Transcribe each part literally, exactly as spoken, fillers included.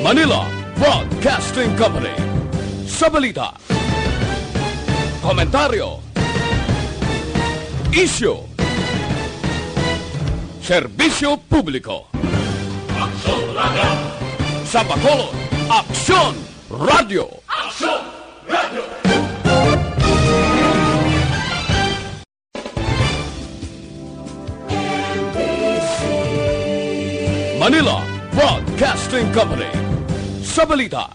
Manila Broadcasting Company. Sa balita, komentaryo, isyu, serbisyo publiko. Aksyon Radio. Sa Bacolod, Aksyon Radio. Aksyon Radio. Manila Broadcasting Company. Sa balita,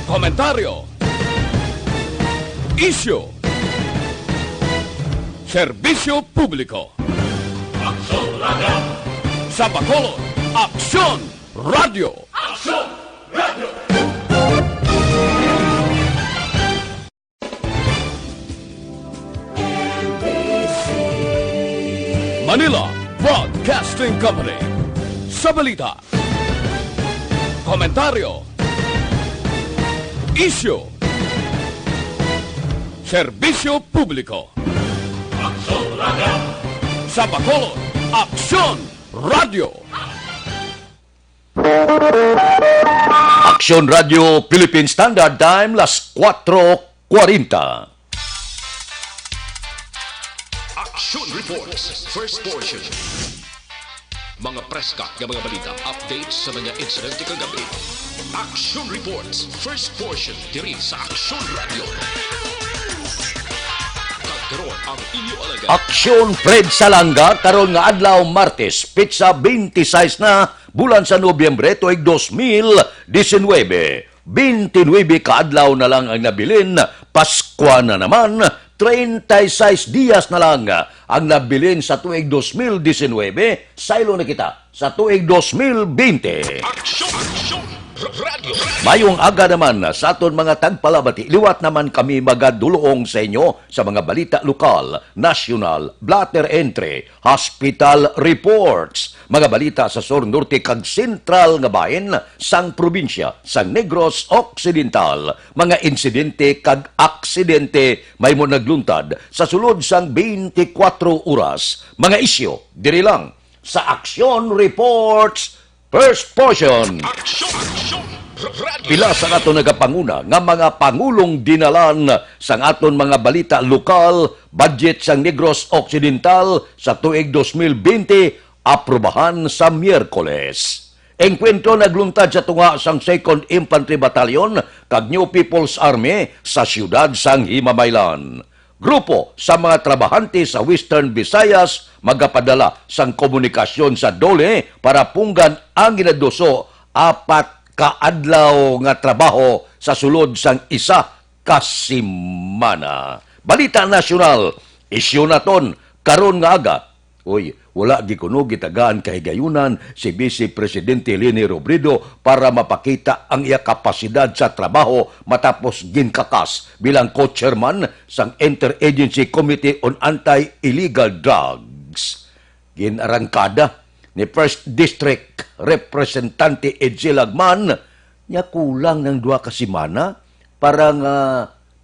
komentaryo, isyu, serbisyo publiko. Aksyon Radio. Sa Bacolod, Aksyon Radio. Aksyon Radio. Manila Broadcasting Company. Sa balita, komentaryo, isyu, serbisyo publiko. Aksyon Radio. Sa Bacolod, Aksyon Radio. Aksyon Radio Philippine Standard Time, las kuwatro kwarenta. Action Reports, first portion. Mga preska nga mga balita, updates sa mga insidente kagabi. Action Reports, first portion, diri sa Action Radio. Kag karon ang inyo alagad. Aksyon Fred Salanga, karon nga adlaw, Martes, petsa twenty-six na, bulan sa Nobyembre, tuig dos mil diecinuebe. Twenty-nuebe ka adlaw na lang ang nabilin, Paskwa na naman, treinta y seis dias na lang ang nabilin sa tuig dos mil diecinuebe, saylo na kita sa tuig dos mil bente. Aksyon! Aksyon! R-, Radyo! Mayong aga naman sa aton mga tagpalabati. Liwat naman kami magadulong sa inyo sa mga balita lokal, nasyonal, blotter entry, hospital reports, mga balita sa sur, norte, kag sentral nga bahin sang probinsya sang Negros Occidental, mga insidente kag aksidente mahimo nagluntad sa sulod sang twenty-four oras, mga isyu diri lang sa Aksyon Reports, first portion. Aksyon! Aksyon! R-, Radyo! Pila sa aton nagapanguna nga mga pangulong dinalan sang aton mga balita lokal, budget sang Negros Occidental sa tuig dos mil bente, aprubahan sa Miyerkules. Engkwentro nagluntad sa tunga sang Second Infantry Battalion kag New People's Army sa siyudad sang Himamaylan. Grupo sa mga trabahante sa Western Visayas magapadala sang komunikasyon sa DOLE para punggan ang ginaduso apat ka adlaw nga trabaho sa sulod sang isa ka semana. Balita nasyonal, isyu naton karon nga aga. Uy, wala gid kuno gitagaan kahigayunan si Vice Presidente Leni Robredo para mapakita ang iya kapasidad sa trabaho matapos ginkakas bilang co-chairman sang Interagency Committee on Anti-Illegal Drugs. Ginarangkada ni First District Representante Edsel Lagman, nya kulang ng duha ka semana para nga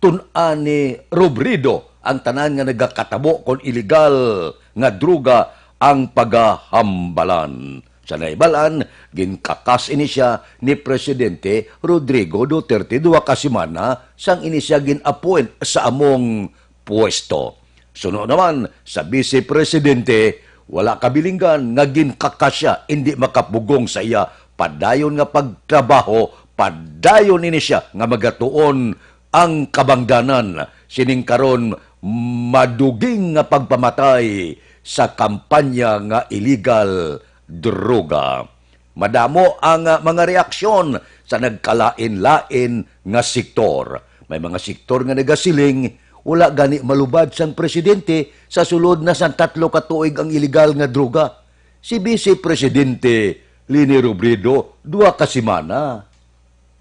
tun-an ni Robredo ang tanan nga nagakatabo kon iligal nga droga ang pagahambalan. Sa naibalan, ginkakas ini siya ni Presidente Rodrigo Duterte duha ka semana sang ini siya gin-appoint sa among pwesto. Suno naman sa Vice Presidente, wala kabilinggan nga ginkakas siya, indi makapugong sa iya padayon nga pagtrabaho, padayon ini siya nga magatuon ang kabangdanan sining karon maduging nga pagpamatay sa kampanya nga iligal droga. Madamo ang, ah, mga reaksyon sa nagkalain-lain nga sektor. May mga sektor nga nagasiling, wala gani malubad sang presidente sa sulod na sang tatlo ka tuig ang iligal nga droga. Si Vice Presidente Leni Robredo, duha ka semana.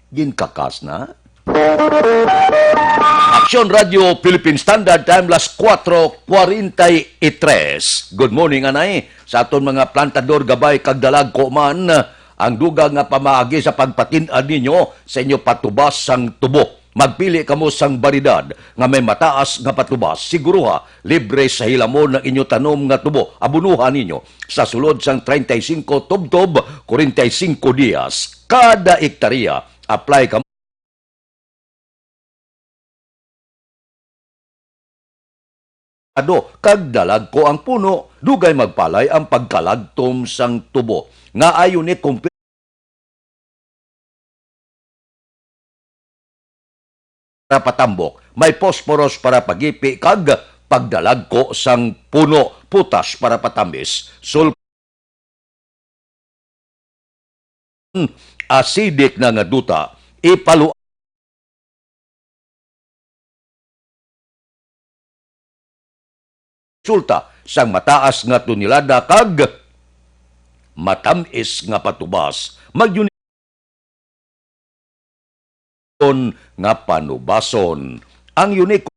Ginkakas na. Aksyon Radio Philippine Standard Time, las kuwatro kwarenta y tres. Good morning, anay. Sa aton mga plantador, gabay kag dalagko man, ang dugang nga pamaagi sa pagpatin-an ninyo sa inyo patubas sang tubo. Magpili kamo sang baryedad nga may mataas nga patubas. Siguruha, libre sa hilamon ang inyo tanom nga tubo. Abunuhan ninyo sa sulod sang treinta y cinco tubtob, kwarenta y cinco dias kada ektarya. Apply kamo ado kag dalagko ang puno, dugay magpalay ang pagkalagtom sang tubo. Nga ayo ni kumpli-, para patambok, may phosphorus para pagipi kag pagdalagko sang puno, potas para patamis, sul- acidic na nga duta, ipalu-, resulta sang mataas nga tonelada kag matamis nga patubas. Mag-, nga panubason. Ang unique,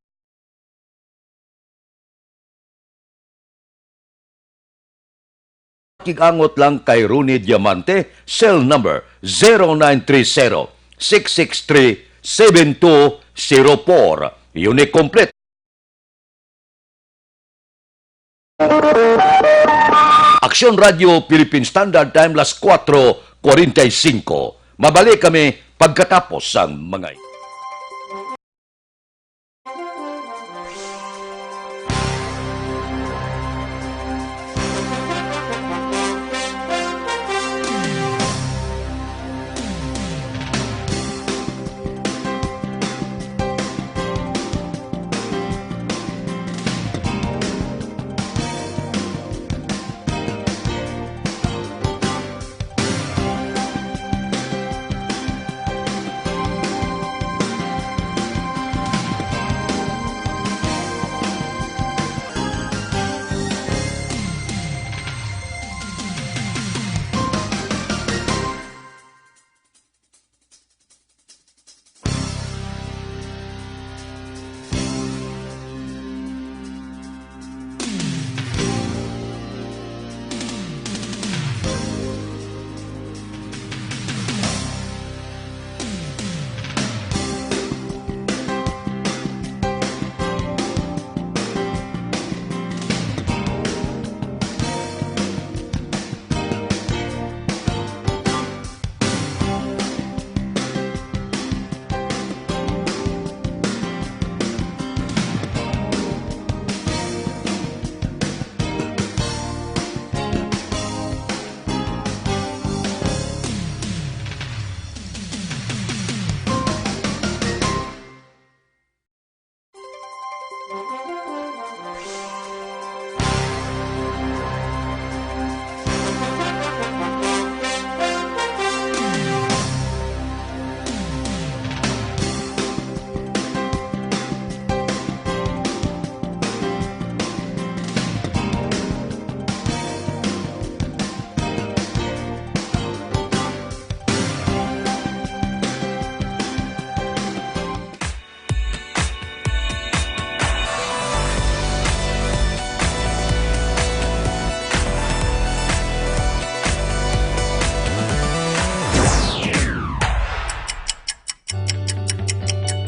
kig-angot lang kay Ronnie Diamante, cell number zero nine three zero, six six three, seven two zero four. Unique complete. Aksyon Radio Philippine Standard Time, las kuwatro kwarenta y singko. Mabalik kami pagkatapos sang mga ito.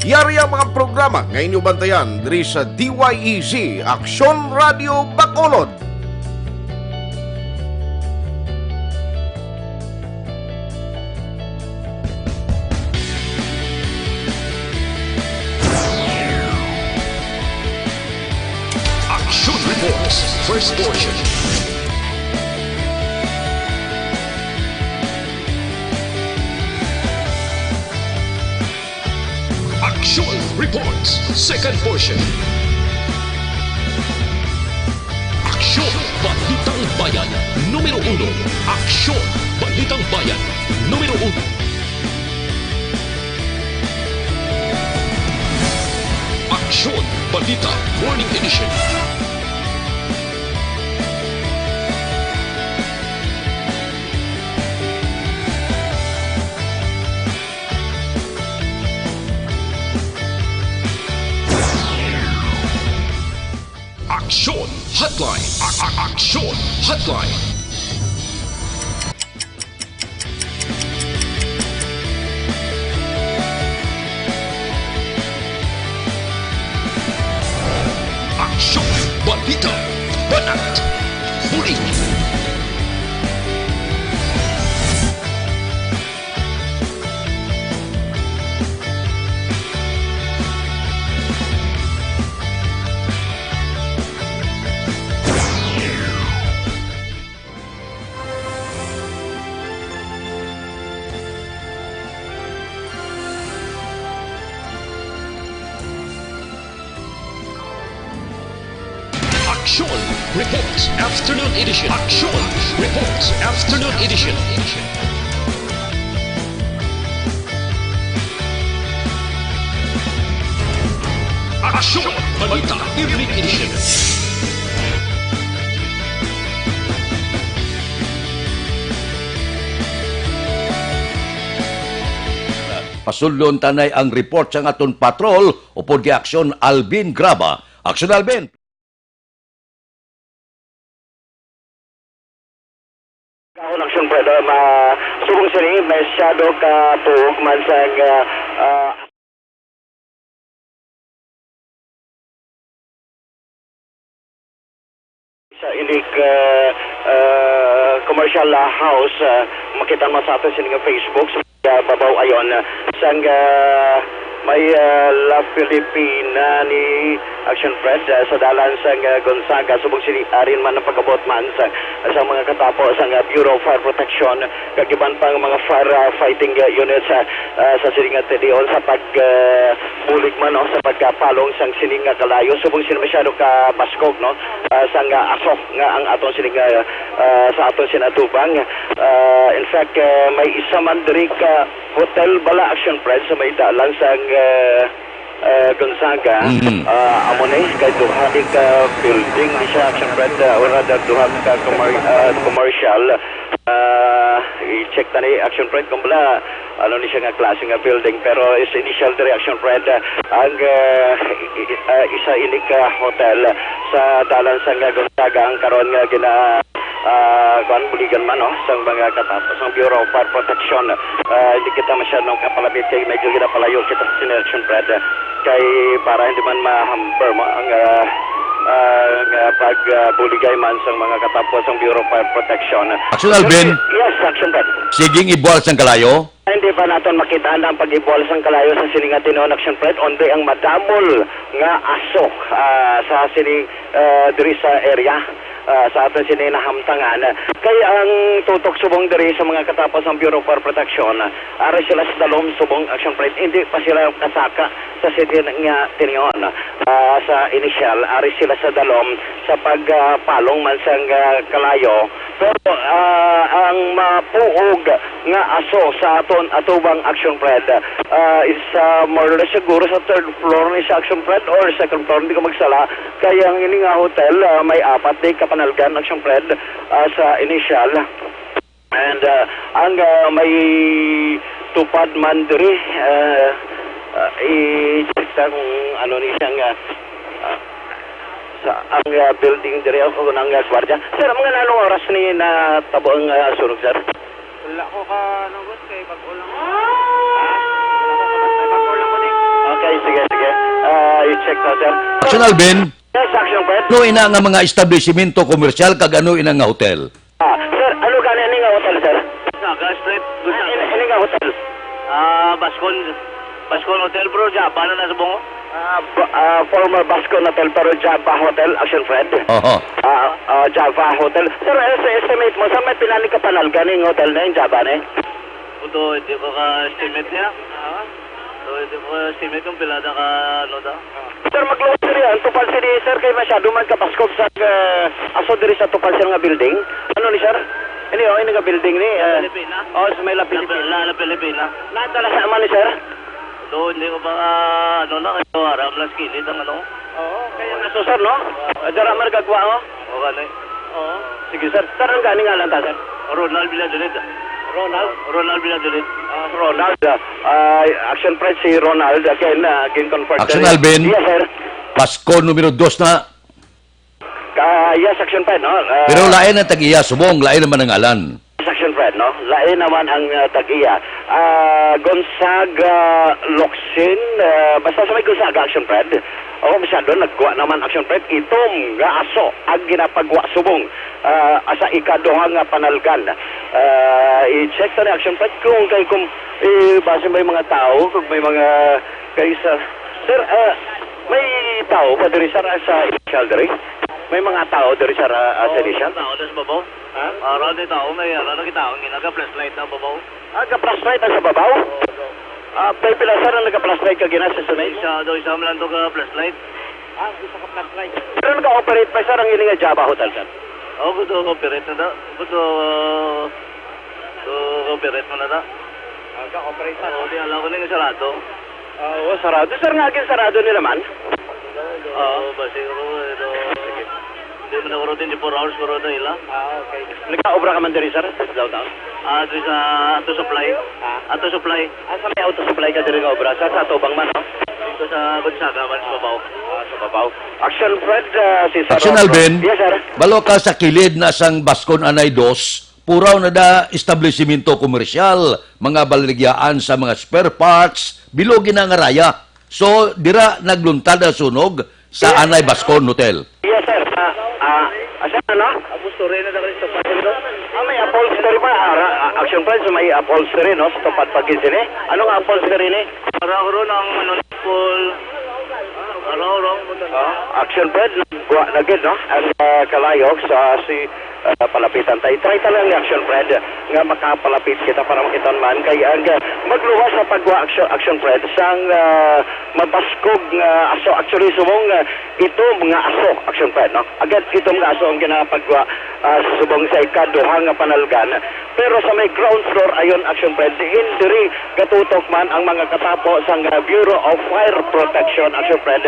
Yari ang mga programa nga inyo bantayan diri sa D Y E Z Aksyon Radio Bacolod. Action Reports, first portion. Action Reports, second portion. Aksyon, Balitang Bayan, numero uno. Aksyon, Balitang Bayan, numero uno. Aksyon, Balita, Morning Edition. Aksyon Hotline. A-, a-, Aksyon Hotline. Aksyon Reports Afternoon Edition. Aksyon Reports Afternoon Edition. Aksyon Balita Evening Edition. Pasudlon tanay ang report sang aton patrol upod kay Aksyon Alvin Graba. Aksyon Alvin. Kahon action, brother, ma-, subong sini, masyado ka tuog man sang, ah, ah, sa inig, ah, ah, commercial, ah, house, ah, makita mo sa aton sini nga Facebook. Sa babaw ayon, ah, sang, ah, may, ah, La Filipina ni Action Fred, ah, sa dalan sang, ah, Gonzaga, subong sini arin man ang pag-abot man sa, sa mga katapo sang, ah, Bureau of Fire Protection, kag iban pang mga fire, ah, fighting, ah, units, ah, ah, sa siling nga tilion sa pag, ah, bulig man, no, sa pagkapalong sang sining nga kalayo, subong sini masyado ka baskog, no, ah, sang, ah, aso nga ang aton sining, ah, ah, sa aton sini atubang. Ah, in fact, ah, may isa man diri ka hotel bala, Action Fred, sa may dalan sang, ah, ah, Gonzaga. Mhm. Ah, amo ni, kay duha ni ka building ni siya, Action Fred, ah, or rather, duha ka commer-, ah, commercial. Ah, i-check ta ni, Action Fred, kung bala, ano ni siya nga klase nga building, pero is initial diri, Action Fred, ah, ang, ah, i-, i-, ah, isa ini ka hotel sa dalan sang Gonzaga ang karon nga gina-, ah, kuan, buligan man, no, sang mga katapo sang Bureau of Fire Protection. Ah, hindi kita masyadong kapalapit kay medyo ginapalayo kita sa sini, Action Fred, kay para hindi man ma-hamper mo ang, ah, ah, nga pag, ah, buligay man sang mga katapo sang Bureau of Fire Protection. Action Alvin. Yes, Action Fred. Siging ibuwal sang kalayo. Hindi pa naton makita ang pag-ibuwal sang kalayo sa sini nga tinuon, Action Fred, onde ang madamol nga aso, ah, sa sini, ah, diri sa area, ah, sa aton sini nahamtangan. Kay ang tutok subong diri sa mga katapo sang Bureau of Fire Protection, ah, ari sila sa dalom subong, Action Fred, hindi pa sila kasaka sa sini nga tinuon. Ah, sa initial, ari sila sa dalom sa pagpalong man sang, ah, kalayo. Pero, ah, ang mapuog nga aso sa aton atubang, Action Fred, ah, is, ah, more or less siguro sa third floor ni sa, Action Fred, or second floor, hindi ko magsala. Kay ang ini nga hotel, ah, may apat di kapanalgan, Action Fred, ah, sa initial. And, ah, ang, ah, may tupad man diri, ah, ah, i-check ta kung ano ni siya nga, ah, sa ang, ah, building diri ako ng, ah, gwardiya. Sir, mga nanong oras ni natabo ang, ah, sunog, sir? Wala ko ka, ano, boss, kay bag-o lang ko. Ha? Wala ko ka, bag-o lang ko ni. Okay, sige, sige. Ah, i-check na, sir. Action Alvin. Yes, Action Fred. Ano ina nga mga establisimento komersyal kag ano ina nga hotel? Ah, sir, ano gani ini nga hotel, sir? Sa Gas Street, Ah, ini, ini nga hotel. Ah, Bascon. Bascon Hotel, bro. Java na na sa bungo. Ah, ba-, ah, former Bascon Hotel, pero Java Hotel, Action Fred. Oho. Ah, ah, Java Hotel. Sir, eh, sa estimate mo, sir, may pila ni kapanalgan ning hotel na yung Java na eh? Puto, hindi ko ka-estimate niya. Ah? So, hindi ko ka-estimate kung pila na ka, ano ta. Sir, magluwas diri, ang tupad sini, sir, kay masyado man kapaskog sa, eh, aso diri sa tupad, sir, nga building. Ano ni, sir? Ini, oh, ini nga building ni, eh, Filipina? Oh, sa may La Filipina. La, La Filipina. Nadala sa man ni, sir? Do, hindi ko pa, ah, ano na, kaya aram lang sa kilid ang ano. Oo, kaya nga, so, sir, no? Ah, dara man nagagwa, oh. O, gani. Oo. Sige, sir. Sir, ang gani ngalan ta, sir? Ronald Villadolid. Ronald? Ronald Villadolid. Ah, Ronald. Ah, Action Fred, si Ronald. Again, ah, again confirm. Action Alvin. Yes, sir. Pasko numero dos na. Ah, yes, Action Fred, no? Ah, Pero lain ang tag-iya, subong, lain naman ang ngalan. Yes, Action Fred, no? Lain naman ang, ah, tag-iya. Ah, Gonzaga, Locsin, ah, basta sa may Gonzaga, Action Fred. O, masyado, nagkuha naman, Action Fred. Itom nga aso ang ginapagwa subong, ah, sa ikaduha nga panalgan. Ah, i-check ta ni, Action Fred, kung kay kung, eh, base may mga tao, kung may mga kay sa, sir, ah, may tao ba diri, sir, sa initial diri? May mga tao diri, sir, ah, sa Oo, initial? Tao na sa babaw. Ha? Ara ni tao na yan. Ano kita? Ang ginaga-flashlight na babaw. Ah, ga-flashlight na sa babaw? Oo, oo. Ah, may pila, sir, ang naga-flashlight ka gina sa sunod? Isa daw, isa man lang to ga-flashlight. Ah, isa ka flashlight. Pero nag-operate pa, sir, ang ini nga Java Hotel, sir? Oo, good, operate na da. Good, uh, uh, operate mo na da. Nag-operate pa. Oo, di alam ko na yung sarado. Ah, oo, sarado. Sir, nga agin sarado nila man? Oo, ba siguro, ito, hindi mo na kuro twenty-four hours kuro ito ila. Ah, okay. Nagkaobra ka man diri, sir, sa downtown? Ah, diri sa Auto Supply. Ah? Auto Supply. Ah, sa may Auto Supply ka diri nga obra, sir, sa Tubang man, no? Dito sa Gonzaga man, sa babaw. Ah, sa babaw. Action Fred, ah, si Sir Action Ron. Alvin, yes, sir. Balo ka sa kilid na sang Bascon Anay Dos, puraw na da establisimento komersyal, mga baligyaan sa mga spare parts, bilog gina nga raya. So, dira nagluntad ang sunog sa Yes. Anay Bascon Hotel. Yes, sir. Ah, ah, ah, sir, ano? Tapos, sorry na dali sa pasildo. Ah, may upholstery pa. Ah, ra- ah, Action Fred, may upholstery, no? Sa tupad pa gid sini. Ano nga upholstery ni? Para ko ron ang, ano, full. Para ko ron. Ah, Action Fred, nagwa na gid, no? Ang, ah, kalayo sa si, ah, palapitan tayo. Try ta lang ni Action Fred nga makapalapit kita para makita man kay ang, ah, magluwas sa pagwa Action, Action Fred sang, ah, mabaskog nga aso. Actually, subong, ah, itom nga aso, Action Fred, no? Agad itom nga aso ang ginapagwa, ah, subong sa ikaduha nga panalgan. Pero sa may ground floor, ayon, Action Fred, diin diri gatutok man ang mga katapo sang, ah, Bureau of Fire Protection, Action Fred.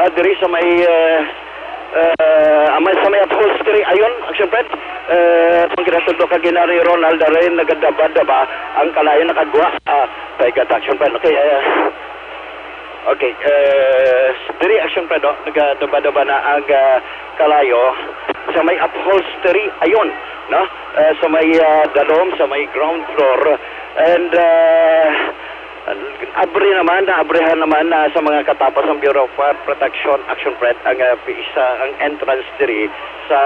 Ah, diri sa may, ah, ah, amay sa may upholstery, ayon, Action Fred. Ah, ang ginatudlo ka Ginari Ronald, diri nagadaba-daba ang kalayo, nakagwa, ah, by God, Action Fred. Okay, ah, okay, ah, diri, Action Fred, oh, nagadaba-daba na ang, ah, kalayo sa may upholstery, ayon, no? Ah, sa may, ah, dalom, sa may ground floor. And, ah, abri naman, naabrihan naman na sa mga katapo sang Bureau of Fire Protection, Action Fred, ang, ah, isa, ang entrance diri sa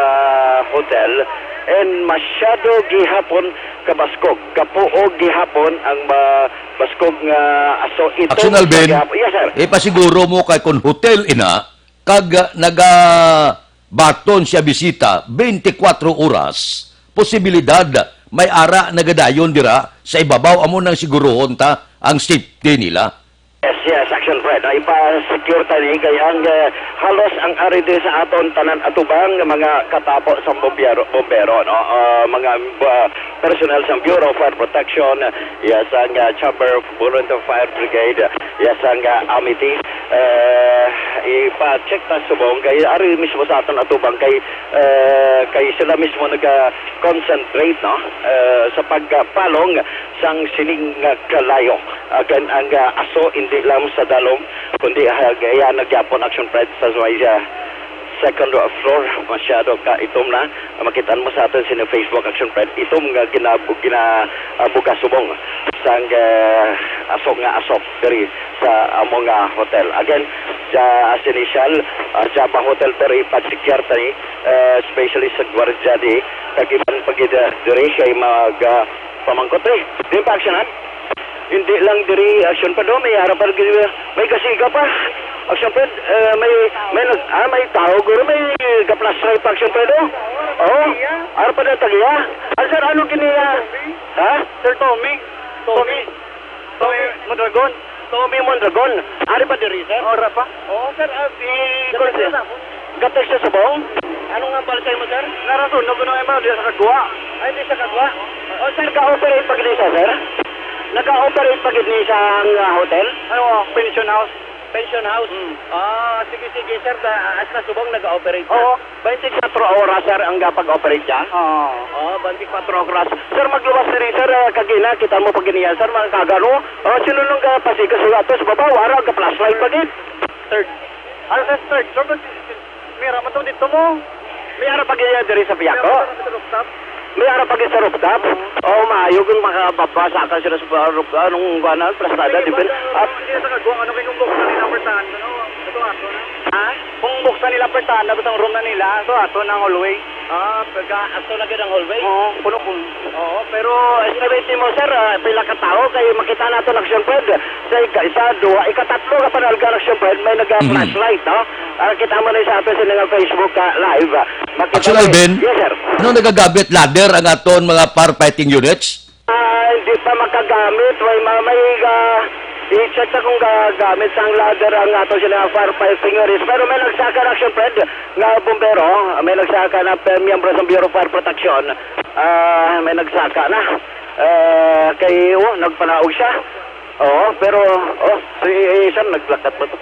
hotel. And masyado gihapon kabaskog, kapuog gihapon ang ma-, baskog nga aso. Ito Action Alvin, gihapon. Yes, sir. Ipasiguro mo kay kun hotel ina, kag, ah, nagabaton siya bisita twenty-four oras, posibilidad may ara nagadayon dira sa ibabaw, amo nang siguruhon ta ang safety nila. Yes, yes, Action Fred. Ay, ipa-secure ta ni kay ang, eh, halos ang ari diri sa aton tanan atubang nga mga katapo sa bombero, bombero, no? Ah, mga, ah, personnel sa Bureau of Fire Protection, yes, ang, ah, Chamber of Volunteer Fire Brigade, yes, ang, ah, Amity. Eh, ipa-check ta subong kay ari mismo sa aton atubang kay, eh, kay sila mismo naga-concentrate, no? Eh, sa pagpalong sang sining nga kalayo. Again, ang, ah, aso hindi lang sa dalom, kundi, ah, iya nagyapon, Action Fred, sa may, ah, second floor. Masyado ka itom na. Makita mo sa aton sa Facebook, Action Fred. Itom nga gina-, gina-, ah, bugas subong sang, ah, aso nga aso diri sa amo nga hotel. Again, sa as initial, ah, Java Hotel, pero ipag-secure ta ni, ah, especially sa gwardiya di, kag iban pa gid, ah, diri kay mag, ah, pamangkot, eh. Di pa aksyonan? Hindi lang diri, Action Fred, oh, may ara pa gid, may kasiga pa. Action Fred, eh, may, may nag-, ah, may tao, guro, may ga-flashlight pa, Action Fred, oh. Oh, ara pa na tagiya. Ah, sir, ano kini, ah? Ha? Sir Tommy. Tommy. Tommy Mondragon. Tommy Mondragon. Ari pa diri, sir? Ora pa. Oo, sir. Ah, si Sir, Consul. Sir, sir. Gatex sa Sabong? Ano nga balsay mo, sir? Narason, no, kuno, eh, ma'am, di sa kagwa. Ay, di sa kagwa. O, sir, nag-operate pa gid ni siya, sir? Nag-operate pa gid ni sa, ah, hotel? Ano, pension house? Pension house? Mm. Ah, sige, sige, sir. Da, as na subong, nag-operate na? Oo. Twenty-four oras, sir, ang gapag-operate niya? Oo. Oh, twenty-four oras. Sir, magluwas diri, sir. Ah, kagina, kita mo pa gid niya, sir, mga kagano. Oh, sino nung gapasikas sa ato sa babaw? Araw, ga-flashlight pa gid. Third. Ano sa third? Sir, Mira, man to dito mo. May ara pa gid diri sa piyako? Sa rooftop? May ara pa gid sa rooftop? Oo. Oh, maayo kung makababa sa akin sila sa rooftop. Anong kuwanan? Plastada, di ba? Sige, basta, ah, sige, sa kagwang, ano, kay kung buksan nila, pertahan, ano? Ito, ato na. Ha? Kung buksan nila, pertahan, na, basta ang room na nila, ito, ato na ang hallway. Ah, pagka, ato na gid ang hallway? Oo, puno po. Oo, pero estimate mo, sir, ah, pila ka tao? Kay makita nato na, siyempre, sa ika-, isa, duha, ikatatlo ka panalga na, siyempre, may nag-, ah, Mhm. flashlight, no? Ah, kita mo na sa ato sa nga Facebook, ah, live, ah. Makita Action mo, Alvin, yes, sir. Ano nagagamit ladder ang aton mga firefighting units? Ah, hindi pa makagamit. May, ma-, may, ah, I-check ta kung gagamit sang ladder ang ato sila fire fighting units. Pero may nagsaka na, Action Fred, nga bumbero. May nagsaka na, eh, miyembro sa Bureau of Fire Protection. Ah, may nagsaka na. Eh, kay, oh, nagpanaog siya. Oo, pero, oh, si, eh, sir, naglakat ba to?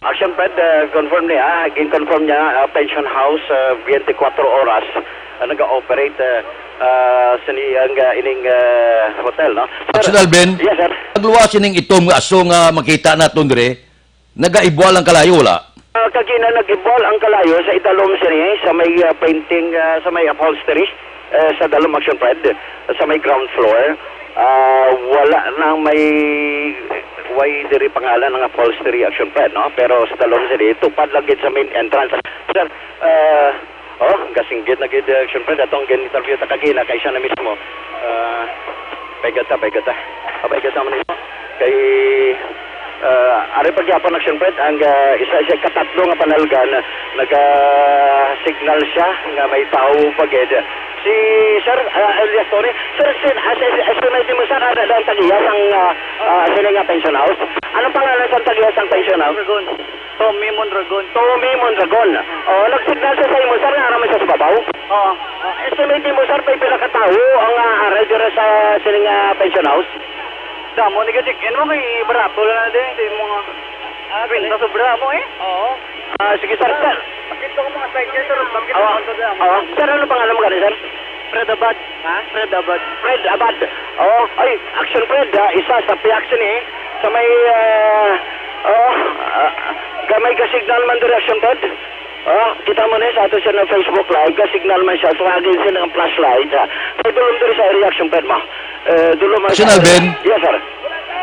Action Fred, eh, confirm niya, gin-confirm niya, ah, Pension House, ah, twenty-four oras, ah, nag-ooperate, eh, ah, sini ang, ah, ining, ah, hotel, no? Sir, Action Alvin, yes, sir. Pagluwas sining itom nga aso nga makita naton dire, nagaibwal ang kalayo, wala? Ah, kagina nag-ibwal ang kalayo sa idalom sini, sa may, ah, painting, ah, sa may upholstery, eh, sa dalom, Action Fred, sa may ground floor. Ah, wala na may, way diri pangalan nga upholstery, Action Fred, no? Pero sa dalom sini, tupad lang gid sa main entrance. Sir, ah, oh, gasinggit na gid, eh, Action Fred, atong gin-interview ta kagina kay siya na mismo. Ah, paigata, paigata. Ah, paigata man ito. Kay, ah, ari pa gyapon, Action Fred, ang, ah, isa, isa katatlo nga panalgan, naga-signal siya nga may tawo pa gid. Si Sir, ah, Elias Torre. Sir, sin-, ah, si, si, estimate mo, sir, ano ang tag-iya sang, ah, ah, sini nga pension house? Anong pangalan sang tag-iya sang pension house? Dragon. Tommy Mondragon. Tommy Mondragon. Oh, nag-signal siya sa imo, sir, nga ara man siya sa babaw? Oo. Ah, estimate mo, sir, may pila ka tawo ang, ah, aray dira sa sining, ah, pension house? Damo ni gadi. Ano mo kay barato lang na din? Di mo nga. Ah, kwenta sobra mo eh. Oo. Ah, sige, sir, sir. Pakita ko mga side niya, sir. Bakit Ah, naman to damo? Ah, sir, ano pangalan mo gani, sir? Fred Abad. Ha? Fred Abad. Fred Abad. Oh, ay, Action Fred, ah, isa sa pihak sini, eh. Sa may, ah, oh, ah, ga-, may ga-signal man diri, Action Fred. Oh, kita mo ni sa ato siya ng Facebook Live, ga-signal man siya. So, agi siya ng flashlight, ah. Kay dulom diri sa area, Action Fred, mo. Eh, dulom man Action sa Alvin? Yes, sir.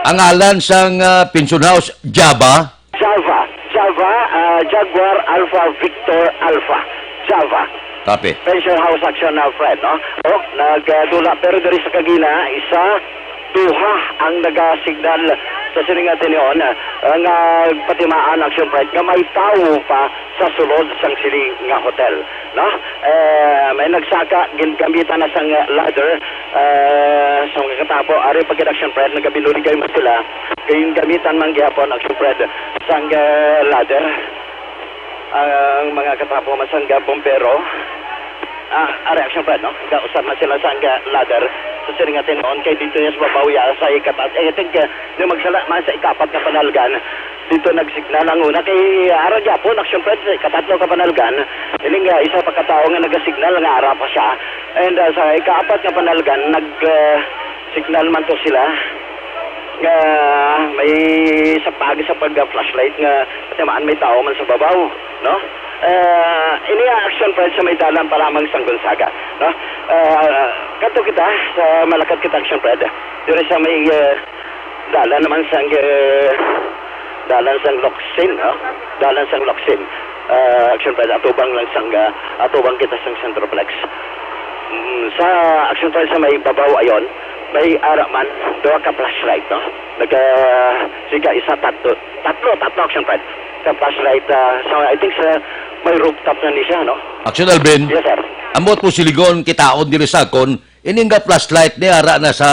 Ang ngalan sang, ah, pension house, Java? Java. Java, ah, Jaguar Alpha Victor Alpha. Java. Copy. Pension House Action, ah, Fred, no? Oh, nagdula. Pero diri sa kagina, isa, duha ang nagasignal sa sini nga tinion, ah, nga patimaan, Action Fred, nga may tawo pa sa sulod sang sini nga hotel, no? Eh, may nagsaka, gin-, gamitan na sang ladder, ah, sa mga katapo, ari pa gid, Action Fred, nagabinuligay mo sila, gin-, gamitan man gihapon, Action Fred, sang, ah, ladder. Ang mga katapo man sang bombero, ah, ari, Action Fred, no? Gausar na sila sang ladder sa sini nga tinion kay dito niya sa babaw ya sa ikapat. Eh, I think, ah, di magsala man sa ikapat nga panalgan. Dito nagsignal ang una kay ara gyapon, Action Fred, sa ikatatlo ka panalgan. Ining, ah, isa pa ka tawo nga nagasignal nga ara pa siya. And, ah, sa ikaapat nga panalgan, nag, ah, signal man to sila nga may sa pag-, sa pag-flashlight nga timaan may tawo man sa babaw, no? Ah, ini ang Action Fred sa may dalan pa lamang sang Gonzaga, no? Ah, kadto kita sa malakat kita, Action Fred. Diri sa may, ah, dalan naman sang, ah, dalan sang Locsin, no? Dalan sang Locsin. Ah, Action Fred, atubang lang sang, ah, atubang kita sang Centroplex. Mm, sa Action Fred sa may babaw ayon, may ara man, duha ka flashlight, no? Naga, siga, isa, tatlo. Tatlo, tatlo, Action Fred. Sa flashlight, ah, sa, I think sa may rooftop na ni siya, no? Action Alvin, Yes, sir. Ambot po silingon kitaon diri sa akon, ining nga flashlight ni ara na sa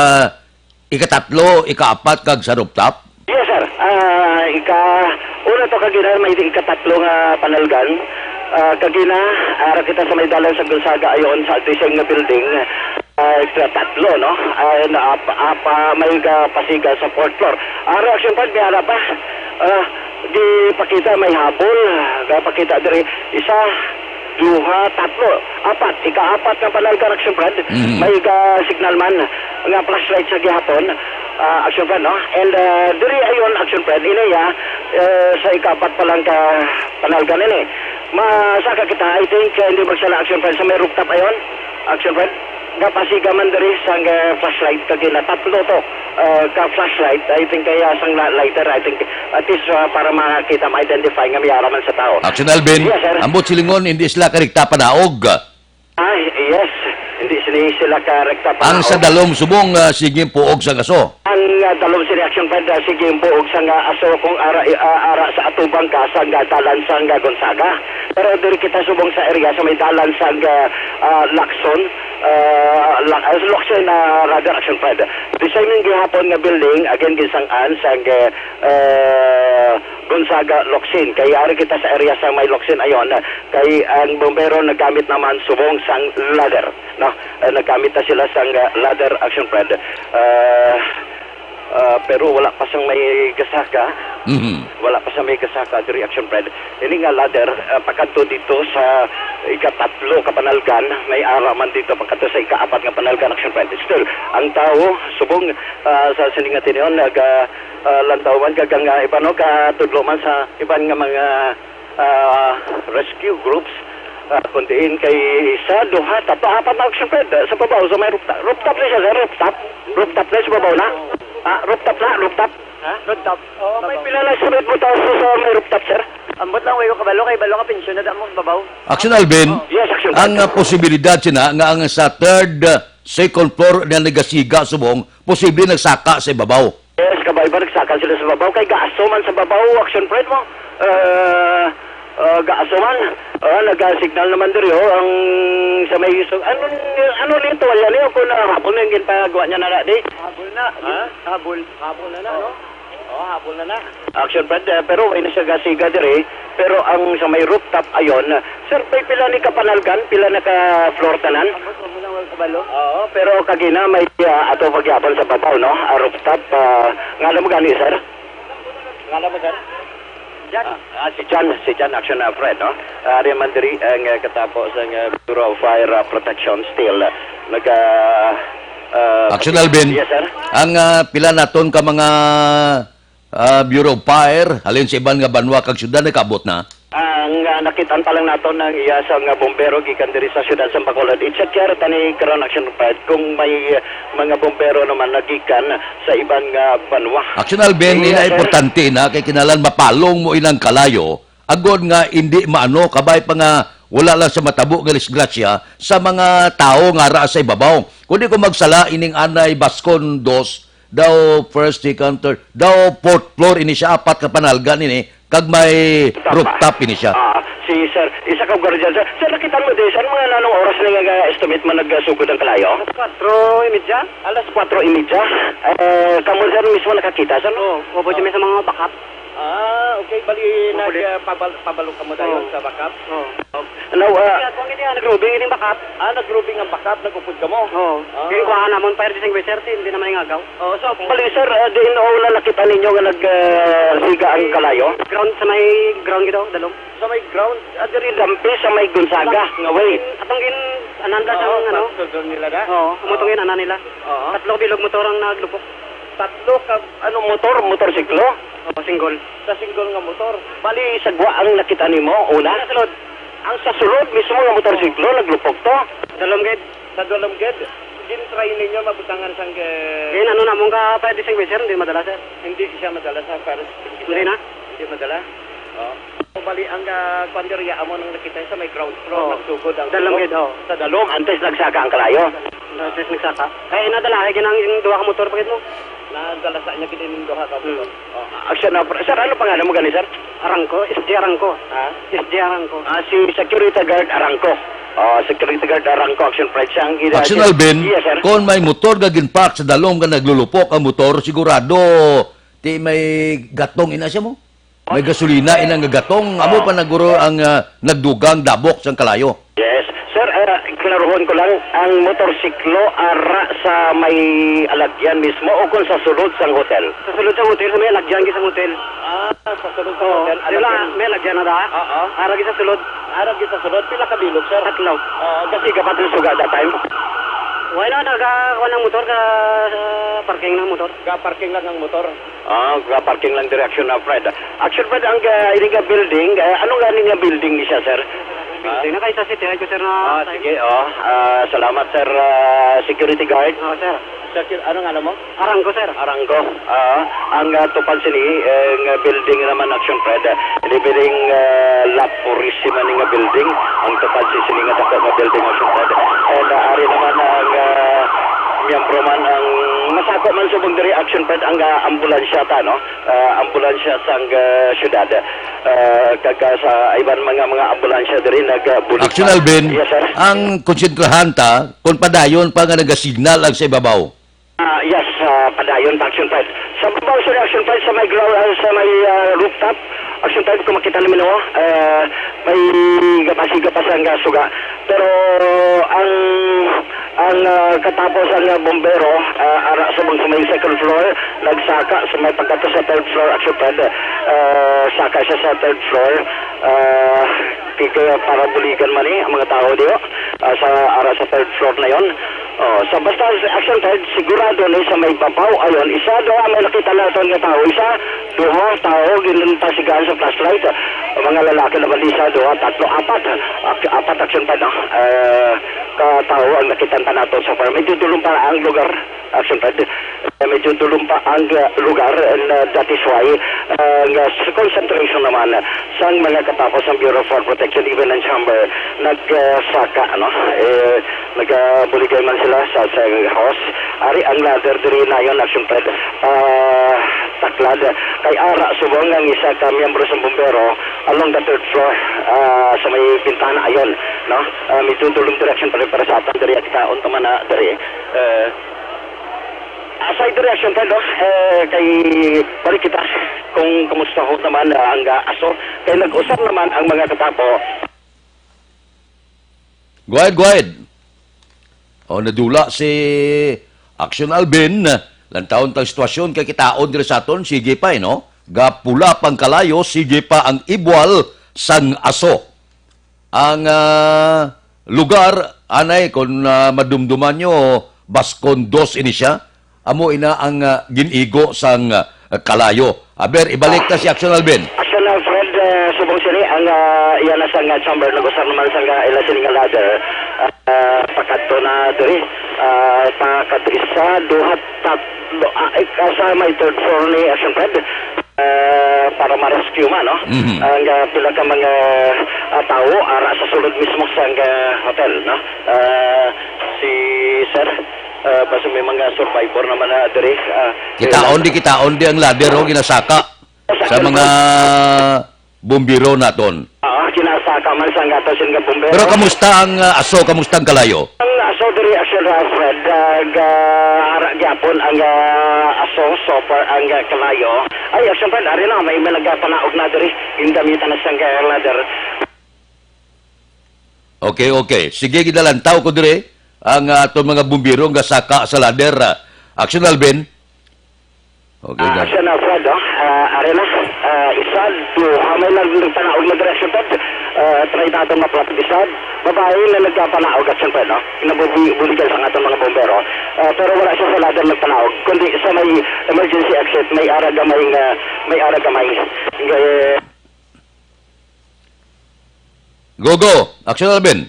ikatatlo, ikaapat, kag sa rooftop? Yes, sir. Ah, ika-, una to kagina, may ikatatlo nga panalgan. Ah, kagina, ara kita sa may dalan sa Gonzaga ayon sa adjacent nga building. Ah, ikatatlo, no? Ah, na, ap-, apa, may ga-, pasiga sa fourth floor. Ara, Action Fred, may ara pa. Ah, di pakita, may habol. Ga pakita diri. Isa, duha, tatlo, apat. Ikaapat nga panalgan, Action Fred. Mhm. May ga-signal man nga flashlight sa gihapon, ah, Action Fred, no? And, ah, diri ayon, Action Fred, ini ya, eh, sa ikaapat pa lang ka panalgan ini. Masaka kita, I think, eh, hindi magsala, Action Fred, sa may rooftop ayon, Action Fred. Gapasiga man diri sa, eh, flashlight kagina, tatlo to, eh, ka flashlight. I think kaya sang la-, lighter, I think, at least, ah, para makita, ma-identify nga may ara man sa tao. Action Alvin, Yes, sir. Ambot silingon, hindi sila karikta panaog. Ah, yes. Hindi sini sila karikta panaog. Ang sa dalom subong, ah, sige puog sa aso. Ang, ah, dalom sini, Action Fred, ah, sige puog sa nga aso kung ara, ah, ara sa atubang ka sa nga dalan sa nga Gonzaga. Pero diri kita subong sa area sa may dalan sa nga, ah, Lacson. Ah, la-, ah, Locsin, ah, radar, Action Fred. Designing gihapon nga building, again, ginsang-an sa, ah, Gonzaga, Locsin. Kay ari kita sa area sa may Locsin ayon, ah, kay ang bombero naggamit naman subong sang ladder, no? Ah, naggamit na sila sang, ah, ladder, Action Fred. Ah, Ah, pero wala pa sang may gasaka. Mhm. Wala pa sang may gasaka diri, Action Fred. Ini nga ladder, ah, pakadto dito sa ikatatlo ka panalgan, may ara man dito pakadto sa ikaapat nga panalgan, Action Fred. Still, ang tao subong, ah, sa sini nga tinion, nag, ah, ah, lantaw man kag ang, ah, iban, no, katudlo man sa iban nga mga ah, rescue groups, ah, kun diin kay isa, duha, tatlo, apat na Action Fred, ah, sa babaw, sa may rooftop. Rooftop na siya, sir, rooftop. Rooftop na sa babaw na. Ah, rooftop na, rooftop. Ha? Rooftop. Oo, may Babaw. Pila na sunod mo taas sa may rooftop, sir? Ambot lang, way ko kabalo, kay balo ka pensyon na damo sa babaw. Action Alvin, Yes, Action ang, Fred. Ah, posibilidad sina nga ang sa third, ah, second floor na nagasiga subong, posible nagsaka sa ibabaw. Yes, kabay ba nagsaka sila sa babaw? Kay gaaso man sa babaw, Action Fred mo. Eh, eh, gaaso man. Ah, nag-signal naman diri, oh, ang sa may iso. Ano, ano ni tuwalya niyo kung hapon na yung ginpagawa niya na di? Habol na. Ha? Habol. Habol na na, no? Oh, habol na na. Action Fred, eh, pero way na siya gasiga diri. Pero ang sa may rooftop ayon, sir, may pila ni ka panalgan, pila na ka floor tanan? Ambot, ambot lang, wala kabalo. Oo, pero kagina may, ah, ato pagyapon sa babaw, no? Ah, rooftop, ah, ngano mo gani, sir? Ngano mo, sir? Jan. Ah, ah, si Jan, si Jan Action, ah, Fred, no? Ah, ari man diri ang, ah, katapo sa, ah, Bureau of Fire, ah, Protection still, ah, nag, ah, ah, Action Alvin. Yes, sir. Ang, ah, pila naton ka mga ah, Bureau of Fire, halin sa iban nga banwa kag syudad, nakabot na? Ang, ah, nakitaan pa lang nato ng iya sa nga bombero gikan diri sa syudad sa Bacolod. I-check yara tani karon, Action Fred, kung may, ah, mga bombero naman nagikan sa iban nga banwa. Action Alvin, Yes, ina sir. Importante na kay kinahanglan mapalong mo inang kalayo, agod nga indi maano, kabay pa nga wala lang sa matabo nga disgrasya sa mga tawo nga ara sa ibabaw. Kundi kung magsala ining anay Bascon dos, daw first, second, third, daw fourth floor ini siya, apat ka panalgan ini, kag may Tama. Rooftop ini siya. Ah, si sir, isa ka guardian, sir. Sir, nakita mo din, sir, mga nanong oras na nga estimate man nagsugod ang kalayo? Alas kwatro y media. Alas kwatro y media? Eh, kamo, sir, mismo nakakita, sir, no? Oo, opo, siya may sa mga backup. Ah, okay. Bali, Opo, nag, di. Ah, pabal-, pabalo ka mo dayon Oo. Sa backup? Oo. Now, ah, Kaya kung hindi, ah, nag-roving, hindi backup. Ah, nag-roving ang backup, nag-upod ka mo? Oo. Ah. Yung kuha namon, fire distinguisher, hindi naman yung agaw. Oh, so, bali, sir, ah, diin na una nakita ninyo nga nag, ah, siga ang kalayo? Ground, sa may ground gid, oh, dalom. Sa may ground? Ah, diri lampi sa may Gonzaga, nga way. Atong gin-, ananda sa Oo, ano? Sa, sa nila na? Oo, amo tong Oo. Gin-, ana nila. Oo. Tatlo bilog motor ang naglupok. Tatlo ka, ano, motor, motorsiklo? Oo, single. Sa single nga motor. Bali, sagwa ang nakita nimo, una? Sa sulod. Ang sa sulod mismo nga motorsiklo, naglupok to? Dalom gid. Sa dalom gid, gin-try ninyo mabutangan sang, eh, Gin-, ano namon ka fire distinguisher, hindi madala, sir. Hindi siya madala sa fire extinguisher? Hindi na. Hindi madala? Oh. So, bali, ang, ah, kwan diri, amo nang nakita sa may ground floor, Oh. Nagsugod ang Dalom gid, oh. Sa dalom, antes nagsaka ang kalayo. Antes nagsaka. Kaya nadala, ay, ginang, yung duha ka motor, bakit mo? Nadala sa niya, gid yung duha ka Hmm. motor. Oh. Action na, sir, ano pangalan mo gani, sir? Arangco, S J Arangco. Ha? S J Arangco. Ah, si Security Guard Arangco. Oh, Security Guard Arangco, Action Fred, siya ang gina- Action Alvin, Yes, sir. Kung may motor nga ginpark sa dalom nga naglulupok ang motor, sigurado, ti may gatong ina siya mo? May gasolina ina nga gatong, amo pa naguro ang, ah, nagdugang dabok sang kalayo. Yes. Sir, ah, klaruhon ko lang, ang motorsiklo ara sa may alagyan mismo o kung sa sulod sang hotel? Sa sulod sang hotel, sa may alagyan gid sang hotel. Ah, sa sulod sang Oo, hotel, di ba, alagyan. May alagyan na da? Oo. Ara gid sa sulod. Ara gid sa sulod. Pila ka bilog, sir? Tatlo. Oo, kasi gapat yung suga that time? Wala, nagakuha ng motor ka, sa parking ng motor. Ga-parking lang ang motor. Ah, ga-parking lang diri, Action, ah, Fred. Action, Fred, ang, ah, ini nga building, ah, ano nga ni nga building ni siya, sir? Building na kay sa city, ay ko, sir, na Ah, time. Sige, oh. Ah, salamat, sir, ah, security guard. Oo, sir. Secur-, ano nga mo? Arangco, sir. Arangco. Ah, ang, ah, tupad sini, eh, nga building naman, Action, Fred. Ini building, ah, La Purisima ni nga building. Ang tupad si sini nga dako nga building, Action, Fred. And, ah, ari naman ang, ah, miyembro man ang nasa Ko man subong diri, Action Fred, ang, ah, ambulansya ta, no? Ah, ambulansya sang, ah, syudad. Ah, kag, ah, sa iban mga, mga ambulansya diri nag, ah, bulig Action pa. Alvin, Yes, sir. Ang konsentrahan ta, kung padayon pa nga nagasignal ang sa ibabaw. Ah, yes, ah, padayon pa, Action Fred. Sa babaw, sir, Action Fred, sa may ground, ah, sa may, ah, rooftop, Action Fred, kung makita namin, oh, ah, may gapas-gapas ang, ah, suga. Pero ang, ang, ah, katapos ang, ah, bombero, ah, ara subong sa may second floor, nagsaka sa may pagkadto sa third floor, Action Fred, ah, saka siya sa third floor, ah, kay, kaya para buligan man, eh, ang mga tao diyo, ah, sa, ara sa third floor na yon. Oh, sa basta, Action Fred, sigurado ni sa may babaw ayon, isa, duha may nakita naton nga tao, isa, duha tao ginpasigaan sa flashlight. Mga lalaki naman, isa, duha, tatlo, apat. Ak-, apat, Action Fred, no? Eh, ka tao ang nakita ta nato so far. Medyo dulom pa ang lugar, Action Fred. Eh, medyo dulom pa ang, uh, lugar, and, uh, that is why, uh, nga sa concentration naman sang mga katapos ng Bureau of Fire Protection, even ang chamber, nagsaka, ano? Eh, nagabuligay man sila sa, sa house. Ari ang ladder diri na yon, Action Fred. Ah, taklad. Kay ara subong ang isa ka miyembro sa bumbero along the third floor, ah, sa may bintana ayon, no? Ah, medyo dulom direction pa rin para sa atan diri, kita unta man na diri. Eh, aside direction pa, no? Eh, kay balik kita kung kumusta ho naman, ah, ang, ah, aso. Kay nag-usap naman ang mga katapo. Go ahead, go ahead. O, nadula si Action Alvin. Lantawon tang sitwasyon kay kitaon diri sa aton, sige pa, eh, no? Gapula pang kalayo, sige pa ang ibwal sang aso. Ang, ah, lugar, anay, kung, ah, madumduman nyo, Bascon dos ini siya. Amo ina ang, ah, gin-igo sang, ah, kalayo. Aber, ibalik ta si Action Alvin. Action Alfred, ah, subong sini ang, ah, iya na sang, ah, chamber, nag-usar naman sang, ah, ila sini nga ladder. Ah, pakadto na diri. Ah, pakadto isa, duha, tatlo. Ah, ik-, ah, sa may third floor ni Action Fred. Ah, para ma-rescue man, no? Mhm. Ang, ah, pila ka mga, ah, tawo ara sa sulod mismo sang, ah, hotel, no? Ah, si Sir, ah, basta may mga survivor naman na diri, ah, kitaon di, kitaon di ang ladder, oh, ginasaka sa mga bumbiro naton. Ah, ginasaka man sang ato sin nga bumbero. Pero kamusta ang, ah, aso? Kamusta ang kalayo? Ang aso diri, Action Alfred, ah, ga-, ara gyapon ang, ah, aso, so far ang, ah, kalayo. Ay, Action Fred, ari na, may, may nagapanaog na diri. Gindamitan na sang, ah, ladder. Okay, okay. Sige, gidalantaw ko diri ang, ah, aton mga bumbiro nga saka sa ladder, ah. Action Alvin. Okay, Ah, done. Action Alfred, oh. Ah, ari na. Ah, isa, duha, may nag-, nagpanaog na direksyon, Fred. Ah, try natin maplapit isa. Babae na nagpapanaog, Action Fred, no? Kinabuhi-, buligan sa aton mga bombero. Ah, pero wala siya sa ladder nagpanaog, kundi sa may emergency exit, may ara gamay nga, may ara gamay. Eh, Go, go. Action Alvin.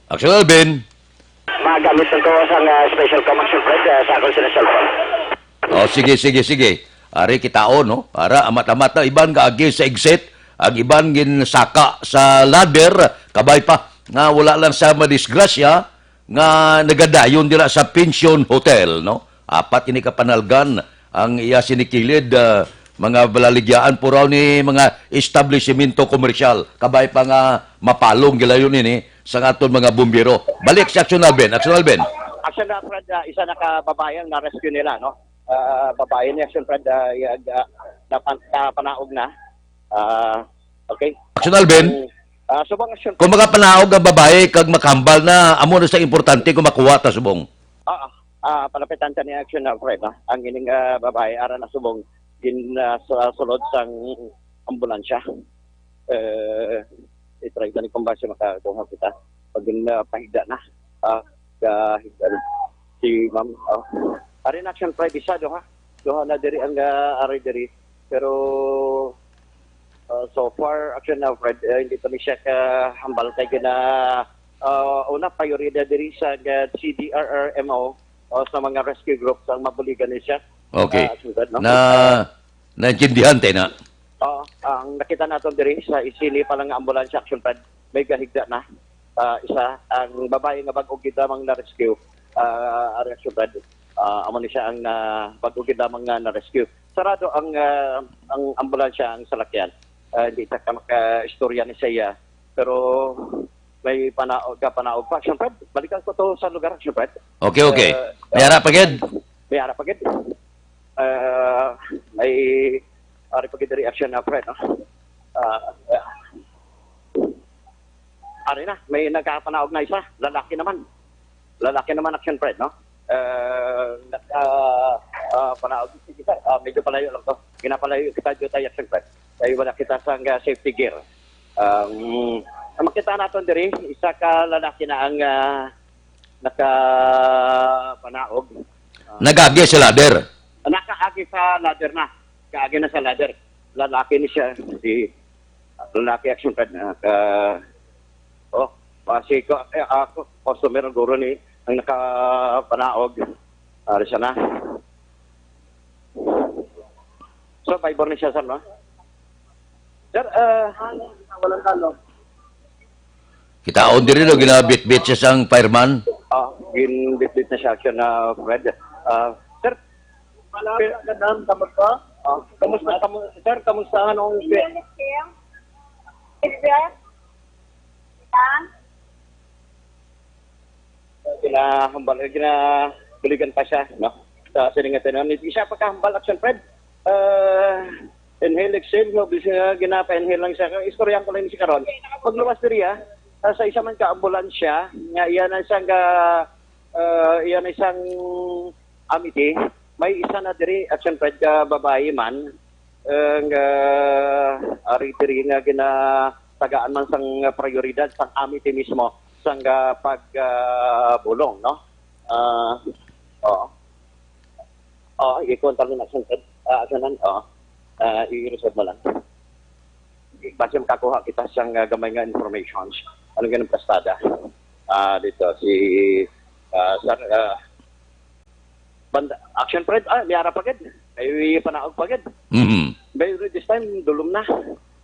Action Alvin. Magamit lang ko sa, ah, special cam, Action Fred, ah, sa akong sina cellphone. Oh, sige, sige, sige. Ari kitaon, no? Ara, amat-amat na. Iban kaagi sa exit, ang iban ginsaka sa ladder. Kabay pa nga wala lang sa madisgrasya, nga nagadayon dira sa Pension Hotel, no? Apat ini ka panalgan ang iya sinikilid, ah, mga balaligyaan, puraw ni mga establisimento komersyal. Kabay pa nga mapalong gilayon ini sa aton mga bumbiro. Balik si Action Alvin. Action Alvin. Action Alfred, ah, isa na ka babae ang na-rescue nila, no? Ah, babae ni Action Fred, ah, yag-, ah, napan-, napanaog na. Ah, okay. Action Alvin. Ang, ah, subong Action Kung Fred. Makapanaog ang babae kag makahambal na, amo na sa importante kung makuha ta subong. Ah, ah, ah, palapitan ta ni Action Alfred, no? Ang ining, ah, babae, ara na subong, gin, ah, sa sulod sang ambulansya. Eh, i-try ta ni kung ba siya makakuha kita. Pag gin, ah, pahigda na. Ah, kahigda na. Si ma'am, oh. Ari na, Action Fred, isa, duha. Duha na diri ang, ah, ari diri. Pero, ah, so far, Action Alfred, eh, hindi pa ni siya kahambal kay gina-, ah, una, prioridad diri sa, ah, C D R R M O o sa mga rescue groups ang mabuligan ni siya. Okay. Ah, Action Fred, no? Na, Ah, naintindihan tayo na. Oo, ang nakita naton diri sa isini pa lang nga ambulansya, Action Fred, may gahigda na. Ah, isa, ang babae nga bag-o gid lamang na-rescue, Ah, ari, Action Brad. Ah, amo ni siya ang, ah, bago gid lamang nga na-rescue. Sarado ang, ah, ang ambulansya, ang salakyan. Ah, hindi ta ka makaistorya ni siya. Pero may panaog, ka panaog pa. Action Brad, balikan ko to sa lugar, Action Brad. Okay, okay. Ah, May ara pa gid? May ara pa gid. Ah, may ari pa gid reaction na, Fred, no? Ah, ah. Ari na, may nagkapanaog na isa. Lalaki naman. Lalaki naman, Action Fred, no? Ah, naka, ah, panaog kita. Ah, medyo palayo lang to. Ginapalayo kita, dito tayo, Action Fred. Kaya wala kita sa, ah, safety gear. Um, ang makita natin diri, isa ka lalaki na ang, ah, nakapanaog. Ah, Nagagi sa ladder. Nakaagi sa ladder na. Kaagi na sa ladder. Lalaki ni siya. Si lalaki, Action Fred, na ka, oh, ah, si ko, eh, ako, customer ang guro ni ang nakapanaog. Ari siya na. Survivor ni siya, sir, no? Sir, ah, walang talo. Kitaon diri, no, ginabitbit siya sang fireman. Ah, ginbitbit na siya, Action, ah, Fred. Ah, sir, wala ka, kamusta ka? Ah, kamusta, kamu-, sir, kamusta ang Hindi, Miss Kim? Miss Kim? Ginahambal, ginabuligan pa siya, no? Sa sining nga tanan. Hindi siya pagkahambal, Action Fred. Ah, inhale, exhale, no? Bisag nga ginapa-inhale lang siya. Istoryahan ko lang si karon. Pagluwas diri, ah, ah, sa isa man ka ambulansya, nga iya na siyang, ah, ah, iya na siyang Amity, may isa na diri, Action Fred, ka babayi man, eh, nga ari diri nga ginatagaan man sang prioridad sang Amity mismo sang, ah, pag, ah, bulong, no? Ah, oo. Oo, ikuha lang, Action Fred. Ah, Action Fred, oo. Ah, i-resolve mo lang. Basta makakuha kita sang, ah, gamay nga informations. Ano ganun pastada? Ah, dito, si, ah, Sir, ah, Banda, Action Fred, ah, may ara pa gid. May panaog pa gid. Mhm. Pero this time, dulom na.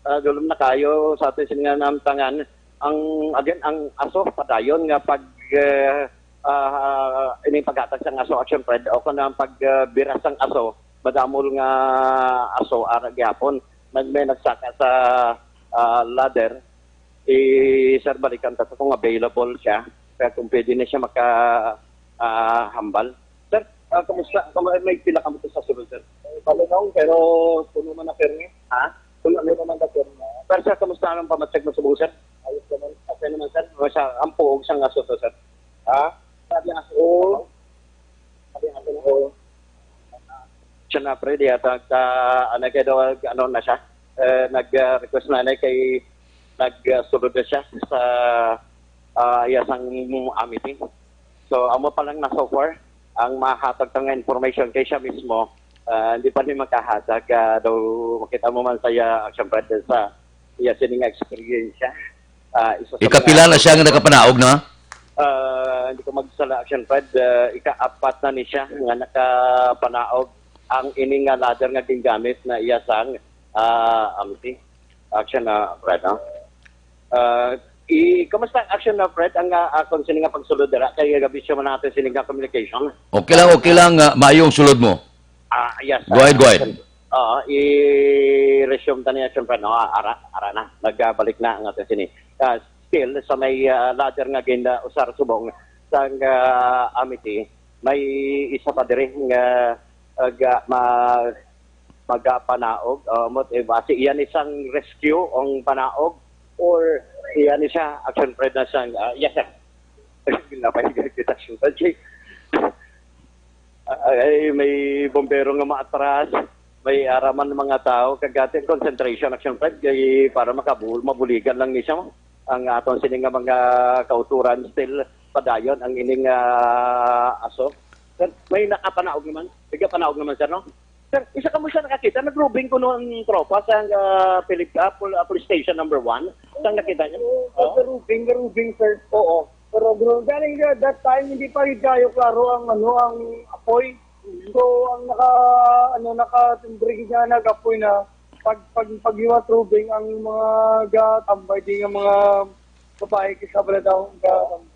Ah, dulom na kayo sa atin sini nga namtangan. Ang, again, ang aso, padayon nga pag, eh, ah, ining paghatag sang aso, Action Fred, o kung ang pag, ah, biras sang aso, madamol nga aso, ara gyapon. Nag-, may nagsaka sa, ah, ladder, si Sir Balikan, tato kung available siya. Kaya kung pwede na siya maka, ah, hambal. Sir, ah, kamusta? Kamu-, may pila ka motor sa sulod, sir? Eh, Balinong, pero puno man na permi. Ha? Puno, puno man na permi. Pero, sir, kamusta ang pamatsag mo subong, sir? Ayos naman. Okay naman, sir. Sa, ang puog sang aso to, sir. Ha? Sabi nga, oo. Sabi nga, oo. Siya na, pre, di ata, ah, ano, kaya daw, ano na siya, eh, nag-, ah, request na, na kay, nagsulod na siya sa, ah, iya sang Amity. So, amo pa lang na so far, ang mahatag ta nga information kay siya mismo, ah, hindi pa ni makahatag, ah, daw makita mo man sa iya, Action Fred, sa iya sining experience siya. Ah, isa sa Ikapila mga na siya nga nakapanaog na? Ah, hindi ko magsala, Action Fred, ah, ika-apat na ni siya nga nakapanaog ang ini nga ladder nga gingamit na iya sang, ah, Amity. Action na, Fred, no? Ah, i-, kumusta, Action na, Fred, ang, ah, akon sini nga pagsulod dira? Kay gabi siya man natin sini nga communication. Okay lang, okay lang, ah, maayong sulod mo. Ah, yes, Go ahead, ah, go ahead. Oo, i-resume ta niya, siyempre, no? Ah, ara, ara na. Nagbalik na ang ating sini. Ah, still, sa may, ah, ladder nga gin, ah, usar subong sang, ah, Amity, may isa pa diri nga, ah, ga-, ma-, magapanaog. Ah, mo, eh, basi iyan isang rescue ang panaog or iyan isa action, Fred, na sang, ah, yes, sir. Napahigay kita, siyempre. Ay, may bombero nga maatras, may araman mga tao, kag ating concentration, Action Fred, kay para makabu-, mabuligan lang ni siya. Ang aton sini nga mga kauturan, still padayon ang ining, ah, aso. Sir, may nakapanaog naman. Nagapanaog naman, sir, no? Sir, isa ka mo siya nakakita, nag-roving kuno ang tropa sa, ah, Philip-, ah, pol-, ah, police station number one. Saan nakita niya? Oo, Oh? Nag-roving, nag-roving, sir. Oo. Pero, bro, galing na that time, hindi pa rin tayo klaro ang, ano, ang apoy. So, ang naka, ano, nakatumbrigi niya, nag-apoy na. Pag, pag, pag iwa tubig, ang mga gatambay, di nga mga babae, kasabra daw, gatambay.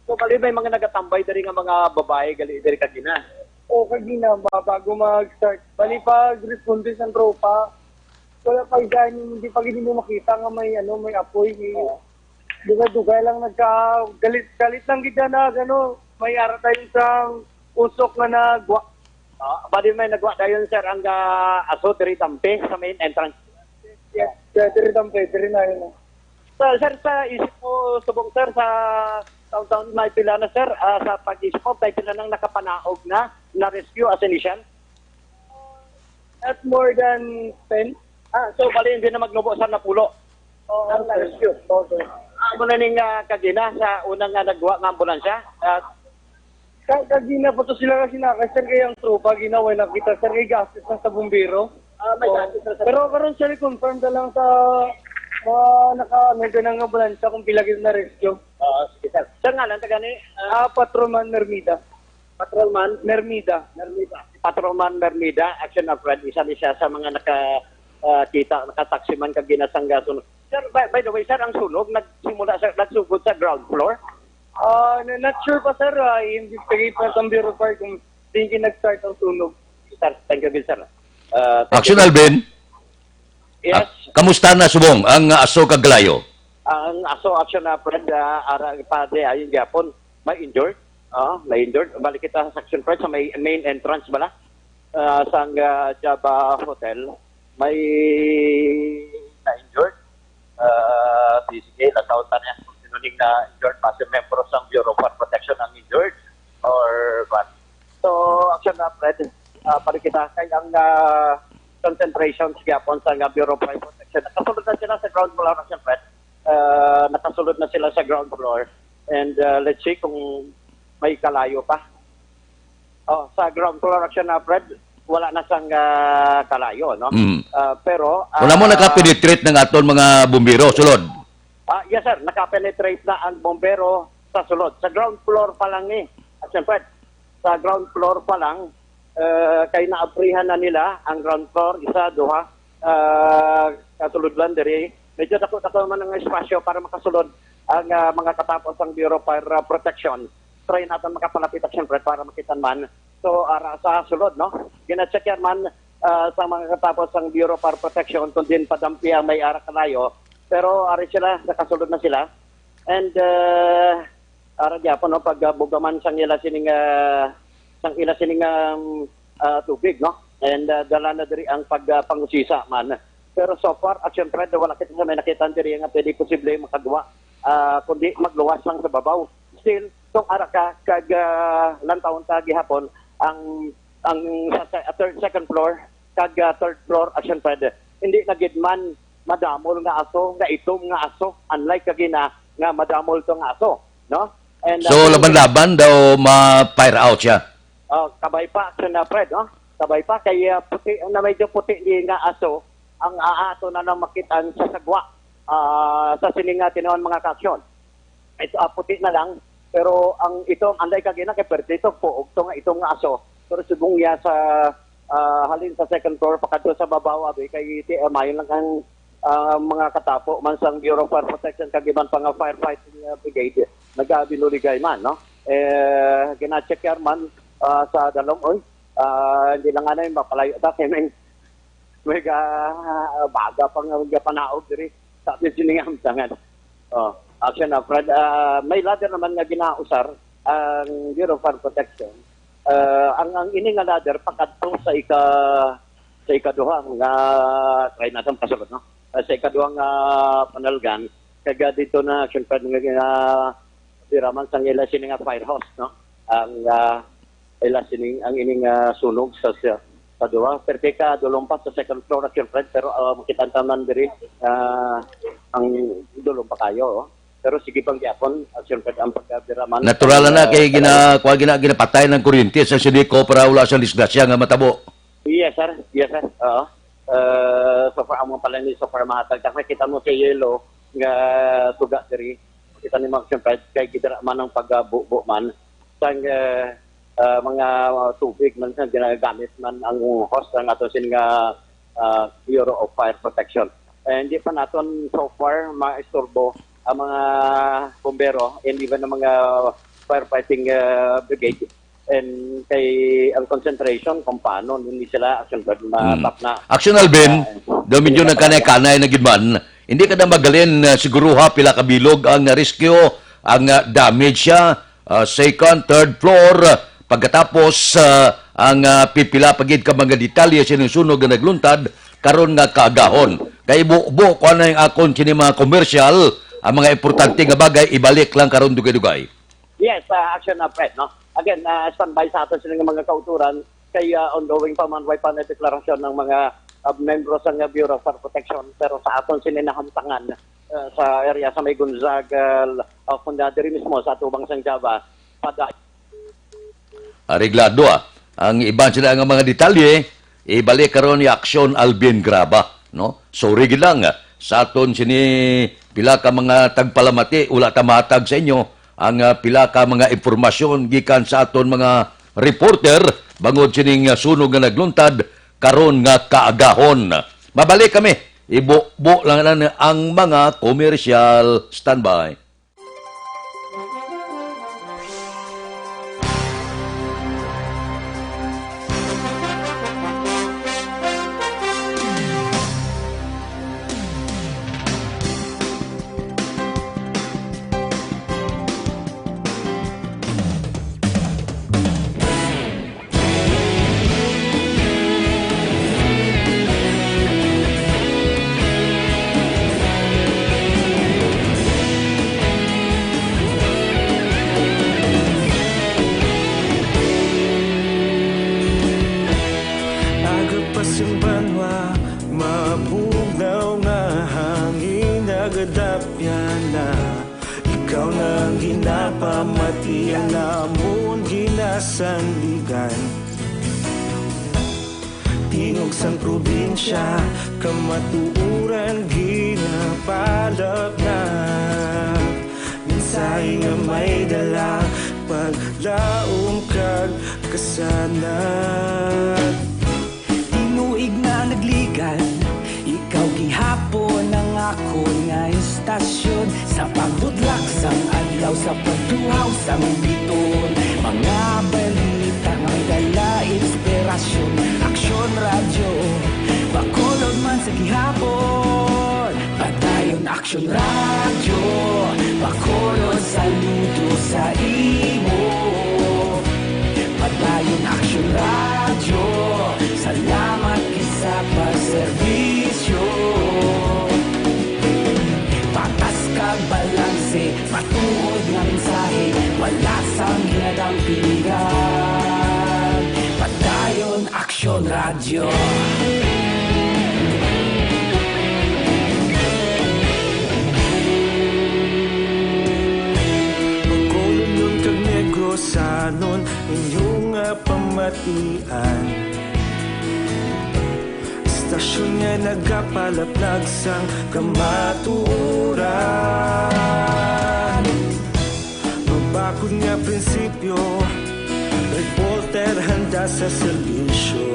So, bali may mga nagatambay diri nga mga babae gali diri kagina. O kagina ba, bago mag-start. Bali pag responde sa tropa, wala pa gani, hindi pa gid mo makita nga may ano, may apoy, may Oo. dugay-dugay lang nagka galit, galit lang gid na ano, may ara tayo isang usok nga nagwa. Ah, bali may nagwa dayon, sir, ang ah, aso diri tampi sa main entrance. Yeah, yeah, diri tampi, diri na yun. Sa, sir, sa isip mo, subong, sir, sa taon-taon, may pila na, sir, ah, sa pag-isip mo, may pila nang nakapanaog na, na-rescue as initial? Not more than ten. Ah, so, bali, hindi na magnubo sa napulo. Oo, Ang sir. na-rescue. Oo, sir. Amo na ning ah, kagina sa unang nga nagwa nga ambulansya. Ah, Ka kagina pa to sila kasi nakasir kay ang tropa ginawa nakita, sir, kay gastos lang sa bumbero. Ah, may Oo. gastos na, sir. Pero karon, sir, confirm na lang sa mga naka ano ganang ambulansya kung pila gid na rescue. Oo, sige, sir. Sir, ngalan ta gani? Ah, Ah, Patrolman Mermida. Patrolman Mermida. Mermida. Patrolman Mermida, Action Alfred, isa ni siya sa mga naka ah, kita, nakataksiman kag ginasanggason. Sir, by, by the way, sir, ang sunog nagsimula sa nagsugod sa ground floor? Ah, na- not sure pa, sir. Ah, i-investigate pa sa Bureau of Fire kung diin nag-start ang sunog. Sir, thank you, sir. Ah, thank Action you. Alvin, Yes. ah, kamusta na subong ang ah, aso kag kalayo? Ang aso, Action Alfred, ah, ara pa di ayon gyapon. May injured? Ah, may injured. Balik kita sa Action Alfred sa may main entrance bala. Ah, sang ah, Java Hotel, may na-injured. Ah, sige, lasaw ta niya kung sino ning na-injured. Base membro sang Bureau of Fire Protection ang injured or what. So, Action Alfred, ah, balik kita kay ang ah, concentrations gyapon sa nga Bureau of Fire Protection. Nakasulod na sila sa ground floor, Action Alfred. Ah, nakasulod na sila sa ground floor. And ah, let's see kung may kalayo pa. Oh, sa ground floor, Action Alfred, wala na sang ah, kalayo, no? Mm. Ah, pero Wala mo ah, nakapenetrate ng aton mga bumbero, sulod? Ah, yes, sir. Nakapenetrate na ang bumbero sa sulod. Sa ground floor pa lang ni, Action Alfred. Sa ground floor pa lang, eh, kay naabrihan na nila ang ground floor, isa, duha, ah, kasulod lang diri. Medyo dako-dako man ang espasyo para makasulod ang ah, mga katapos sang Bureau of Fire ah, Protection. Try natin makapalapit, Action Alfred, para makita man. So, ara sa sulod, no? Gina-check yan man ah, sa mga katapos sang Bureau of Fire Protection kung din padampi ang may ara kalayo. Pero ari sila, nakasulod na sila. And ah, ara gyapon, no, pag ah, bugaman sang ila sining ah, sang ila sining um, ah, tubig, no? And ah, dala na diri ang pag ah, pangusisa man. Pero so far, Action Alfred, wala kita sa may nakita diri nga pwede posible makagwa, ah, kundi magluwas lang sa babaw. Still, kung ara ka kag ah, lantawon ta gihapon ang ang sa se- third, second floor kag ah, third floor, Action Alfred, hindi na gid man madamol nga aso, nga itom nga aso, unlike kagina nga madamol to nga aso, no? And So, ah, laban-laban daw ma-fire out siya. Oh, kabay pa, Action Alfred, no? Kabay pa kay ah, puti na, medyo puti ni nga aso ang ah, ato na lang makita sa sagwa ah, sa sining nga tinuon, mga kaaksyon. Ito ah, puti na lang, pero ang itom, anday kagina kay pwerte to, puog to nga itom nga aso. Pero subong niya sa ah, halin sa second floor pakadto sa babaw, abi, kay ti- ah, mayon lang ang ah, mga katapo man sang Bureau of Fire Protection kag iban pa nga firefighting ah, brigade nagabinuligay man, no? Eh, gina-check yan man ah, sa dalom, oy. Ah, hindi lang anay mapalayo ta kay may may ga, baga pa nga gapanaog diri. Sabi sini nga amtangan. Oh, Action Alfred, ah, may ladder naman nga ginausar ang Bureau of Fire Protection. Ah, ang ang ini nga ladder pakadto sa ika sa ikaduha nga try natin pasulod, no? Ah, sa ikaduha nga panalgan, kaya dito na, siyempre, nga, nga dira man sang ila sini nga fire hose, no? Ang ah, ila sining ang ining ah, sunog sa sa, sa duha. Pero kay ka dulong pa sa second floor, Action Fred, pero ah, makita ta man diri ah, ang dulong pa kayo. Oh. Pero sige pang gyapon, Action Fred, ang pagkabira man. Natural na Ah, kay talaga. gina kuha gina ginapatay ng kuryente sa Sidico para wala siyang disgrasya nga matabo. Yes, sir. Yes, sir. Oo. Uh, so far, amo pala ni so far mahatag. Kaya kita mo sa yellow nga suga diri. Kita ni Ma'am, siyempre, kay gidara man ang pagbubo man sang ah, ah, mga tubig man sa ginagamit man ang hose ng ato sin nga ah, Bureau of Fire Protection. Eh, hindi pa naton so far maisturbo ang mga bombero and even ang mga firefighting, uh, brigade. And kay ang concentration kung paano hindi sila action, Mm. matap na. Action, Alvin, Ah, daw medyo yeah, nagkanay-kanay na gid man. Hindi ka na magalin, ah, siguro ha, pila ka bilog ang na-rescue, ang, ah, damage siya, ah, second, third floor, ah, pagkatapos, ah, ang, ah, pipila pa gid ka mga detalye sa sunog nga nagluntad karon nga kaagahon. Kay bu-, bu-, kuan na yung akon sini mga commercial, ang mga importante nga bagay, ibalik lang karon dugay-dugay. Yes, ah, action na, Fred, no? Again, ah, standby sa aton sila nga mga kauturan kay, ah, ongoing pa man, way pa na deklarasyon ng mga, ah, membro sa nga Bureau of Fire Protection, pero sa aton sila nahamtangan, ah, sa area sa may Gonzaga, ah, kung na diri mismo sa atubang sang Java, pada Areglado, ah. Ang iban sila nga mga detalye, ibalik karon ni Aksyon Alvin Graba, no? Sorry gid lang, ah, sa aton sini pila ka mga tagpalamati, wala ta mahatag sa inyo ang, ah, pila ka mga impormasyon gikan sa aton mga reporter bangod sining, ah, sunog nga nagluntad karon nga kaagahon. Mabalik kami, ibubo lang na ang mga komersyal. Standby. Aga pa sing banwa, mabugnaw nga hangin, nagadapyan na. Ikaw na ang ginapamati, ang amon ginasandigan. Tingog sang probinsya, kamatuoran ginapalapnag. Mensahe nga may dala, paglaom kag kasanag. Tinuig na nagligan, ikaw gihapon ang akon nga istasyon. Sa pagbudlak sang adlaw, sa pagtuhaw sang bituon, mga balita nga may dala inspirasyon. Aksyon Radyo, Bacolod man sa gihapon. Padayon Aksyon Radyo, Bacolod, saludo sa imo. Padayon Aksyon Radyo, salamat gid sa pagserbisyo. Patas kag balanse, matuod nga mensahe, wala sang ginadampingan. Padayon Aksyon Radyo. Bacolod kag Negros, anon inyo nga pamatian. Istasyon nga nagapalaplag sang kamatuoran. Mabakod nga prinsipyo, reporter handa sa serbisyo.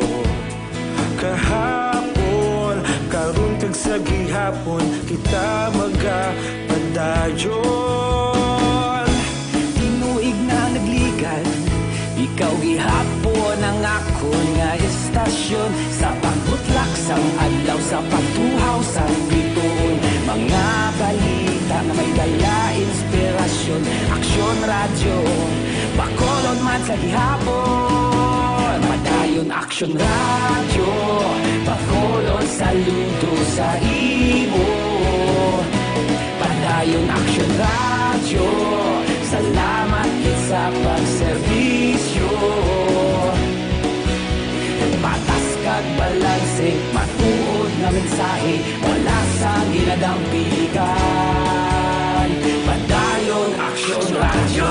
Kahapon, karon kag sa gihapon, kita magapadayon. Tinuig na nagligan, ikaw gihapon ang akon nga istasyon. Sa pagbutlak sang adlaw, sa pagtuhaw sang bituon, mga balita nga may dala inspirasyon. Aksyon Radyo, Bacolod man sa gihapon. Padayon Aksyon Radyo, Bacolod, saludo sa imo. Padayon Aksyon Radyo, salamat gid sa pagserbisyo. Patas kag balanse, matuod nga mensahe, wala sang ginadampigan. Padayon Aksyon Radyo.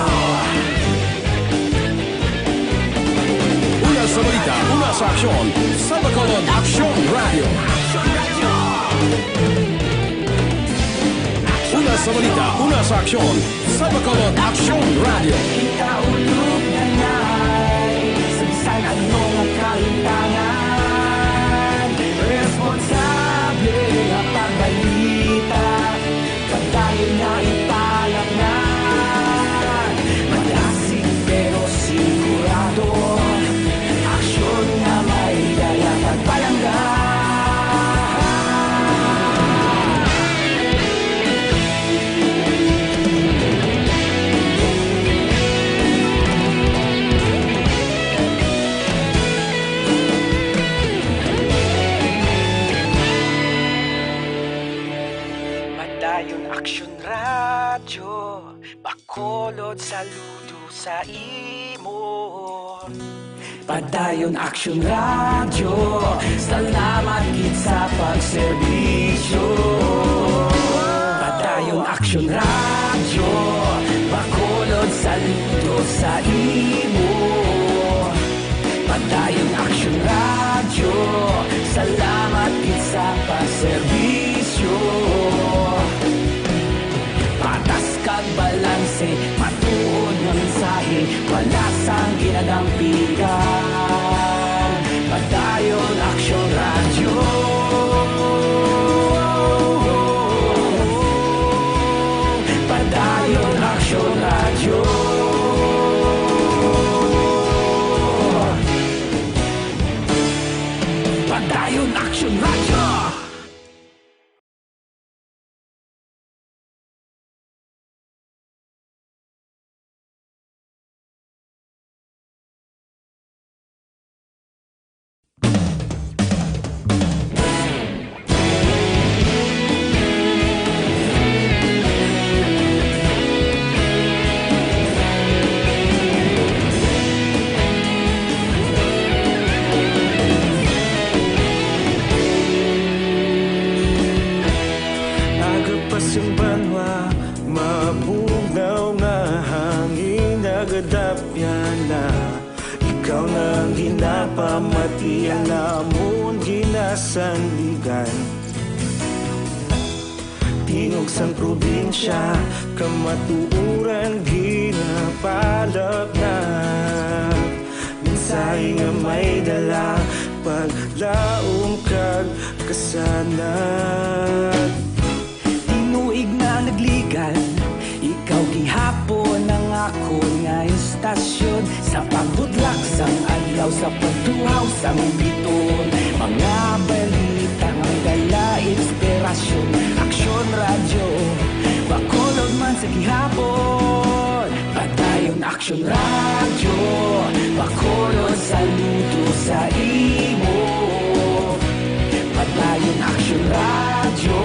Una sa balita, una sa aksyon, sa Bacolod Aksyon Radyo. Una sa balita, una sa aksyon, sa Bacolod Aksyon Radyo. Kita ulog na nay, sa bisan ano nga kahitangan, responsable nga pagbalita. Padayon nga ipalapnag, mataas Saludo sa imo. Padayon Action Radio, salamat gid sa pagserbisyo. Padayon Action Radio, Bacolod, saludo sa imo. Padayon Action Radio, salamat gid sa pagserbisyo. Patas kag balanse, matuod nga mensahe, wala sang ginadampigan. Padayon Action Radio. Padayon Action Radio. Padayon Action Radio. Aga pa sing banwa, mabugnaw nga hangin nagadapyan na. Ikaw na ang ginapamati, ang amon ginasandigan. Tingog sang probinsya, kamatuoran ginapalapnap. Mensahe nga may dala, paglaom kag kasanag. Tinuig na nagligad, ikaw gihapon ang akon nga istasyon. Sa pagbutlak sang adlaw, sa pagtuhaw sang bituon, mga balita nga may dala inspirasyon. Aksyon Radyo, Bacolod man sa gihapon. Padayon Aksyon Radyo, Bacolod, saludo sa imo. Padayon Aksyon Radyo,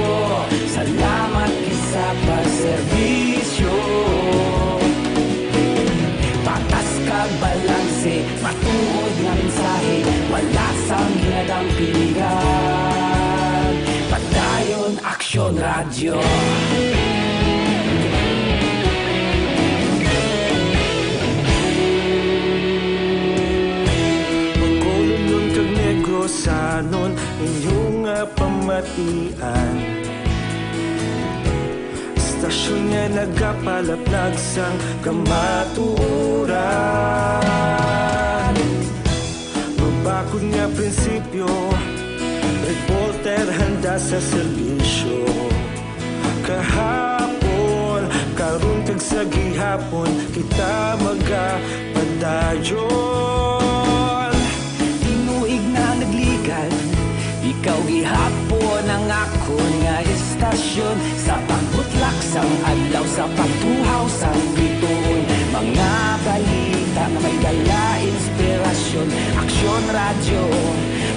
salamat gid sa pagserbisyo. Patas kag balanse, matuod nga mensahe, wala sang ginadampigan. Padayon Aksyon Radyo. Bacolodnon kag Negrosanon, inyo nga pamatian. Istasyon nga nagapalaplag sang kamatuoran. Mabakod nga prinsipyo, reporter handa sa serbisyo. Kahapon, karon kag sa gihapon, kita magapadayon. Tinuig na nagligad, ikaw gihapon ang akon nga istasyon. Sa pagbutlak sang adlaw, sa pagtuhaw sang bituon, mga balita nga may dala inspirasyon. Aksyon Radyo,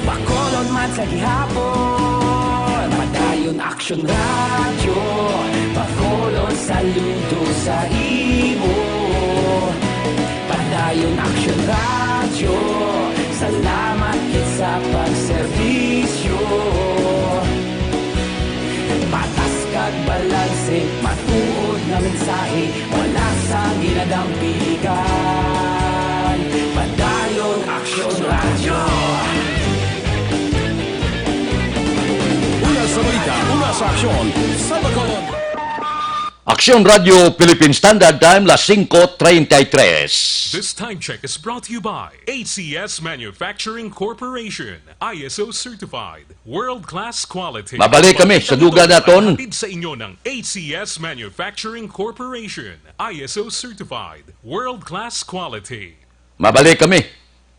Bacolod man sa gihapon. Padayon Aksyon Radyo, Bacolod, saludo sa imo. Padayon Aksyon Radyo, salamat gid sa pagserbisyo. Patas kag balanse, matuod nga mensahe, wala sang ginadampigan. Padayon Aksyon Radyo. Una sa balita, una sa aksyon, sa Bacolod. Aksyon Radyo Philippine Standard Time, las singko treinta y tres. This time check is brought to you by A C S Manufacturing Corporation, I S O certified, world-class quality. Mabalik kami sa dugang naton. Hatid sa inyo ng A C S Manufacturing Corporation, I S O certified, world-class quality. Mabalik kami.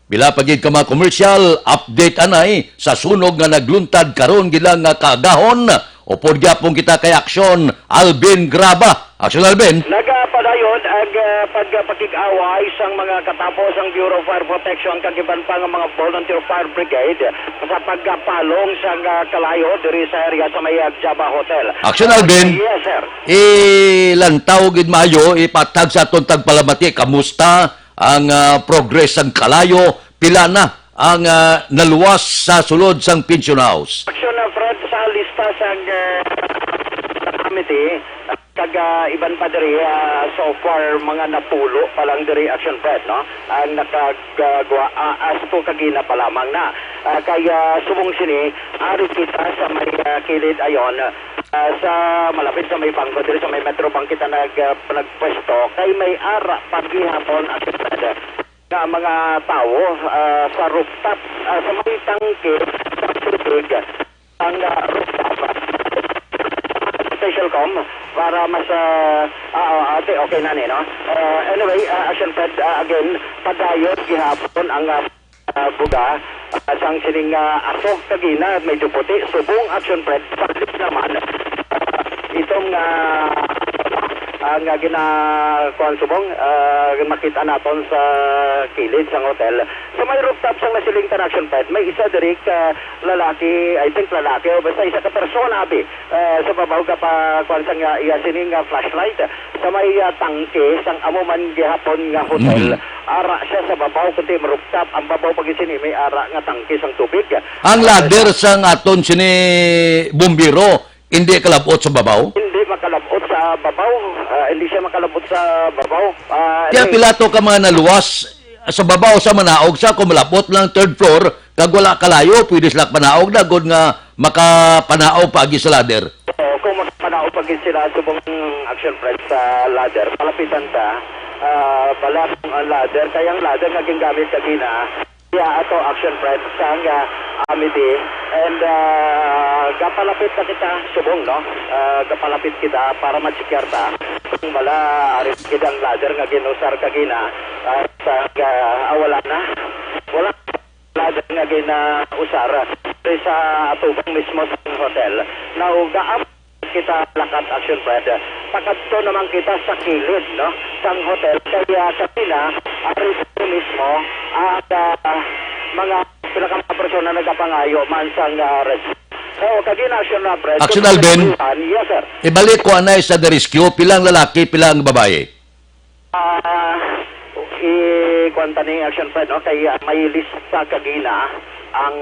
Pila pa gid ka mga commercial, update anay sa sunog nga nagluntad karon gid lang nga kaagahon. Upod gyapon kita kay Aksyon Alvin Graba. Aksyon Alvin. Nagapadayon ang, ah, pagpakig-away sang mga katapo sang Bureau of Fire Protection kag iban pa nga mga volunteer fire brigade sa pagpalong sang, ah, kalayo diri sa area sa may, ah, Java Hotel. Aksyon Alvin. Yes, sir. Ilantaw gid maayo, ipatag sa aton tagpalamati. Kamusta ang, ah, progress sang kalayo? Pila na ang, ah, naluwas sa sulod sang Pension House? Aksyon na, Fred, sa lista sang, ah, committee, kag, ah, iban pa diri, ah, so far, mga napulo pa lang diri, Aksyon Fred, no? Ang nakagwa, ah, as to kagina pa lamang na. Ah, kay, ah, subong sini, ari kita sa may, ah, kilid ayon, ah, sa malapit sa may bangko, diri sa may Metrobank kita nag, ah, nagpwesto, kay may ara pa gihapon, Aksyon Fred, nga mga tawo, ah, sa rooftop, ah, sa may tangke sa tubig, ang, ah, rooftop. Special com para mas, ah, ah, ah, okay, okay na ni, no? Ah, anyway, ah, Action Fred, ah, again, padayon gihapon ang, ah, ah, buga, ah, sang sining, ah, aso kagina, medyo puti, subong Action Fred, palit naman, ah, itong, ah, ang, ah, gina-, kuwan subong, ah, makita naton sa kilid sang hotel. Sa may rooftop sang nasiling ka, Action Fred, may isa diri ka lalaki, I think lalaki, o basta isa ka persona, abi, ah, sa babaw ka pa, kuwan sang, ah, iya sining, ah, flashlight. Sa may, ah, tangke sang amo man gihapon nga hotel, Mhm. ara siya sa babaw, kundi rooftop. Ang babaw pa gid sini may ara nga tangke sang tubig. Ang Ah, ladder sa sang aton sini bumbiro, hindi kalab-ot sa babaw? Hindi makalab-ot sa babaw. Ah, hindi siya makalab-ot sa babaw. Ah, Kaya anyway. Pila to ka mga naluwas sa babaw sa manaog sa kung malab-ot lang third floor, kag wala kalayo, pwede sila panaog na, gud nga makapanaog pa agi sa ladder. Oo, kung makapanaog pa gid sila subong Action Fred sa ladder, palapitan ta, ah, bala ang ladder, kay ang ladder nga gingamit kagina, iya ato Action Fred sa nga amity, and, ah, gapalapit na kita subong, no? Ah, gapalapit kita para ma-check ta kung bala ari gid ang ladder nga ginusar kagina, ah, sa, ah, wala na. Wala ladder nga ginausar sa atubang mismo sa hotel. Now, gaam kita lakat, Action Fred. Pakadto naman kita sa kilid, no, sang hotel. Kaya sa pila, ari mismo ang, ah, mga pila ka mga persona nagapangayo man sang, ah, rescue. So, kagina, Action na, Fred. Action, Kung Alvin. Yes, sir. Ibalik ko anay sa the rescue, pilang lalaki, pilang babae? Ah, i-, kuwan ta ni Action Fred, no? Kay, ah, may lista kagina ang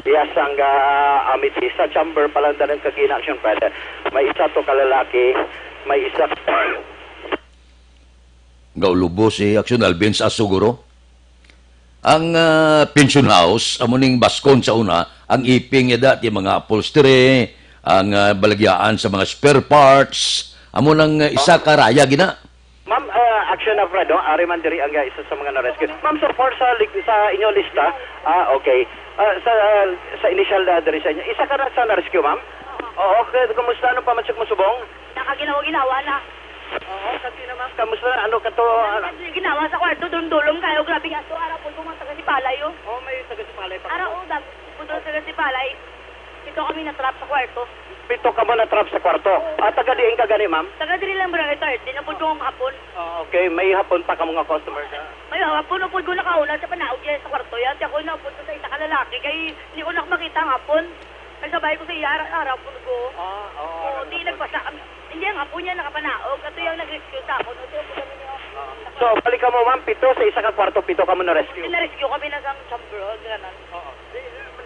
iya sang, ah, amity. Sa chamber pa lang tanan kagina, Action Fred. May isa to ka lalaki, may isa Gaulubo si Action Alvin sa asuguro. Ang, ah, pension house, amo ning baskon sa una, ang iping niya dati, mga upholstery, ang, ah, balagyaan sa mga spare parts, amo nang, ah, isa ka raya gina. Ma'am, ah, Action na, Fred, no? Ari man diri ang, ah, isa sa mga na-rescue. Ma'am, so far sa lig-, sa inyo lista, ah, okay. Ah, sa, ah, sa initial na diri sa inyo, isa ka na sa na-rescue, ma'am? Oo, okay. Kumusta? Ano pa man siya kumusubong? Nakaginawa-ginawa na. Oo, sabi na, ma'am. Kamusta na? Ano ka to? Ano? Ginawa sa kwarto, dundulom kayo. Grabe nga to. Ara po mga taga Sipalay, oh. Oh, may taga Sipalay pa. Ara, oh, dami po doon taga Sipalay. Pito kami na-trap sa kwarto. Pito ka mo na-trap sa kwarto? Oo. Ah, taga diin ka gani, ma'am? Taga diri lang, Barangay Thirteen. Napod ko hapon. Ah, okay. May hapon pa ka mga customer ka? May hapon, napod ko nakauna sa panaog yan sa kwarto yan. Kaya ako napod ko sa isa ka lalaki. Kay hindi ko na makita ang hapon. Nagsabay ko sa iya, ara-, araw po ko. Ah, oo, Oo, ano di na po? Nagbasa kami. Hindi, ang apo niya nakapanaog. Ato yung nag-rescue sa ako. No? Ito po kami niya. Ah. So, balik ka mo, ma'am, pito sa isa ka kwarto, pito ka mo na-rescue? Na-rescue kami na sa chamber, oh, ganun. Oo. Di,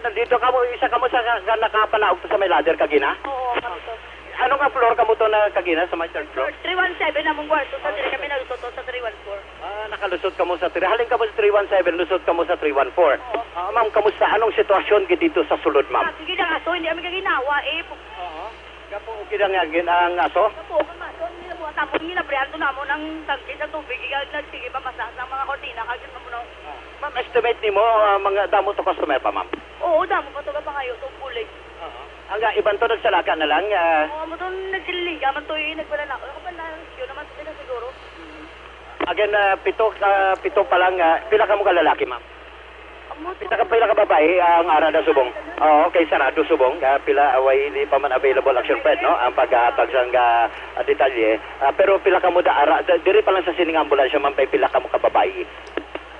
nandito ka mo, isa ka mo sa ka, ka nakapanaog to sa may ladder kagina? Oo, kami to. Ano nga floor ka mo to na kagina, sa may third floor? Three one seven among kwarto, sa diri kami nalusot to sa three one four. Ah, nakalusot ka mo sa three. Halin ka mo sa three one seven, lusot ka mo sa three one four. Oo. Ah, ma'am, kamusta? Anong sitwasyon gid dito sa sulod, ma'am? Ah, sige lang, aso, hindi kami kaginawa, eh. Oo. Gapo, okay lang nga gin-, ang aso? Gapo, ang aso, hindi na buwan. Tapos, hindi na briyan to namo ng tangke sa tubig. Ikaw, nagsige pa, masa, sa mga kortina, kag yun, muna. Ah. Ma'am, estimate nimo, ah, mga damo to customer pa, ma'am? Oo, damo pa to, kapangayo, to, bulig. Oo. Ang, ah, iban to, nagsalaka na lang, ah. Oo, mo to, nagsilingga man to, eh, nagwala na ako. Ako pa na, yun naman, to, siguro. Again, ah, pito, ah, pito pa lang, ah, pila ka mo ka lalaki, ma'am? Pila ka, pila ka babayi ang ara na subong? Oo, kay sarado subong. Ah, pila, ah, way, di pa man available, Action Fred, no? Ang paghatag sang, ah, detalye. Ah, pero pila ka mo da ara? Da-, diri pa lang sa sining ambulansya, ma'am, kay pila ka mo ka babayi?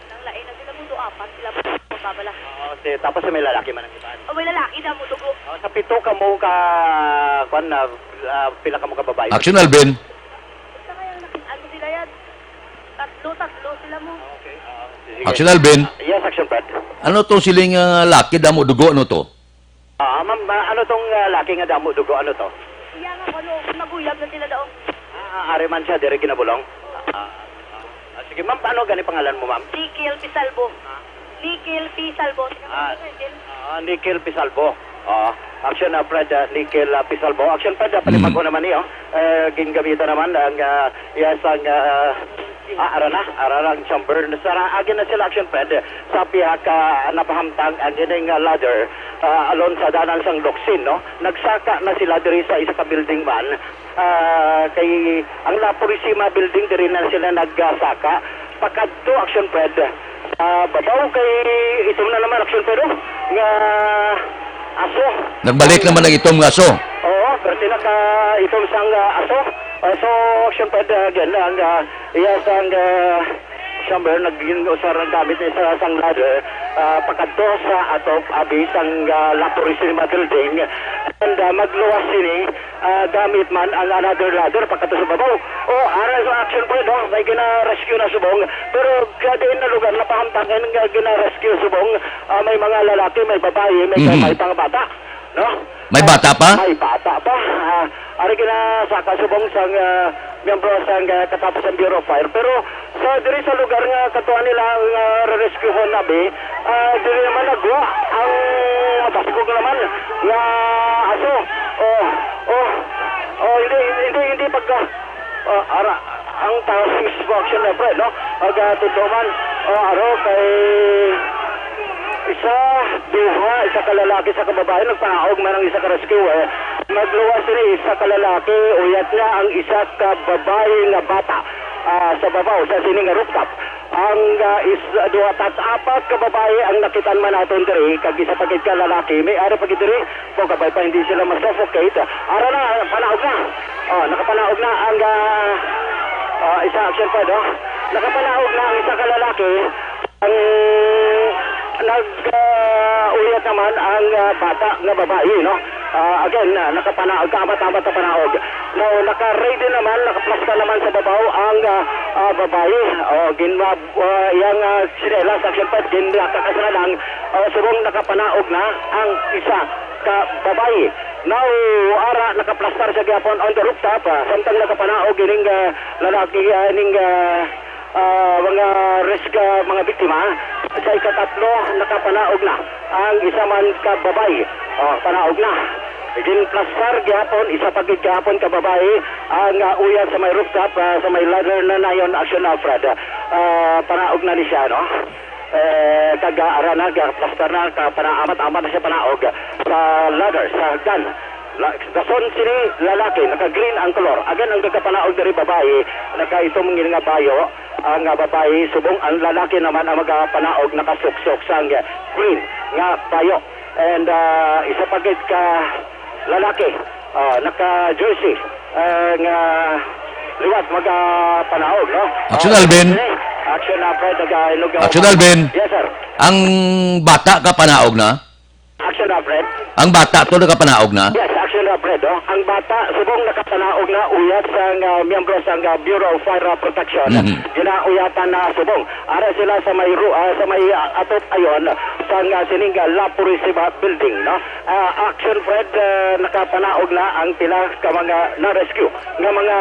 Nang lain na sila mo, do apat sila mo, babala. Oo, si, tapos may lalaki man ang iban. Oh, may lalaki na mo, dugo. Oh, sa pito ka mo ka, kwan na, ah, pila ka mo ka babayi? Action, Alvin. Basta kaya nakit-, ano sila yan? Tatlo, tatlo sila mo. Okay, ah, sige. Action, Alvin. Yes, Action Fred. Ano tong siling, ah, laki damo dugo, ano to? Ah, ma'am, ah, ano tong, ah, laki nga damo dugo? Ano to? Iya nga, ano, maguyab na sila daw. Ah, ah, ari man siya, diri ginabulong? Ah, ah, ah. Ah, sige, ma'am, paano gani pangalan mo, ma'am? Nickel Pisalbo. Ah. Nickel Pisalbo. Sige, Ah, Nickel. ah, Nickel Pisalbo. Ah, Action, ah, Fred, ah, Nickel, ah, Pisalbo. Action, Fred, ah, Mm. panibago naman niyo. Eh, gingamitan naman ang, ah, yes, ang, ah, ah, ara na, ara na ang chamber. Sa ra-, agi na sila, Action, Fred, sa pihak, ah, napahamtang ang ining, ah, ladder, ah, alon sa danan sang Locsin, no? Nagsaka na sila diri sa isa ka building man. Ah, kay ang La Purisima building, diri na sila nagsaka. Pakadto, Action Fred. Ah, babaw kay itom na naman, Action Fred, oh, nga aso. Nagbalik naman ang itom nga aso. Oo, pero tinaka itom sang, ah, aso. Ah, so, Action Fred, ah, again, ang, ah, iya sang, ah, chamber, naging usar ang gamit niya sa sang ladder, ah, pakadto sa atop abi sang, ah, La Purisima building. And, ah, magluwas sini, ah, gamit man ang another ladder pakadto sa babaw. Oh, ara sa Action Fred, no? May gina-rescue na subong. Pero sa diin na lugar, napahamtangan nga gina-rescue subong, ah, may mga lalaki, may babayi, may, Mhm. may pang bata, no? May bata pa? May bata pa. Ah, ari ginasaka subong sang, ah, miyembro sang, ah, katapos sang Bureau of Fire. Pero sa diri sa lugar nga katuan nila nga re-rescuehon abi, ah, diri naman nagwa ang mabaskog naman nga aso. Oh, oh, oh, hindi, hindi, hindi pagka, ah, ara, ang taas mismo, Action Fred, no? Aga, totoo man, ah, aro kay isa, duha, isa ka lalaki, isa ka babae, nagpanaog man ang isa ka rescuer. Nagluwas sini isa ka lalaki, uyat niya ang isa ka babae nga bata, ah, sa babaw sa sini nga rooftop. Ang, ah, is, duha tas apat ka babae ang nakitan man naton diri, kag isa pa gid ka lalaki, may ara pa gid diri. Kung kabay pa, hindi sila ma-suffocate. Ara na, panaog na. Oh, nakapanaog na ang, ah, ah, isa, Action Fred, oh. Nakapanaog na ang isa ka lalaki. Ang nag, ah, uyat naman ang, ah, bata nga babayi, no? Ah, again, ah, nakapanaog, kaamat-amat na panaog. Now, naka-ready naman, nakaplastar naman sa babaw ang, ah, ah, babayi. Oh, ginwa-, ah, iyang, ah, sinelas, Action Fred, ginlaka ka sa lang. Ah, subong nakapanaog na ang isa ka babayi. Now, ara, nakaplastar siya gihapon on the rooftop, ah, samtang nakapanaog ining, ah, lalaki, ah, ining, ah, ah, mga risk, ah, mga biktima. Sa ikatatlo, nakapanaog na ang isa man ka babayi. Oh, panaog na. Ginplastar gihapon, isa pa gid gihapon ka babayi ang, ah, uyat sa may rooftop, ah, sa may ladder na nayon, Action Alfred. Ah, panaog na ni siya, no? Eh, kag, ah, ara na, gaplastar na, ka, panaamat-amat na siya panaog sa ladder, sa hagdan. La-, dason sini lalaki, naka-green ang kolor. Again, ang nagapanaog diri babayi, naka-itom nga bayo. Ang, ah, babayi, subong ang lalaki naman ang magapanaog, nakasuksok sang green nga bayo. And, ah, isa pa gid ka lalaki, ah, naka-jersey, ah, nga liwat magapanaog, no? Action, Ah, Alvin. Action, ah, Fred, nag-, ah, nag-, Action, Alvin. Yes, sir. Ang bata ka panaog na? Action, ah, Fred. Ang bata to nakapanaog na? Yes, Action, ah, Fred, oh. Ang bata, subong nakapanaog na, uyat sang, ah, miyembro sang, ah, Bureau of Fire Protection. Mhm. Ginauyatan na subong. Ara sila sa may ru-, ah, sa may, ah, atop ayon sang, ah, sining, ah, La Purisima building, no? Ah, Action Fred, ah, nakapanaog na ang pila ka mga na-rescue nga mga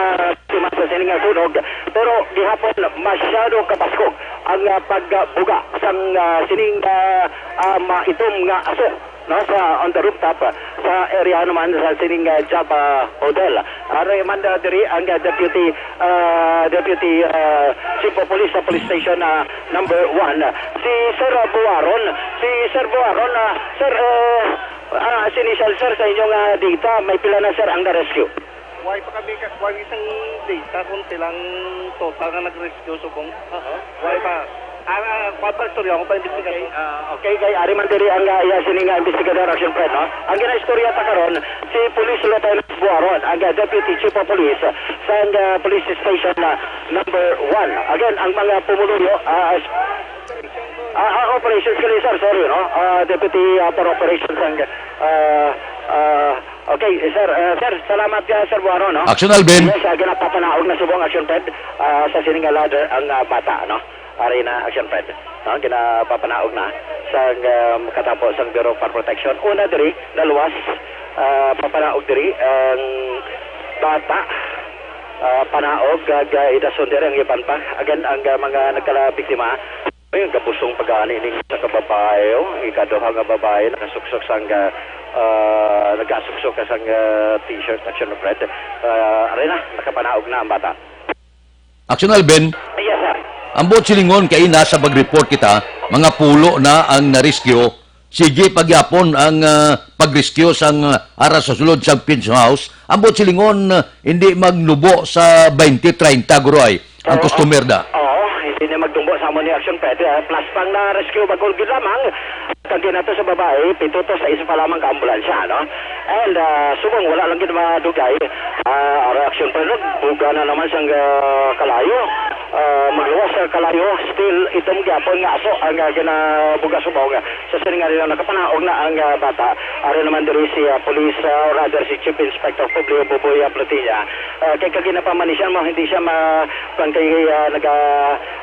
biktima sa sining nga sunog. Pero gihapon, masyado kabaskog ang, ah, pagbuga sang, ah, sining, ah, ah, maitom nga aso, no, sa on the rooftop, ah, sa area naman sa sining, ah, Java Hotel. Ari man, ah, diri ang, ah, deputy, ah, deputy, ah, chief of police sa police station, ah, number one, si Sir, ah, Buaron. Si Sir Buaron, ah, sir, eh, ah, sa initial, sir, sa inyong, ah, data, may pila na, sir, ang na-rescue? Why pa kami ka-, why isang data kung silang total nga nag-rescue subong? Aha. Why pa? Ah, kuwan pa, istorya ko pa, imbestigador. Okay, ah, okay, kay ari man diri ang, ah, iya sini nga investigador, Action Fred, no? Ang ginaistorya ta karon, si Police Lieutenant Buaron, ang, ah, Deputy Chief of Police sa, ah, Police Station na number one. Again, ang mga pumuluyo, ah, s-, ah, ah, operations kali, sir, sorry, no? Ah, Deputy, ah, for Operations ang, ah, ah, okay, sir, ah, sir, salamat ka, Sir Buaron, no? Action Alvin. Yes, ah, ginapapanaog na subong, Action Fred, ah, sa sini nga ladder ang, ah, bata, no? Ari na, Action Fred. No, ginapapanaog na sang, um, katapo sang Bureau of Fire Protection. Una diri, naluwas, ah, papanaog diri ang bata. Ah, panaog, kag, ah, idason diri ang iban pa. Again, ang, ah, mga nagkalabiktima. Ay, ang gabusong pag-ani ning sa kababae, oh. Ang ikaduha nga babae, nakasuksok sang, ah, ah, nagasuksok ka sang, ah, t-shirt, Action Fred. Ah, ari na, nakapanaog na ang bata. Action Alvin, yes, sir. Ambot silingon kay ina sa pag-report kita, mga pulo na ang na-rescue. Sige pagyapon ang, ah, pag-rescue sang, ah, ara sa sulod sang Pinch House. Ambot silingon, ah, hindi magnubo sa twenty, treinta, guroy, ang Oo. Customer da. Oo, hindi na magnubo sa amo ni Action Fred. Ah, plus pang na-rescue bagol gid lamang. Kag ginato sa babae, pito to sa isa pa lamang ka ambulansya, no? And, ah, subong wala lang gid madugay, ah, ang reaksyon pa, no? Buga na naman sang, ah, kalayo. Ah, magluwas sa kalayo, still itom gyapon nga aso ang, ah, ginabuga subong. Sa sining nga nila nakapanaog na ang, ah, bata. Ari naman diri si, ah, police, ah, or rather si Chief Inspector Publio Buboy, ah, Platinia. Ah, kay kagina pa man siya, mo, hindi siya ma-, kung kay, ah, naga,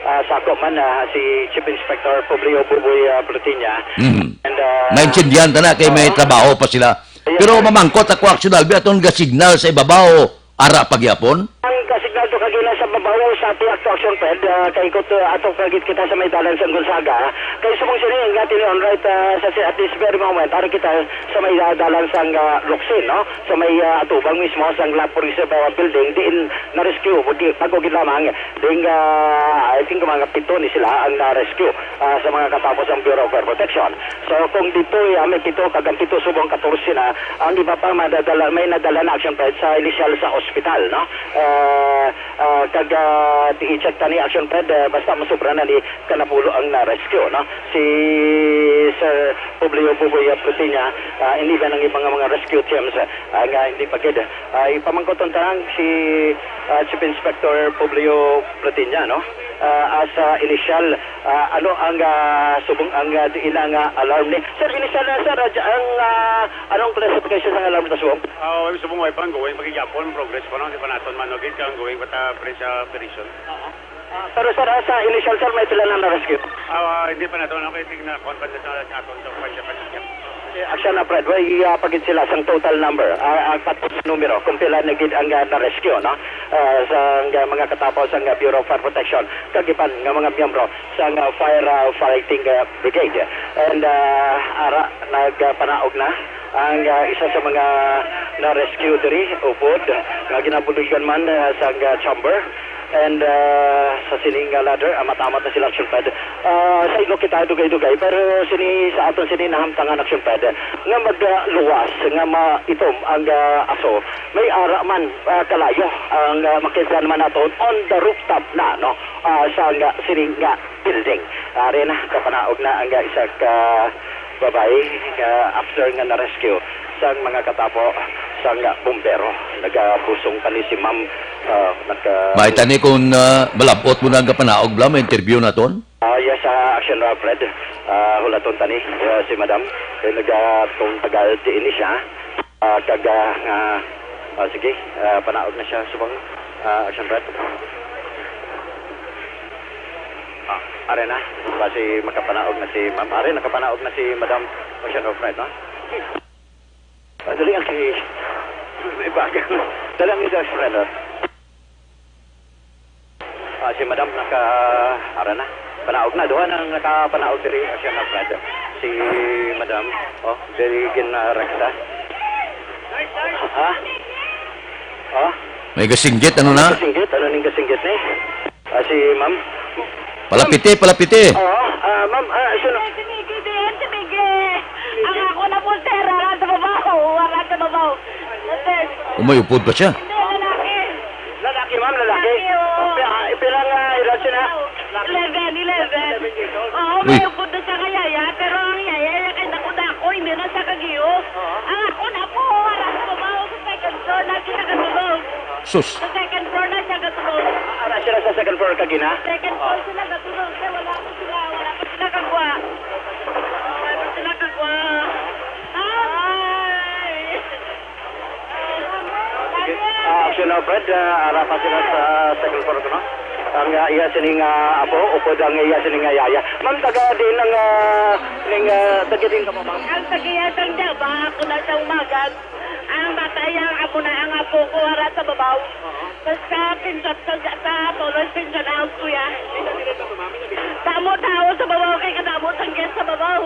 ah, sakop man, ah, si Chief Inspector Publio Buboy, ah, Platinia. Mhm. And, uh, Maintindihan ta na kay may Oo. trabaho pa sila. Yes, Pero sir. mamangkot ako, Action Alvin, aton ga-signal sa ibabaw, ara pagyapon? Ang ga-signal to kagina sa babaw sa Tiyak to Action Fred, uh, kay ikot, uh, ato kagit kita sa may dalan sa Gonzaga. Kay subong sini nga tini on right, uh, sa si-, at this very moment, ari kita sa may, uh, dalan sang, uh, Locsin, no? Sa may, uh, atubang mismo sang La Purisa, uh, building, diin na-rescue, bago gid lamang, ding, uh, I think mga pito ni sila ang na-rescue. Ah, sa mga katapos ang Bureau of Fire Protection. So, kung dito, ah, may pito, kag ang pito subong katorse na, ang iba pa madadala, may nadala na, Action Fred, sa inisyal sa ospital, no? Ah, ah, kag, ah, i-check ta ni, Action Fred, eh, basta masubra na ni kanapulo ang na-rescue, no? Si Sir Publio Buboy Plutinia, ah, and even ang ibang mga rescue teams, ah, nga hindi pa gid. Ah, ipamangkot ta lang si, ah, Chief Inspector Publio Plutinia, no? Ah, as, ah, initial, ah, ano ang, ah, subong ang, ah, diin na nga alarm ni? Sir, initial na, sir, ah, ang, ah, anong classification sang alarm ta subong? Ah, subong way pa, ongoing pa gihapon, progress pa, no? Di pa naton man, no? Gid ka ongoing pa ta, pre, sa operation. Oo. Ah, pero, sir, ah, sa initial, sir, may pila na na-rescue? Ah, hindi pa naton, no? Kaya tingnan, kuwan pa naton, sa aton, sa, sa, sa, Eh, Action Fred, way, ah, pa gid sila sang total number, ah, ang pat-, numero, kung pila na gid ang, ah, na-rescue, no? Ah, sa, ah, mga katapos sang, ah, Bureau of Fire Protection, kag iban nga mga miyembro sang, ah, fire, ah, fighting, ah, brigade. And, ah, ara, nagpanaog na ang, ah, isa sa mga na-rescue diri, upod, nga ginabuligan man, ah, sang, ah, chamber. And, ah, sa sining nga ladder, ah, matamat na sila, Action Fred. Ah, sa ilo kita dugay-dugay, pero sini sa aton sini nahamtangan, Action Fred, nga magluwas, nga maitom ang, ah, aso. May ara man, ah, kalayo ang, ah, makita naman naton on the rooftop na, no? Ah, sa nga sining nga building. Ari na, kapanaog na ang, ah, isa ka babayi, ah, after nga na-rescue sang mga katapo sang bombero. Nagabusong pa ni si ma'am, ah, nagka- May tani kung, ah, malabot mo na ang kapanaog, bla, may interview naton? Ah, yes, ah, Action Alfred. Ah, hulaton tani, ah, si madam. Eh, nagatong tagal diin ni siya. Ah, kag, ah, nga, ah, sige, ah, panaog na siya subong, ah, Action Alfred. Ah, ari na. Basi makapanaog na si ma'am. Ari, nakapanaog na si Madam Ocean of Pride, no? Ah, dali ang si, may baga. Dali ang si Ocean of Pride, no? Ah, si Madam naka, ara na. Panaog na. Duha na ang nakapanaog diri, Ocean of Pride. Si Madam, oh, diri gin, ah, rekta. Ha? Oh? May gasinggit, ano na? Gasinggit, ano ning gasinggit ni? Ah, si ma'am? Palapiti, palapiti. Oo, ah, ma'am, ah, sino? Si Miggy din, si Miggy. Ang ako na po, sir, aran sa babaw, aran sa babaw. Sir. Umay, upod pa siya. Hindi, lalaki. Lalaki, ma'am, lalaki. Lalaki, oo. Pi-, ah, pila nga edad siya na? Eleven, eleven. Oo, Uy. May upod na siya nga yaya, pero ang yaya, yaya kay dako-dako, hindi na siya kagiyo. Ang ako na po, wala sa babaw, sa second floor, na siya katulog. Sus. Sa second floor na siya katulog. Ara sila sa second floor kagina? Second floor sila katulog, kaya wala pa sila, wala pa sila kagwa. Oo, wala pa sila kagwa. Ay! Ah, Action Alfred, ah, ara pa sila sa second floor, no? Ang, ah, iya sining, ah, apo, upod ang iya sining, ah, yaya. Ma'am, taga din ang, ah, ning, ah, taga din ka, ma'am? Ang tagiya sang Java, ako na siyang magad. Ang bata yang amo na ang apo ko, ara sa babaw. Sa, sa, pension, sa, sa Polos Pension House, kuya. Damo tao sa babaw, kay kadamo sang guest sa babaw.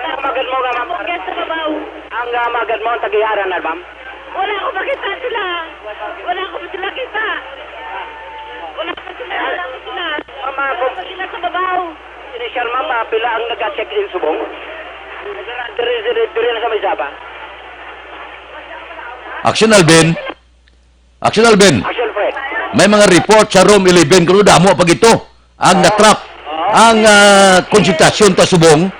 Ang magad mo nga, ma'am? Damo guest sa babaw. Ang, ah, magad mo, ang tagiya ara na, ma'am? Wala ko makita sila. Wala ko sila kita. Wala ko sila, wala ko sila. Ma'am, ah, Wala ko sila sa babaw. Sini, sir, ma'am, ah, pila ang naga-check-in subong? Diri, diri, diri na sa may Java. Action, Alvin. Action, Alvin. Action, Fred. May mga report sa room eleven, kuno damo pa gito ang natrap. Ang, ah, konsentrasyon ta subong,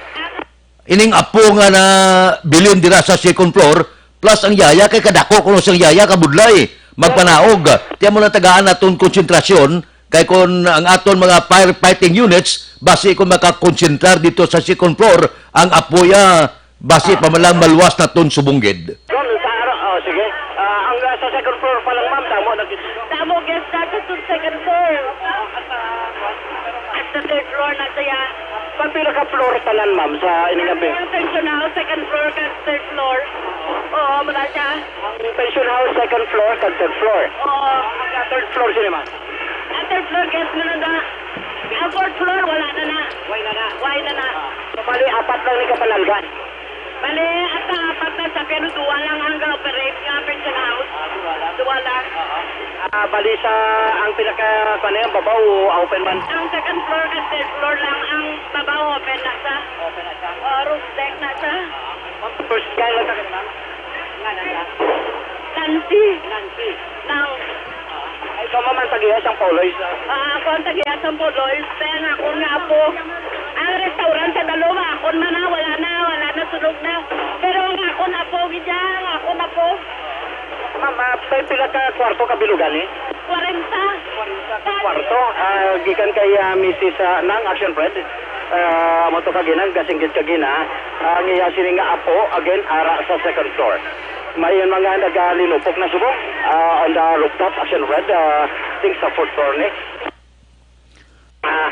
ining apo nga nabilin dira sa second floor, plus ang yaya, kay kadako kuno sang yaya, kabudlay, magpanaog. Tiyan mo lang, tagaan naton konsentrasyon, kay kun ang aton mga firefighting units, basi kun makakonsentrar dito sa second floor, ang apoy, ah, basi pa man lang maluwas naton subong gid. Kon sa ara-, oh, sige. Ah, ang, ah, sa second floor pa lang, ma'am, damo na gid. Damo guest nato sa second floor. At sa third floor na siya. Pag pila ka floor tanan, ma'am, sa ining ambi? Ang pension house, second floor kag third floor. Oo, muna siya. Ang pension house, second floor kag third floor. Oo. Ang third floor, sino, ma'am? Ang third floor, guest mo na da. Ang fourth floor, wala na na. Why na na? Why na na? So, bali, apat lang ni kapanalgan. Bali, at sa apat na sa, pero duwa lang ang ga-operate nga pension house. Ah, duwa lang. Duwa lang. Ah, bali sa ang pinaka, kuwan na yan, babaw, open man? Ang second floor kag third floor lang ang babaw, open na sa. Open na siya. Oh, roof deck na sa. First guy lang sa kanila? Nga na siya. Nancy. Nancy. Nang Ay, ikaw, ma'am, ang tagiya sang Poloy, sir. Ah, ako ang tagiya sang Poloy, kaya nga ako nga apo. Ang restaurant sa Daluma, akon man na, wala na, wala na, sunog na. Pero ang akon apo, gidya, ang akon apo. Ma'am, ah, may pila ka kwarto kabilugan, eh? Kwarenta. Kwarto, ah, gikan kay, ah, Missus, ah, Nang Action Friend. Ah, amo to kagina, gasinggit kagina, ah, ang iya sini nga apo, again, ara sa second floor. May mga nagalinupok na subong, ah, on the rooftop, Action Friend, ah, think sa fourth floor ni. Ah,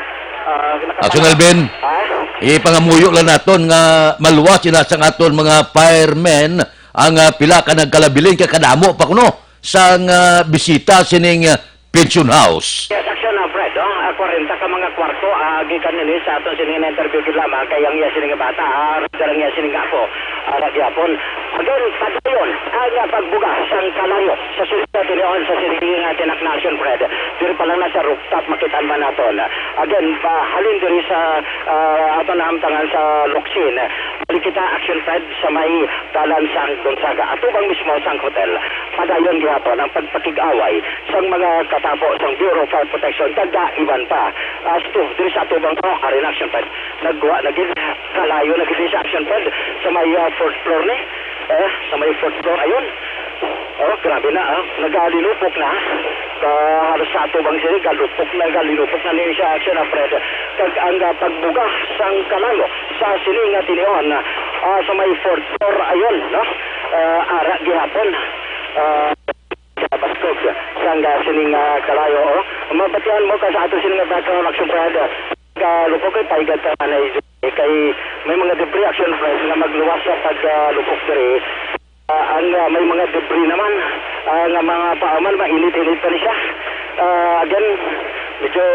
ah, nakapala- Action Alvin, Ah? ipangamuyo lang naton nga maluwas sila sa aton mga firemen ang, ah, pila ka nagkalabilin kay kadamo pa kuno sang, ah, bisita sining, ah, Pension House. Yes, Action, ah, Fred, oh. Ah, kwarenta ka mga kwarto, ah, gikan nini sa aton sini na interview gid lamang kay ang iya sini nga bata, ah, ang iya sini nga apo, ah, ra gyapon. Again, padayon ang, ah, pagbuga sang kalayo sa sini nga tinion sa sini nga tinak na Action, Fred. Diri pa lang na sa rooftop, makitaan man naton. Again, pa, halin diri sa, ah, aton nahamtangan sa Locsin. Balik kita, Action, Fred, sa may dalan sang Gonzaga, atubang mismo sang hotel. Padayon gihapon ang pagpakig-away sang mga katapo sang Bureau of Fire Protection kag iban pa. As to, diri sa atubang to, ari na, Action Fred. Nagwa na gid, kalayo na gid sa Action Fred sa may, ah, fourth floor ni. Eh, sa may fourth floor, ayun. Oh, grabe na, ah. Nagalinupok na. Ka, halos sa atubang sini, galupok na, galinupok na ni siya, Action Fred. Kag ang, ah, pagbuga sang kalayo sa sini nga tinion, ah, sa may fourth floor, ayun, no? Ah, ara gihapon. Ah, sa baskog sang, ah, sining, ah, kalayo, oh. Mabatian mo ka sa ato sining background, Action Fred. Ka, lupok kay paigad ka na, eh, kay may mga debris, Action Fred, nga magluwas sa pag, ah, lupok diri. Ah, ang, ah, may mga debris naman, ah, nga mga paaman, mainit-init pa ni siya. Ah, again, medyo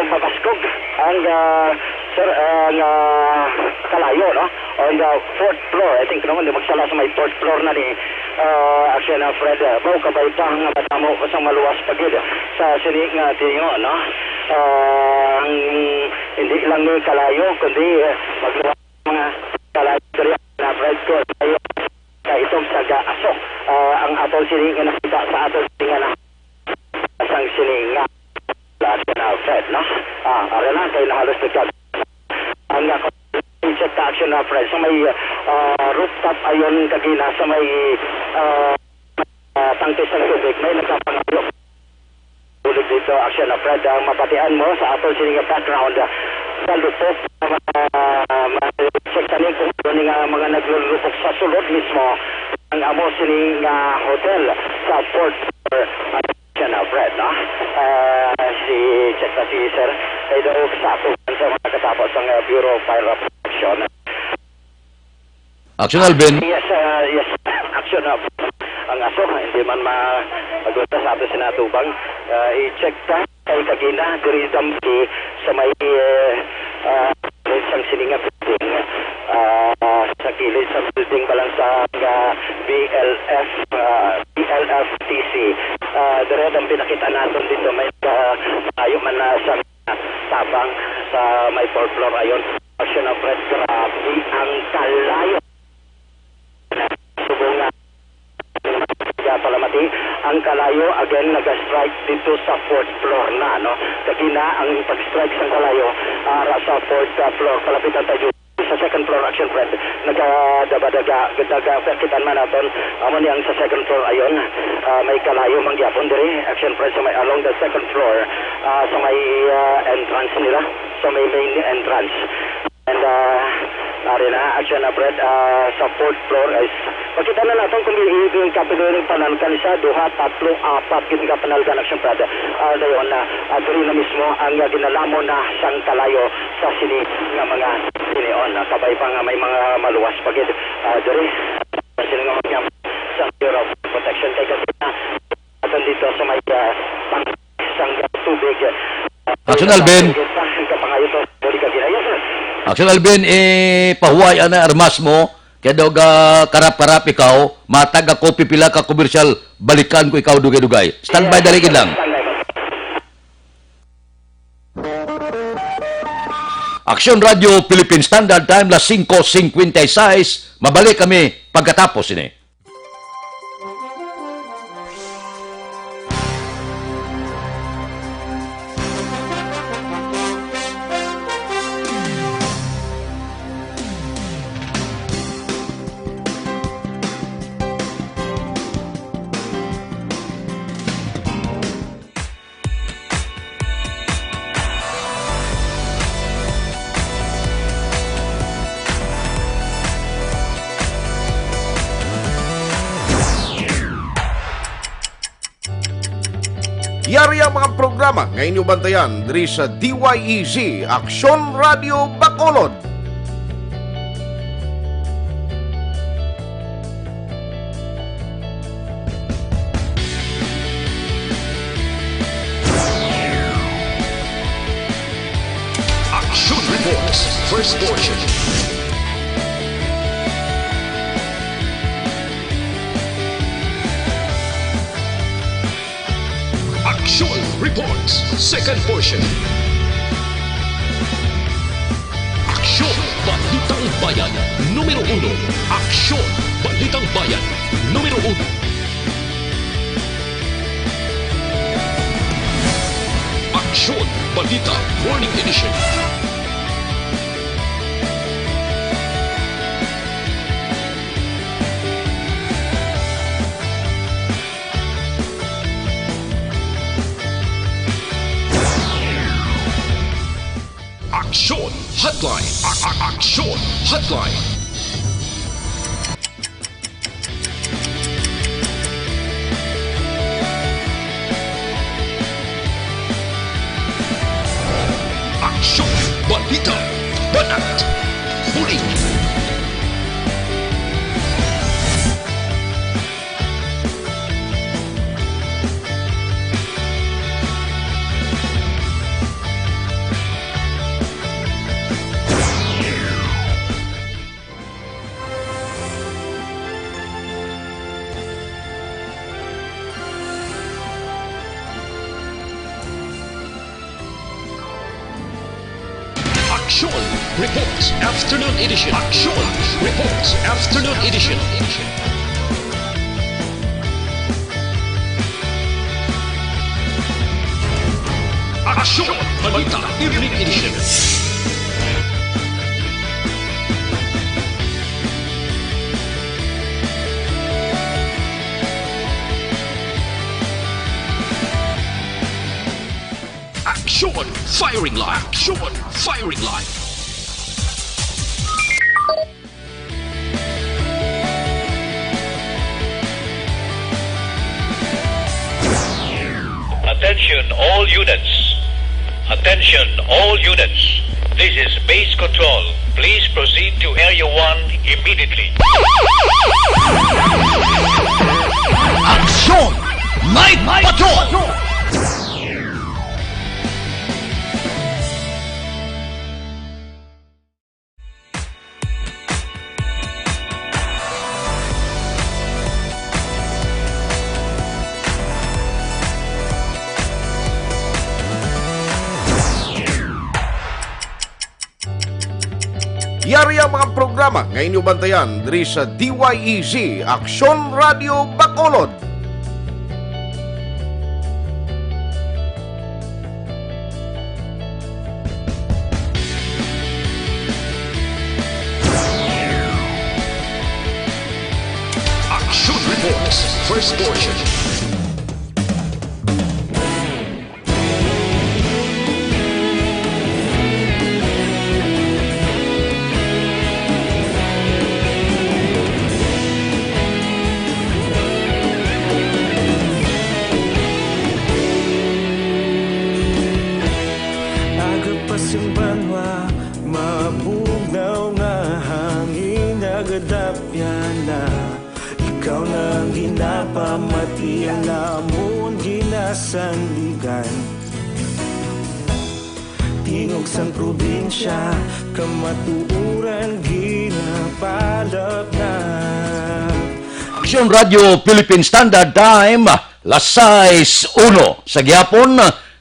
mabaskog ang, ah, sir, ang, ah, kalayo, no? On the fourth floor, I think, no, hindi magsala sa may fourth floor na ni, ah, Action, ah, Fred, ah, mao kabay pa nga madamo sa maluwas pa gid sa sini nga tinyo, no? Ah, ang, hindi lang ni kalayo, kundi, eh, magluwas mga kalayo diri na Fred ko, kalayo. Kay itong taga-aso, ah, ang aton sini nga nakita sa aton sini nga na-, sang sini nga lahat na Fred, no? Check ta, Action, ah, Fred. Sa may, ah, rooftop ayon kagina, sa may, ah, ah, tangke sang tubig, may nagkapangayo. Bulig dito, Action, ah, Fred, ang mabatian mo sa aton sini nga background, ah, sa lupok, ah, ma-, ma-, check ta ni kung ano ni nga mga naglulupok sa sulod mismo ang amo sini nga hotel sa fourth floor. Siya na, Fred, no? Ah, si, check na si Sir. Kay daw sa ako sa mga katapos ang, ah, Bureau of Fire Protection. Action, Alvin. Yes, ah, yes. Action, ah, ang aso, hindi man ma-, magunta sa ato sinatubang. Ah, i-check ta kay kagina, diri dampi sa may, eh, ah, sa sining nga building. Ah, sa kilid sa building pa lang sa, ah, B L F, ah, B L F T C. Ah, diri ang pinakita naton dito, may, ah, tayo man na sa tabang sa may fourth floor ayon. Action of Red, grabe ang kalayo. Subong nga, kaya pala mati, ang kalayo again nag-strike dito sa fourth floor na, no? Kagina ang pag-strike sa kalayo, ah, ra sa fourth, ah, floor, palapitan tayo sa second floor, Action Fred. Nagadaga-daga, daga, kita man naton. Amo ni ang sa second floor ayon. Ah, may kalayo man gyapon diri, Action Fred, sa may along the second floor, ah, sa may, ah, entrance nila, sa may main entrance. And, ah, ari na, Action Fred, ah, sa fourth floor is makita na naton kung i-, i-, i-, kapiluring panalgan siya, duha, tatlo, apat, gid ka panalgan, Action Fred. Ah, dayon na, ah, diri na mismo ang, ah, ginalamon na sang kalayo sa sini nga mga sinion. Ah, kabay pa nga may mga maluwas pa gid, ah, diri. Sa sini nga mga sa Bureau of Protection kay kasi na aton dito sa may, ah, pang-, sang tubig. Action, Alvin. Ang kapangayo to, balik ka gina. Yes, sir. Action, Alvin, eh, pahuway ana armas mo. Kaya daw ga karap-karap ikaw, matag ako pipila ka komersyal, balikan ko ikaw dugay-dugay. Standby, dali gid lang. Standby, boss. Action Radio Philippine Standard Time, las singko singkwenta y seis. Mabalik kami pagkatapos ini. Yari ang mga programa nga inyo bantayan diri sa D Y E Z, Aksyon Radio Bacolod. Action Reports, first portion. Action Reports, second portion. Aksyon, Balitang Bayan, numero uno. Aksyon, Balitang Bayan, numero uno. Aksyon, Balita, Morning Edition. Aksyon Hotline. A-, a-, Aksyon Hotline. Aksyon, balita, banat, bulig. Aksyon Reports Afternoon Edition. Aksyon Reports Afternoon Edition. Aksyon Balita Evening Edition. Action Firing Line. Action Firing Line. Attention all units. Attention all units. This is base control. Please proceed to Area one immediately. Action Night Patrol! Yari ang mga programa nga inyo bantayan diri sa D Y E Z, Aksyon Radio Bacolod. Action Reports, first portion. Aga pa sing banwa, mabugnaw nga hangin, nagadapya na. Ikaw na ang ginapamati, ang amon ginasandigan. Tingog sang probinsya, kamatuoran ginapalapnat. Aksyon Radio Philippine Standard Time, las sais uno sa gihapon.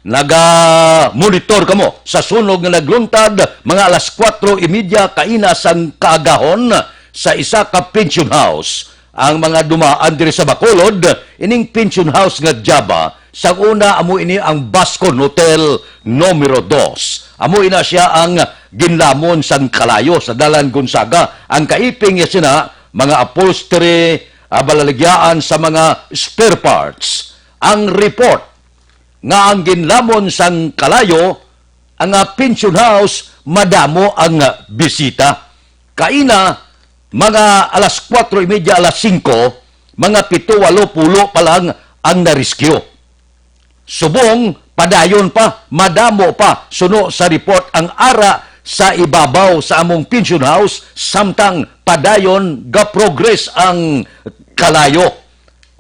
Naga-monitor kamo sa sunog nga nagluntad mga alas kuwatro y media kaina sang kaagahon sa isa ka pension house. Ang mga dumaan diri sa Bacolod, ining pension house nga Java, sang una amo ini ang Bascon Hotel numero dos. Amo ina sia ang ginlamon sang kalayo sa Dalan Gonzaga. Ang kaiping niya sina, mga upholstery, ah, balaligyaan sa mga spare parts. Ang report nga ang ginlamon sang kalayo, ang, ah, pension house, madamo ang, ah, bisita. Kaina, mga alas kuwatro y media, alas singko, mga pito, walo, pulo pa lang ang na-rescue. Subong, padayon pa, madamo pa, suno sa report, ang ara sa ibabaw sa among pension house, samtang padayon ga-progress ang kalayo.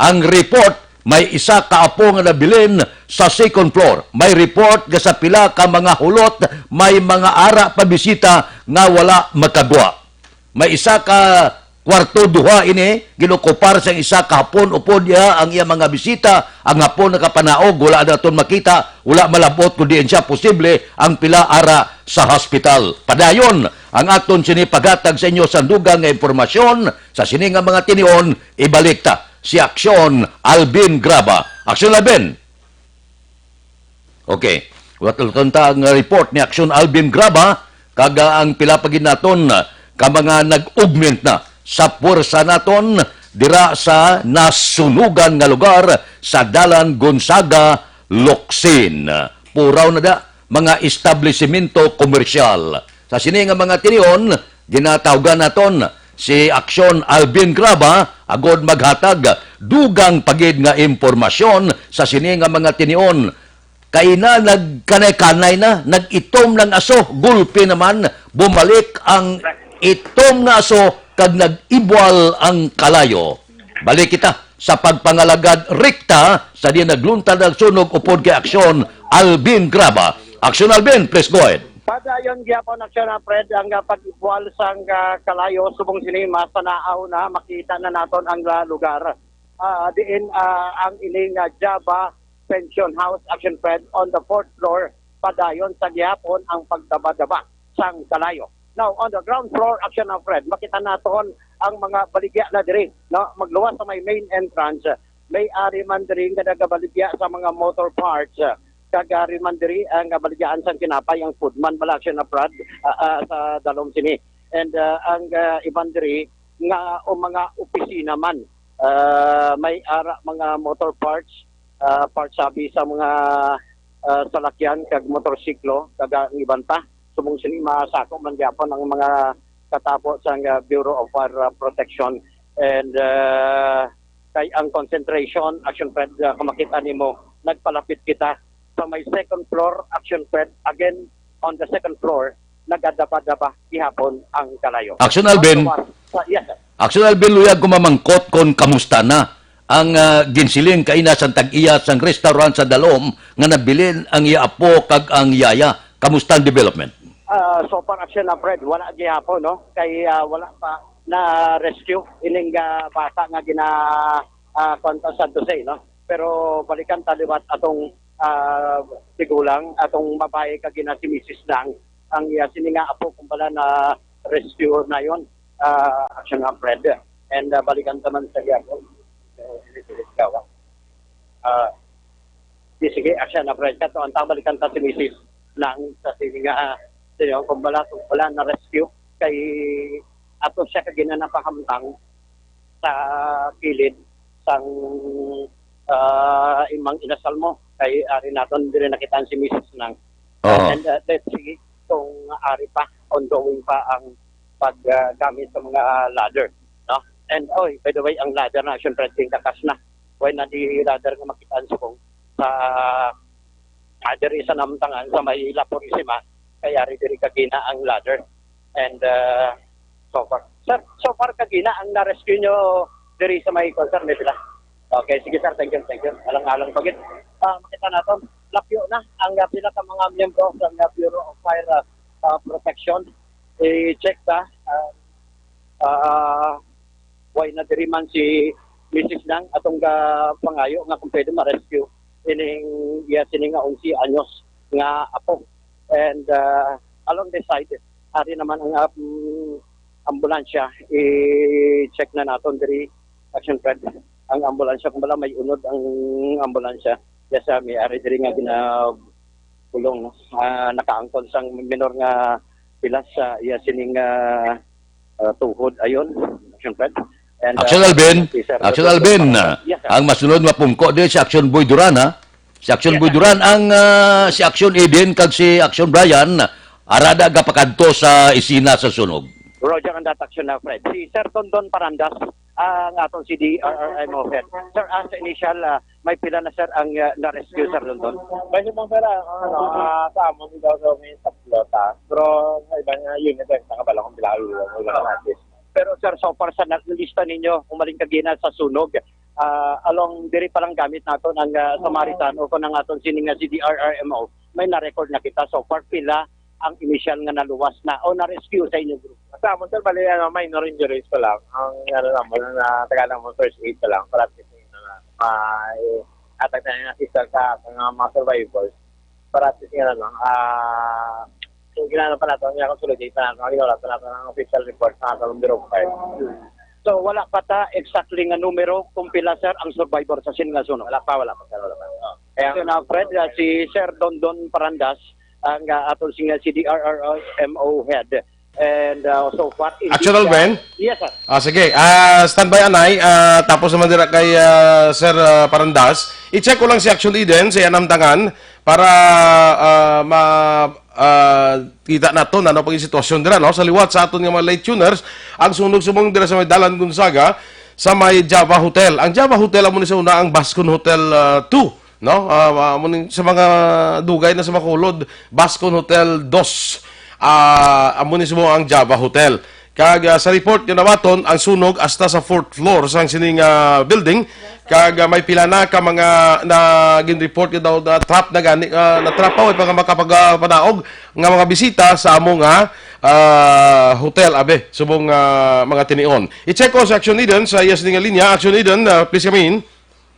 Ang report, may isa ka apo nga nabilin sa second floor. May report nga sa pila ka mga hulot, may mga ara pa bisita nga wala makagwa. May isa ka kwarto, duha ini, ginokupar sang isa ka hapon upod iya ang iya mga bisita. Ang hapon nakapanaog, wala naton makita, wala malab-ot kung diin siya, posible ang pila ara sa hospital. Padayon ang aton sini paghatag sa inyo sa dugang nga impormasyon. Sa sini nga mga tinion, ibalik ta si Aksyon Alvin Graba. Aksyon Alvin! Okay. Watulton ta ang report ni Aksyon Alvin Graba, kag, ah, ang pila pa gid naton, ah, ka mga nag-augment na sa puwersa naton dira sa nasunugan nga lugar sa Dalan Gonzaga, Locsin. Puraw na da, mga establisimento komersyal. Sa sini nga mga tinion, ginatawgan naton si Aksyon Alvin Graba agod maghatag dugang pa gid nga impormasyon sa sini nga mga tinion. Kaina nagkanay-kanay na, nag-itom ng aso, gulpi naman, bumalik ang itom nga aso kag nag-ibwal ang kalayo. Balik kita sa pagpangalagad rekta sa di nagluntad ang sunog upod kay Aksyon Alvin Graba. Aksyon Alvin, please go ahead. Padayon gyapon, Aksyon, ah, Fred, ang, ah, pag-ibwal sang, ah, kalayo subong sini masanaaw na makita na naton ang, ah, lugar. Ah, diin, ah, ang ining, ah, Java Pension House, Aksyon Fred, on the fourth floor, padayon sa gihapon ang pagdabadaba sang kalayo. Now, on the ground floor, Aksyon Fred, makita naton ang mga baligya na diri, no? Magluwas sa may main entrance, may ari man diri nga nagabaligya sa mga motor parts, kag ari man diri ang baligyaan sang tinapay, ang foodman bala, Aksyon Fred, ah, ah, sa dalom sini. And, ah, ang, ah, iban diri nga o mga opisina man, ah, may ara mga motor parts, ah, parts sabi sa mga ah, salakyan kag motorsiklo kag ang iban pa. Subong sini masako man gyapon ang mga katapo sang, ah, Bureau of Fire, ah, Protection. And, ah, kay ang concentration, Action Fred, ah, kung makita nimo, nagpalapit kita sa may second floor, Action Fred. Again, on the second floor, nagadaba-daba gihapon ang kalayo. Action Alvin. Sa, yes, sir. Action Alvin, luyag ko mamangkot kon kamusta na ang, ah, ginsiling kaina sang tag-iya sang restaurant sa Dalom nga nabilin ang iya apo kag ang yaya. Kamusta ang development? Ah, so far, Action Alfred, wala gihapon, no? Kay, ah, wala pa na rescue ining, ah, bata nga gina, ah, kuwan ta sa Dose, no? Pero balikan ta liwat atong, ah, tigulang, atong babae kag gina si Misis lang, ang iya sini nga apo kung bala na rescue na yon, ah, Action Alfred. And, ah, balikan ta man sa gyapon. So, ilit-ilit ka, wa? Ah, di sige, Action Alfred. Kato, ang balikan ta si Misis lang sa sini nga, sini, kung bala, kung bala na rescue, kay ato siya kagina napahamtang sa kilid sang, ah, imang inasal mo. Kay ari naton diri nakitaan si Misis nang. Oo. And, uh, let's see kung ari pa, ongoing pa ang paggamit sa mga ladder, no? And, oy, by the way, ang ladder na, syempre, tingkakas na. Why na di ladder nga makitaan sa kung sa ah, diri sa Namtangan, sa may La Purisima, kay ari diri kagina ang ladder. And, ah, so far, sir, so far kagina ang na-rescue nyo diri sa may, sir, may pila? Okay, sige, sir, thank you, thank you. Alang-alang pagit. Ah, makita naton, lapyo na ang, ah, pila ka mga miyembro sa, ah, Bureau of Fire, ah, ah, Protection. I-check ta, ah, ah, why na diri man si Misis Nang atong ga pangayo nga kung pwede ma-rescue ining iya sini nga onse anyos nga apo. And, ah, along the side, ari naman ang, um, ambulansya. I-check na naton diri, Action Fred. Ang ambulansya, kung bala may unod ang ambulansya. Yes, ah, may ari diri nga ginabulong, no? Ah, nakaangkon sang minor nga pilas sa iya sining, ah, ah, tuhod. Ayon, Action Fred. And, ah, Action Alvin, si Sir Action Rodolfo Alvin, Barangay. Ah, yes, sir. Ang masunod mapungko di si Action Boy Duran, ha? Si Action Yes, Boy sir. Duran, ang, ah, si Action Eden kag si Action Brian, arada gapakadto sa isina sa sunog. Roger, ang that, Action Alfred. Si Sir Dondon Parandas, ang aton si D R R M O head. Sir, ah, sa initial, ah, may pila na, sir, ang, ah, na-rescue, Sir Dondon? Bali, bang, sir, ang, ano, ah, sa amon daw, so, may tatlo ta. Pero sa iba nga unit, eh, nakabalo kung pila, wala na natin. Pero, sir, so far sa na-, lista ninyo, umaling kagina sa sunog, ah, along diri pa lang gamit naton ang, ah, Samaritan o kung ang aton sining nga si D R R M O, may na-record na kita so far. Pila ang initial nga naluwas na o na-rescue sa inyo group? Sa amon, sir, bali, ano, minor injuries pa lang. Ang, ano, naman, na taga naman, first aid pa lang. Para at least, ano, na, may atag na yung assistance sa, sa mga, mga survivors. Para at least, ano, ah, yung ginano pa nato, yung consolidate pa nato, ang ginawa pa nato ng official report sa atong Bureau of Fire. So, wala pa ta exactly nga numero kung pila, sir, ang survivor sa sin nga sunog? Wala pa, wala pa, sir, wala pa. Oh. Kaya Sir Alfred, ah, si Sir Dondon Parandas, ang, ah, aton sining C D R R M O head. And, ah, so far, indeed, Actual, ah, Ben? Yes, sir. Ah, sige. Ah, standby, anay. Ah, tapos naman dira kay, ah, Sir, ah, Parandas. I-check ko lang si Action Eden sa iya namtangan para, ah, ma-, ah, kita naton ano pang sitwasyon dira, no? Sa liwat sa aton nga mga late tuners, ang sunog subong dira sa may Dalan Gonzaga, sa may Java Hotel. Ang Java Hotel, amo ni sa una ang Bascon Hotel, ah, two, no? Ah, ah, amo ni sa mga dugay na sa Bacolod, Bascon Hotel dos. Ah, amo ni subong ang Java Hotel. Kag, ah, sa report nga nabaton, ang sunog hasta sa fourth floor sang sining, ah, building. Kag, ah, may pila na ka mga na gin-report nga daw na trap na gani, ah, na trap pa, way pa nga makapag, ah, panaog nga mga bisita sa amo nga, ah, hotel, abi, subong, ah, mga tinion. I-check ko sa Action Eden, sa iya sini nga linya. Action Eden, ah, please come in.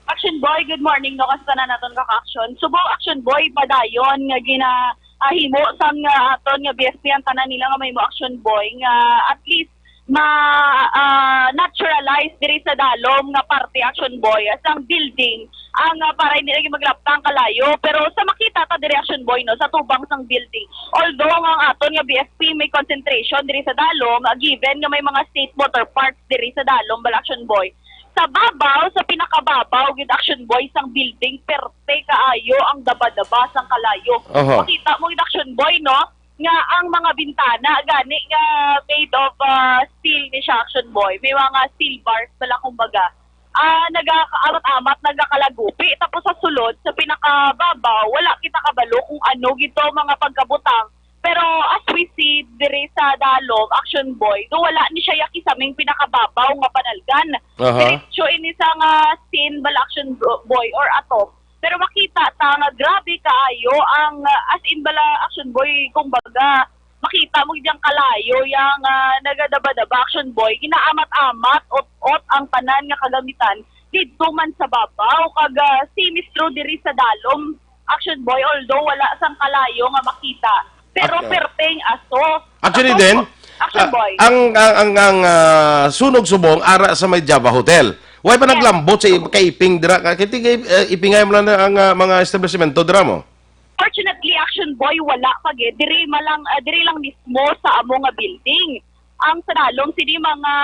Action Boy, good morning, no, kasi tanan naton kaka-action. Subong Action Boy, padayon nga gina-, ah, himo sang, ah, aton nga B F P ang tanan nila nga mahimo Action Boy, nga at least ma, ah, naturalize diri sa Dalom nga parte, Action Boy, sang building, ang, ah, para hindi lagi maglaptang kalayo. Pero sa makita ta diri, Action Boy, no, sa tubang sang building, although ang aton nga B F P may concentration diri sa Dalom, ah, given nga may mga state motor parks diri sa Dalom, bala, Action Boy, Sa babaw, sa pinakababaw gid, Action Boy, sang building, perte kaayo ang daba-daba sang kalayo. Aha. Makita mo gid, Action Boy, no, nga ang mga bintana gani nga made of, ah, steel ni siya, Action Boy. May mga steel bars bala, kumbaga. Ah, nagakaamat-amat, nagakalagupi. Tapos sa sulod, sa pinakababaw, wala kita kabalo kung ano gid to mga pagkabutang. Pero as we see diri sa dalom, Action Boy, do wala ni siya ya kisaming pinakababaw nga panalgan. Aha. Diretso ini sa nga scene bala, Action Bro-, Boy, or atop. Pero makita ta nga grabe kaayo ang, uh, as in bala, Action Boy, kumbaga, makita mo gid ang kalayo yang, uh, nagadaba-daba, Action Boy. Ginaamat-amat, ot-ot ang tanan nga kagamitan didto man sa babaw, kag, uh, same is true diri sa dalom, Action Boy, although wala sang kalayo nga makita, pero Okay. perting aso. Actually, Tapos, din, Action ah, Boy. ang, ang, ang, ang, ah, sunog subong ara sa may Java Hotel. Why pa Yes. naglambot sa i-, kay Iping dira? Ka-, kay tingay, eh, Ipingay mo lang na ang, ah, mga establishmento dira mo? Fortunately, Action Boy, wala pa gid. Diri malang, ah, diri lang mismo sa amo nga building. Ang sa dalom, sini mga,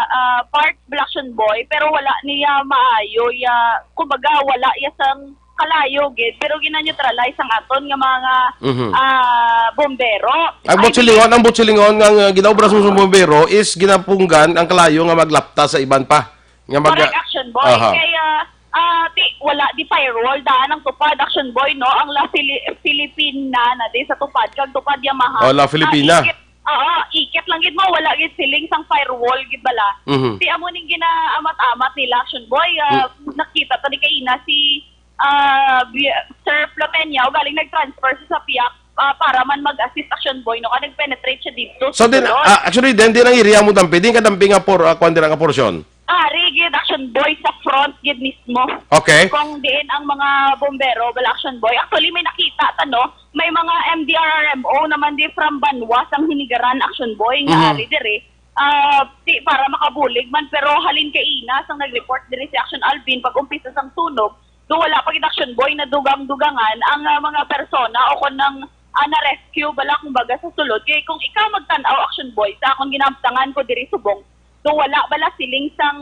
ah, part bala, Action Boy, pero wala niya maayo, ya, kumbaga, wala ya sang kalayo gid, pero gina-neutralize ang aton nga mga, Mhm. ah, bombero. Ang I mean, butsilingon, ang butsilingon nga, nga ginaobra sa mga bombero is ginapunggan ang kalayo nga maglapta sa iban pa. Nga mag- Correct, Action Boy. Aha. Kaya, ah, ti-, wala di firewall, daan ang tupad, Action Boy, no? Ang La Fili-, Filipina na di sa tupad, kag tupad Yamaha. Oh, La Filipina. Ah, ikit, oo, ikit lang gid mo, wala gid siling sang firewall gid bala. Mhm. Ti amo ning ginaamat-amat nila, Action Boy. Ah, Mm. nakita ta ni kaina si ah, bi-, Sir Flapeña, o galing nag-transfer sa Sapiac, ah, para man mag-assist, Action Boy, no, ka nag-penetrate siya dito So, sa din, sulod. ah, actually, din, din ang area mo dampi, din ka dampi nga por-, ah, kuwan din ang portion. Ah, rigid, Action Boy, sa front gid mismo. Okay. Kung diin ang mga bombero, wala, Action Boy. Actually, may nakita ta, no? May mga M D R R M O naman di from Banwa sang Hinigaran, Action Boy, nga Mhm. ari diri. Ah, ti-, para makabulig man, pero halin kaina sang nag-report diri si Action Alvin, pag-umpisa sang sunog, do wala pa gid, Action Boy, nadugang-dugangan ang, ah, mga persona o kon nang, ah, na-rescue bala, kumbaga, sa sulod. Kay kung ikaw magtan-aw, Action Boy, sa akon ginabtangan ko diri subong, do wala bala siling sang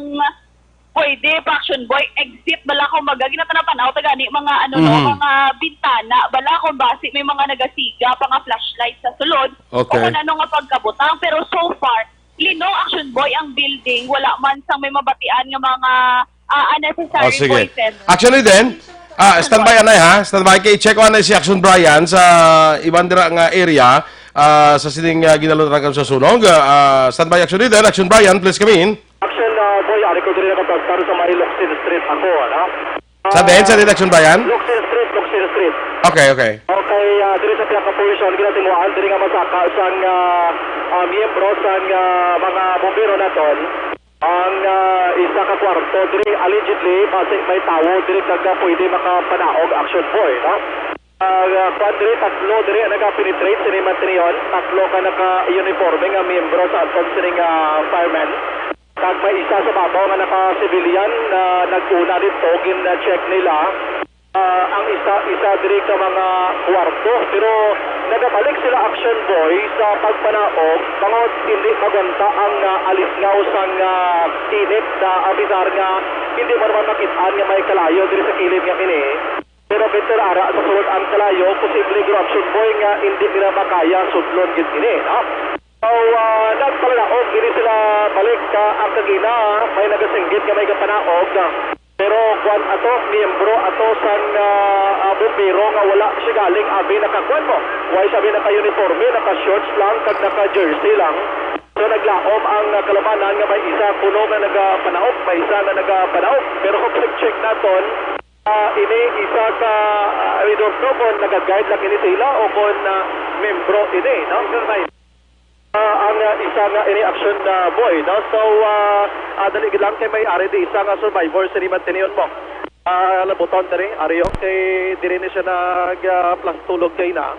pwede pa, Action Boy, exit bala, kumbaga, ginatanaw-tanaw ta gani mga, ano, no, Mhm. mga bintana bala, kung basi may mga nagasiga pa nga flashlight sa sulod, o Okay. kung ano nga pagkabutang. Pero so far, lino, Action Boy, ang building, wala man sang may mabatian nga mga, ah, unnecessary Oh, sige. voices. Actually, then, ah, standby, anay, ha? Standby kay check ko anay si Action Brian sa iban dira nga area, ah, sa sining, ah, ginalutarakan sa sunog. Ah, standby, Action Leader. Action Brian, please come in. Action, ah, Boy, ari ko diri nakapagtar sa may Locsin Street ako, ano? Sa din, sa din, Action Brian? Locsin Street, Locsin Street. Okay, okay. Okay, ah, diri sa pihak nga portion, ginatimuan, diri nga masaka sang, ah, ah, miyembro sang, ah, mga bombero naton. Ang, ah, isa ka kwarto diri, allegedly, basig may tawo diri kag, ah, pwede makapanaog, Action Boy, no? Ah, ah, kwan diri, tatlo diri ang naka-penetrate sini man tiniyon. Tatlo ka naka-uniforme nga miyembro sa aton sining, ah, firemen. Kag may isa sa babaw nga naka-civilian na nag-una didto, gin-check nila. Ah, ang isa, isa diri ka mga kwarto, pero nagabalik sila, Action Boy, sa pagpanaog, bangod hindi magwanta ang, ah, alisngaw sang, ah, init, na apisar nga hindi mo naman makit-an nga may kalayo diri sa kilid nga kini. Pero better ara sa sulod ang kalayo, posible gid, Action Boy, nga hindi nila makaya sudlon gid ini, no? So, ah, nagpalalaog gid sila balik ka ang kagina, may nagasinggit nga may gapanaog. Pero kwan ato, miyembro ato sang, ah, ah, bumbero nga wala siya galing abi nakakuan mo. Wala siya abi naka-uniforme, naka-shorts lang, kag naka-jersey lang. So, naglaom ang, ah, kalumanan nga may isa kuno nga nagapanaog, may isa nga nagapanaog. Pero kung pag-check naton, ah, ini isa ka, ah, we don't know kung naga-guard lang ini sila o kung, ah, membro ini, no? Ah, ang, ah, isa nga ini, Action, ah, Boy, no? So, ah, ah, dali gid lang kay may ari di isa nga survivor, sini man tiniyon mo. Ah, labuton diri, ari, oh, kay diri ni siya nag, ah, plastulog kay na.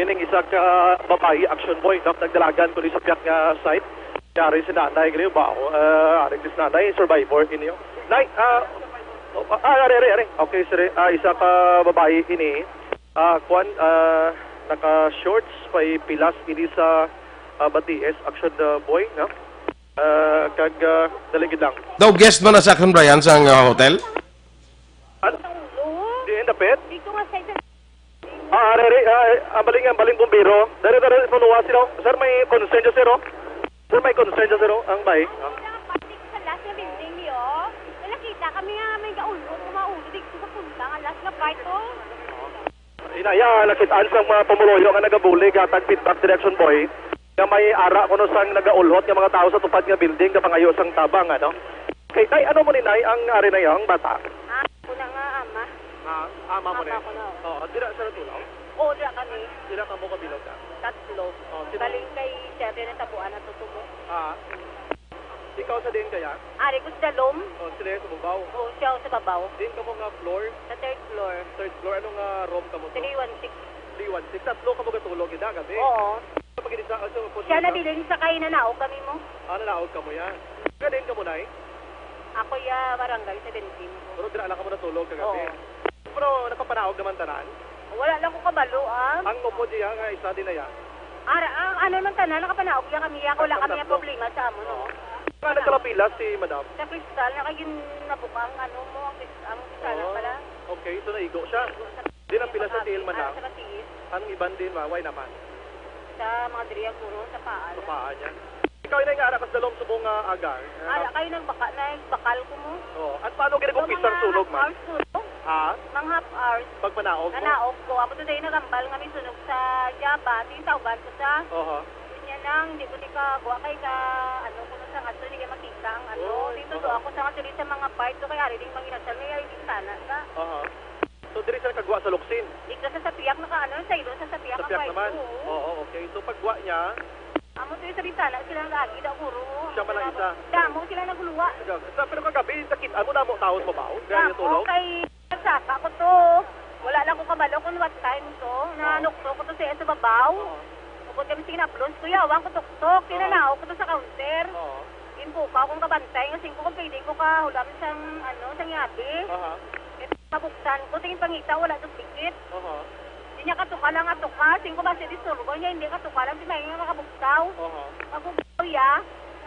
Ining isa ka babayi, Action Boy, no? Nagdalagan ko ni sa piyak nga site. Ari si nanay, gani ba? Ah, ari si nanay, survivor, ini, oh. Nay, ah, oh, ah, ari, ari, ari. Okay, sir. Ah, isa ka babayi ini. Ah, kwan, ah, naka-shorts, may pilas ini sa, ah, batiis, Action, ah, Boy, no? Ah, kag, ah, dali gid lang. Daw guest man na sa Action Brian sa, ah, hotel? Ano? Di, dapit? Dito nga sa isa. Ah, ari, ari, ah, ah, baling, baling bumbero. Dari, dari, manuwa sila. Sir, may concern siya, sir, oh. Sir, may concern siya, sir, oh. Ang bay. Ah. Sa last na building niyo, nakita kami nga may gaulhot, mga ulo, dito sa punta, nga last na part, oh. Inaya, nakit-an sang mga pumuluyo nga nagabulig, hatag feedback, Direction Boy, nga may ara kuno sang nagaulhot nga mga tawo sa tupad nga building nga pangayo sang tabang, ano? Kay, tay, ano mo ni, nay, ang ari na yang bata? Ah, ako na nga, ama. Ah, ama mo ni? Ama ko na. Oo, dira sa natulog? Oo, dira kami. Dira ka mo kabilog ka? Tatlo. Oh, sino? Galing kay Sir, din ang tabuan na tutubo. Ah. Ikaw sa diin kaya? Ari ko sa dalom. Oh, sila sa babaw. Oo, siya sa babaw. Diin ka mo nga floor? Sa third floor. Third floor. Anong, ah, room ka mo to? Three one six. Three one six. Tatlo ka mo gatulog, ida, gabi? Oo. Pag sa, ah, sa, Siya nabilin sa kay nanaog kami mo. Ah, nanaog ka mo yan. Diin ka mo, nay? Ako ya barangay seventeen. Pero dira lang ka mo natulog kagabi? Oo. Pero nakapanaog naman tanan? Wala lang ko kabalo, ah. Ang upod iya nga isa din na ya? Ara, ang ano man tanan, nakapanaog ya kami, ya. Wala kami ang problema sa amo, no? Oo. Nga nagkalapilas si madam? Sa kristal, na kay gin-, nabukang ano mo, ang kris-, ang kristal na Oo. pala. Okay, so naigo siya? Naigo sa Di na pila sa tiil man Ara lang? sa katiil. Ang iban din, wa-, way naman? Sa mga diri ang puro, sa paa Sa lang. paa niya. Ikaw, inay, nga ara ka sa dalom subong nga aga? Ara, kay nagbaka-, nagbakal ko mo. Oo. At paano gid Mga nag-umpisa ang sunog, ma'am? half hours ko, no? Ha? Mga half hours. Pagpanaog mo? Nanaog ko. Amo to day nagambal nga may sunog sa Java. Di sa uban ko sa Oho. Unya nang, di ko ni kagwa kay ka, ano, kuno sa nga to, di kay makita ang ano. Oh, Dito do oho. ako sa nga diri sa mga part to kay ari ding manginasal, may ari bintana ka. Oho. So, diri sa kagwa sa luksin? Dito sa sapiak naka, ano, sa ilo sa sapiak Sapiak ang part naman? to, oo. Oo, okay. So, pagwa niya? Amo to yung sa bintana, sila nag-agi, da, guro, oh. Siya man ang Damo, isa? damo sila naguluwa. Sa, sa, pero kagabi, nakit-an mo, damo taon mo ba? Kaya Damo, tulog? kay nagsaka ko to. Wala lang ko kabalo kung what time to. Oo. Nanukso ko to sa, sa babaw. Oo. Ubot kami, sige na, plus, kuya, wang ko tuktok. Oo. Tinanaw ko to sa counter. Oo. Ginpukaw kong kabantay, nga singko kung pwede ko kahulam sang, ano, sang yabi. Aha. Kay mabuksan ko, tingin pangita, wala to tikit. Aha. Di niya katuka lang, katuka. Singko ba siya disturbo niya, hindi katuka lang, tinay nga makabuksaw. Aha. Pagkugsaw ya,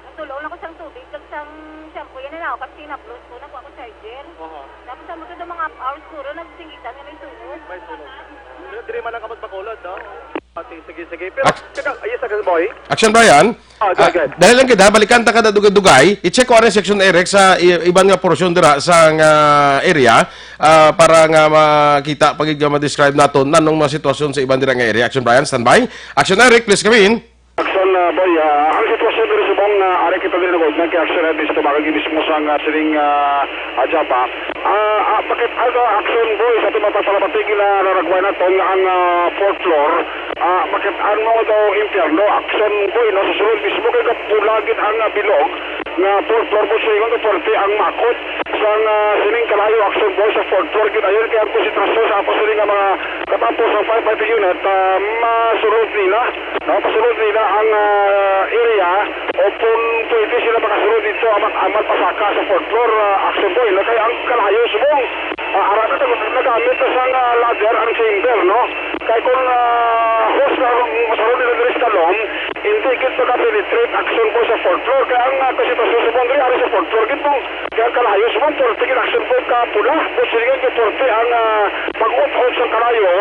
nagtulong ako sang tubig, kag sang shampoo, yan na ako, kasi naplos ko, nakuha ko charger. Aha. Tapos ang mga mga hours, siguro, nagsingitan nga may sunog. May sunog. Diri man ang kapag Bacolod, no? Ah, sige, sige, sige. Pero, Ak- teka, ayos, Action Boy. Action Brian. Ah, Ah, good, good. dahil lang kita, balikan ta kada dugay-dugay. I-check ko ang section, Eric, sa i-, iban nga portion dira sa nga area, ah, para nga makita, pag nga ma-describe nato nanong mga sitwasyon sa iban dira nga area. Action Brian, standby. Action Eric, please come in. Action, ah, Boy, ah, ang sitwasyon diri subong, ah, ari kita diri nag-ugma kay Action Eric, sa tumagan mismo sa nga sining, ah, ah, Java. Ah, ah, bakit aga Action Boy sa aton mapagpalapati gina naragway nato nga ang, ah, fourth floor? Ah, bakit ano daw impyerno? Action Boy, no? Sa sulod mismo kay kapula gid ang, ah, bilog nga fourth floor mo sa ingon, forte ang makot sa nga sining kalayo Action Boy sa fourth floor gid. Ayon kay ang konsentrasyon sa ato sini nga mga katapo sa firefighting unit, ah, masulod nila, no? Masulod nila ang, ah, area o kung pwede sila makasulod dito, amat-amat pasaka sa fourth floor, ah, Action Boy, no? Kay ang kalayo subong, ah, ara na, nagamit na sang, ah, ladder ang chamber, no? Kay kung, ah, hose na ang masulod nila diri sa talom, hindi gid maka-penetrate Action Boy sa fourth floor. Kay ang, ah, sitwasyon subong diri, ari sa fourth floor gid mo. Kaya kalayo sa mga forty gid Action Boy ka pula. Kung silingan ka forty ang, ah, pag-ut-ut sa kalayo,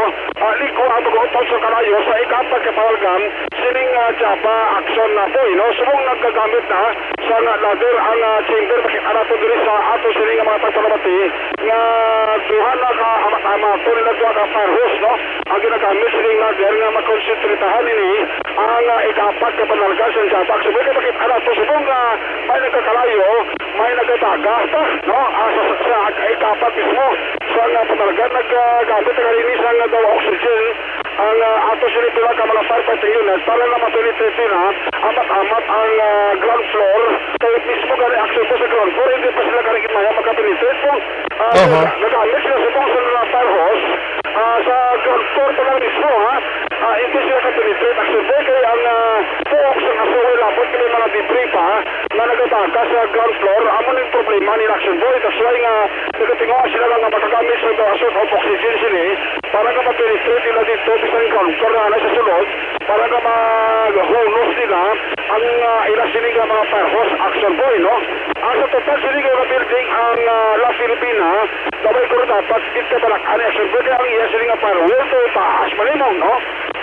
ah, ligo ang pag-ut-ut sa kalayo sa ikapat ka palalgan, sining, ah, Java Action na Boy, no? Subong nagkagamit na sa nga ladder ang, ah, chamber, makita nato diri sa ato sini nga mga pagpalabati nga duha na ka amat-amat to nila duha ka fire hose, no? Ang ginagamit sining ladder nga makonsentritahan ini ang, ah, ikapat ka palalgan sa Java Action Boy. Kaya makita nato subong nga may nagkakalayo, may nagkataga pa, no? Ah, sa, sa, sa ikapat mismo sa nga palalgan, naggamit na rin sa nga daw oxygen ang, ah, ato sini pila ka mga firefighting unit para na ma-penetrate na amat-amat ang, ah, ground floor. Kaya mismo gani Action Boy sa ground floor, hindi pa sila gani maya makapenetrate po. Ah, Oho. nag-, nagamit sila subong sa mga fire hose, ah, sa ground floor pa lang mismo, ha? Ah, hindi sila ka-penetrate, Action Boy, kay ang, ah, puok sa kaso way labot kay mga debris pa nga nagataga sa ground floor. Amo ning problema ni Action Boy. That's why nga nagatinguha sila nga makagamit sa daw assault of oxygen sini para nga ma-penetrate nila dito bisan ground floor na, na sa sulod. para nga maghunos nila ang, ah, ila sini nga mga firehose, Action Boy, no? Ang sa total sini nga mga building ang, ah, La Filipina, labay ko dapat kita balak-an ni Action Boy, kaya ang iya sini nga firehose, so taas man imo, no?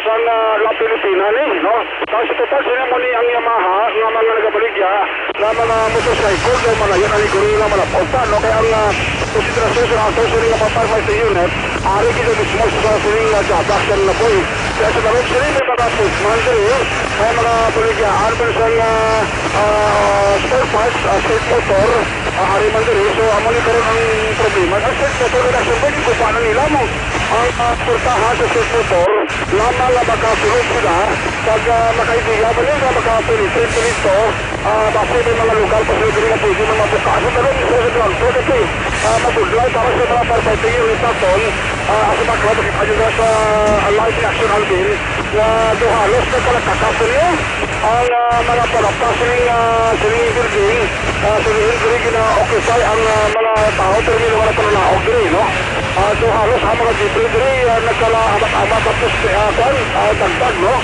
Sang, ah, La Filipina ni, no? Kaya sa total sini mo ni ang Yamaha nga mga nagabaligya nga mga motorcycle daw malayo na ni Gorilla malapog pa, no? Kaya ang, ah, konsentrasyon sa ato sini nga mga firefighting unit, ari kita mismo sa sini nga Jabak sa mga boy. Kaya sa dalom sini may mga footman diri, may mga baligyaan pa sa, ah, ah, spare parts, ah, state motor, ah, ari man diri. So, amo ni karon ang problema. Ang state motor reduction, pwede ko pa nila mo. Ang, ah, portahan sa state motor, lamang nga makasulod sila, pag, ah, makaidea, mali nga makapenetrate dito, ah, base may mga lokal pa sila diri nga pwede man mabuka. Sa dalom, sa dalom, so, kasi, ah, mabudlay para sa mga firefighting unit naton, ah, sa mga club, makita nyo na sa, ah, live reaction, Alvin, nga daw halos nagkalakakas ninyo ang, ah, mga palapag sining, ah, sining building, ah, sining diri gina-occupy ang, ah, mga tao, pero may mga pananaog diri, no? Ah, so, halos ang mga debris diri, ah, nagkala-amat-amat, tapos, ah, kwan, ah, dagdag, no?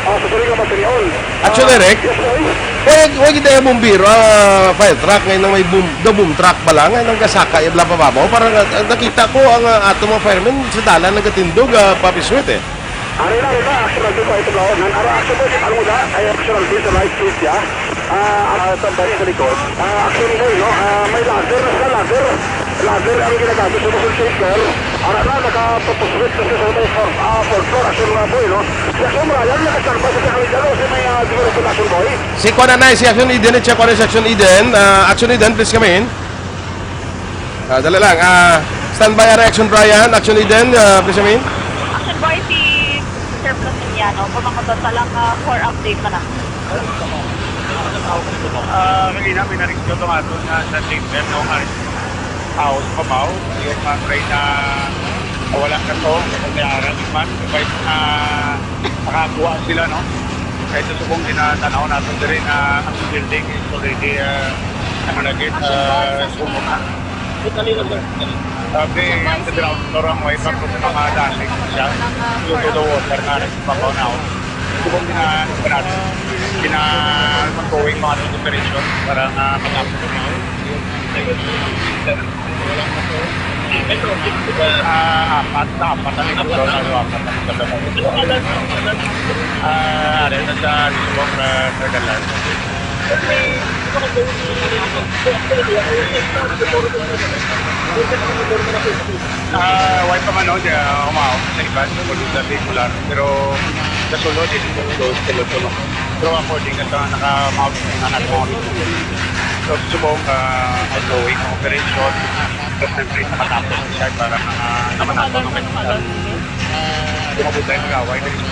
Ah, sa sining nga material. Actually, Ah, Rick, yes, sir. Wala, wala kita yung bumbiro, ah, fire truck, ngayon may boom, the boom truck ba lang, ngayon ang kasaka, yung bla pa babaw. Parang, ah, nakita ko ang, ah, ato mga firemen sa dalan nagkatindog, ah, Papi Sweet, eh. Ari na, ari na, actually, dito, ito ba, nan-, ara, actually, ano mo da? Ay, actually, dito, light switch, ah. Ah, ah, sa balik sa likod. Ah, actually, no, ah, may ladder na sila, ladder. Ladder ang ginagamit sa mga shaker. Ara na, nakapapuswit na siya sa may fourth, ah, fourth floor, actually, mga boy, no? Si Action Ryan, nakasarba sa kanya, no? Si may, ah, developer, actually, boy. Si kuan na, si Action Eden, i-check ko na si Action Eden. Ah, Action Eden, please come in. Ah, dali lang. Ah, standby, ara, Action Brian, Action Eden, ah, please come in. Action Boy, si Sir Placidiano, kung makatata lang, ah, for update man na. Ah, kanina, may na-rescue itong ato na sa chamber, no? House, Pabaw, yung mga try na wala na to, kung may arang man, kahit na nakakuha sila, no? Kahit sa subong, tinatanaw natin diri na ang building is already, ah, ano na gid, ah, subong na. Sabi, ang sa ground floor ang wiper ko sa mga dati siya. Yung to the water na rin, pabaw na ako. Subong na, ano pa natin, pina-, ongoing mga operation para na matapos na yun. Ah, apat, apat ang ito, ano, apat ang ito. Ah, ano, sa Lisbon, ah, sa Galan. Ah, way pa man, no, di, ah, umaon sa iban, sa Bulod, sa Bicular. Pero sa sulod, di ko close, close, no. Pero according sa naka-mount na natin mga video. So, subong, ah, ongoing operation. Pero siyempre, sa matapos siya para mga naman natin ang kailangan. Kung mabutay, mag-away na ito.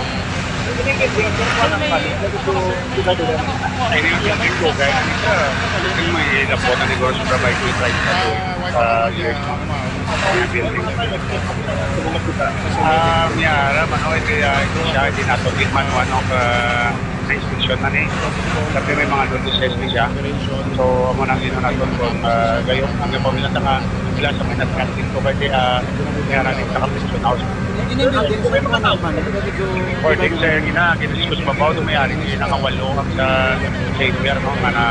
Ay, hindi yung building ko, guys. Yung may lapot na negosyo, para may kuya price na to. Ah, yes. Yung building. Ah, may ara, mano, ito, ah, ito siya, hindi nato, di man, ano, ah, sa inspection man eh. Kasi may mga notices ni siya. So, amo nang ino naton kung, ah, gayong ang pamilya ta nga sila sa mga traffic ko kasi, ah, may ara ni sa Kapitson House. According sa gina, gina-discuss pa ba, may ari ni nangawalo ang sa chamber, no, nga na,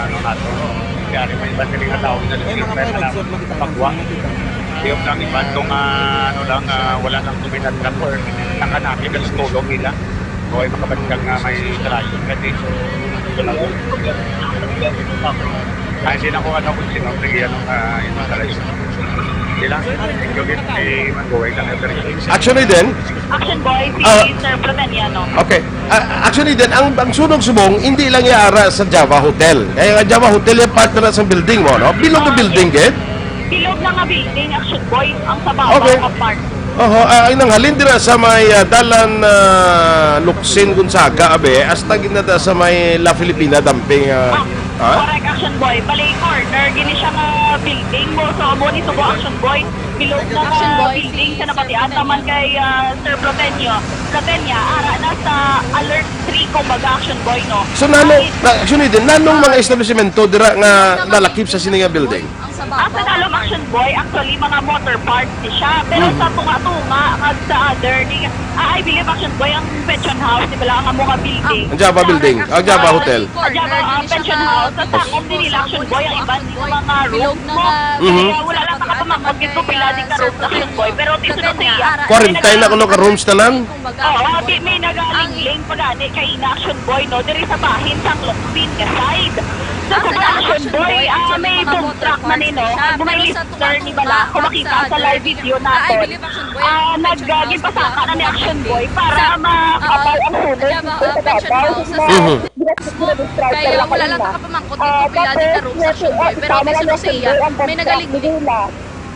ano, nato, no? May ari may iba sila nga tao na chamber na kapagwa. Yung lang iba, kung, ah, ano lang, ah, wala lang tuminatap or nakanapit ang tulong nila. O, ay makabatyag nga may kalayo. Kasi, so, ito lang. Ay, sila ko, ano, kung sino, sige, ano, ah, yung kalayo. Sila, thank you, Git. Eh, mag-uwi lang, eh, pero Action Eden? Action Boy, si Ah. Sir Pluteniano. Okay. Ah, actually, din, ang, ang sunog subong, hindi lang iya ara sa Java Hotel. Kaya ang Java Hotel, yung part na sa building mo, no? Below the Ah, building, yes. Eh? Bilog na nga building, Action Boy, ang sa baba Okay. nga part. Oho, ah, ay nanghalin dira sa may, ah, dalan, ah, Luksin, Gonzaga, abe, hasta ginada sa may La Filipina dumping, ah, Ah, ha? Correct, Action Boy. Balay corner, gini siya nga building mo. So, amo ni subo, Action Boy. Bilog na Action nga Boy, building si sa Sir napatian Platenyo. Naman kay, ah, Sir Platenyo. Platenya, ara na sa alert three, kumbaga, Action Boy, no? So, nano, Ay, na, actually, din, nanong mga establishmento dira nga Naman nalakip sa sini nga building? Ang sa baba. Sa Dalom, Action Boy, actually, mga motor parts ni siya. Pero Mhm. sa tunga-tunga, kag sa other, di, ah, I believe, Action Boy, ang pension house, di ba lang ang mga building? Ang Java Building. Ang Java Hotel. Ang Java, ah, pension house. Sa sakop din nila, Action Boy, ang iban, di mga rooms mo. Mhm. Kaya wala lang nakapamangkot kung pila di ka rooms, Action Boy. Pero tisunod sa iya. Kwarenta na kuno ka rooms tanan? Oo, di may nagalingling pa gani kay ina, Action Boy, no? Diri sa bahin sang Lukpin nga side. Sa Action Boy, ah, may boom truck man, eh, no? Kung may listener ni bala, kung makita sa live video naton, ah, nag-, ah, ginpasaka na ni Action Boy para mapatay ang sunog dito sa Davao. Mhm. Kaya wala lang nakapamangkot kung pila di ka rooms, Action Boy. Pero may sunod sa iya, may nagalingling.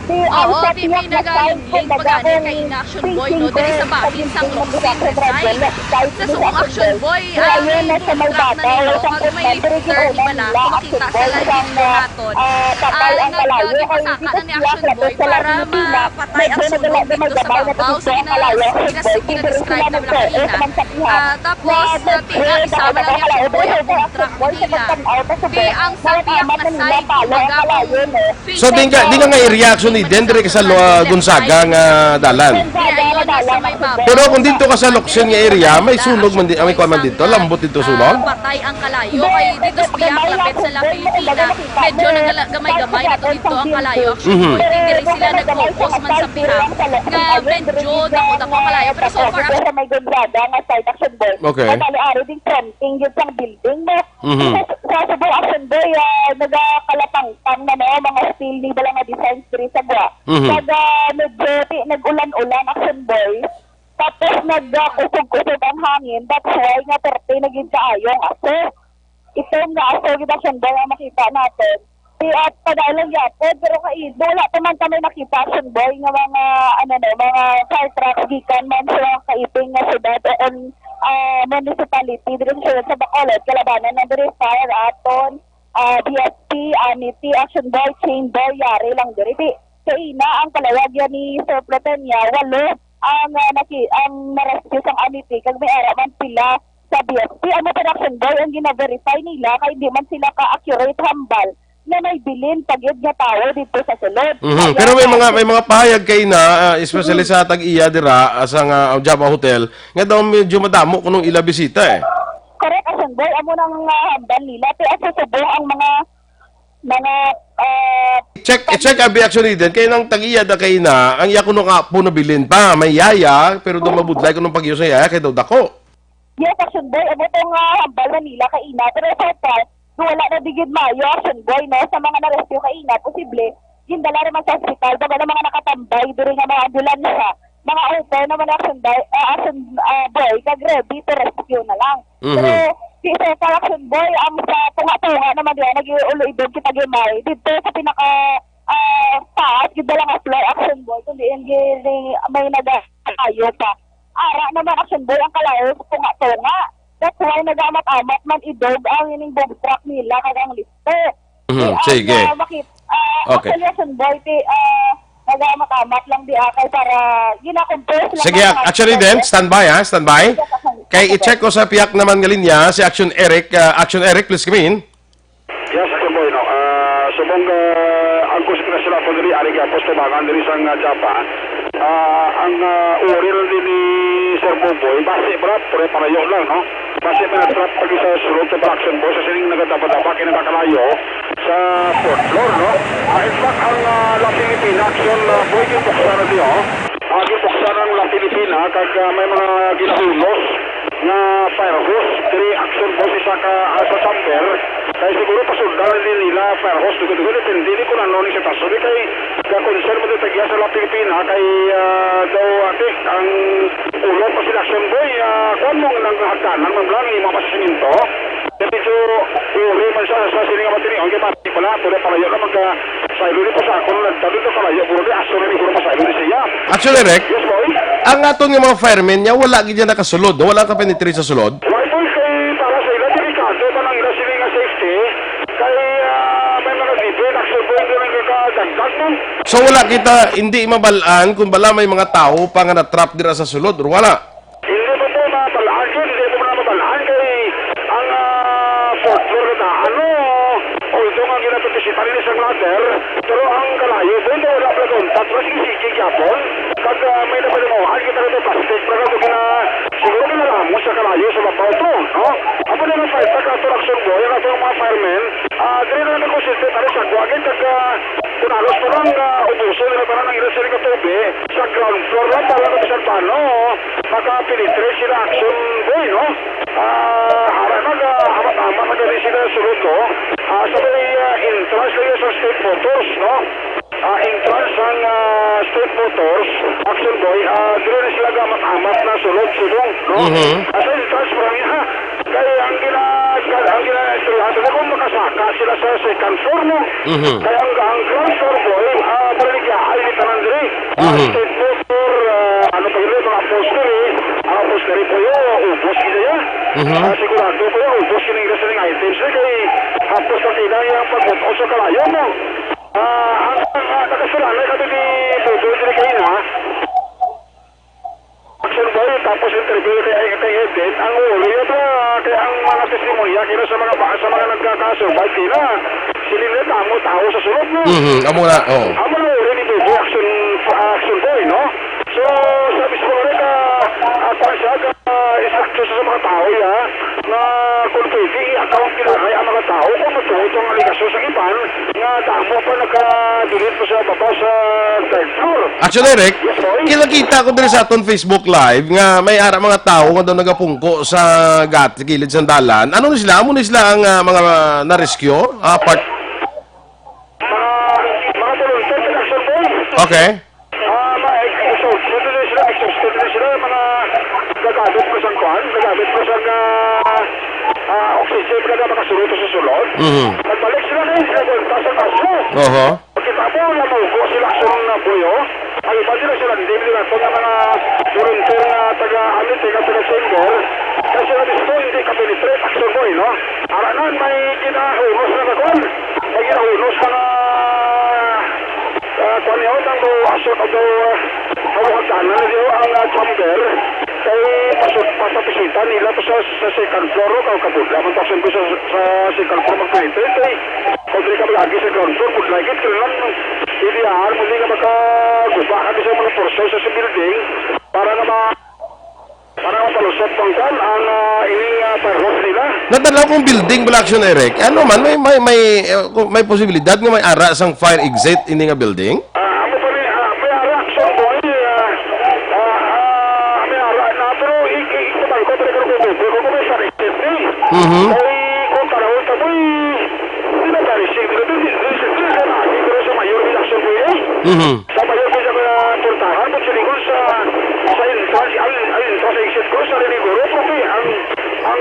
Oo, ti may nagalingling pa gani kay ina, Action Boy, no, diri sa bahin sang Lukpin nga side. Sa subong, Action Boy, ah, may boom truck na nino, kag may lifter ni bala, makita sa live video naton. Ah, nag-, ah, ginpasaka na ni Action Boy para mapatay ang sunog dito sa Davao. Sige na, gina-, gina-describe na bala kanina. Ah, tapos, ah, ti, ah, isa man lang ni Action Boy ang boom truck nila. Ti ang sa piyak na side, kumbaga, kung So, di ka, di ka nga i-reaction ni Den, dire ka sa Lo-, ah, Gonzaga nga dalan. Pero kung dito ka sa Locsin nga area, may sunog man di, may kuwan man dito, lambot dito sunog. Ah, patay ang kalayo. Kay dito sa biyak, lapit sa La Filipina, medyo nagala-, gamay-gamay na to dito ang kalayo. Actually, Mhm. Hindi rin sila nag-focus man sa biyak nga medyo dako-dako ang kalayo. Pero so far, Sa may Gonzaga nga side, Action Boy. Okay. Ay, bali, ari ding fronting yun sang building, no? Mhm. Sa, sa Cebu, Action Boy, ah, nagakalapangpang na, no, mga steel ni bala nga designs diri sa gwa. Mhm. Kag, ah, medyo ti-, nag-ulan-ulan, Action Boy. Tapos nag, ah, kusog-kusog ang hangin. That's why nga perte na gid kaayo ang aso. Ito nga aso gid, Action Boy, ang makita natin. Ti, ah, padayon lang gyapon, pero kay wala pa man kami nakita, Action Boy, nga mga, ano, no, mga fire trucks gikan man sa mga kaibig nga syudad o, um, ah, municipality diri sa siyudad sa Bacolod, kalabanan na diri fire aton, ah, B S P, Amity, Action Boy, Chain Boy, yari lang diri. Di, kaina ang palawag yan ni Sir Platenia, walo ang, ah, naki-, ang na-rescue sang Amity, kag may ara man pila sa B S P. Ang Action Boy ang gina-verify nila, kay di man sila ka-accurate hambal nga may bilin pa gid nga tawo didto sa sulod. Mhm. Kaya Pero may mga, may mga pahayag kaina, ah, especially Mm. sa tag-iya dira, ah, sa nga, ah, Java Hotel, nga daw medyo madamo kunong ila bisita, eh. Correct, Action Boy, amo nang, ah, hambal nila. Pero sa subong ang mga, mga, ah, Check, check abi, Action Eden, kay nang tag-iya da kaina, ang iya kuno nga apo nabilin pa, may yaya, pero daw mabudlay kunong pag-iyo sa yaya, kay daw dako. Yes, Action Boy, amo tong, ah, hambal na nila kaina. Pero so far, wala na di gid maayo, Action Boy, no? Sa mga na-rescue kaina, posible, gindala naman sa ospital. Baga na mga nakatambay, diri nga mga ambulansya, mga open naman, Action Boy, ah, Action, ah, Boy, kag ready to rescue na lang. Mhm. Pero, di, so far, Action Boy, ang sa tunga-tunga naman diyan, nag-iulo-ibog kita gimay. Dito sa pinaka, ah, taas, gid lang nga floor, Action Boy, kundi yung gi-, may nag-ayo pa. Ara naman, Action Boy, ang kalayo sa tunga-tunga. That's why nag-amat-amat man idog ang ining boom truck nila kag ang lifter. Mhm, Di, ang, sige. Ah, makit-, ah, Okay. Actually, Action Boy, ti, ah, nag-amat-amat lang di, ah, kay para gina-compose lang Sige, ng mga actually, then, standby, ha? Standby. Yes, Action, Kay Action i-check Boy. Ko sa piyak naman nga linya, si Action Eric. Ah, Action Eric, please come in. Yes, Sir Boy, no. Ah, subong, ah, ang konsentrasyon naton diri, ari gyapon sa tubangan diri sa nga Java. Ah, ang, ah, uri lang din ni Sir Buboy, base, brad, pare-pareho lang, no? Base pa na trap pag sa sulod sa Action Boy, sa sining nagadaba-daba, kinakalayo sa fourth floor, no? Ah, in fact, ang, ah, La Filipina Action, ah, Boy, ginbuksan na niyo. Ah, ginbuksan ang La Filipina, kag, ah, may mga ginahunos nga fire hose, diri Action Boy, sa ka, ah, sa chamber. Kay siguro pasundan na din nila fire hose, dugo-dugo, depende ni kung ano ni sitwasyon. Di kay, ka-concern mo dito, sa La Filipina, kay, ah, daw, ate, ang ulo pa sila Action Boy, ah, kung mong nang hagdanan, man lang, yung mga pasisimento. Medyo uri man siya sa sining nga matinion, kay pati pala, pwede palayo na magka, sa ilo ni pasakon, nagtalo na palayo, puro di aso na ni puro masaylo ni siya. Actually, Rek, Yes, boy. Ang aton nga mga firemen niya, wala gid niya nakasulod, no? Wala ka penetrate sa sulod. Why, boy, kay para sa ila, delikado pa lang ila sila nga safety. Kay, ah, may mga libre, nagsuboy ko ng kakadagdag mo. So, wala kita, hindi mabalaan kung bala may mga tao pa nga na-trap dira sa sulod, or wala? Hindi mo po mabalaan yun, hindi mo na mabalaan kay ang, ah, fourth floor na ano, although Ang ginatutisipan nila sa ladder, pero ang kalayo, boy, nga wala pala contact, pero sige-sige gyapon. Kag, ah, may napalimuhan kita nga plastic, pero kung gina-, siguro ginaramos sa kalayo sa babaw to, no? Amo na lang, fire truck, ato, action, boy, ang atong mga firemen, ah, diri na lang konsente, pero sa kuwagin, kag, ah, kung halos mo lang, ah, ubuson nila para nang ila sila katubi, sa ground floor lang, para lang sa plano, makapenetrate sila, action, boy, no? Ah, ara na, ah, amat-amat na gani sila sulod, no? Ah, sa may, ah, entrance kayo sa State Motors, no? Ah, entrance ang, ah, State Motors, Action Boy, ah, dili na sila gamat-amat na sulod, subong, no? Mhm. Ah, sa entrance pa lang, ha? Kaya ang gina-, ang gina-, istoryahan sila kung makasaka sila sa second floor, no? Mhm. Kaya ang, ang ground floor, boy, ah, baligya, ay, ni tanan diri. Ah, Mhm. State Motor, ah, ano pa yun, mga upholstery, ang upholstery po yun, ubos gid ya. Mhm. Ah, sigurado po yun, ubos yun yung wrestling items. Eh, kay, hapos na sila yung pagbuto sa kalayo mo. Ah, ang, ang, ah, nakasulanay kami ni Bobo diri kaina. Action Boy, tapos interview kay, kay Eden. Ang uri ito, ah, kay ang mga testimonya, kina sa mga ba-, sa mga nagkakaso, ba, kina, sila na tamo, tao sa sulod mo. Mhm, amo na, oh. Amo na uri ni Bobo, Action, Action Boy, no? So, sabi sa mga ka, ah, kwan siya, ka, ah, instruction sa mga tao, ya, na kung pwede, i-account nila kay ang mga tao kung matuod ang aligasyon sa iban nga damo pa naka-delete pa sa baba sa third floor. Actually, Rick, Yes, boy. kinakita ko diri sa aton Facebook Live nga may ara mga tawo nga daw nagapungko sa gat-, gilid sa dalan. Ano ni sila? Amo ni sila ang, ah, mga na-rescue? Ah, part Mga, mga volunteer sa Action Boy. Okay. Ah, ma-, exhausted na sila, exhausted na sila, mga gagamit pa sang kwan, gagamit pa sang, ah, ah, oxygen, kada makasulod sa sulod. Mhm. Nagbalik sila kay sila kwenta sa kaso. Oho. Pagkita mo, namugo sila sa mga buyo. Ang iba nila sila, hindi nila ito nga mga volunteer nga taga-amit, eh, nga taga-chamber. Kaya sila mismo, hindi ka-penetrate, Action Boy, no? Aranan, may ginahunos na kakon. May ginahunos na nga, ah, kwan yun, ang daw, asot, ang daw, ah, hawak ang danan na diyo, ang, ah, chamber. Kay pasok, pasapisitan nila to sa, sa second floor, o kabudla man pasok ko sa, sa second floor, magpinipit, eh. Kung di ka mag-agi sa ground floor, budlay gid, kailangan, ilihaan mo, di ka makaguba kami sa mga portion sa, sa building, para nga ma-, para nga mapalusot pang kwan, ang, ah, ining, ah, fire hose nila. Natanaw kong building, Black Action Eric. Ano man, may, may, may, eh, kung may posibilidad nga may ara sang fire exit ini nga building? Ah, amo pa ni, ah, may ara, Action Boy, ah, ah, ah, may ara na, pero i-, i-, ikabal ko, pero kung, kung, kung may sa recess, eh. Mhm. Ay, kung panahon ka, boy, di na pare, si, di, di, di, di, di, di, di, pero sa mayor, may Action Boy, eh. Mhm. Sa mayor, may sa mga portahan, pag silingon sa, sa entrance, ang, ang entrance exit ko, sa Renegoro, prote, ang, ang,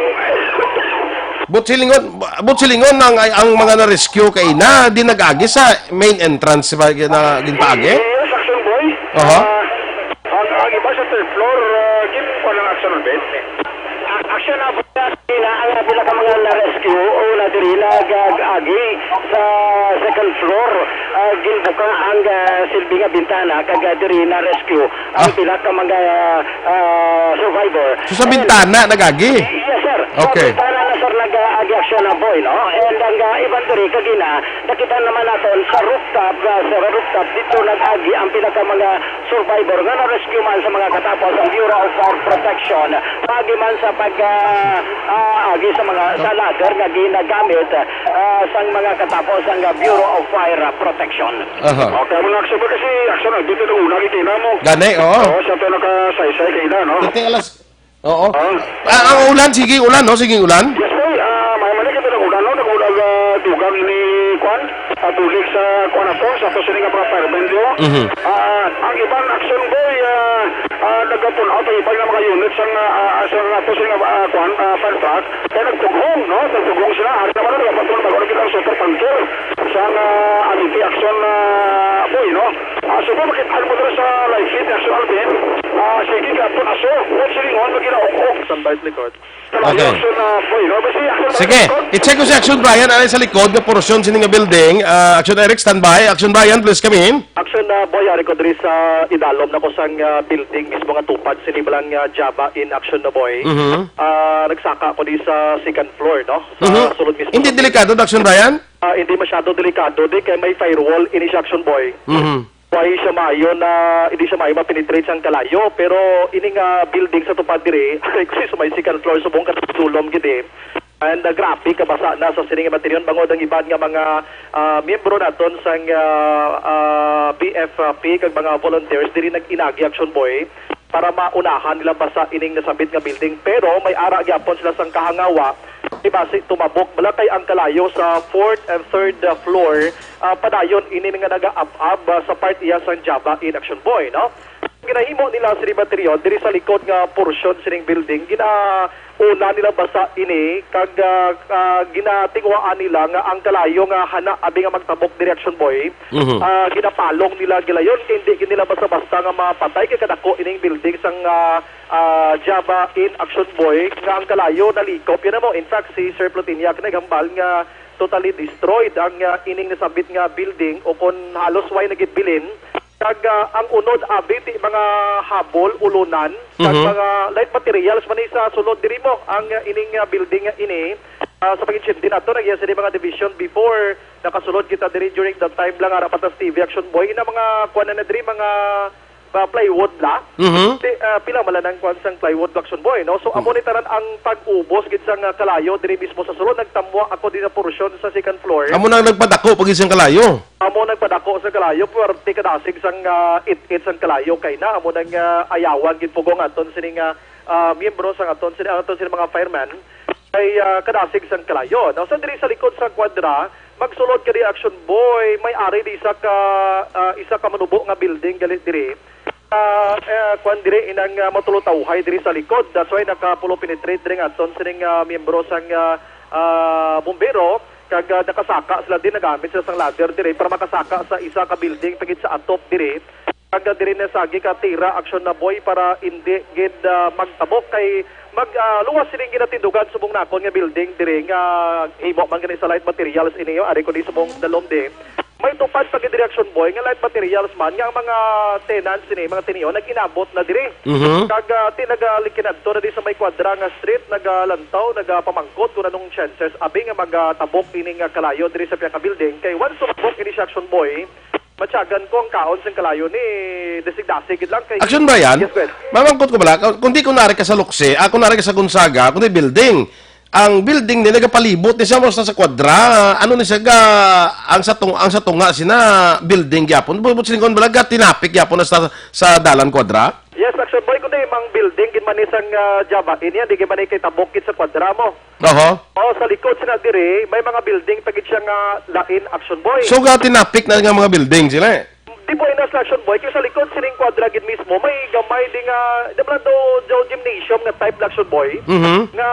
But silingon, but silingon ang, ang mga na-rescue kay na, di nag-agi sa main entrance ba na ginpaagi? Yes, Action Boy. Aha. Ah, ang, ang iba sa third floor, ah, gin-, kuha ng action on bed. A-, action na po na, na ang pila ka mga na-rescue o na diri nag-agi sa second floor, ah, ginbuka ang, ah, silbi nga bintana kag, ah, diri na-rescue ang Ah. pila ka mga, ah, survivor. So, sa And bintana nag-agi? Yes, sir. Sa Okay. bintana na, sir, nag-agi action na po, no? And ang, ah, iban diri, kagina, nakita naman naton sa rooftop, ah, sa rooftop, dito nag-agi ang pila ka mga survivor nga na-rescue man sa mga katapos ang Bureau of Fire Protection, paagi man sa pag, ah, ah, agi sa mga, sa ladder nga ginagamit, ah, sang mga katapos ang Bureau of Fire Protection. Aha. Okay, mo na action ba kasi action na dito nung una kita na mo. Gani, oo. Oo, siya to nakasaysay kayo na, no? Ito alas, oo. Ah. Ah, ang ulan, sige ulan, no? Sige ulan. Yes, sir. Ah, may mali kita ng ulan, no? Nag-ulan, ah, dugang ni Kwan. Ah, bulig sa Kwan ako, sa to sini nga mga firemen, di ba? Mhm. Ah, ang ibang action boy, ah, ah, nagapun out ang ibang nga mga units ang, ah, ah, sa nga to sini nga, ah, Kwan, ah, fire truck. Kaya nagtughong, no? Nagtughong sila. Ari naman, nagapatun, bago na kita ang super tanker. Sa nga, ah, anti-action, ah, boy, no? Aso po, makit-an mo dira sa live feed, Action Alvin. Ah, sige, ka po, aso. Huwag silingon, maginaok-ok. Standby sa likod. Kalayo, Okay. Action, ah, boy, no? Basi, Action Sige, Alvin, i-check ko si Action Brian, anay sa likod nga portion sini nga building. Ah, Action Eric, standby. Action Brian, please come in. Action, ah, boy, ari ko diri sa idalom na ko sang, ah, building mismo nga tupad sini balang, ah, Java in Action na, boy. Mhm. Ah, nagsaka ko di sa second floor, no? Sa Mhm. sulod mismo Hindi sa delikado, Action Brian? Ah, hindi masyado delikado di kay may firewall ini siya, Action Boy. Mhm. Why siya maayo na, hindi siya maayo ma-penetrate sang kalayo, pero ini nga building sa tupad diri, ay, kasi sa may second floor, subong ka sulom gid eh. And, ah, grabe kabasa na sa sining nga material, bangod ang iban nga mga, ah, miyembro naton sang, ah, ah, B F P kag mga volunteers diri nag-inagi, Action Boy, para maunahan nila basa ining nasambit nga building. Pero may ara gyapon sila sang kahangawa, di basi tumabok bala kay ang kalayo sa fourth and third, ah, floor, ah, padayon ini nga nagaab-ab, ah, sa part iya sang Java in Action Boy, no? Ginahimo nila sini material diri sa likod nga porsyon sining building. Ginauna nila basa ini kag, ah, ah, ginatinguhaan nila nga ang kalayo nga hana abi nga magtabok diri, Action Boy, Mhm. ah, ginapalong nila gilayon kay hindi gid nila basta-basta nga mapatay kay kadako ining building sang, ah, ah, Java in Action Boy nga ang kalayo nalikop. Yan mo. In fact, si Sir Plutiniak naghambal nga totally destroyed ang, ah, ining nasambit nga building o kon halos way nagidbilin. Kag, ah, ang unod, abi, ti mga habol, ulunan, kag Mhm. mga light materials man ni sa sulod diri mo ang, ah, ining, ah, building nga ini. Ah, sa pag-intindi nato, nagyas ini mga division before, nakasulod kita diri during that time lang, ara pa ta sa T V, Action Boy, ina mga kuan na diri, mga, ah, plywood la. Mhm. Ti, ah, pila man lang ang kuan sang plywood, Action Boy, no? So, amo Hmm. ni tanan ang pag-ubos gid sang, ah, kalayo diri mismo sa sulod. Nagtamwa ako din sa portion sa second floor. Amo na ang nagpadako pag isang kalayo. Amo nagpadako sa kalayo, puwerte kadasig sang, ah, it-it sang kalayo kay na amo nang, ah, ayawan gid pugong aton sini nga, ah, miyembro sang aton sini, aton sini mga fireman kay, ah, kadasig sang kalayo. Now, sa diri sa likod sa kwadra, magsulod ka di, Action Boy, may ari di isa ka, ah, isa ka manubo nga building gali diri. Ah, eh, kwan diri, inang, ah, matulutawhay diri sa likod. That's why nakapulo penetrate diri nga aton sining, ah, miyembro sang, ah, ah, bumbero. Kag, ah, nakasaka sila din, nagamit sila sang ladder diri para makasaka sa isa ka building pagid sa atop diri. Kag, ah, diri na sagi ka tira, Action na, Boy, para indi gid, ah, magtabok kay mag, ah, luwas sining ginatindugan subong nakon nga building diri nga himo man gani sa light materials ini, ari ko di subong dalom di. May tupad pa gid diri, Action Boy, nga light materials man nga ang mga tenants sini, mga tinion, nag-inabot na diri. Mhm. Kag, ah, ti nagalikinadto na di sa may kwadra nga street, nagalantaw, nagapamangkot kung anong chances abi nga magatabok ini nga kalayo diri sa piyaka building. Kay once sumabok ini siya, Action Boy, matyagan ko ang kaon sing kalayo ni dasig-dasig gid lang kay Action Brian? Yes, Ben. Mamangkot ko bala, kung di ko nari ka sa Luxe, ako nari ka sa Gonzaga, ako na building. Ang building ni nagapalibot ni siya, mas sa kwadra. Ano ni siya ga, ang sa tung-, ang sa tunga sina building gyapon. Bu-, bu-, silingon bala ga tinapik gyapon na sa, sa dalan kwadra? Yes, Action Boy, kundi mang building gid man ni sang, ah, Java. Ini di gid man ni kay tabok gid sa kwadra mo. Oho. Oh, sa likod sina diri, may mga building pa gid siya nga lain, Action Boy. So ga tinapik na nga mga building sila eh. Di po, ina, sa Action Boy, kay sa likod sining kwadra gid mismo, may gamay di nga, di ba daw, daw gymnasium nga type na, Action Boy? Mhm. Nga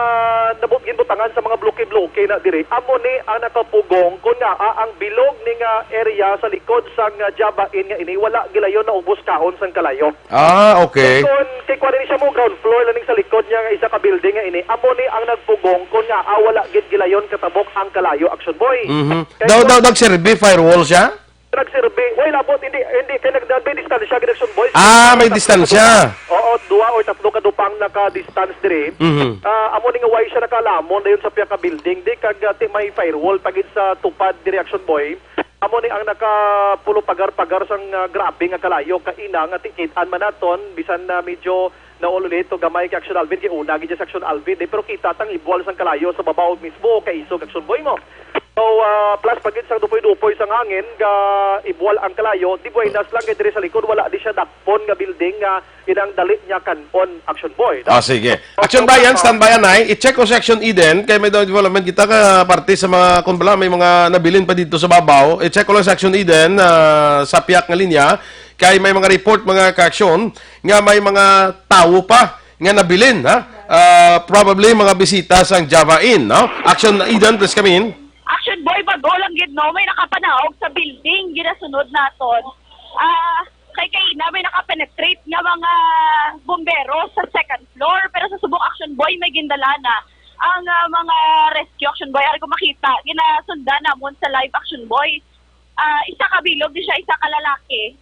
nabut-, ginbutangan sa mga bloke-bloke na diri. Amo ni ang nakapugong, kun nga, ah, ang bilog ni nga area sa likod sa nga Java Inn nga ini, wala gilayon na ubos kaon sang kalayo. Ah, okay. Kay kun, kay kuwan ni siya mo, ground floor lang sa likod niya nga isa ka building nga ini. Amo ni ang nagpugong, kun nga, ah, wala gid gilayon katabok ang kalayo, Action Boy. Mhm. Kay Daw, kun daw, nagserbi firewall siya? Nagserbi. Way labot, hindi, hindi. Kay nag-, may distansya, gid, Action Boy. Ah, may Tatlo ka distansya. dupa. Oo, dua or tatlo ka dupang naka-distance diri. Mhm. Ah, amo ni nga way siya nakalamon dayon sa piyaka building. Di kag, ah, ti may firewall pa gid sa tupad diri, Action Boy. Amo ni ang nakapulo pagar-pagar sang, ah, grabe nga kalayo. Kaina nga tikit-an man naton, bisan na medyo naululito gamay kay Action Alvin, kay una gid sa Action Alvin, eh, pero kita tang ibuwal sang kalayo sa babaw mismo kay isog, Action Boy, mo. So, ah, plus pa gid sang dupoy-dupoy sang hangin, ga ibuwal ang kalayo, di buenas lang kay diri sa likod, wala di siya dakpon nga building nga inang dali niya kan-on, Action Boy, no? Ah, sige. So, Action Bayan, ah, standby anay. I-check ko sa Action Eden, kay may daw development kita ka parte sa mga, kung bala, may mga nabilin pa dito sa babaw. I-check ko lang sa Action Eden, ah, sa piyak nga linya, kay may mga report, mga ka-action, nga may mga tawo pa nga nabilin, ha? Ah, probably mga bisita sang Java Inn, no? Action Eden, please come in. Action Boy, bago lang gid, no? May nakapanaog sa building, ginasunod naton. Ah, Ay, kay na may nakapenetrate nga mga bombero sa second floor, pero sa subong, Action Boy, may gindala na ang, ah, mga rescue, Action Boy. Ari ko makita, ginasundan namon sa live, Action Boy. Ah, isa ka bilog di siya, isa ka lalaki.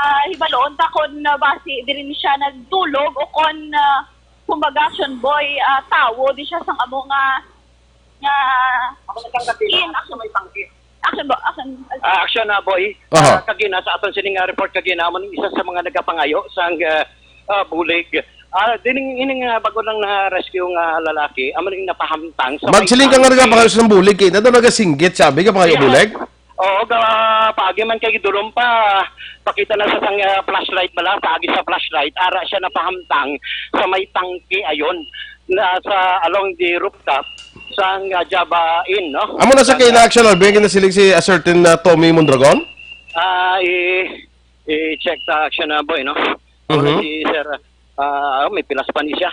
Ah, hibaloon ta kon, ah, basi diri ni siya nagtulog o kon, ah, kumbaga, Action Boy, ah, tawo di siya sang amo nga, nga Ako na siyang katingin, in action. May tangke. Action Boy, Action. Ah, action na, boy. Aha. Ah, kagina sa aton sining, ah, report kagina, amo ning isa sa mga nagapangayo sang, ah, ah, bulig. Ah, dining ining, ah, bago lang na rescue nga lalaki, amo ning napahamtang sa may Magsiling ka nga tangke. Nagapangayo sang bulig, kay daw nagasinggit, sabi ka pangayo Yes. bulig? Oo, ga, paagi man kay dulom pa, pakita na sa sang, ah, flashlight bala, paagi sa flashlight, ara siya napahamtang sa may tangke ayon, na sa along the rooftop sang, ah, Java Inn, no? Amo na sa Sang, kay ah, na-action, Alvin, kinasiling si a certain, ah, Tommy Mondragon? Ah, i, i-check ta, action na, boy, no? Amo na Mhm. si Sir, ah, may pilas pa ni siya.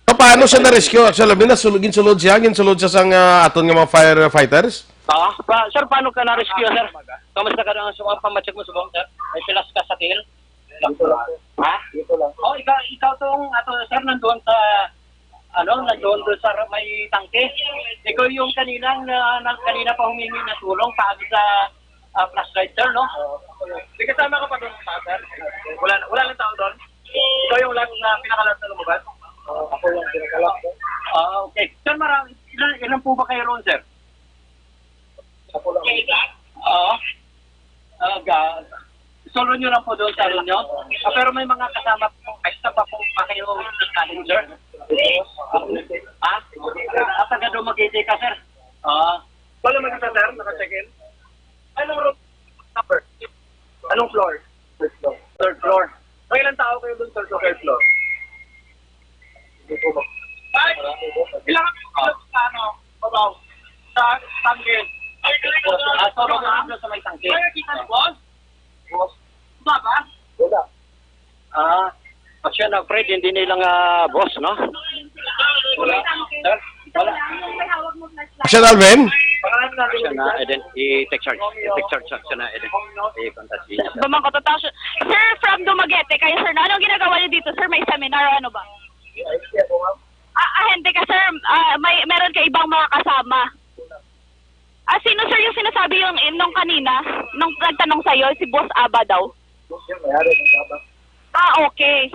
Pa-, paano siya na-rescue? Action, Alvin, nasulod, ginsulod siya, ginsulod siya sang, ah, aton nga mga firefighters? Ah, pa, sir, paano ka na-rescue, sir? Kamusta ka na ang subong? Pamacheck mo subong, sir? May pilas ka sa tiil? Dito lang po. Ha? Dito lang po. Oh, ikaw, ikaw tong ato, sir, nandoon sa, ano, nandoon doon sa may tangke. Ikaw yung kanina, na, na, kanina pa humingi ng tulong paagi sa, ah, flashlight, sir, no? Oo, ako yun. May kasama ka pa doon, sir? Wala, wala lang tao doon? Ikaw yung last na, pinaka-last na lumabas? Oo, ako yung pinaka-last, sir. Ah, okay. Sir, marami, ilan, ilan po ba kayo roon, sir? Ako lang. Oo. Ah, ga-, solo nyo lang po doon sa inyo? Ah, pero may mga kasama po, may isa pa po pa kayo sa challenge, sir? Ha? Ah, taga Dumaguete ka, sir? Ah. Wala man isa, sir, naka-check-in? Anong room number? Anong floor? First floor. Third floor. May ilang tao kayo doon, sir, sa third floor? Hindi po, ma'am. Ay! Marami po. Ilang kilo sa, ano, babaw? Sa tangke? Ah, so, wala lang sa may tangke. Kaya kita ni boss? Boss? Baba? Wala. Ah, pag siya na, Fred, hindi nila nga boss, no? Wala. Sir? Wala. Siya, Alvin? Siya na, Eden. I-text charge. I-text charge siya na, Eden. I-contact niya. Bamang ko, totoo siya. Sir, from Dumaguete kayo, sir, no? Anong ginagawa niyo dito, sir? May seminar o ano ba? Ah, ahente ka, sir. Ah, may, meron ka ibang mga kasama. Ah, sino, sir, yung sinasabi yung, nung kanina, nung nagtanong sa'yo, si Boss Aba daw? Yung may-ari ng Java. Ah, okay.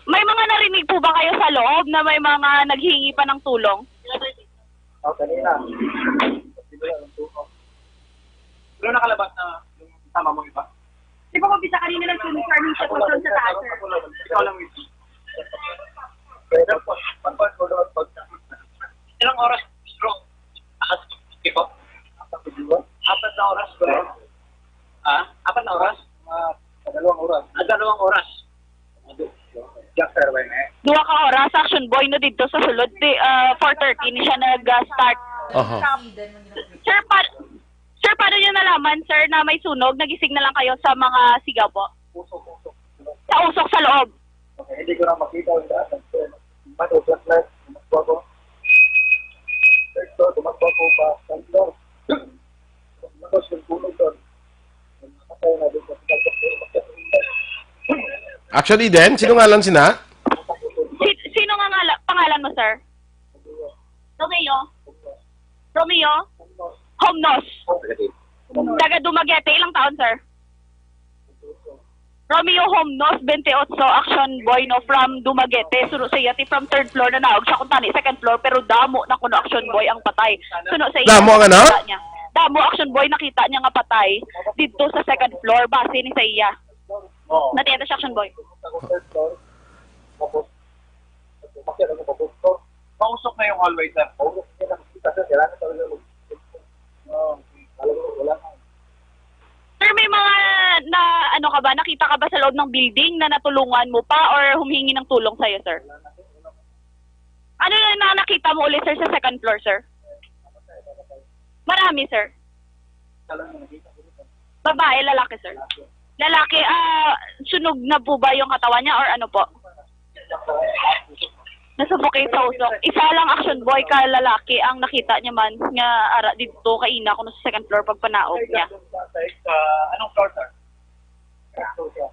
May mga narinig po ba kayo sa loob na may mga naghihingi pa ng tulong? Oh, kanina. Pero nakalabas na yung kasama mo iba? Di ba, mabisa kanina lang sunog sa aming Ako lang, sitwasyon sa taas, ako, sir? Ako lang. Ikaw lang, Wis. Ilang oras, bro? Taas, di ba? Apat na oras, bro. Ha? Apat na oras? Ah, dalawang oras. Ah, dalawang oras. Jack Fairway, eh. Duha ka oras, Action Boy, no, dito sa sulod. Di, ah, four thirty ni siya nag-start. Aha. Sir, pa, sir, paano niyo nalaman, sir, na may sunog? Nagising na lang kayo sa mga sigaw po? Usok, usok. Sa usok sa loob? Okay, hindi ko na makita yung daan. Ba't usok na? Tumakbo ako. Ito, tumakbo ako pa. Sandro. Tapos yung tulog doon. Yung nakatay na doon sa Action Eden, sino ngalan sina? Si-, sino nga ngala-, pangalan mo, sir? Romeo? Romeo? Homnos. Taga Dumaguete. Ilang taon, sir? Romeo Homnos, twenty-eight, Action Boy, no, from Dumaguete. Suno sa iya, ti from third floor na naog siya, kung tani second floor, pero damo na kuno, Action Boy, ang patay. Suno sa iya, Damo ang ano? Nakita niya. Damo, Action Boy, nakita niya nga patay dito sa second floor, base ni sa iya. Oo. Natiyata siya, Action Boy. Ako third floor. Tapos, umakyat ako pa fourth floor. Mausok na yung hallway, sir. Mausok na yung nakikita, sir. Kailangan talaga mag-, Oo. Talaga, wala na. Sir, may mga na, ano ka ba, nakita ka ba sa loob ng building na natulungan mo pa or humingi ng tulong sa'yo, sir? Wala na, sir. Wala na. Ano na, na nakita mo ulit, sir, sa second floor, sir? Marami, sir. Isa lang yung nakita ko dito. Babae, lalaki, sir? Lalaki. Lalaki, ah, sunog na po ba yung katawan niya or ano po? Nasuffocate sa usok. Isa lang, Action Boy, ka lalaki ang nakita niya man nga ara dito kaina kuno sa second floor pagpanaog niya. Sa, sa, anong floor, sir?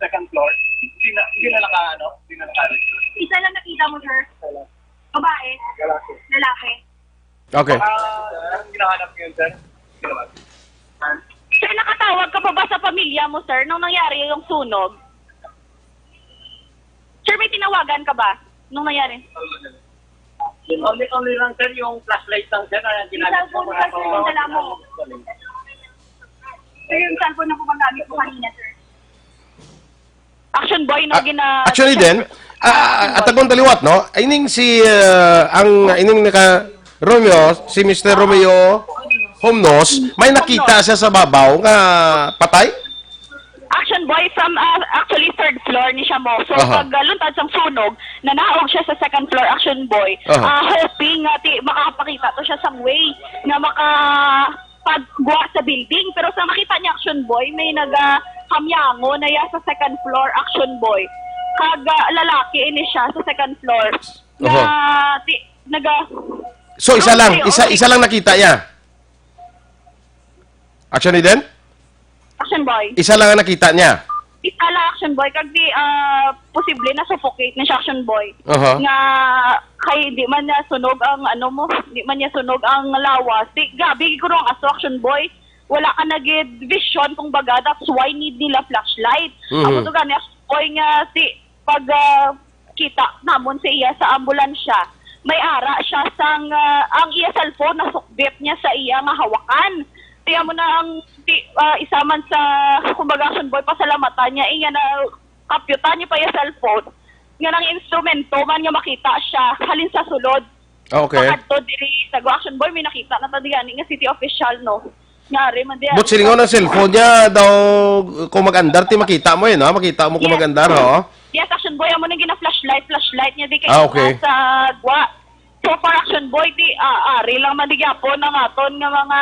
Second floor. Hindi na, hindi na naka, ano, hindi na naka-register. Isa lang nakita mo, sir? Isa lang. Babae? Lalaki. Lalaki. Okay. Ah, anong hinahanap niyo, sir? Sir, nakatawag ka pa ba sa pamilya mo, sir, nung nangyari yung sunog? Sir, may tinawagan ka ba nung nangyari? Only, only lang, sir, yung flashlight lang, sir, na yung ginamit cellphone mo para sa, sir, yung dala mo. Sir, yung cellphone na po bang gamit mo kanina, sir? Action boy, no? Ah, gina- actually din, ah, ah, atagong daliwat, no? Ining si, ah, ang ining naka Romeo, si Mister Romeo Homnos, may nakita siya sa babaw nga patay? Action boy from, ah, actually, third floor ni siya mo. So, aha, pag, ah, luntad sang sunog, nanaog siya sa second floor, action boy. Aha. Ah, hoping nga ti makapakita to siya sang way nga maka pagguwa sa building. Pero sa makita niya, action boy, may nagahamyango na iya sa second floor, action boy. Kag, ah, lalaki ini siya sa second floor. Na, aha, ti, naga So, isa lang, isa, isa lang nakita niya? Action, Eden? Action boy. Isa lang ang nakita niya? Isa lang, action boy. Kag di, ah, posible na suffocate na siya, action boy. Aha. Nga, kay di man niya sunog ang, ano mo, di man niya sunog ang lawas. Di, grabe, guro ang aso, action boy. Wala ka na gid vision, kung baga, that's why need nila flashlight. Mhm. Amo to gani, action boy, nga si, pag, ah, kita namon sa iya sa ambulansya, may ara siya sang, ah, ang iya cellphone nasukbit niya sa iya nga hawakan. Kaya mo na ang ti-, ah, isa man sa, kumbaga, action boy, pasalamatan niya, iya na kapyutan niya pa iya cellphone. Nga nang instrumento man nga makita siya halin sa sulod. Ah, okay. Pakadto diri sa Go Action Boy, may nakita na ta di gani nga city official, no? Ngari man di. But silingon ang cellphone niya daw, kung mag-andar, ti makita mo yun, ha? Makita mo kung, yes, mag-andar, ho? Yes, Action Boy, amo nang gina-flashlight, flashlight niya di kay, ah, okay, sa gwa. So far, Action Boy, di, ah, ari lang man di gyapon ang aton nga mga,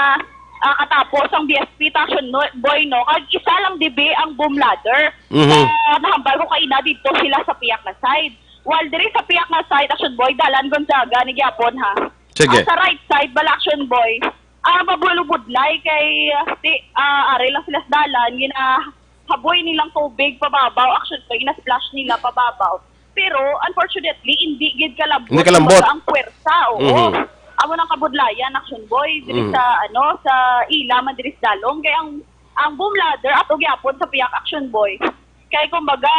ah, katapo sang B S P ta, Action no-, Boy, no? Kag isa lang dibi ang boom ladder. Mhm. Sa nahambal ko kaina dito sila sa piyak na side. While diri sa piyak na side, Action Boy, dalan Gonzaga ni gyapon, ha. Sige. Ah, sa right side, bala, Action Boy, ah, mabulubudlay kay, ah, si, ah, ari lang sila sa dalan, ginahaboy nilang tubig pababaw, Action Boy, gina-splash nila pababaw. Pero, unfortunately, hindi gid kalambot, hindi kalambot, kumbaga, ang puwersa, oo. Mhm. Amo nang kabudlayan, Action Boy, diri, mhm, sa, ano, sa ila man diri sa dalom. Kay ang, ang boom ladder, ato gyapon sa piyak, Action Boy. Kay kumbaga,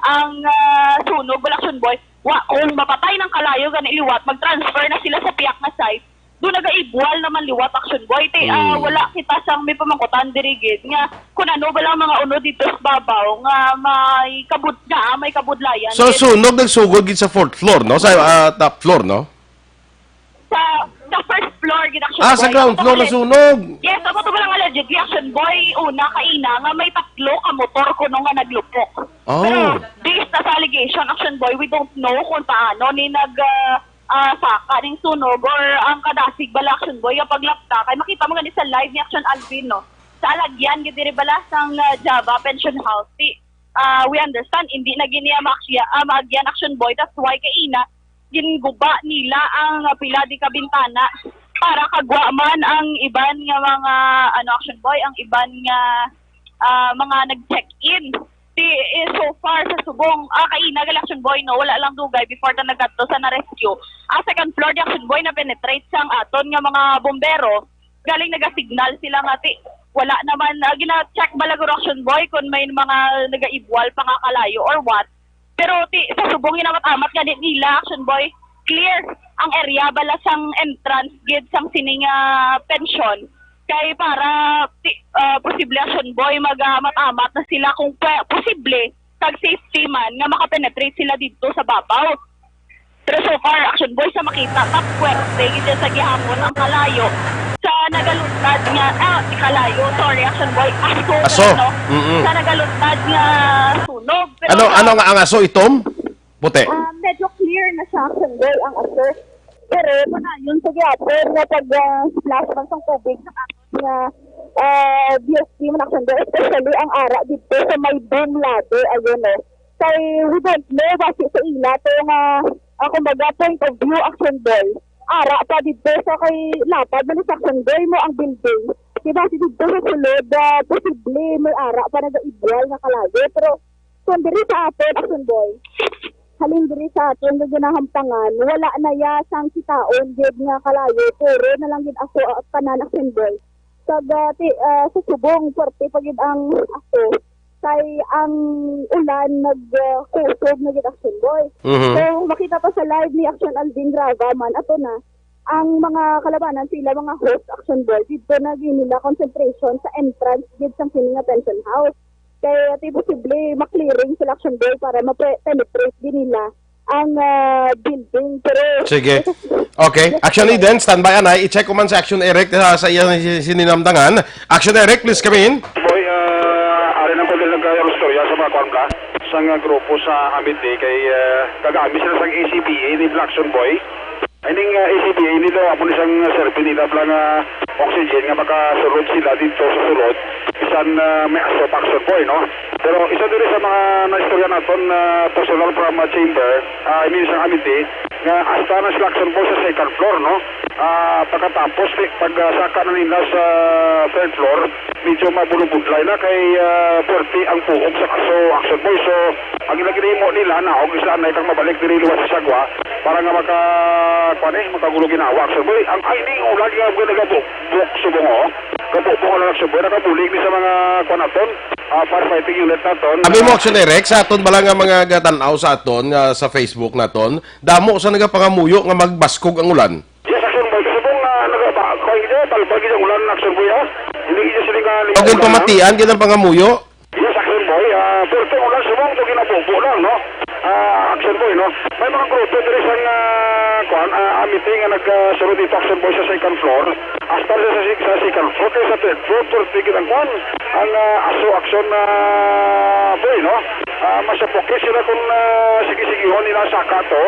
ang, ah, sunog, wala, Action Boy, wa, kung mapatay ng kalayo gani liwat, mag-transfer na sila sa piyak na site. Do nagaibwal naman liwat, Action Boy. Te, ah, hmm, wala kita sang may pamangkutan diri gid nga kung ano ba lang mga unod dito sa babaw nga may kabud-, nga may kabudlayan. So, gid, sunog nagsugod gid sa fourth floor, no? Sa, ah, top floor, no? Sa, sa first floor gid, Action Boy. Ah, sa ground floor na sunog. Yes, ako to lang allegedly, Action Boy. Una, kaina nga may tatlo ka motor kuno nga naglupok. Oh. Pero based na sa allegation, Action Boy, we don't know kung paano ni nag, ah, ah, saka ning sunog or ang kadasig bala, Action Boy, nga paglapta. Kay makita mo gani sa live ni Action Alvin, no? Sa alagyan gid diri bala sang, ah, Java Pension House. Di, ah, we understand, hindi na gid niya maaksya-, ah, maagyan, Action Boy. That's why kaina ginguba nila ang, ah, pila di ka bintana para kagwa man ang iban nga mga, ano, Action Boy, ang iban nga, ah, mga nag-check-in. Ti, eh, so far sa subong, ah, kaina gali, Action Boy, no, wala lang dugay before ta nagadto sa na-rescue. Ah, second floor di, Action Boy, na-penetrate sang aton nga mga bombero. Galing naga-signal sila nga ti, wala naman, ah, gina-check bala guro, Action Boy, kung may mga nagaibwal pa nga kalayo or what. Pero ti, sa subong ginamat-amat gani nila, Action Boy, clear ang area bala sang entrance gid sang sining, ah, pensyon. Kay para ti, ah, posible, Action Boy, mag-amat-amat na sila kung pwe-, posible kag safety man nga makapenetrate sila didto sa babaw. Pero so far, Action Boy, sa makita, top puwerte gid sa gihapon ang kalayo. Sa nagaluntad nga, ah, di kalayo, sorry, Action Boy, aso, aso, no? Mm-mm. Sa nagaluntad nga sunog. Pero ano, sa ano nga ang aso, itom? Puti? Ah, medyo clear na siya, Action Boy, ang aso. Pero padayon sa gihapon nga pag, ah, splash man sang tubig sa aton nga, ah, B S P man, Action Boy, especially ang ara dito sa may boom ladder, ayun, no? Kay we don't know, basi sa ila to nga, ah, kumbaga, point of view, Action Boy. Ara pa dito sa kay lapad man sa, Action Boy, mo ang building. Diba, si dito sa sulod, ah, posible may ara pa nagaibwal nga kalayo. Pero kung diri sa aton, Action Boy, halin diri sa aton nga ginahamtangan, wala na ya sang kitaon gid nga kalayo. Puro na lang gid aso, ah, tanan, Action Boy. Kag, ah, ti-, ah, sa subong, puwerte pa gid ang aso. Kay ang ulan nag, ah, kusog na gid, Action Boy. Mhm. So, makita pa sa live ni Action Alvin Grava man, ato na, ang mga kalabanan sila, mga host, Action Boy, dito na gid nila concentration sa entrance gid sang sini nga pension house. Kay, ah, ti posible ma-clearing sila, Action Boy, para ma-penetrate din nila ang, ah, building. Pero Sige. Okay. Action Eden, standby, anay. I-check ko man sa Action Eric, ah, sa iya si-, sininamdangan. Action Eric, please come in. Boy, ah, ari lang pwede lang kayo ang istorya sa mga kwan ka, sa nga grupo sa Amity kay, ah, kag-ami sila sa A C B A ni Blackson Boy. Ining, ah, A C B A ni daw, amo ni sang survey nila pala nga oxygen nga makasulod sila dito sa sulod. Bisan, ah, may aso pa, Action Boy, no? Pero isa diri sa mga naistorya naton, ah, personal from, ah, chamber, ah, I mean, sa Amity, nga hasta na sila, Action Boy, sa second floor, no? Ah, pagkatapos, di, pag, ah, saka na nila sa third floor, medyo mabulubudlay na kay, ah, puwerte ang puog sa aso, Action Boy. So, ang ginahimo nila, naog sila na itang mabalik diri liwat sa sagwa para nga maka, kuwan eh, makagulo ginawa, Action Boy. Ang, ay, di, ulan nga, nga nagabukbok subong, oh. Gabukbok ang Action Boy. Nakabulig ni sa mga, kuwan naton, ah, firefighting unit naton. Abi mo, Action Eric, sa aton bala nga mga gatan-aw sa aton, nga sa Facebook naton, damo sa nagapangamuyo nga magbaskog ang ulan. Yes, Action Boy. Kasi kung, ah, nagaba-, kung hindi, balbag yung ulan, Action Boy, ah. Hindi, hindi sila nga, Kung hindi ulan, ah. Pamatian, gid ang pangamuyo. Yes, Action Boy. Ah, puwerte ulan, subong to ginabubo lang, no? Ah, Action Boy, no? May mga grupo diri sa nga, kuwan, ah, Amity nga nagkasulod dito, Action Boy, sa second floor. Hasta sa, sa, sa second floor, kaya sa third floor, puwerte gid ang kuwan, ang, ah, aso, Action, ah, Boy, no? Ah, masapukit sila kung, ah, sige-sigihon nila saka to.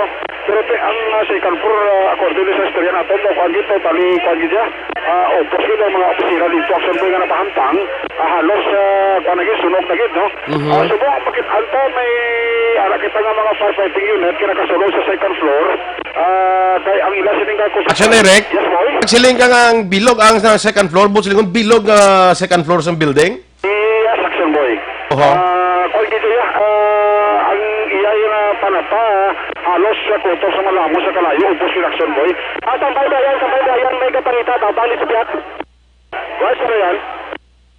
Pero te, ang, ah, second floor, ah, according sa istorya naton, no, kuwan gid, totally, kuwan gid siya. Ah, ubos gid ang mga opisina dito, Action Boy, nga napahamtang. Ah, halos, ah, kuwan na gid, sunog na gid, no? Mhm. Ah, so, mo, makit-, anto may, ara kita nga mga firefighting unit, kinakasulod sa second floor. Ah, kay ang ila sining nga Action Eric? Yes, boy. Siling ka nga ang bilog ang sa second floor, but siling bilog, ah, second floor sa building? Yes, Action Boy. Oho. Ah, kung dito ya, ah, ang iya yung, ah, panapa, halos sa kuto sa malamo sa kalayo, ubos yung Action Boy. Ah, tambay ba yan? Tambay ba yan? May kapangita, tabang ni Subyat. Boy, sino yan?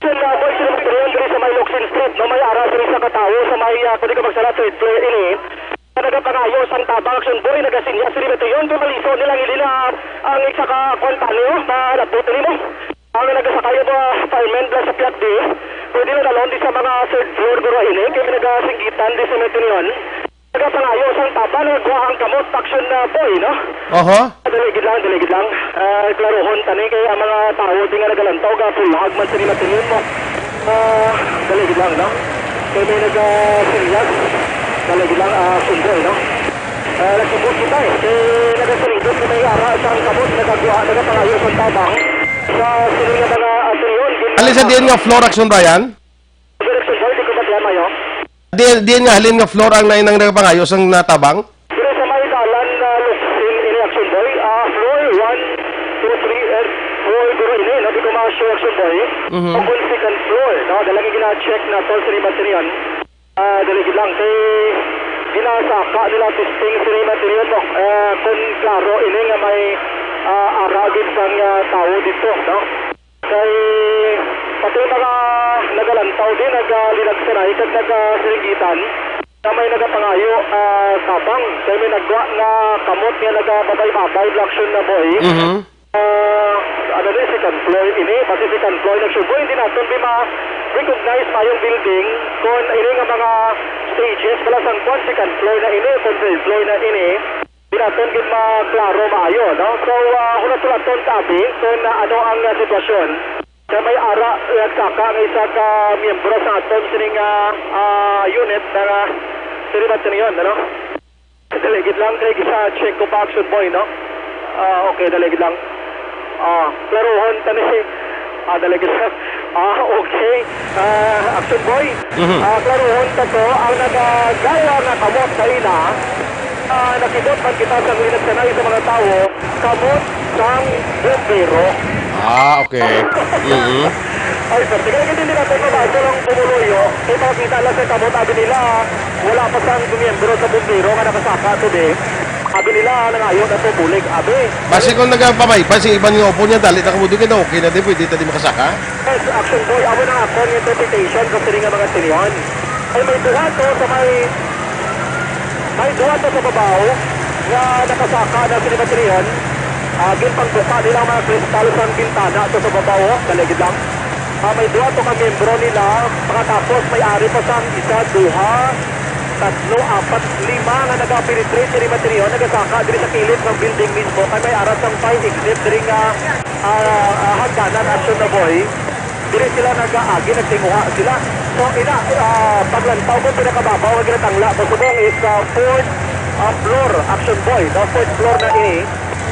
Yan, ah, boy, sino ba yan? Diri sa may Locsin Street, no? May ara diri sa katawo, sa may, ah, pwede ka magsara, third floor, ini. Nagapangayo sang tabang, Action Boy, nagasinya, sino ba ito yun? Kaya maliso nilang ilina ang isa ka kwan tani, oh, na labot nimo. Ang nagasakay ba fireman bla sa Piat D, pwede na dalon di sa mga third floor guro ini, kay may nagasinggitan di sa Metinion. Nagapangayo sang taba, nagwa ang kamot, Action na boy, no? Oho. Dali gid lang, dali gid lang. Ah, klarohon tani kay ang mga tawo di nga nagalantaw, gapulag man sa di Metinion mo. Ah, dali gid lang, no? Kay may nagasinyas. Dali gid lang, ah, Action Boy, no? Ah, nagsubot kita eh. Kay nagasiringgot na may ara sa ang kamot, nagagwa, nagapangayo sa tabang. Sa sining nga mga atriyon, gin- Alin sa diin nga floor, Action Brian? Direction boy, di ko ba tiyan mayo? Diin, diin nga halin nga floor ang nainang nagapangayo sang natabang? Pero sa may dalan na luksin ini, Action Boy, ah, floor one, two, three, and four, guro ini, no? Di ko ma-sure, Action Boy. Mhm. O kung second floor, no? Dala nga gina-check na to sa riba tiniyan. Ah, dali gid lang. Kay ginasaka nila testing sini material, no? Ah, kung klaro ini nga may, ah, ara gid sang, ah, tawo dito, no? Kay pati mga nagalantaw din, nagalinagsanay kag nagasiringgitan na may nagapangayo, ah, tabang. Kay may nagwa nga kamot nga nagababay-babay, black shoe na boy. Mhm. Ah, ano ni, second floor ini, pati second floor nagsubo, hindi naton di ma-recognize mayong building kung ini nga mga stages pala sang kwan, second floor na ini, kung third floor na ini, di naton gid maklaro maayo, no? So, ah, hulat-hulaton tabi kung ano ang, ah, sitwasyon. Sa may ara, nagsaka nga isa ka miyembro sa aton sining, ah, ah, unit na, ah, sinibat niyon, ano? Dali gid lang, kay gisa-check ko pa, Action Boy, no? Ah, okay, dali gid lang. Ah, klaruhon ta ni. Ah, dali gid lang. Ah, okay. Ah, Action Boy. Mhm. Ah, klaruhon ta to. Ang nagagawa nga kamot sa ila, ah, nakibot man kita sa linagsanay sa mga tawo, kamot sang bombero. Ah, okay. Mhm. Ay, sir, sige, sige, hindi natin mabasa lang bumuluyo. Kay makita lang sa kamot, abi nila, wala pa sang miyembro sa bumbero nga nakasaka today. Abi nila, nangayo na to bulig, abi. Basi kung nagapamay pa si iban nga upo niya, dali na kamo doon, kaya okay na din, pwede ta di makasaka. Yes, Action Boy, amo na nga akon interpretation sa sini nga mga tinion. Ay, may duha to sa may, may duha to sa babaw nga nakasaka na sini nga tinion. Ah, ginpangbuka nila ang mga kristal sa bintana to sa babaw, oh. Dali gid lang. Ah, may duha to ka miyembro nila. Pagkatapos, may ari pa sang isa, duha, tatlo, apat, lima nga nagapenetrate diri, mga tinion, nagasaka diri sa kilid ng building mismo. Kay may aras ang fire exit diri nga, ah, ah, hagdanan, Action na Boy. Diri sila nagaagi, nagtinguha sila. So, ina, ah, paglantaw ko, pinakababaw nga ginatangla ko subong is, ah, fourth, ah, floor, Action Boy, no? Fourth floor na ini.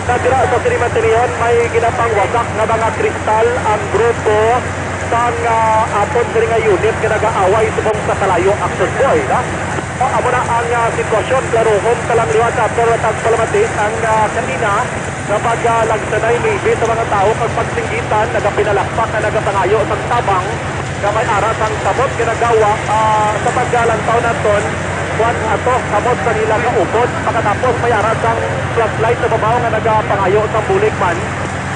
Sa dira sa sini, mga tinion, may ginapangwasak nga mga kristal ang grupo sang, ah, aton diri nga unit nga nag-aaway subong sa kalayo, Action Boy, no? O, amo na ang, ah, sitwasyon. Klarohon ka lang liwat sa aton tagpalamati ang, ah, kanina nga pag, ah, lagsanay maybe sa mga tawo kag pagsinggitan, nagapinalakpak nga nagapangayo sang tabang nga may ara sang samot nga nagawa, ah, sa paglantaw naton, kuwan ato, samot sa ila nga upod. Pagkatapos may ara sang flashlight sa babaw nga nagapangayo sang bulig man,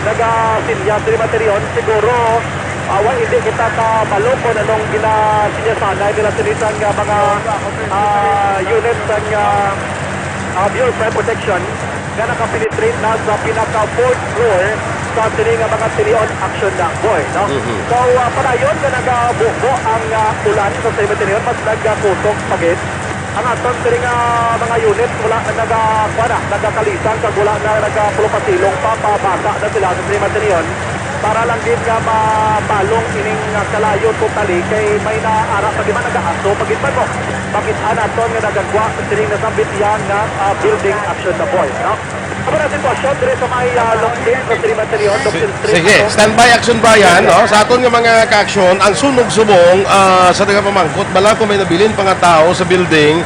nagasinyas diri, mga tinion. Siguro, ah, wa, hindi kita kabalo kung anong ginasinyasanay nila sini sang, ah, mga, ah, unit sang, ah, ah, Bureau of Fire Protection nga nakapenetrate na sa pinaka fourth floor sa sini nga mga tinion, Action na Boy, no? Mhm. So, ah, padayon nga nagabubo ang, ah, ulan sa sini nga tinion, mas nagkutok pa gid ang aton sini nga mga unit. Wala na naga-, kuwan na, nagakalisang kag wala na nagapulupasilong pa, pabasa na sila sa sini nga tinion. Para lang gid nga mabalong ining, ah, kalayo totally, kay may naara pa gid man, nagaaso pa gid man mo. Makit-an naton nga nagagwa sining nasambit iya nga, ah, building, Action na Boy, no? Amo na ang sitwasyon diri sa may, ah, Longpin, sa Sri Materion, Longpin Street. Sige, standby, Action Brian, no? Sa aton nga mga ka-aksyon, ang sunog subong, ah, sa nagapamangkot, bala kung may nabilin pa nga tawo sa building,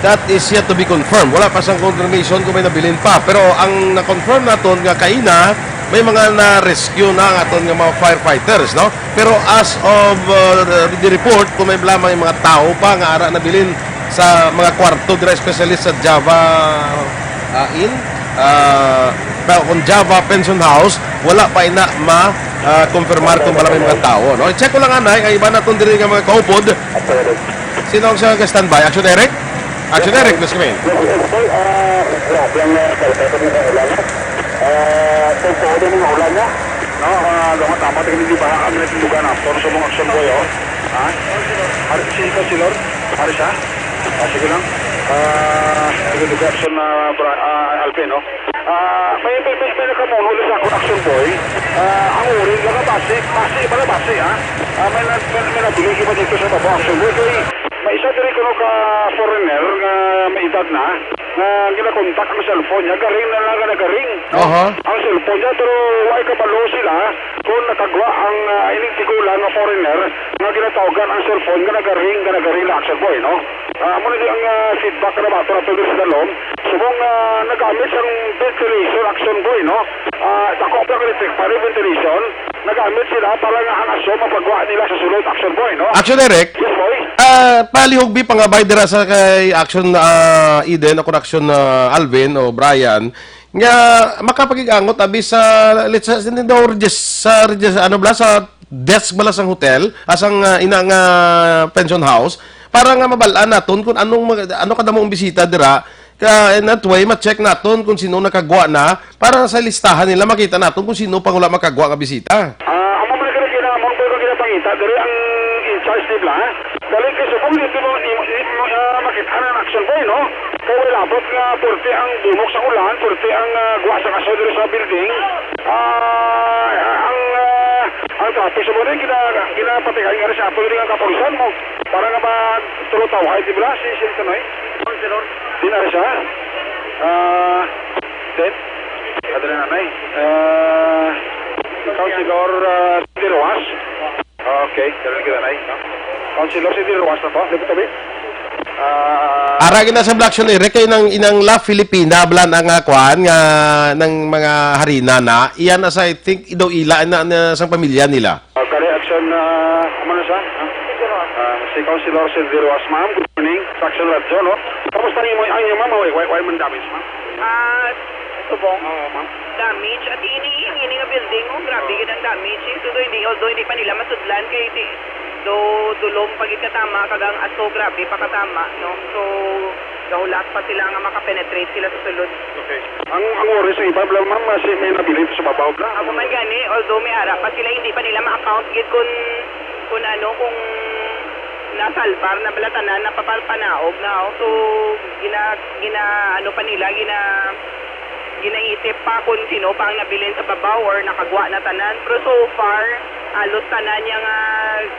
that is yet to be confirmed. Wala pa sang confirmation kung may nabilin pa. Pero ang na-confirm naton nga kaina, may mga na-rescue na ang aton nga mga firefighters, no? Pero as of, uh, the, the report, kung may lamang mga tao pa nga ara nabilin sa mga kwarto dira, especially sa Java, uh, Inn, uh, pa-, kung Java Pension House, wala pa ina ma, uh, confirmar kung wala may mga tao, no? I-check ko lang, anay, ang iba naton diri nga mga kaupod. Sino ang siya ka-standby? Action Eric? Action Eric, please come in. Yes, yes, boy. Ah, grabe ang, ah, kalsada ng ulan, ah. Ah, sa ulan niya. No, ah, daw nga tama, tingin di ba ang nagduga na. Pero sa mga action, boy, oh. Ha? Hari, si Councilor? Hari siya? Ah, sige lang. Ah, sige, sige, action na, bra-, ah, Alvin, no? Ah, may, may, may, may nakamuno sa akong action, boy. Ah, ang uring, mga basi, basi, mga basi, ha? Ah, may na-, may, may nabiling iba dito sa baba, action, boy. Kay, may isa diri kuno ka foreigner nga may edad na, nga ginakontak ang cellphone niya, garing na lang nga nagaring. Aha. Ang cellphone niya, pero wala kabalo sila kung nakagwa ang, ah, ining tigulang nga foreigner nga ginatawagan ang cellphone nga nagaring, nga nagaring na action, boy, no? Ah, amo na ni ang, ah, feedback na bato na tuloy sa dalom. Subong, ah, nagamit sang ventilation, action, boy, no? Ah, dako pa ang electric fan, ventilation. Nagamit sila para nga ang aso mapagwa nila sa sulod, action, boy, no? Action Eric? Yes, boy. Ah, palihog bi pangabay dira sa kay action, ah, Eden, ako na action, ah, Alvin o Brian, nga makapag-ig-angot abi sa, let's say, sa, sa, sa, ano bala, sa desk bala sang hotel, asang, ah, ina nga pension house, para nga mabal-an naton kung anong mag-, ano kadamo ang bisita dira, ka, in that way, ma-check naton kung sino nakagwa na, para sa listahan nila, makita naton kung sino pang wala makagwa nga bisita. Ah, amo man gani kinamang ko nga ginapangita diri ang in charge nila. Dali kay subong dito mo, imo, imo, ah, makita na ang action, boy, no? Kay wala labot nga porte ang bunok sa ulan, porte ang, ah, gwa sa kaso diri sa building. Ah, ang, ah, ang traffic sa mga gina-, ginapatigayan nga rin sa ato diri nga kapulisan mo. Para nga ba tulo tawhay, di ba? Si Sir Kanoy? Di na rin siya. Ah, Ted? Adre na, Nay. Ah, Councilor, ah, Cindy Rojas. Okay, dali kita, Nay, no? Councilor Cindy Rojas na po. Dali kita, Nay. Ah, Ara gina sa Black Shell, eh, kay nang inang La Filipina, bala na nga kwan, nga nang mga harina na, iyan na sa, I think, daw ila na, na sang pamilya nila. Ah, kani action, ah, amo na siya? Ah, ah, si Councilor Cindy Rojas, ma'am. Good morning. Sa Action Radio, no? Kamusta ang imo, ang inyo, ma'am? Way, way, way man damage, ma'am? Ah, subong. Oo, ma'am. Damage. At ini, ini nga building, oh, grabe Oo. gid ang damage. Eh. So, do, hindi, although hindi pa nila masudlan, kay di, do, dulom pa gid katama, kag ang aso, grabe pa katama, no? So, gahulat pa sila nga makapenetrate sila sa sulod. Okay. Ang, ang worry sa iba, bala, ma'am, si may nabilin sa babaw, bala? Ako man gani, although may ara pa sila, hindi pa nila ma-account gid kun, kun ano, kung nasalbar na bala tanan, napapanaog na, oh. So, gina, gina, ano pa nila, gina, ginaisip pa kung sino pa ang nabilin sa babaw or nakagwa na tanan. Pero so far, halos tanan niya nga,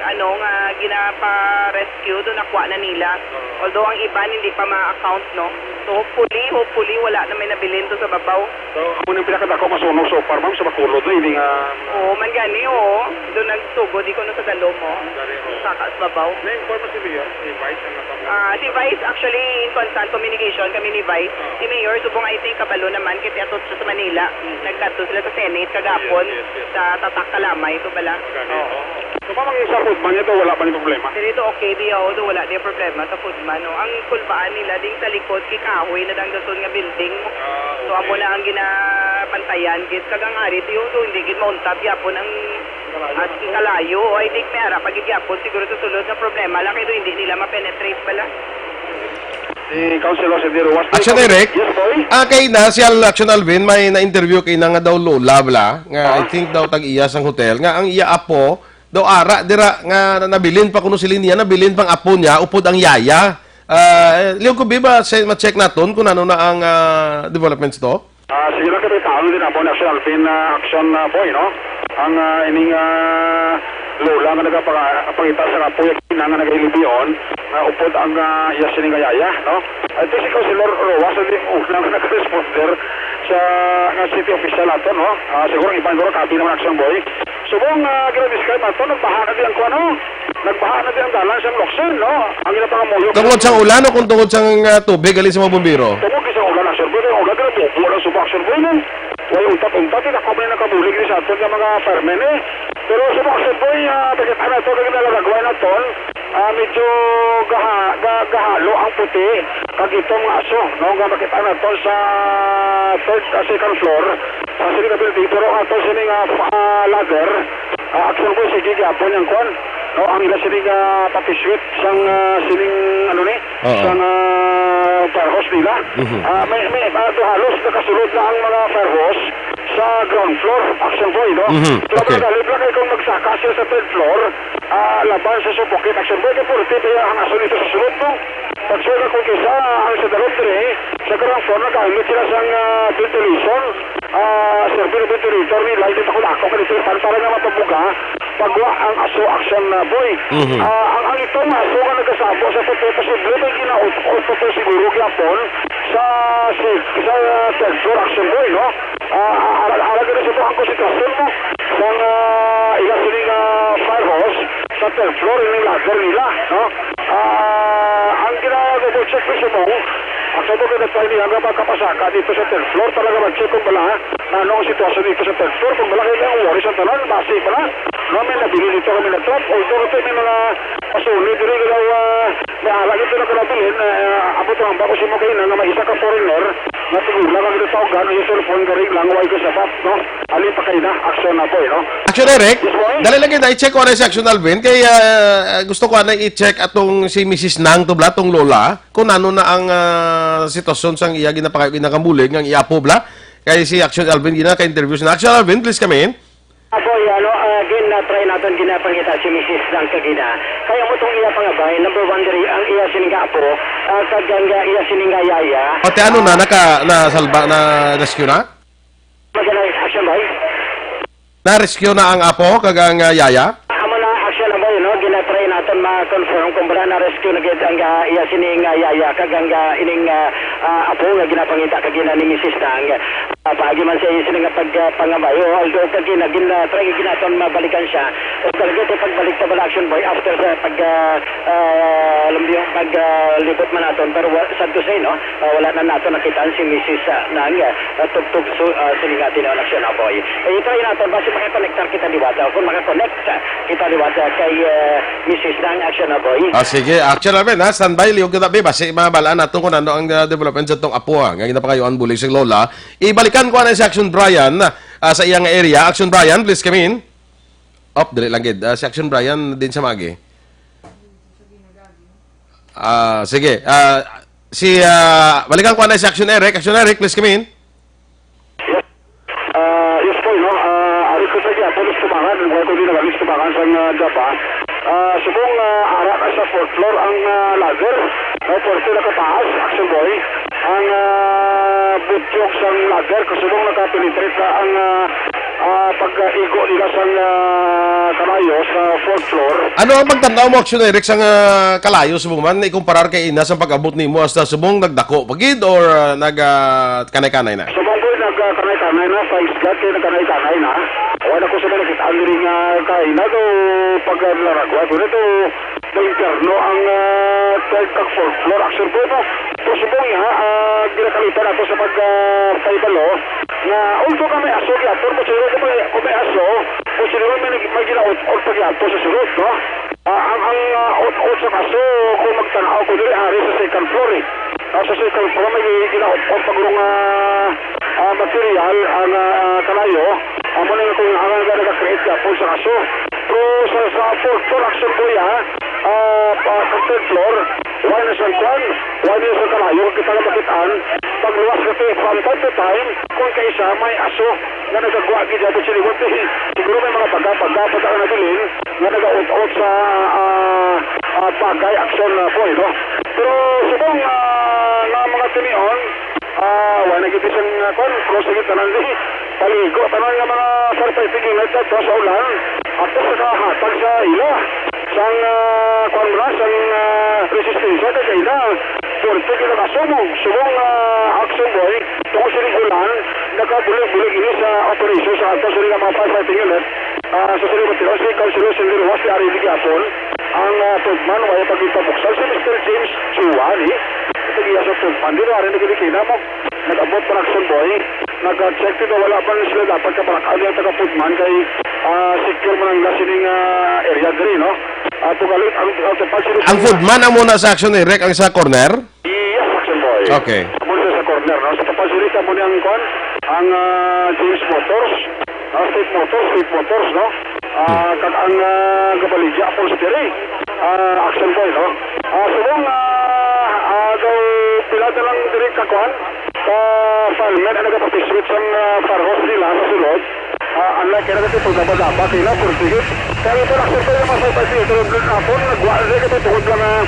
ano, nga ginapa-rescue, do nakuha na nila. Although ang iban hindi pa ma-account, no? So hopefully, hopefully, wala na may nabilin to sa babaw. So, amo nang pinakadako masunog so far, ma'am, sa Bacolod, no? Hindi nga Oo, man gani, oo. Doon nagsugod, di ko no sa dalom, oh. Gani, oo. Saka sa babaw. Na-inform na si Mayor, si Vice, ang natabo? Ah, si Vice, actually, in constant communication kami ni Vice. Ah. Si Mayor, subong, I think, kabalo naman, kasi ato siya sa Manila. Mm. Nagkadto sila sa Senate kagapon, Yes, yes, yes. sa Tatak Kalamay, ito bala. Gani, Oo. oo. So, ma'am, ang sa food man ito, wala ba ni problema? Dito, okay, di, oh, do, wala di problema sa food man, no. Ang kulbaan nila, ding sa likod, kay kahoy na dang dason nga building. Ah, So, amo okay. na ang ginapantayan, gid. Kag ang ari, tiyo, so, hindi gid mauntat, yapon ang Kalayo. at kalayo. O, I think may ara pa gid yapon siguro sa sulod nga problema lang, kay do hindi nila ma-penetrate bala. Si Councilor Sendero, was Action Eric? Yes, boy. Ah, kay na si Al-, Action Alvin, may na-interview kay na nga daw lola, bala, nga I Ah. think daw tag-iya sang hotel, nga ang iya apo, daw ara, dira, nga na-, nabilin pa kuno sila niya, nabilin pang apo niya, upod ang yaya. Ah, eh, Leon Kubi ba, se-, ma-check naton kung ano na ang, ah, developments to? Ah, sige lang, kapit taon din ako ni Action Alvin, ah, Action, ah, Boy, no? Ang, ah, ining, ah, lola nga nagapangita sa kapuya kina nga nagahilibion, nga upod ang, ah, iya sini nga yaya, no? Ito si Councilor Roa, sa di una nga nag-responder sa, nga city official nato, no? Ah, siguro ang iban, siguro, kabi naman Action Boy. Subong, ah, gina-describe nato, nagbaha na di ang kuwan, no? Nagbaha na di ang dalan sa Locsin, no? Ang ginapangamuyo. Tungod sang ulan o kung tungod sang, ah, tubig, gali sa mga bumbiro? Tungod sa ulan, Action Boy, ang ulan, grabe, bubo lang subong Action Boy, no? Way untat-untat, eh, ako man nakabulig ni sa aton nga mga firemen, eh. Pero subong Action Boy, ah, pagkita na to, kag nalalagway na ton, ah, medyo gaha-, ga-, gahalo ang puti, kag itom nga aso, no, nga makita naton sa third, ah, second floor, sa sini nga building, pero ato sini nga, ah, ladder, ah, Action Boy, sige, gyapon yang kwan, no, ang ila sini nga pati-suit sang, ah, sining, ano ni, Oo. sang, ah, firehouse nila. Mhm. Ah, may, may, ah, do halos nakasulod na ang mga firehouse sa ground floor, Action Boy, no? Mhm. Pero Okay. magalib lang kay kung magsaka sila sa third floor, ah, laban sa subukit, Action Boy, kay pwerte ba ang aso dito sa sulod, no? Pag-sure na kung kisa ang sa dalom diri, sa ground floor, nagamit sila sang, ah, ventilation, ah, service ng ventilator nila, hindi pa kung ako, kaya ito, para nga mapabuga, pagwa ang aso, Action, ah, Boy. Mhm. Ah, ang, ang itong aso nga nagasabo sa puti, posible may ginaut-ut pa to siguro gyapon sa, sa, sa third floor, Action Boy, no? Ah, ara, ara gani sa ang konsentrasyon mo sang, ah, ila sini nga firehouse sa third floor, yung ladder nila, no? Ah, ang gina-double check mismo, ang sa mga nagpahinihang nga magkapasaka dito sa third floor, talaga mag-check kung bala, ano ang sitwasyon dito sa third floor, kung bala kayo ang worry sa tanan, basi pala, no, may nabili dito kami na top, although ito may mga pasunod, dili ko daw, ah, may ala dito na kalabilin, eh, abot lang ba kung sino kayo na, na may isa ka foreigner, nga tigulang ang ginatawgan, ang cellphone, garing lang, way ko sabat, no? Ali pa kayo na, action na po, eh, no? Action, Eric. Yes, boy. Dali lang kita, i-check ko na si Action Alvin. Kay, ah, gusto ko na i-check atong si Missus Nang to, bla, tong lola, kung ano na ang, ah, sitwasyon sang iya ginapangay-, ginakambulig, ang iya po, bla. Kay si Action Alvin, gina ka-interview siya. Action Alvin, please come in. Apo, ano, ah, gin, na-try naton ginapangita si Missus Nang kagina. Kaya mo tong iya pangabay, number one diri, ang iya sining nga apo, ah, kag ang, ah, iya sining nga yaya. Pati ano na, Ah, naka, nasalba, na-rescue na? Magandang action, bay. Na-rescue na ang apo kag ang, ah, yaya? Amo na, action na, bay, no? Ginatry naton ma-confirm kung bala na-rescue na gid ang, ah, iya sini nga yaya kag ang, ah, ining, ah, ah, apo nga ginapangita kagina ni Missus Tang. Paagi man sa iya sini nga pag, ah, pangabay. O, although kag ginagin na try ginaton mabalikan siya. O talaga ito pagbalik sa bala, Action Boy, after sa pag, ah, ah, alam niyo, pag, ah, libot man naton. Pero wa-, sad to say, no? Ah, wala na nato nakitaan si Misis, ah, Nang, ah, tugtog su-, ah, siling nga tinuon, Action Boy. Eh, try naton, basi makakonektar kita liwat, ah, kung makakonekta kita liwat, ah, kay, ah, Misis Nang, Action Boy. Ah, sige, Action Alvin, ha? Standby, liog kita, be. Basi mabalaan naton kung ano ang, ah, development sa tong apo, ha, nga ginapangayuan bulig sa lola. Ibalikan ko na si Action Brian, ah, sa iyang area. Action Brian, please come in. Op, dali lang gid. Ah, si Action Brian din sa magi. Ah, sige. Ah, si, ah, balikan ko na si Action Eric. Action Eric, please come in. Yes. Ah, yes po, no? Ah, ari ko sa gyapon, sa tubangan. Wala ko din nagalis tubangan sa, ah, Java. Ah, subong, ah, ara na sa fourth floor ang, ah, ladder. No, forty na kataas, Action Boy. Ang, ah, butyog sang ladder, kasubong nakapenetrate na ang, ah, ah, pag-igo nila sang, ah, kalayo sa fourth floor. Ano ang pagtanaw mo, Action Eric, sang, ah, kalayo subong man, ikumparar kay ina sa pag-abot nimo hasta subong nagdako pa gid or, ah, nag, ah, kanay-kanay na? Subong ko nag, ah, kanay-kanay na, sa isgat kay nagkanay-kanay na. Wala ko sa mga nakita ang diri nga kaina to paglaragwa. Pero to, May impyerno ang, ah, third kag fourth floor. Actually, po, no? Pero subong niya, ah, ginakalitan ako sa pag, ah, paibalo nga, although ka may aso, gyapon, kung sino ko may, kung may aso, kung sino may, may ginaot-ot pa gyapon sa sulod, no? Ah, ang, ang, ah, ot-ot sa aso, kung magtanaw ko diri, ari sa second floor, eh. Ah, sa second floor, may ginaot-ot pa guro nga, ah, material, ang, ah, kalayo, amo na yung kung ang, ang nag-create gyapon sa aso. Pero sa, sa fourth floor, actually, po, ah, ah, pa, sa third floor, wala na siyang kwan, wala na siyang kalayo, kita na makitaan. Pagluwas kasi, from time to time, kung kaisa may aso nga nagagwa gid sa siliwan, siguro may mga baga-baga pa sa nabilin nga nagaut-ut sa, ah, ah, bagay, aksyon na po, eh, no? Pero subong, ah, nga mga tinion, ah, wala na gid siyang, ah, kwan, cross gid tanan di. Paligo, tanan nga mga firefighting unit dito sa ulan. Ato sa kahatag sa ila. Sang, ah, kwan mo na, sang, ah, resistensya kay kaila. Forte kita kasumog. Subong, ah, action boy. Tungod sining ulan, nakabulig-bulig ini sa operasyon sa ato sining mga firefighting unit. Ah, sa sining material, si Councilor Cindy Rojas, si Ari Digyapon, ang, ah, foreman, wala pa gid pabuksan. Si Mister James Chua, ni? Ito iya sa foreman. Di ba, ari na gid kinamo? Nag-abot pa action boy. Nag-check dito, wala pa sila dapat kaparak-an yung taga-foodman kay, ah, secure man ang nasining, ah, area diri, no? Ah, tugalit ang, ang tapal sila Ang foodman ang muna sa action, Eric, ang sa corner? Yes, action boy. Okay. Amo siya sa corner, no? Sa tapal sila, amo ni ang kwan, ang, ah, James Motors, ah, State Motors, State Motors, no? Ah, kag ang, ah, gabaligya po sa diri. Ah, action boy, no? Ah, subong, ah, ah, daw pila na lang diri ka kwan? Sa firemen ang nagaparticipate sang, ah, fire hose nila sa sulod. Ah, unlike kaya nagtitong daba-daba, kaya na, puro sigit. Kaya ito, nakita yung mga firefighter, pero blue na po, nagwa na rin kasi tungod lang, ah,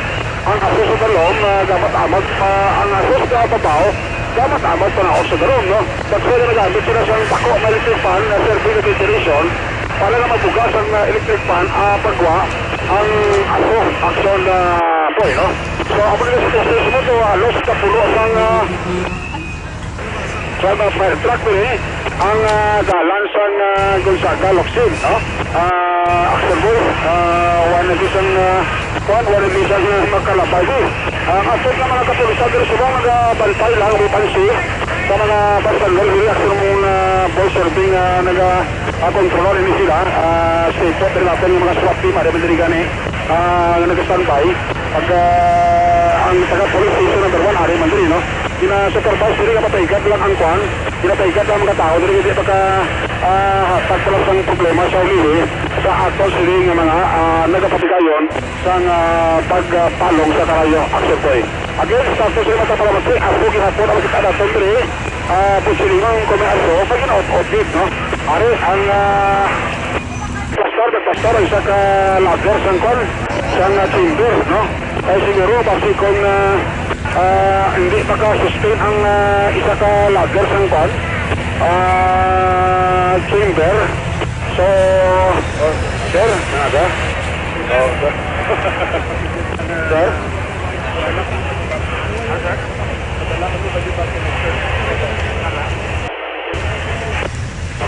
ang aso sa dalom, ah, dapat amat, ah, ang aso sa babaw, dapat amat pa na sa dalom, no? That's why nagamit sila sa bako na electric fan na serving the ventilation para na mabugas ang, ah, electric fan, ah, pagwa ang aso, action, ah, boy, no? So, amo na sa test mo to, halos kapulo sang, ah, sa mga fire truck diri, ang, ah, dalan sang, ah, Gonzaga, Locsin, no? Ah, action boy, ah, wala na di sang, ah, kuwan, wala na di sang, ah, makalabay di. Ang ato nga mga kapulisan diri subong nagabantay lang, wait and see. Sa mga bystanders diri, action mo nga boy serving, ah, naga, ah, kontrolor ini sila. Ah, stay put, diri natin yung mga SWAT team, ari man diri gani, ah, nga nag-standby. Pag, ah, ang taga police station number one, ari man diri, no? Gina-supervise diri nga mapaigat lang ang kwan, gina-paigat lang mga tao diri, hindi pagka, ah, hatag pa lang sang problema sa ulihi sa ato sini nga mga, ah, nagapatigayon sang, ah, pagpalong sa kalayo, action boy. Again, sa ato sini mata para matri, ako gihapon ang kita naton diri, ah, posilingon kung may aso, pag ginaot-ot gid, no? Ari ang, ah, Pastor, nagpastor ang isa ka ladder sang kwan, sang, ah, chamber, no? Kay siguro, basi kung, ah, ah, hindi maka-sustain ang, ah, isa ka ladder sang kwan, ah, chamber. So, oh, sir, ano ba? Oh, sir. Sir?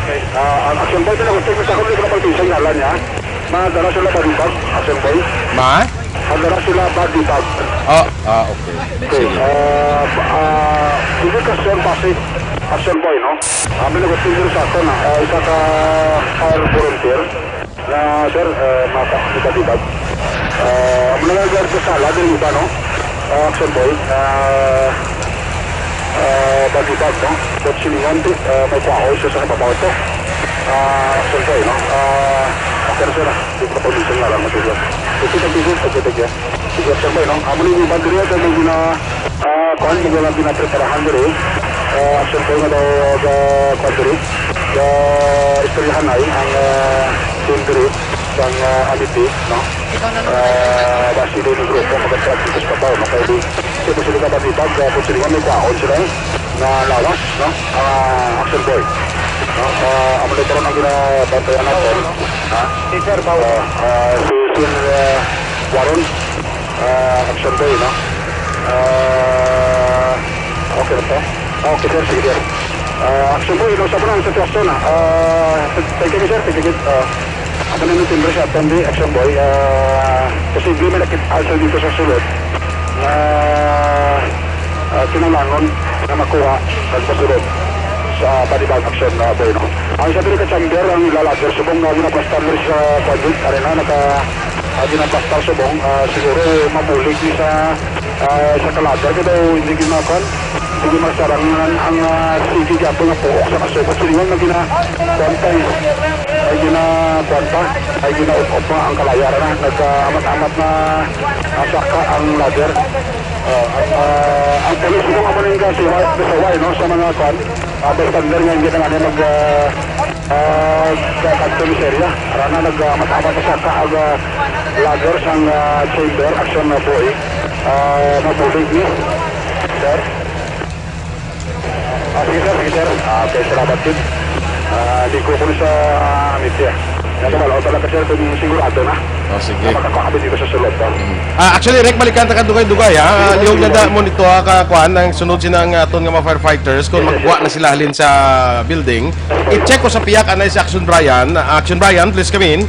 Okay. Ah, ang Action Boy, pinagunting ko sa akong, hindi ko na pag-mention ngalan niya. Madala sila body bag, Action Boy. Ma? Madala sila body bag. Oh, ah, okay. Okay. Sige. Ah, ah, hindi ka sure kasi Action Boy, no? Ah, pinagunting ko sa ako na, ah, isa ka fire volunteer na, sir, ah, mata, body bag. Ah, ang mga nagdala sa sala, din iba, no? Ah, Action Boy, ah, ah, body bag, no? Kung silingan, di, ah, may kwaon siya sa kababaw ito. Ah, Action Boy, no? Ah, okay na, sir, ah. Hindi ko pa minsan nga lang, sir. Sige, thank you, sir. Thank you, thank you. Sige, Action Boy, no? Amo ni yung banderiya, sir, may gina-, ah, kuwan, may mga ginapreparahan diri. Ah, Action Boy nga daw, ah, kuwan diri. Ah, istoryahan ay ang, ah, team diri sang, ah, Amity, no? Ah, basi din yung grupo, magandang dito sa kabaw, no? Kaya di, siyempre sila ka bandi bag, ah, kung sila may kwaon sila, eh, na lawas, no? Ah, Action Boy. No? Ah, amo na ito ang ginabantayan natin, ha? Si Sir Pao. Ah, ah, si Sir, ah, Warren, ah, Action Boy, no? Ah, okay na to. Ah, okay, sir, sige, sir. Ah, Action Boy, no, sa po na ang sitwasyon, ah. Ah, thank you, sir, thank you. Ah, ako na yung timbre sa Action Boy. Ah, posible may nakita siya dito sa sulod. Ah, ah, kinahanglan nga makuha at masulod sa panibag Action, ah, Boy, no? Ang sabi ni ka chamber, ang lalagyan subong nga ginaplastar sa Quadric Arena, naka, ah, ginaplastar subong, ah, siguro mabulig ni sa, ah, sa kalagar, kaya daw hindi ginakuan, hindi masarang ang, ang, ah, sige gyapon nga puok sa kasubot. Silingon na gina, kuwan pa, eh. Ay gina, kuwan pa, ay gina-up-up pa ang kalayo, ara na, nagkaamat-amat na, ah, saka ang ladder. Ah, ang, ah, ang pulis mo ka maning kasiwa, kasaway, no, sa mga kuwan, ah, bystander nga hindi na nga mag, ah, ah, sa kanto ni Seria. Ara na, nagkaamat-amat na saka ang, ah, ladder sang, ah, chamber, Action na Boy. Ah, mabulig ni, sir. Ah, sige, sir, sige, sir. Ah, okay, salamat, sir. Ah, di ko kuno sa, ah, media. Nagkabalaw talaga, sir, kung sigurado na. Oh, sige. Makakakabit dito sa sulod, no? Ah, actually, Rek, balikan ta ka dugay-dugay, ha? Ah, lihog na da mo nito, ha, ka, kuan, ang sunod sila nga aton nga mga firefighters, kung magbuwa na sila halin sa building, i-check ko sa piyak anay si Action Brian. Ah, Action Brian, please come in.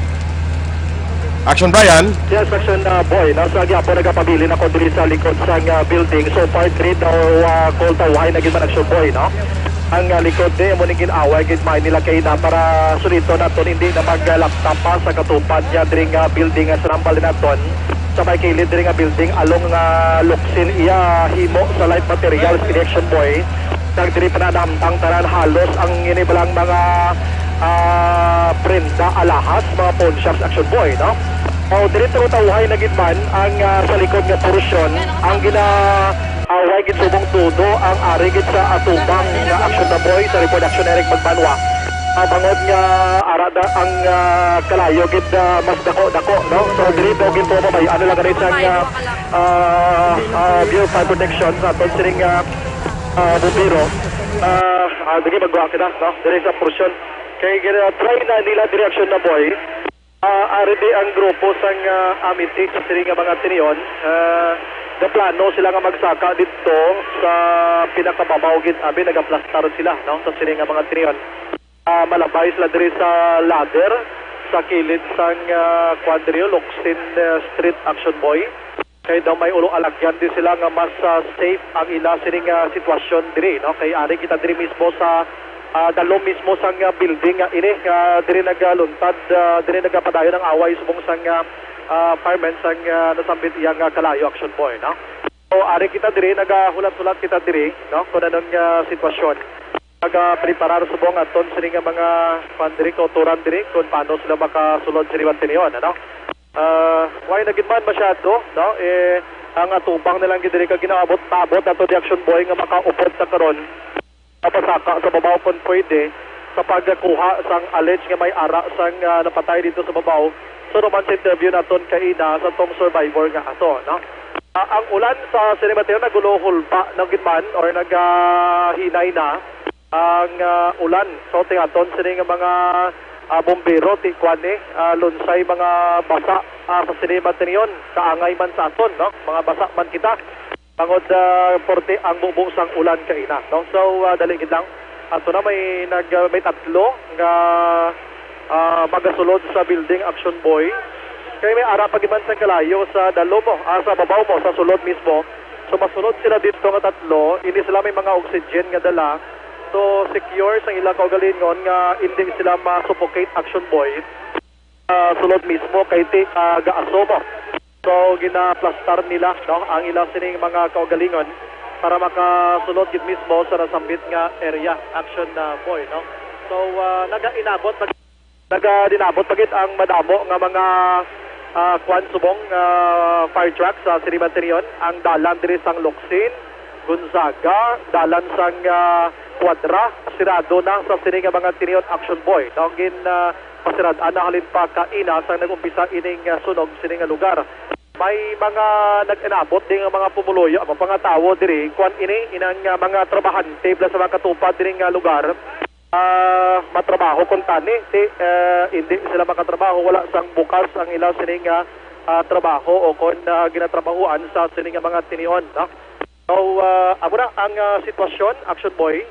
Action Brian. Yes, Action uh, Boy, no? Sa gyapon nagapabilin ako diri sa likod sa uh, building. So far, diri daw uh, call tawhay na gid man Action Boy, no? Ang uh, likod ni mo ning gin-away gid may nila kay na para sulito nato hindi na mag-laptop pa sa katupad niya diri nga building nga sa nambal naton sa may kilid diri nga building along nga luksin iya himo sa light materials kini Action Boy. Nagdiri pa na namtang tanan halos ang ini balang mga ah, prenda alahas, mga pawn shops, Action Boy, no? O diri tawhay na gid man ang ah, sa likod nga porsyon ang gina away gid subong todo ang ari gid sa atubang nga Action na Boy sa Report Action Eric Magbanwa. Ah, bangod nga ara da ang ah, kalayo gid ah, mas dako-dako, no? So diri daw gid po mabay ano lang gani sang ah, ah, ah, Bureau of Fire Protection sa aton sining ah, ah, bumbero. Ah, ah, dili magwa kita, no? Diri sa porsyon kay gina-try na nila diri Action na Boy. Ah, ari di ang grupo sang ah, Amity sa sini nga mga tinion. Ah, gaplano sila nga magsaka didto sa pinakababaw gid abi nagaplastar sila, no, sa sini nga mga tinion. Ah, malabay sila diri sa ladder sa kilid sang ah, kuwan diri, Locsin ah, Street, Action Boy. Kay daw may ulo alagyan di sila nga mas ah, safe ang ila sini nga sitwasyon diri, no? Kay ari kita diri mismo sa ah, dalom mismo sang ah, building nga ini nga diri nagaluntad, ah, diri nagapadayon ang away subong sang ah, ah, firemen sang ah, nasambit iya nga kalayo, Action Boy, no? So ari kita diri nagahulat-hulat kita diri, no? Kung anong ah, sitwasyon. Nagapreparar subong aton sini nga mga kuan diri, kautoran diri kung paano sila makasulod sa liwat tinion, ano? Ah, way na gid man masyado, no? Eh, ang atubang na lang gid diri ka ginaabot, paabot ato di Action Boy nga makaupod sa karon. Mapasaka sa babaw kung pwede sa pagkuha sang alleged nga may ara sang ah, napatay dito sa babaw. So naman sa interview naton kaina sa tong survivor nga ato, no? Ah, ang ulan sa San Mateo nagulohulpa na gid man or nagahinay na ang ah, ulan. So tingaton sini nga mga ah, bombero ti kuan ni ah, lunsay mga basa ah, sa sini matinion kaangay man sa aton, no? Mga basa man kita. Bangod ah, porte ang bubo sang ulan kaina, no? So ah, dali gid lang. Ato na may nag, ah, may tatlo nga, ah, magasulod sa building, Action Boy. Kay may ara pa gid man sa kalayo sa dalom mo, ah, sa babaw mo, sa sulod mismo. So, masulod sila dito nga tatlo, hindi sila may mga oxygen nga dala. So, secure sa ilang kaugalingon nga hindi sila ma-suffocate, Action Boy. Ah, sulod mismo kay ti, ah, gaaso mo. So, ginaplastar nila, no, ang ilang sining mga kaugalingon para makasulod gid mismo sa nasambit nga area, Action, ah, Boy, no? So, ah, nagainabot pa, nagadinabot pa gid ang madamo nga mga, ah, kwan subong, ah, fire truck sa Siriban Tinion. Ang dalan diri sang Locsin, Gonzaga, dalan sang, ah, Cuadra, sirado na sa sini nga mga tinion, Action Boy. No, gin, ah, pasirad-an na halin pa kaina sang nag-umpisa ining, ah, sunog sini nga lugar. May mga nag-inabot din nga mga pumuluyo, ang mga tawo diri, kwan ini, inang, ah, mga trabahante, plus sa mga katupad diri nga lugar. Ah, matrabaho kon tani, ti, ah, hindi sila makatrabaho, wala sang bukas ang ilang sini nga, ah, trabaho o kon, ah, ginatrabahuan sa sini nga mga tinion, no? So, ah, amo na ang, ah, sitwasyon, Action Boy,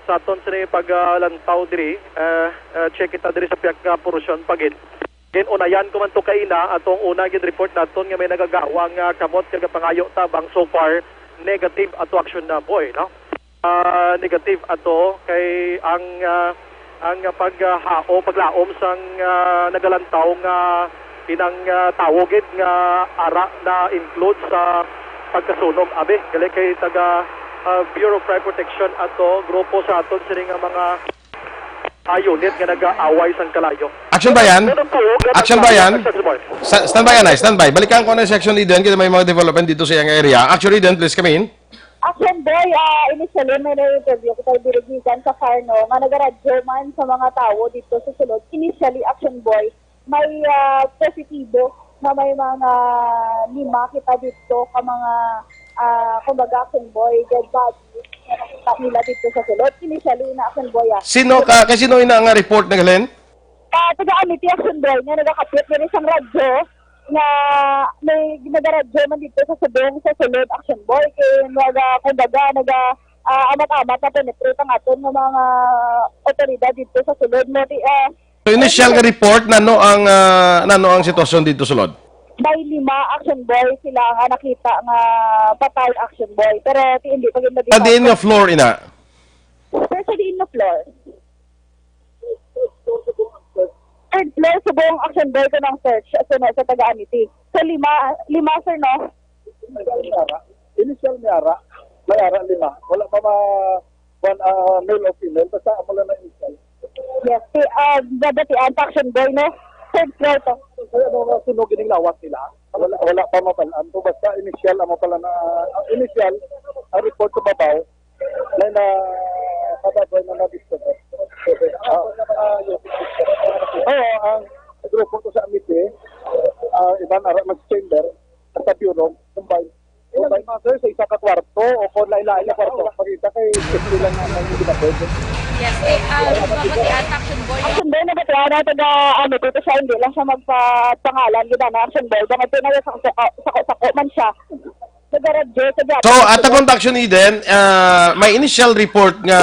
sa aton sini paglantaw diri, ah, ah, check kita diri sa piyak nga porusyon pa gid. Gin-unayan ko man to kaina, atong una gid report naton nga may nagagawa nga kamot kag pangayo tabang, so far negative ato, Action, ah, Boy, no? Ah, negative ato kay ang, ah, ang paghaom, paglaom sang, ah, nagalantaw nga inang, ah, tawo gid nga ara na include sa pagkasunog. Abi, gali kay taga, ah, Bureau of Fire Protection ato, grupo sa aton sini nga mga, ah, unit nga nagaaway sang kalayo. Action Bayan? Pero po, Action Bayan? Action Boy. Sa, standby, anay, standby. Balikan ko na si Action Eden, kaya may mga development dito sa iyang area. Action Eden, please come in. Action Boy, ah, initially, may na-interview kita diri gikan sa Carno, nga nagaradyo man sa mga tawo dito sa sulod. Initially, Action Boy, may, ah, positibo nga may mga lima kita dito ka mga, ah, kumbaga, Action Boy, dead bodies nga nakita nila dito sa sulod. Initially, na, Action Boy, ah. Sino ka, kay sino ina nga report naghalin? Ah, taga Amity, Action Boy, nga nagakapit diri sang radyo, nga may nagaradyo man dito sa subong sa sulod, Action Boy, kay naga, kumbaga, naga, ah, amat-amat na penetrate ang aton nga mga otoridad dito sa sulod. Mo, di, ah, So, initial nga report, nano ang, ah, nano ang sitwasyon dito sulod? May lima, Action Boy, sila nga nakita nga patay, Action Boy. Pero ti, hindi pa gid madetect. Sa diin nga floor ina? Pero sa diin nga floor? Third floor, subong, Action Boy, ko ng search, as in, sa taga Amity. So, lima, lima, sir, no? Initial may ara. May ara, lima. Wala pa ma-, one, ah, male o female. Basta amo lang na initial. Yes, si, ah, nabatian sa, Action Boy, no? Third floor to. Kaya ano nga sunog ining lawas nila? Wala, wala pa mabalaan to. Basta initial, amo pala na, ah, initial, ang report sa babaw, may na, kababoy na na-discover. Ah. Oo, ang grupo to sa Amity, ah, iban ara mag-chamber, sa bureau, combined. Ilang lima, sir, sa isa ka kwarto o kung lain-lain na kwarto? Pakita kay safety lang ang mga ginapwede. Yes, eh, ah, mabatian, Action Boy. Action Boy, nabatian na taga, ano, dito siya, hindi lang siya magpapangalan, gid na Action Boy. Bangod pinaya sa, sa, sa, sa man siya. Nagaradyo sa Japan. So, at ang Action Eden, ah, may initial report nga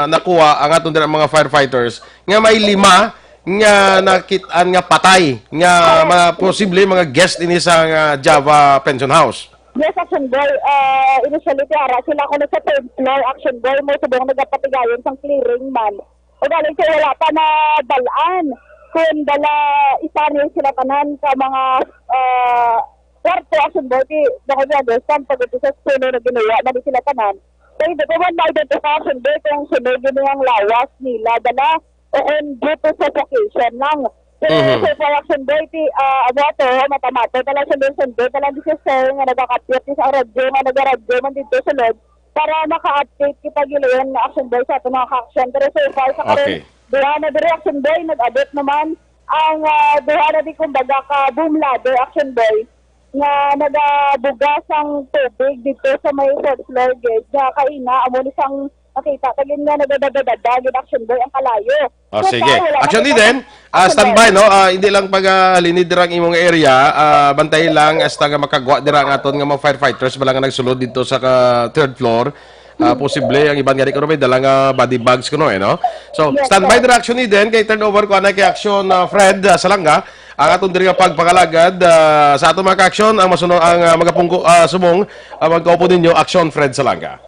nakuha ang aton dira mga firefighters nga may lima nga nakit-an nga patay nga mga posible mga guest ini sa, ah, Java Pension House. Yes, Action Boy. Ah, initially, ti ara sila kuno sa third floor, Action Boy, mo subong nagapatigayon sang clearing man. O galing sa wala pa na balaan. Kung dala, isa ni sila tanan sa mga, ah, kwarto, Action Boy, ti, baka niya, understand, pag ito sa suno na ginawa na ni sila tanan. Kaya hindi ko man ma-identify, Action Boy, kung suno gini ang lawas nila, dala, o kung due to suffocation lang. Pero Mhm. so far, Action Boy, ti, ah, amo ato, mata-mata, dala sa Nelson Boy, dala di siya, sir, nga nagakapit, di sa radyo, nga nagaradyo man dito sa loob, para maka-update kita gilayon nga, Action Boy, sa ato mga ka-action. Pero so far, sa karon, Okay. duha na diri, Action Boy, nag-abot naman ang, ah, duha na di, kumbaga, ka boom ladder, Action Boy, nga nagabuga sang tubig dito sa may fourth floor gid. Nga kaina, amo ni sang nakita, kagin nga nagadadadada gid, Action Boy, ang kalayo. Oh, So sige. far, wala Actually, makita then, ang ah, Action standby, Boy. no? Ah, hindi lang pag, ah, linid dira ang imong area, ah, bantay lang hasta nga makagwa dira ang aton nga mga firefighters, bala nga nagsulod dito sa ka-, third floor. Ah, posible ang iban gani kuno may dala nga body bags kuno, eh, no? So, yes, standby sir. Dira, Action Eden, kay turnover ko anay kay Action, ah, Fred, ah, Salanga, ang aton diri nga pagpangalagad, ah, sa aton mga ka-action, ang masunod, ang, ah, magapungko, ah, subong, ang magkaupod ninyo, Action Fred Salanga.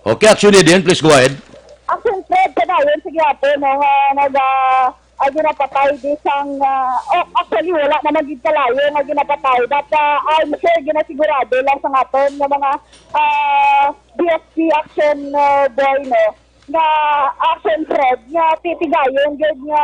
Okay, Action Eden, please go ahead. Action Fred, kadayon sa gihapon, no, nga nag, ah, ah, ginapatay di sang, ah, oh, actually, wala naman gid kalayo nga ginapatay. But, ah, I'm sure ginasigurado lang sa aton nga mga, ah, D S P Action, ah, Boy, no, nga Action Fred, nga titigayon gid nga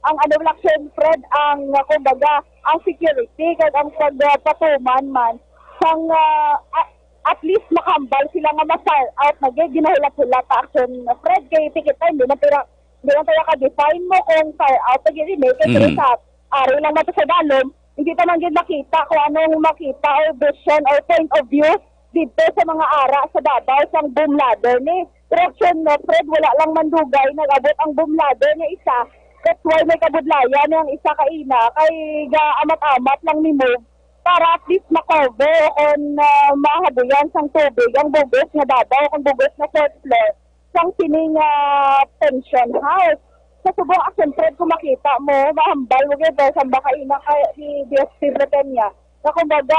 ang ano lang, Action Fred, ang, ah, kumbaga, ang security kag ang pagpatuman man sang, ah, a-, at least makahambal sila nga ma-fire out na gid, ginahulat-hulat ta, Action Fred, kay tikit time, di man tira, di man tayo ka-define mo kung fire out na gid ini, kay pero Mhm. sa ari lang man to sa dalom, hindi pa man gid makita kung anong makita or vision or point of view dito sa mga ara sa Davao sang boom ladder ni. Pero Action, no, Fred, wala lang man dugay nag-abot ang boom ladder nga isa. That's why may kabudlayan ang isa ka ina kay gaamat-amat lang ni move para at least ma-cover o kung, ah, mahabuyan sang tubig ang bugos nga Davao o kung bugos nga fourth floor sang sining, ah, pension house. Sa subong, Action Fred, kung makita mo, mahambal mo gyud, eh, sa baka ina kay ni D S P Bretenia na kumbaga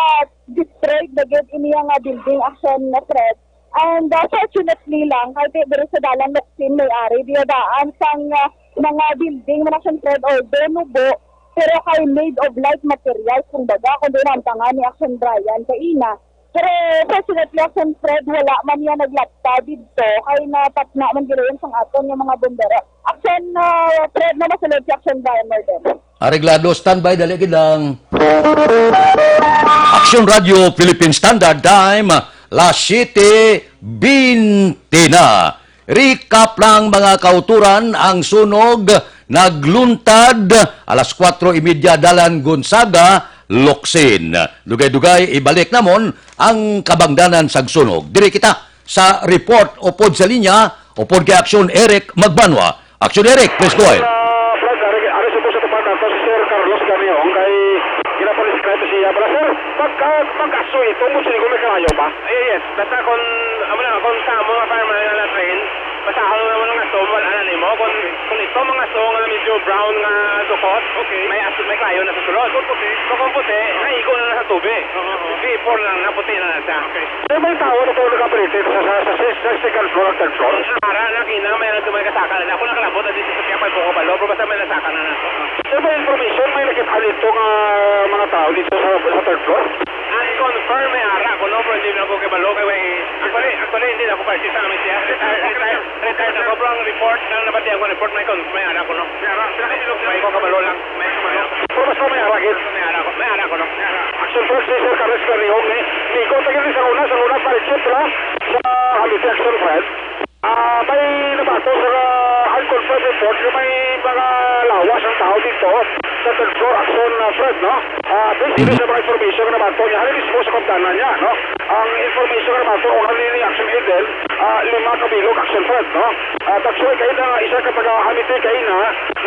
destroyed na gyud ini nga building, Action Fred. And, ah, fortunately lang, kay di-, diri sa dalan Locsin may ari, biyadaan sang, ah, mga building man, Action Fred, although nubo, pero kay made of light materials, kumbaga, kung di naamtangan ni Action Brian kaina. Pero fortunately, Action Fred, wala man niya naglapta didto, kay natapna man gid sang aton nga mga bumbero. Action, ah, Fred, na masulod si Action Brian Morden. Areglado, standby, dali gid lang. Action Radio Philippine Standard Time, las siete bente na. Recap lang, mga kauturan, ang sunog nagluntad alas kuwatro y media, Dalan Gonzaga, Locsin. Dugay-dugay, ibalik namon ang kabangdanan sang sunog. Diri kita sa report upod sa linya, upod kay Action Eric Magbanwa. Action Eric, please go ahead. Ah, Fred, ari, ari sa puso, tumanan to si Sir Carlos Ganiong kay ginapalis-, kay siya. Bala, sir, pagka, pagka aso ito, mo sinigo may kalayo ba? Eh, yes, basta kung, amo na, kung sa amo nga fireman nga na-train, basta ako naman ang aso, wala na nimo. Kung, kung ito mga aso nga medyo brown nga dukot, okay, may aso, may kalayo na sa sulod. Kung puti? So, kung puti, naigo na na sa tubig. Oo, oo. Before na, naputi na na siya. Okay. Pero may tao na po nakapaligid sa, sa, sa, sa second floor at third floor? Ara, nakina, may nagtumay kasaka na. Ako nakalabot na dito sa Piapal po, kabalo, pero basta may nasaka na na. Pero may information, may nakita dito nga mga tao dito sa, sa third floor? Ang confirm, may ara ko, no, pero hindi na ako kabalo, kay may, actually, actually, hindi na ako parte sa amin siya. Retire, retire, retire na ako, pero ang report, ang nabatian ko, report, may con-, may ara ko, no? May ara, pero hindi ko kabalo lang. May kabalo. Pero basta may ara, gid. May ara ko, may ara ko, no? May ara. Action Fred, si Sir Carlos Carrion, eh. Ikaw, tagal ni sa una, sa una, pare, chip, ha? Sa Amity Action Fred. Ah, may nabato sa, ah, unconfirmed report nga may mga lawas ang tao dito sa third floor, Action, ah, Fred, no? Ah, based Mhm. sa mga information nga nabato niya, ano mismo sa kabangdanan niya, no? Ang information nga nabato, ang ano ni Action Eden, ah, lima ka bilog, Action Fred, no? Ah, that's why kayo na isa ka taga Amity kayo na,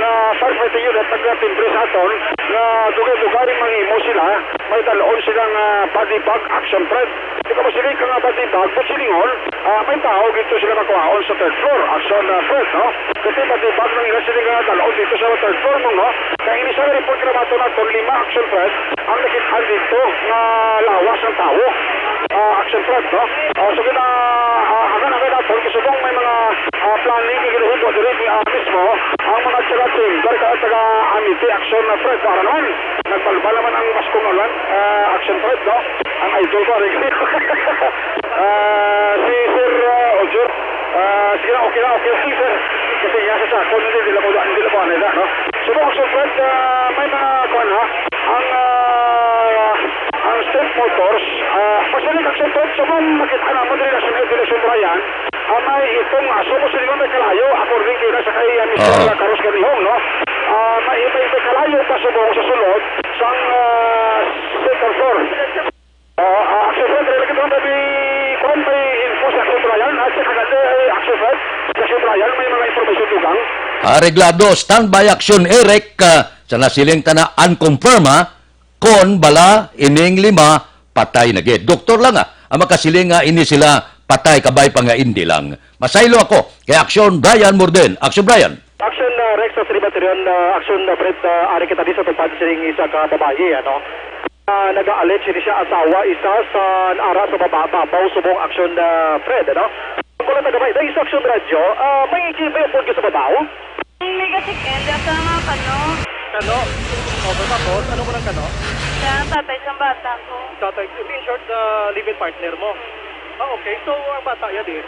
na firefighting unit, nagkatimbre sa aton, na dugay-dugay rin manghimo sila, may dalon silang, ah, body bag, Action Fred. Di ka mo sila ka nga body bag, but silingon, ah, may tao dito sila makuhaon sa third floor, Action, ah, Fred, no? Kasi body bag nang ila sila nga dalon dito sa third floor mo, no? Kaya ini sa report na bato naton, lima, Action Fred, ang nakita dito nga lawas ang tao. Ah, Action Fred, no? Ah, so kita, ah, akan, akan naton, kasi kung may mga, ah, planning nga ginahimo diri, ah, mismo, ang mga tsaka chamber, kaya taga Amity, Action, ah, Fred, para naman, nagbalbal naman ang Maskong Ulan, ah, Action Fred, no? Ang idol ko, Rick. Ah, si Sir, ah, Ojo, ah, sige lang, okay lang, okay lang, sir. Kasi nga sa sakon, hindi, hindi lang mo, hindi lang mo, ano na, no? So, kung Sir Fred, ah, may mga, kuwan, ha? Ang, ah, ang State Motors, ah, pasalik ang Sir Fred, so, kung makita na mo, dili na sa may, dili sa Brian, ah, may itong, ah, sumo sila may kalayo, according to na sa kay, ah, Mister Oo. Carlos Ganihong, no? Ah, may, may, may kalayo pa subong sa sulod, sang, ah, second floor. Ah, ah, Action Fred, dali lang ito, may kuwan, may info sa Action Brian, at sa kaganda, eh, Action Fred, sa Action Brian, may mga information dugang. Areglado, standby Action Eric, ah, sa nasiling ta na unconfirmed, ha? Kon bala ining lima, patay na gid. Doktor lang, ah, ang makasiling nga ini sila patay, kabay pa nga indi lang. Masaylo ako kay Aksyon Brian Morden. Aksyon Brian. Aksyon, ah, Rex, sa Sri Baterion, ah, Aksyon, ah, Fred, ah, ari kita di sa tupad sining isa ka babayi, ano? Ah, nag-allege ini siya asawa, isa sa ara sa baba-, babaw subong Aksyon, ah, Fred, ano? Ang kulang taga may, dahil sa Aksyon Radyo, ah, may, may upod ka sa babaw? May ka-check-in, di ata nga kano. Kano? Over pa, boss? Ano mo lang kano? Siya ang tatay sa bata ko. Tatay, in short, ah, live-in partner mo? Ah, okay. So, ang bata yan eh?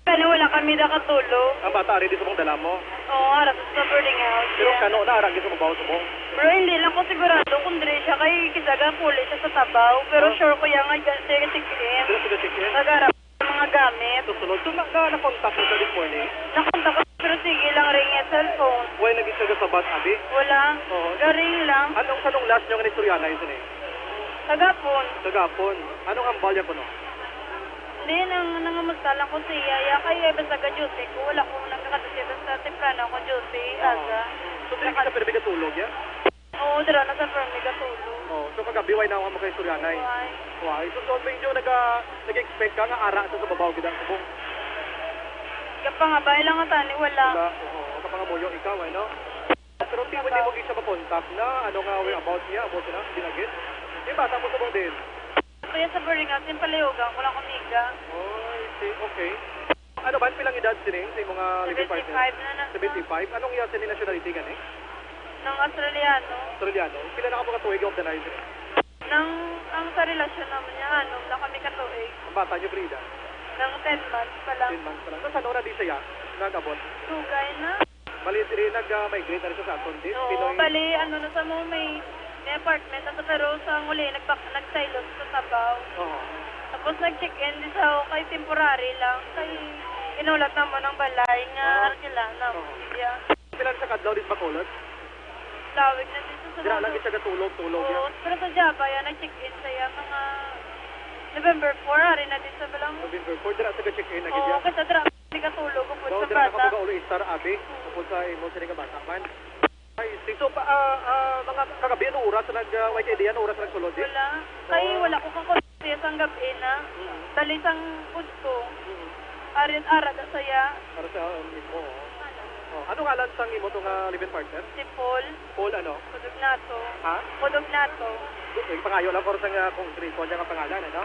Kani wala kami nakatulog. Ang bata ari di sa mong dala mo? Oo, ara sa boarding house. Pero yeah, kano na ara gyud sa mabaw subong? Pero hindi lang ko sigurado kung diri siya kay kisaga puli siya sa tabaw. Pero ah, sure ko yan nga dyan siya check-in. Diri siya check-in? Nag-ara sa mga gamit. So, sulod. So, na, na, na-contact mo siya this morning? Na-contact ko, pero sige lang ring yung cellphone. Why naging siya gasabat, abi? Wala. Oo. Garing lang. Anong, kanong last nyo nga nistoryanan yun, eh? Kagapon. Kagapon. Anong hambal niya kuno? Hindi, nang, nangamusta lang ko sa iya. Iya kay, eh, basta ga-duty ko, wala ko nagkakaduty, basta temprano ako duty, oo, aga. So, dili ka sa permi katulog, ya? Oo, dira na sa permi katulog. Oh, so kagabi, why na ako makaistoryanay? Why? Why? So, so, medyo naga-, nag-expect ka nga ara sa, sa babaw, gid ang subong? Kapangabay lang nga tani, wala. Wala, oo, kapangamuyo ikaw, ano? Pero di mo, di mo gid siya makontak na, ano nga, whereabouts niya, amo sila, binagit? May bata mo sa bong din? Kuya, sa boarding house, yung palihugan ko lang kumiga. Oh, I see. Okay. Ano ba, pilang edad sining sa imong, ah, living partner? Seventy-five na na. Seventy-five? Anong iya sini nationality gani? Nang Australiano. Australiano? Pila na ka mga tuig of the nine? Nang, ang sa relasyon naman niya, ano, na kami katuig. Ang bata niyo, Brida? Nang ten months pa lang. Ten months pa lang. Nasa ano na di siya nag-abot? Dugay na. Bali, diri nag, ah, migrate na rin siya sa aton, di? Oo, Pinoy. Bali, ano na sa mo, may, may apartment na sa, pero sa uli, nagpak-, nagsaylo sa Tabaw. Oo. Tapos nag-check-in di sa, kay temporary lang, kay inulat na mo ng balay nga, ah, arkila na. Oo. Yeah. Pila sa kadlaw di sa Bacolod? Lawig na dito sa Dira lagi siya gatulog-tulog, oo, ya? Pero sa Java, yan, nag-check-in siya, mga November four, ari na din sa Balang. November four, dira sa ga-check-in, lagi, oo, ya? Kasi dira, hindi katulog, upod sa bata. Dira na ka mag-ulo istar, abi? Hmm. Upod sa imo, sini nga bata man. Ay, si, so, pa, ah, ah, mga kagabi, anong oras nag, ah, may idea, anong oras nagsulod, eh? Wala. Kay, oo, wala ko kakonfirm sang gabi na. Mm. Dali sang udto. Mm. Arit, ara da saya. Para sa, ah, mismo, oh. Oh, ano ngalan sang imo to nga live-in partner? Si Paul. Paul ano? Codognato. Ha? Codognato. Eh, pangayo lang, pero sa nga kung sino niya nga pangalan, ano?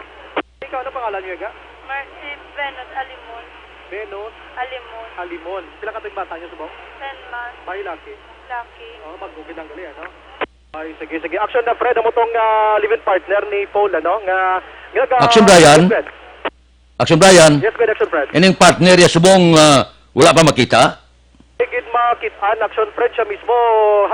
Ikaw, ano pangalan niyo, ga? Mercy Venus Alimon. Venus? Alimon. Alimon. Pila ka tuig bata niyo subong? Ten months. Bayi, laki? Laki. Oh, magugid ang gali, ano? Ay, sige, sige. Action na, Fred. Amo tong, ah, live-in partner ni Paul, ano? Nga, nga, Action, Brian. Yes, Fred. Action, Brian. Yes, Fred. Action, Fred. Ining partner ya subong, ah, wala pa makita? Di gid makit-an, Action Fred, siya mismo,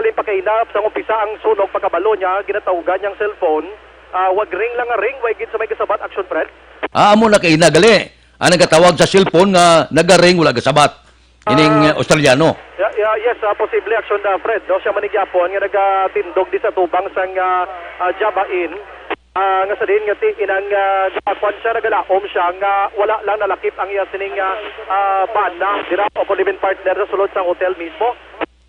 halin pa kaina, sang umpisa ang sunog, pagkabalo niya, ginatawgan niyang cellphone. Ah, wag ring lang nga ring, way gid sa may kasabat, Action Fred. Ah, amo na kaina, gali. Ang nagatawag sa cellphone nga nagaring, wala gasabat. Ining, ah, ah, Australiano. Ya-, ya-, yes, ah, posible, Action, ah, Fred, no? Siya man ni gyapon nga nagatindog di sa tubang sang, ah, ah, Java Inn. Ah, nga sa diin nga ti-, inang, ah, gakwan siya, nagalaom siya nga wala lang nalakip ang iya sining, ah, ah, bana dira o kon live-in partner sa sulod sang hotel mismo.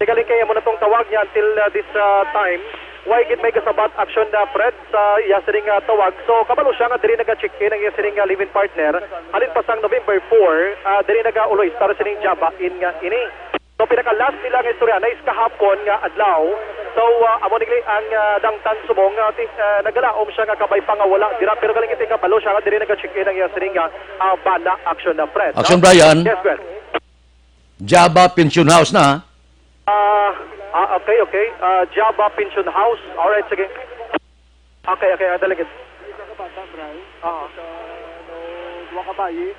Tigaling kay amo na tong tawag niya until, ah, this, ah, time. Way gid may gasabat, Action, ah, Fred, sa iya sining, ah, tawag. So, kabalo siya nga diri naga-check-in ang iya sining, ah, live-in partner. Halin pa sang November four, ah, diri naga-ulo istar sining Java Inn nga ini. So, pinaka-last nila nga istorya na is kahapon nga adlaw. So, ah, amo ni ang, ah, dangtan subong nga ti-, ah, nagalaom siya nga kabay pa nga wala dira, pero galing iti kabalo siya nga diri naga-check-in ang iya sining nga, ah, bana, Action na, Fred, no? Action, Brian. Yes, Fred. Java Pension House na, ha? Ah, ah, okay, okay. Ah, Java Pension House. Alright, sige. Okay, okay, ah, dali gid. Isa ka bata, Bray. Oo. Tapos, ah, no, duha ka bayi.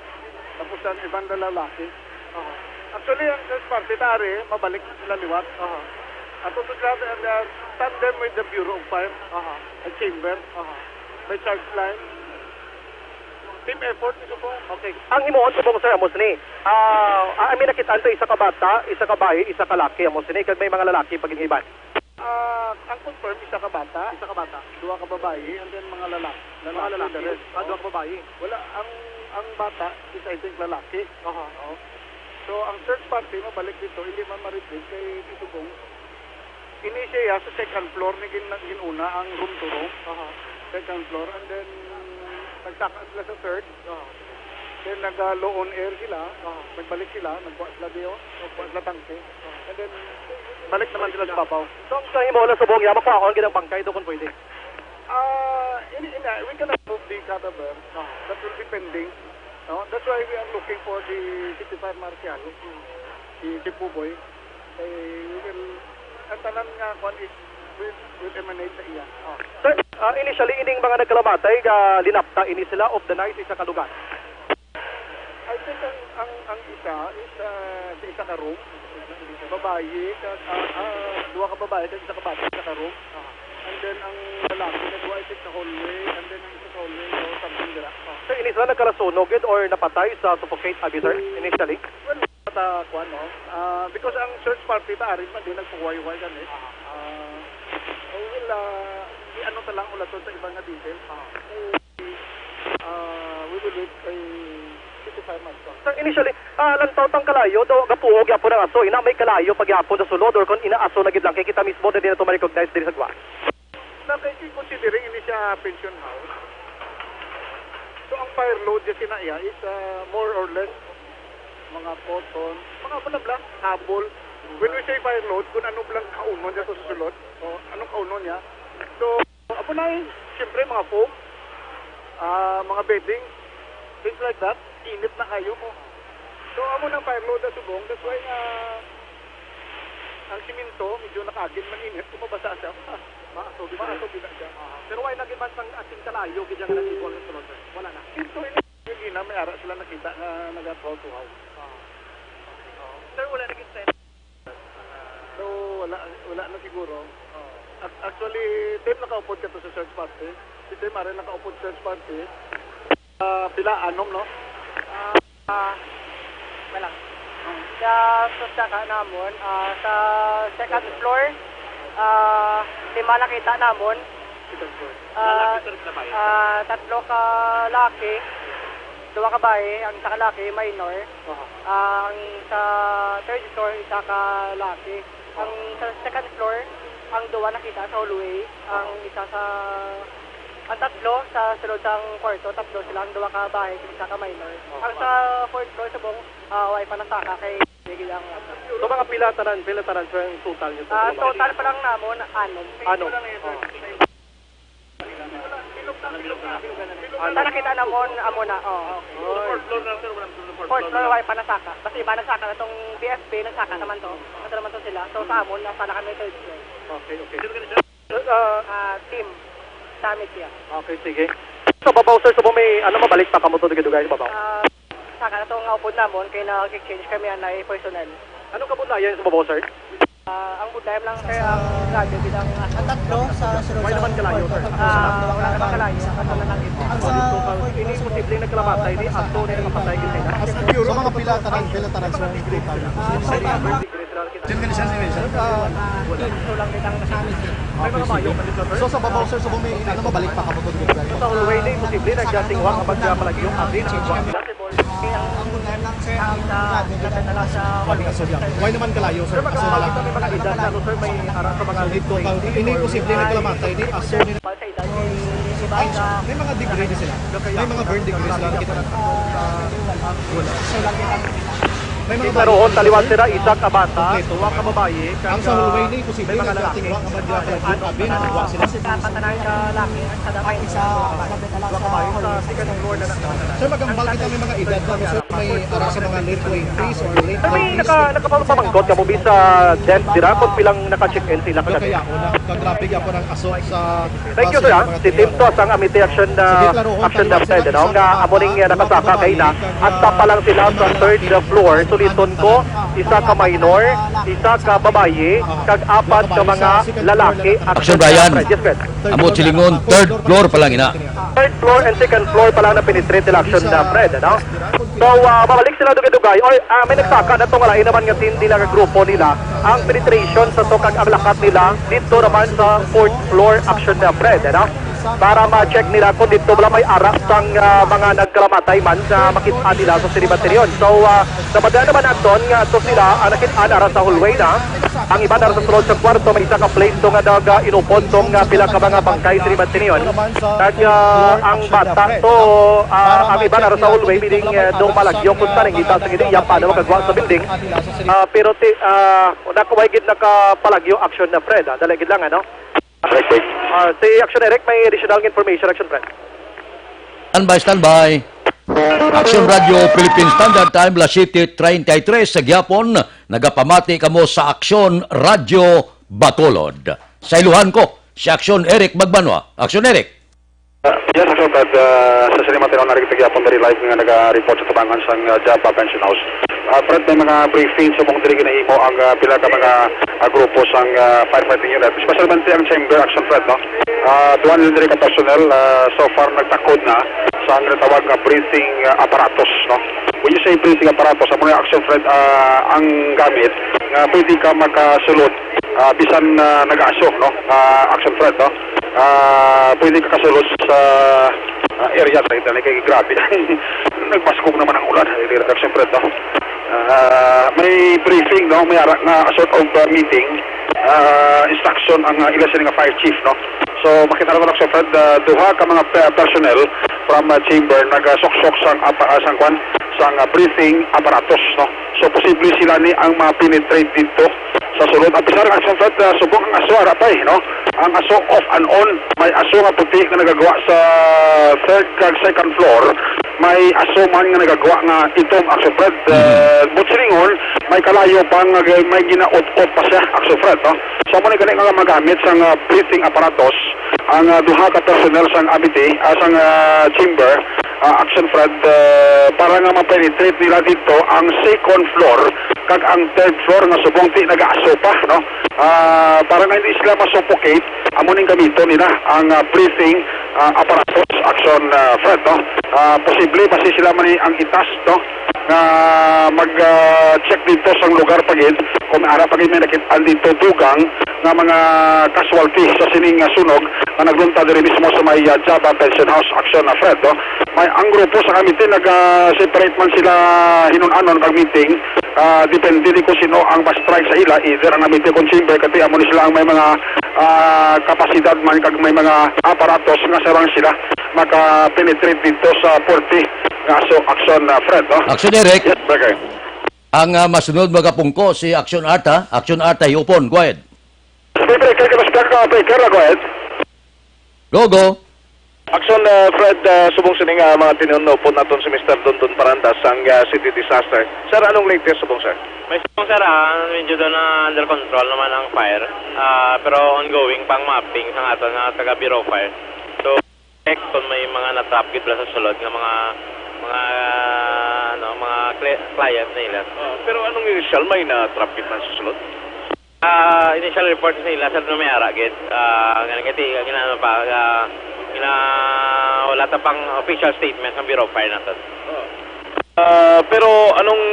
Tapos ang iban na lalaki. Oo. Actually, ang search party, tari, mabalik sila liwat. Oo. Ato to sila, uh, tandem with the Bureau of Fire. Oo. At Chamber. Oo. May charge line. Team effort, ito po. Okay. Ang himuon subong, sir, amo sini. Ah, ah, I mean, nakit-an to, isa ka bata, isa ka bayi, isa ka laki, amo sini, kag may mga lalaki pa gid iban. Ah, ang confirm, isa ka bata. Isa ka bata. Duha ka babayi, and then mga lalaki. Mga lalaki. Lalaki na rin. Ah, duha ka babayi. Wala, ang, ang bata is, I think, lalaki. Aha. Oo. So, ang search party, mabalik dito, hindi man ma-retrieve kay Tito Bong. Ini siya sa second floor ni gin-, gin-una ang room to room. Aha. Second floor, and then nagsaka sila sa third. Aha. Then nag-low on air sila. Aha. Nagbalik sila, nagkuha sila diyo, nagkuha sila tangke. Aha. And then balik naman sila sa babaw. So, ang sa himo lang subong, ya, makuha ko ang ginang bangkay do kung pwede. Ah, ini, ini, we cannot move the cadaver. Aha. That will be pending. No? That's why we are looking for the city fire marshal, si, si Puboy. Kay we will, ang tanan nga kwan is will, will emanate sa iya. Oh. Sir, ah, initially, ining mga nagkalamatay, ga linapta ini sila of the night sa isa ka lugar? I think ang, ang, ang isa is, ah, sa isa ka room. Babayi, ka, ah, ah, duha ka babayi, kag isa ka bata, isa ka room. And then ang lalaki, na duha, I think, sa hallway, and then ang isa sa hallway, so something dira. Sir, ini sila nagkalasunog gid or napatay sa suffocate abi, sir, initially? Well, ta, kuwan, no? Ah, because ang search party ta, arin man din, nagpahuway-huway gani. Ah, oh, well, ah, i-ano ta lang ulaton sa iba nga details. Ah, we will wait kay fifty-five months. Sir, initially, ah, lantaw tang kalayo, do, gapuhog gyapon ang aso, ina may kalayo pa gyapon sa sulod, or kung ina aso na gid lang, kay kita mismo na din nato ma-recognize diri sa gwa. Na kay considering ini siya pension house. So, ang fire load niya sina iya is, ah, more or less mga cotton, mga bla-bla, habol. When we say fire load, kung ano lang kaunon niya sa susulod, o anong kaunon niya. So, amo na, eh, siyempre, mga foam, ah, mga bedding, things like that. Init na kayo mo. So, amo nang fire load na subong. That's why nga, ang simento, medyo nakagin man init, kung mabasa siya, ah, maaso, maaso gid na siya. Pero why na gid man sang asin kalayo gid ang nag-equal sa sulod, sir? Wala na. Ito, yung gina, may ara sila nakita nga nagatuhaw-tuhaw. Ah. Sir, wala na gid. So, wala, wala na siguro. Ac-, actually, Tim nakaupod ka to sa search party. Si Tim, are nakaupod sa search party. Ah, pila? Anom, no? Ah, ah, wala. Sa, sa saka namon, ah, sa second floor, ah, lima nakita namon. Second floor. Ah, lalaki, sir, babae? Ah, tatlo ka laki, duha ka babae, ang isa ka laki, minor. Aha. Ah, ang sa third floor, isa ka laki. Ang sa second floor, ang duwa nakita sa hallway, ang isa sa, ang tatlo sa sulod sang kwarto, tatlo sila, ang duwa ka babae, isa ka minor. Ang sa fourth floor, subong, ah, way pa nasaka kay sige lang. So, mga pila tanan, pila tanan, sir, ang total niyo sa Ah, mga total pa lang namon, anom. Anom. Oh. Sa nakita namon, amo na, oh. Fourth floor na, sir, walang fourth floor. Fourth floor, way pa nasaka. Basta iba nagsaka na tong B F P, nagsaka naman to. Ito naman to sila. So, sa amon, nasa na kami third floor. Okay, okay. Sir, ah, ah, team. Summit yan. Okay, sige. Sa babaw, sir, subong may, ano, mabalik pa kamo to dugay-dugay sa babaw? Ah, Saka na to nga upod namon kay nag-exchange kami anay personnel. Anong kabudlayan sa babaw, sir? Ah, ang budlayan lang, sir, ang radyo bilang Ang tatlo sa sulod Why sa naman kalayo, sir? Ah, wala naman kalayo. Ang sa Hindi posibleng nagkalamatay ni ato na yung mapatay gid sila. Sa mga pila tanan, pila tanan sa total? Diyan ka na siya, sir. Ah, team. So, lang din ang nasamit. May mga bayo pa dito, sir. So, sa babaw, sir, sa bumi, ano, mabalik pa kamo to dito? Sa hallway na imposible, nagdating wang kapag palagyo, abin, ang wang. Ang, ang, ang, Why naman kalayo, sir? Sir, Aso na lang. May mga edad na, ano, sir, may ara sa mga So, dito, hindi posible na kalamatay ni aso ni Ay, may mga degree din sila. May mga burn degree sila. Kita na. Wala. May mga Kita roon, taliwan sila, isa ka bata, Okay, ito. Duha ka babayi, Ang sa hallway ni, posible may mga na lalaki. Dating wa ka ba dyan? Abin, wa sila. Sa patanan ka laki, ang sa damay isa. Duha ka babayi, sa second floor na lang. Sir, magambal kita may mga edad na, sir, may ara sa mga late twenties or late Sir, may thirties. naka-, nakapamangkot ka mo, bisa death dira, kung pilang naka-check-in sila Kaya, kagabi? Una, kagrabe ka po ng assault sa Thank you, sir, ah. Si Team Tos ang Amite Action, ah, Action Lab Side, ano, nga amo ning, ah, nakasaka kay na. Hasta pa lang sila sa third floor. Suliton ko, isa ka minor, isa ka babayi, kag apat ka mga lalaki. Action, Brian. Yes, sir. Amo silingon, third floor pa lang ina. Third floor and second floor pa lang na-penetrate nila, Action, ah, Fred, ano? So, ah, mabalik sila dugay-dugay. Or, ah, may nagsaka na to nga lain naman nga team nila, nga grupo nila. Ang penetration sa to kag ang lakat nila dito naman sa fourth floor, Action, ah, Fred, ano? para ma-check nila kung dito wala may ara sang, ah, mga nagkalamatay man nga makit-an nila sa sini batalyon. So, ah, sa madala naman naton nga to sila ang nakit-an ara sa hallway na. Ang iban ara sa sulod sa kwarto, may isa ka plane to nga nag, ah, inupon tong, ah, pila ka mga bangkay sini batalyon. Nag, ah, ang bata to, ah, ang iban ara sa hallway, meaning, ah, do malagyo kung saan ang kita sa gini, iya pa na makagwa sa building. Ah, pero ti, ah, nakuha gid nakapalagyo action na, Fred, ah, dali gid lang, ano? Correct, correct. Ah, si Action Eric, may additional information, Action Friend. Standby, standby. Action Radio Philippine Standard Time, las siete treinta y tres sa gihapon. Nagapamati kamo sa Action Radio Bacolod. Sa iluhan ko, si Action Eric Magbanwa. Action Eric. Uh, yes, Action Fred, uh, sa sinima tinaw na rin sa gihapon, very live nga nag-report sa tabangan sang uh, Java Pension House. Uh, Fred, may mga briefing sa mong diri ginahimo ang uh, pila ka mga uh, grupo sang uh, firefighting unit, especially ang chamber, Action Fred, no? Uh, duha nila diri ka personnel, uh, so far nagtakod na sa ang natawag nga breathing uh, apparatus, no? When you say breathing apparatus, amo na, Action Fred, uh, ang gamit nga pwede ka makasulod uh, bisan uh, nag-aso, no? Uh, Action Fred, no? Uh, pwede ka kasulod sa uh, area sa ita kay grabe. Nagpaskog naman ang ulan, eh, Action Fred, no? Uh, may briefing, no? May ara nga sort of uh, meeting, uh, instruction ang uh, ila sini nga fire chief, no? So makita naman, Action Fred, uh, duha ka mga pe- personnel from uh, chamber nagasuksok sang apa uh, sang kwan sang uh, breathing apparatus, no? So posible sila ni ang ma-penetrate dito sa sulod. Ang pisar nga, Action Fred, uh, subong ang aso ara pa, eh, no? Ang aso off and on, may aso nga puti nga nagagwa sa third kag second floor, may aso man nga nagagwa nga itom, Action Fred. Uh, but silingon, may kalayo pa nga may ginaot-ot pa siya, Action Fred, no? So mo ni gani nga magamit sang uh, breathing apparatus ang uh, duha ka personnel sang amity, uh, sang uh, chamber, uh, Action Fred, uh, para nga ma-penetrate nila dito ang second floor kag ang third floor nga subong ti nagaaso pa, no? Uh, para nga hindi sila ma-suffocate, amo ning gamiton nila ang uh, breathing uh, apparatus, Action uh, Fred, no? Uh, posible basi sila man ang itas, no? Nga mag uh, check dito sang lugar pa gid kung ara pa gid may nakit-an dito dugang nga mga casualty sa sining uh, sunog nga naglunta diri mismo sa may uh, Java Pension House, Action uh, Fred, no? May ang grupo sa committee nag uh, separate man sila hinun-anon kag meeting, uh, depende ni kung sino ang ma-strike sa ila, either ang committee kung chamber kati amo ni sila ang may mga uh, kapasidad man kag may mga aparatos nga sarang sila maka-penetrate dito sa forty nga so Action uh, Fred, no? Action Eric. Yes, Breaker. Ang uh, masunod magapungko si Action Art, ha? Action Art ay upon. Go ahead. Breaker, kay mas ka, Breaker, go ahead. Go, go. Action uh, Fred, uh, subong sining uh, mga tinuod, naupod naton si Mister Dondon Parandas sang uh, City Disaster. Sir, anong latest subong, sir? May subong, sir, ah, medyo doon na under control naman ang fire. Ah, pero ongoing pang mapping sa aton nga taga Bureau of Fire. So, check kung may mga na-trap gid ba sa sulod nga mga mga ano, mga cli- client nila. Ah, pero anong initial, may na-trap gid man sa sulod? Ah, initial report sa ila, sir, no, may ara gid. Ah, ganun kasi, ginano pa, ah, gina, wala ta pang official statement ng Bureau of Fire naton. Ah, pero anong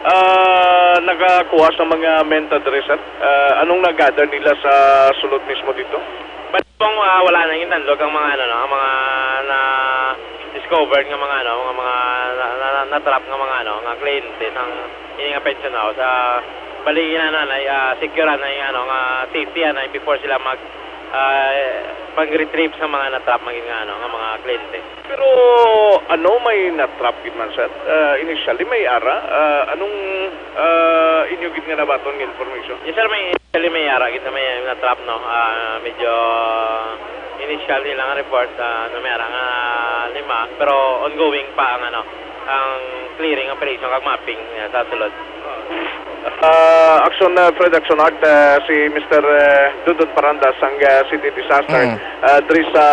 ah, nakakuha sa mga menta diri, sir? Ah, anong nag-gather nila sa sulod mismo dito? But kung ah, wala na yung tandog ang mga ano, no, ang mga na discovered nga mga ano, mga mga na, na, na, na-trap nga mga ano, nga kliyente sang ini nga pension house. Ah, bali na na, na ah, secure na yung ano nga safety na before sila mag ah, mag-retrieve sa mga na-trap maging nga ano, nga mga kliyente. Pero ano, may na-trap gid man, sir? Ah, initially may ara. Ah, anong ah, inyo gid nga nabaton nga information? Yes, sir, may initially may ara gid na may na-trap, no. Ah, medyo initially lang ang report, ah, na may ara nga lima, pero ongoing pa ang ano, ang clearing operation kag mapping, ah, sa sulod. Ah, Action ah, Fred, Action Art, ah, si Mister ah, Dudut Paranda sang ah, City Disaster. Mm. Ah, diri sa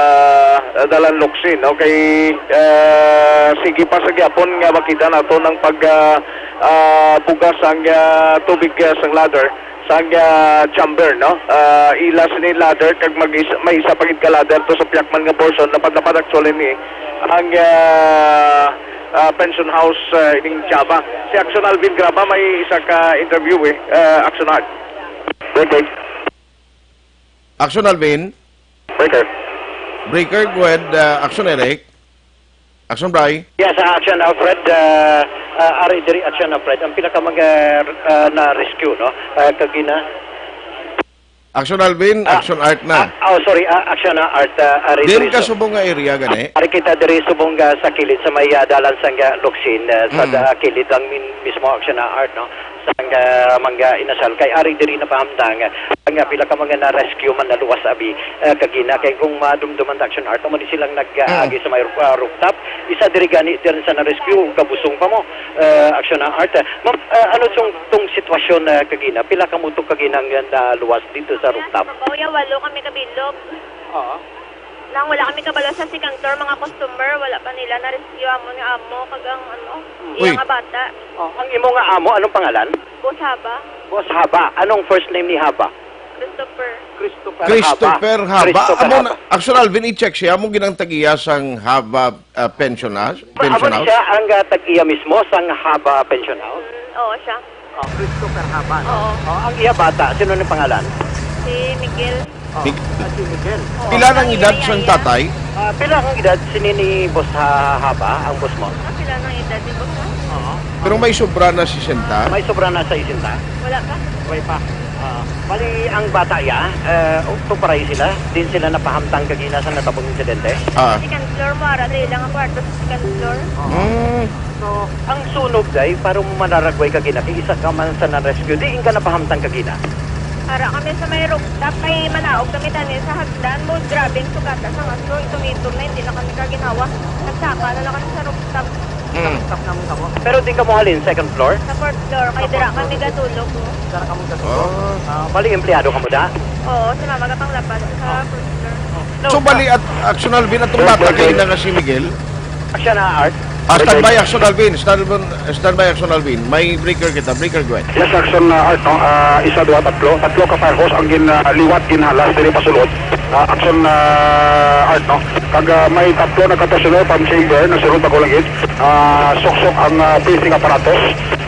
ah, Dalan Locsin, no? Kay ah, sige pa sa gyapon nga makita nato ang pag ah, ah, bugas ang ah, tubig ah, sang ladder sang ah, chamber, no? Ah, ila sini ladder kag mag may isa pa gid ka ladder to sa piyakman nga portion, lapad-lapad actually ni ang ah, ah, pension house ah, ining Java. Si Action Alvin Graba may isa ka interview eh, ah, Action Art. Break, break. Action Alvin. Breaker. Breaker, go ahead, uh, Action Eric. Action Bry. Yes, uh, Action Alfred, uh, uh, ari diri Action Alfred. Ang pila ka mga, uh, na-rescue, no? Uh, kagina. Action Alvin, Ah, Action Art na. Ah, oh, sorry, ah, Action na Art, ah, ari Din diri ka sa subong nga area gani? Ari kita diri subong, ah, sa kilid sa may, ah, dalan sang, ah, Locsin, ah, sa Mm. da-, kilid lang min-, mismo Action na Art, no? Sang, ah, mga inasal kay ari diri napahamtang, ah, ang, ah, pila ka mga na-rescue man naluwas abi, ah, kagina kay kung madumduman ta Action Art, amo ni silang nag-, ah, Mm. agi sa may, ah, rooftop. Isa diri gani diri sa na-rescue, kabusong pa mo, ah, Action na Art. Ma'am, ah, ano sung tong sitwasyon na kagina? Pila ka mo to kagina nga naluwas dito sa rooftop? Mabaw ya, walo kami kabilog. Oo. Nang wala kami kabalo sa second floor, mga customer, wala pa nila na-rescue amo ni amo, kag ang ano, Uy. Iya nga bata. Oh, ang imo nga amo, anong pangalan? Boss Haba. Boss Haba. Anong first name ni Haba? Christopher. Christopher Christopher Haba. Haba. Christopher Amo na, Haba. Action Alvin, i-check siya. Amo ginang tag-iya sang Haba, ah, pension house? Amo Pension ni house? Siya ang, ah, tag-iya mismo sang Haba Pension House? Mm, oo, siya. Oh, Christopher Haba, no? Oo. Oh, ang iya bata, sino ni pangalan? Si Miguel. Oh, Mig- ah, si Miguel. Oo. Pila nang edad sang tatay? Ah, pila ang edad sini ni Boss Ha-, Haba, ang boss mo? Ah, pila nang edad ni Boss, ha? Oo. Pero may sobra na sesenta? May sobra na sesenta? Wala pa. Way pa. Ah, bali, ang bata ya, eh, tuparay sila. Din sila napahamtang kagina sa natabong insidente. Ah. Second floor mo, ara diri lang ang kwarto sa second floor. Oo. Mm. So, ang sunog, day, para mo manaragway kagina, kay isa ka man sa na-rescue, diin ka napahamtang kagina? Ara kami sa may rooftop, kay manaog kami tani sa hagdan mo, grabe ang sugata sa ngaso, itom-itom na, hindi na kami kaginhawa. Nagsaka na lang kami sa rooftop. Mm. Stop na mo kamo. Pero di ka mo halin, second floor? Sa fourth floor, kay Sa dira fourth kami floor. Gatulog, no? Dira kamo gatulog? Oh. Ah, bali, empleyado ka mo da? Oo, si mama gapanglapad sa Ah. fourth floor. Oh. So, No, bali, ah, at, Action Alvin, atong Sir, bata sir, kay sir. Na nga si Miguel? Action na, Art. Ah, Sir, standby, sir. Action Alvin. Standby, standby, Action Alvin. May breaker kita. Breaker, go ahead. Yes, Action na, Art, no? Ah, isa, duha, tatlo. Tatlo ka fire hose ang gin-, ah, liwat, ginhalas, diri pasulod. Ah, Action na, Art, no? Kag, ah, may tatlo na ka personnel from chamber, nasulod pa ko lang gid. Ah, suksok ang, ah, breathing apparatus.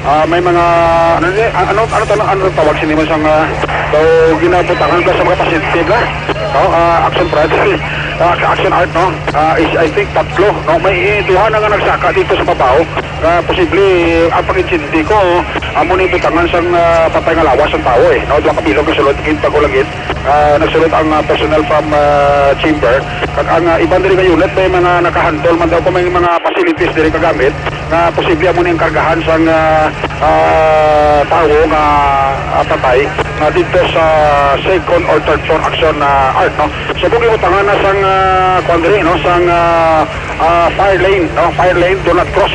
Ah, may mga, ano ni, ah, ano, ano, ano, ano tawag sini mo sang, ah, daw ginabutangan ka sa mga pasyente ba? Oh, ah, action private. Ah, action art, no? Ah, is, I think tatlo, no? May, eh, duha na nga nagsaka dito sa babaw. Ah, posible, ang pag-intindi ko, amo ni butangan sang, ah, patay nga lawas ang tawo, eh, no? Duha ka bilog nga sulod, gid pa ko lang gid. Ah, nagsulod ang, ah, personnel from, ah, chamber. Kag ang, ah, iban diri nga unit may mga nakahandol man daw kung may mga facilities diri kagamit nga posible amo ning kargahan sang, ah, ah, tawo nga, ah, patay nga didto sa second or third floor action na art, no? So, kung ibutangan na sang, ah, kuwan diri, no, sang, ah, ah, fire lane, no, fire lane, do not cross,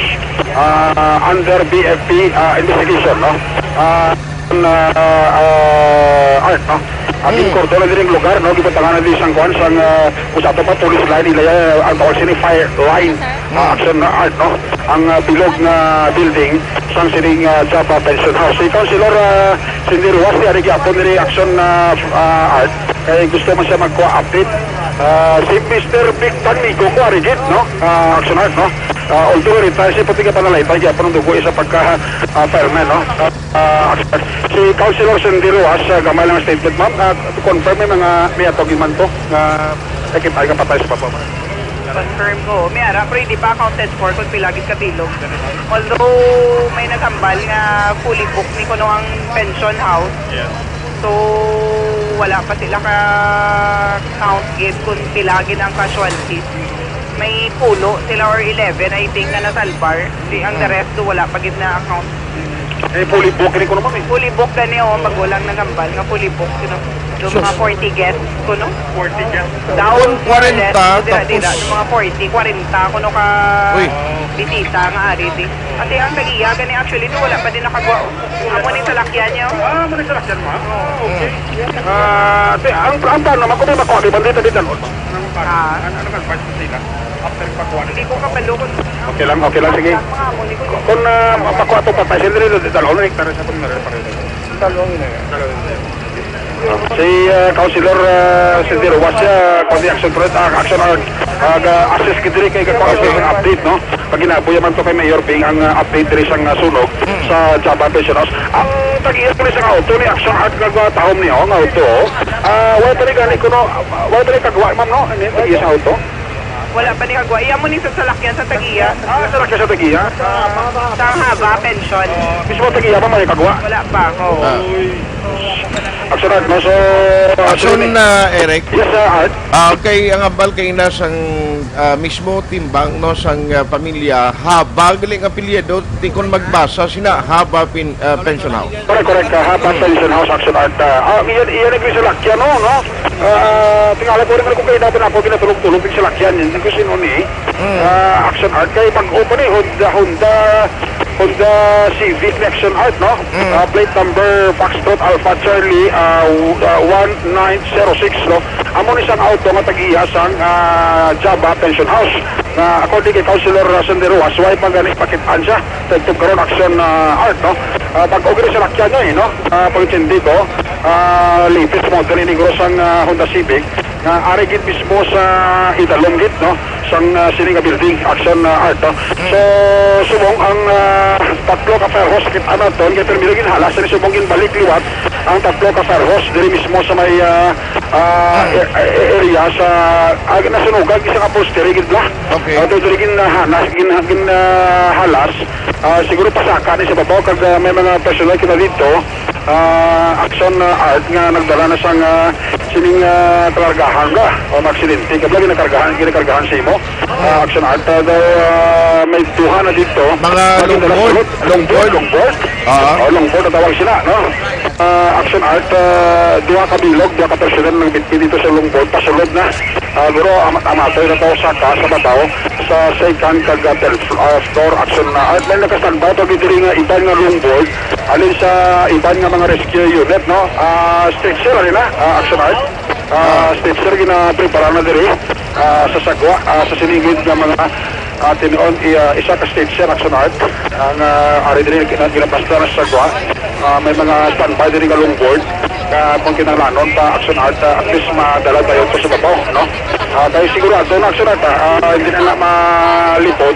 ah, under B F P, ah, investigation, no? Ah, na, ah, art, no? Ang Hmm. ginkordon na diri ang lugar, no? Gibutangan na diri sang kuwan, sang, ah, kung sa ato pa, police line, ila, ah, ang tawag sini, fire line. Ah, Hmm. action na art, no? Ang, ah, bilog nga building, sang sining, ah, Java Pension House. Si Councilor, ah, Cindy Ruas, di ari gyapon diri action na, ah, art. Kay gusto man siya magkuha update. Ah, si Mister Vic Tanmigo, kuha rin gid, no? Ah, action art, no? Ah, although retired, si puti ka panalaytay, gyapon ang dugo sa pagka, ah, fireman, no? Ah, Ah, si Councilor Cindy Rojas, ah, gamay lang ang statement, ma'am. Ah, to confirm, may mga, may atog man to nga nakita nga patay sa baba, ma'am. Confirm ko. May ara, pero hindi pa accounted for kung pila gid kabilog. Although may naghambal nga fully booked ni kuno ang pension house. Yes. So, wala pa sila ka count gid kung pila gid ang casualties. May pulo sila or eleven, I think, nga nasalbar. Di, ang the rest do, wala pa gid na account. Eh, fully booked rin ko naman eh. Fully booked gani, oh, pag walang nagambal nga fully booked, you know. Do So, mga forty guests, kuno? Forty guests. Daw, Kung kwarenta, more or less, dira, dira, tapos do mga forty, kwarenta, kuno ka Uy. bisita nga ari, di. Kasi ang tag-iya gani, actually, do, wala pa din nakagwa. Amo ni salakyan niya, oh. Ah, amo ni salakyan, ma'am? Ah, okay. Ah, te, ang, ang plano, ma'am, kung may makuha, di ba, dito, dito, ano, Ah. Ano, ano, advice mo sila? After pagkuha nila. Hindi ko kabalo kung Okay lang, okay lang, sige. Mga amo ni ko. Kung, ah, mapakuha to, patay, sila rin, dito, ano, hektarya sa kung meron pa rin. Dalawang ina yan. Dalawang ina yan. Si, ah, Councilor, ah, Sendero, was siya, kundi action threat, ah, action, ah, ah, ga-assist gid diri kay kakuha ang update, no? Pag ginabuya man to kay Mayor Bing ang, ah, update diri sang, ah, sunog sa Java Pension House. Ang tag-iya po ni sang auto ni action art nga tahom niyo ang auto. Ah, wala pa rin gani kuno, wala pa rin kagwa, ma'am, no? Ano yung tag-iya sa auto? Wala pa ni kagwa. Iya mo ni sa salakyan sa tag-iya. Ah, salakyan sa tag-iya? Sa Haba Pension. Mismo tag-iya pa may kagwa? Wala pa. Oo. Ah. Action art, no? So, Action, actually, ah, Eric. Yes, sir, Art. Ah, okay, ang hambal kay na sang, ah, mismo timbang, no, sang, ah, pamilya, Haba gali nga apelyido, di kon magbasa sina Haba pin-, ah, Pension House. Correct, correct. Ah, Haba Pension House, action art. Ah, ah, iyan, iyan ang salakyan, no, no? Ah, tingala ko rin kung kayo natin ako pinatulog-tulog yung salakyan yun. Hindi ko sino ni, ah, action art. Kaya pag-open eh, Honda, Honda, Honda Civic ni action art, no? Ah, plate number Foxtrot Alpha Charlie, ah, w-, ah, one nine zero six, no? Amo ni sang auto nga tag-iya sang, ah, Java Pension House. Nga according kay Councilor Sendero, asway pa gani pakitaan siya. Sa itong karon action, ah, art, no? Ah, pag-ugi sa lakyan niya, eh, no? Ah, pag-intindi ko, ah, latest model ini, guro, sang, ah, Honda Civic, nga ari gid mismo sa idalom gid, no? Sang, ah, sini nga building, action, ah, art, no? So, subong ang, ah, tatlo ka fire hose, kita naton, kay primero ginhalas, ni subong ginbalik liwat ang tatlo ka fire hose, diri mismo sa may, ah, ah, e-, e-, area sa, ah, nasunugan, isang upholstery gid, bla? Okay. Ah, diri gin, ah, hanas, gin, gin, ah, halas. Ah, siguro pasaka ni sa babaw kag, ah, may mga personal kita dito. Ah, action, ah, art nga nagdala na sang, ah, sining, ah, kalargahan ka o maaksidente ka ba, ginakargahan, ginakargahan sa imo. Ah, action art, ah, daw, ah, may duha na dito. Mga longboard? Longboard, longboard. Ah. Oh, longboard ang tawag sila, no? Ah, action art, ah, duha ka bilog, duha ka personal nagbitbit dito sa longboard, pasulod na. Ah, guro, amat-amatoy na to sa ka, sa babaw, sa second kag, ah, third fl-, ah, floor, action na. At may nakastandby pa gid diri nga iban nga longboard, alin sa iban nga mga rescue unit, no? Ah, stretcher, alin na? Ah, action art. Ah, stretcher ginaprepara na diri. Ah, sa sagwa, ah, sa sinigid nga mga, ah, tinuon, i-, ah, isa ka stretcher, action art. Ang, ah, ari diri gina-, ginapasta na sa sagwa. Ah, may mga standby diri nga longboard. Ah, kung kinahanglanon pa action art, ah, at least madala tayo to sa babaw, no? Ah, tayo sigurado na action art, ah, ah, hindi na, na malipod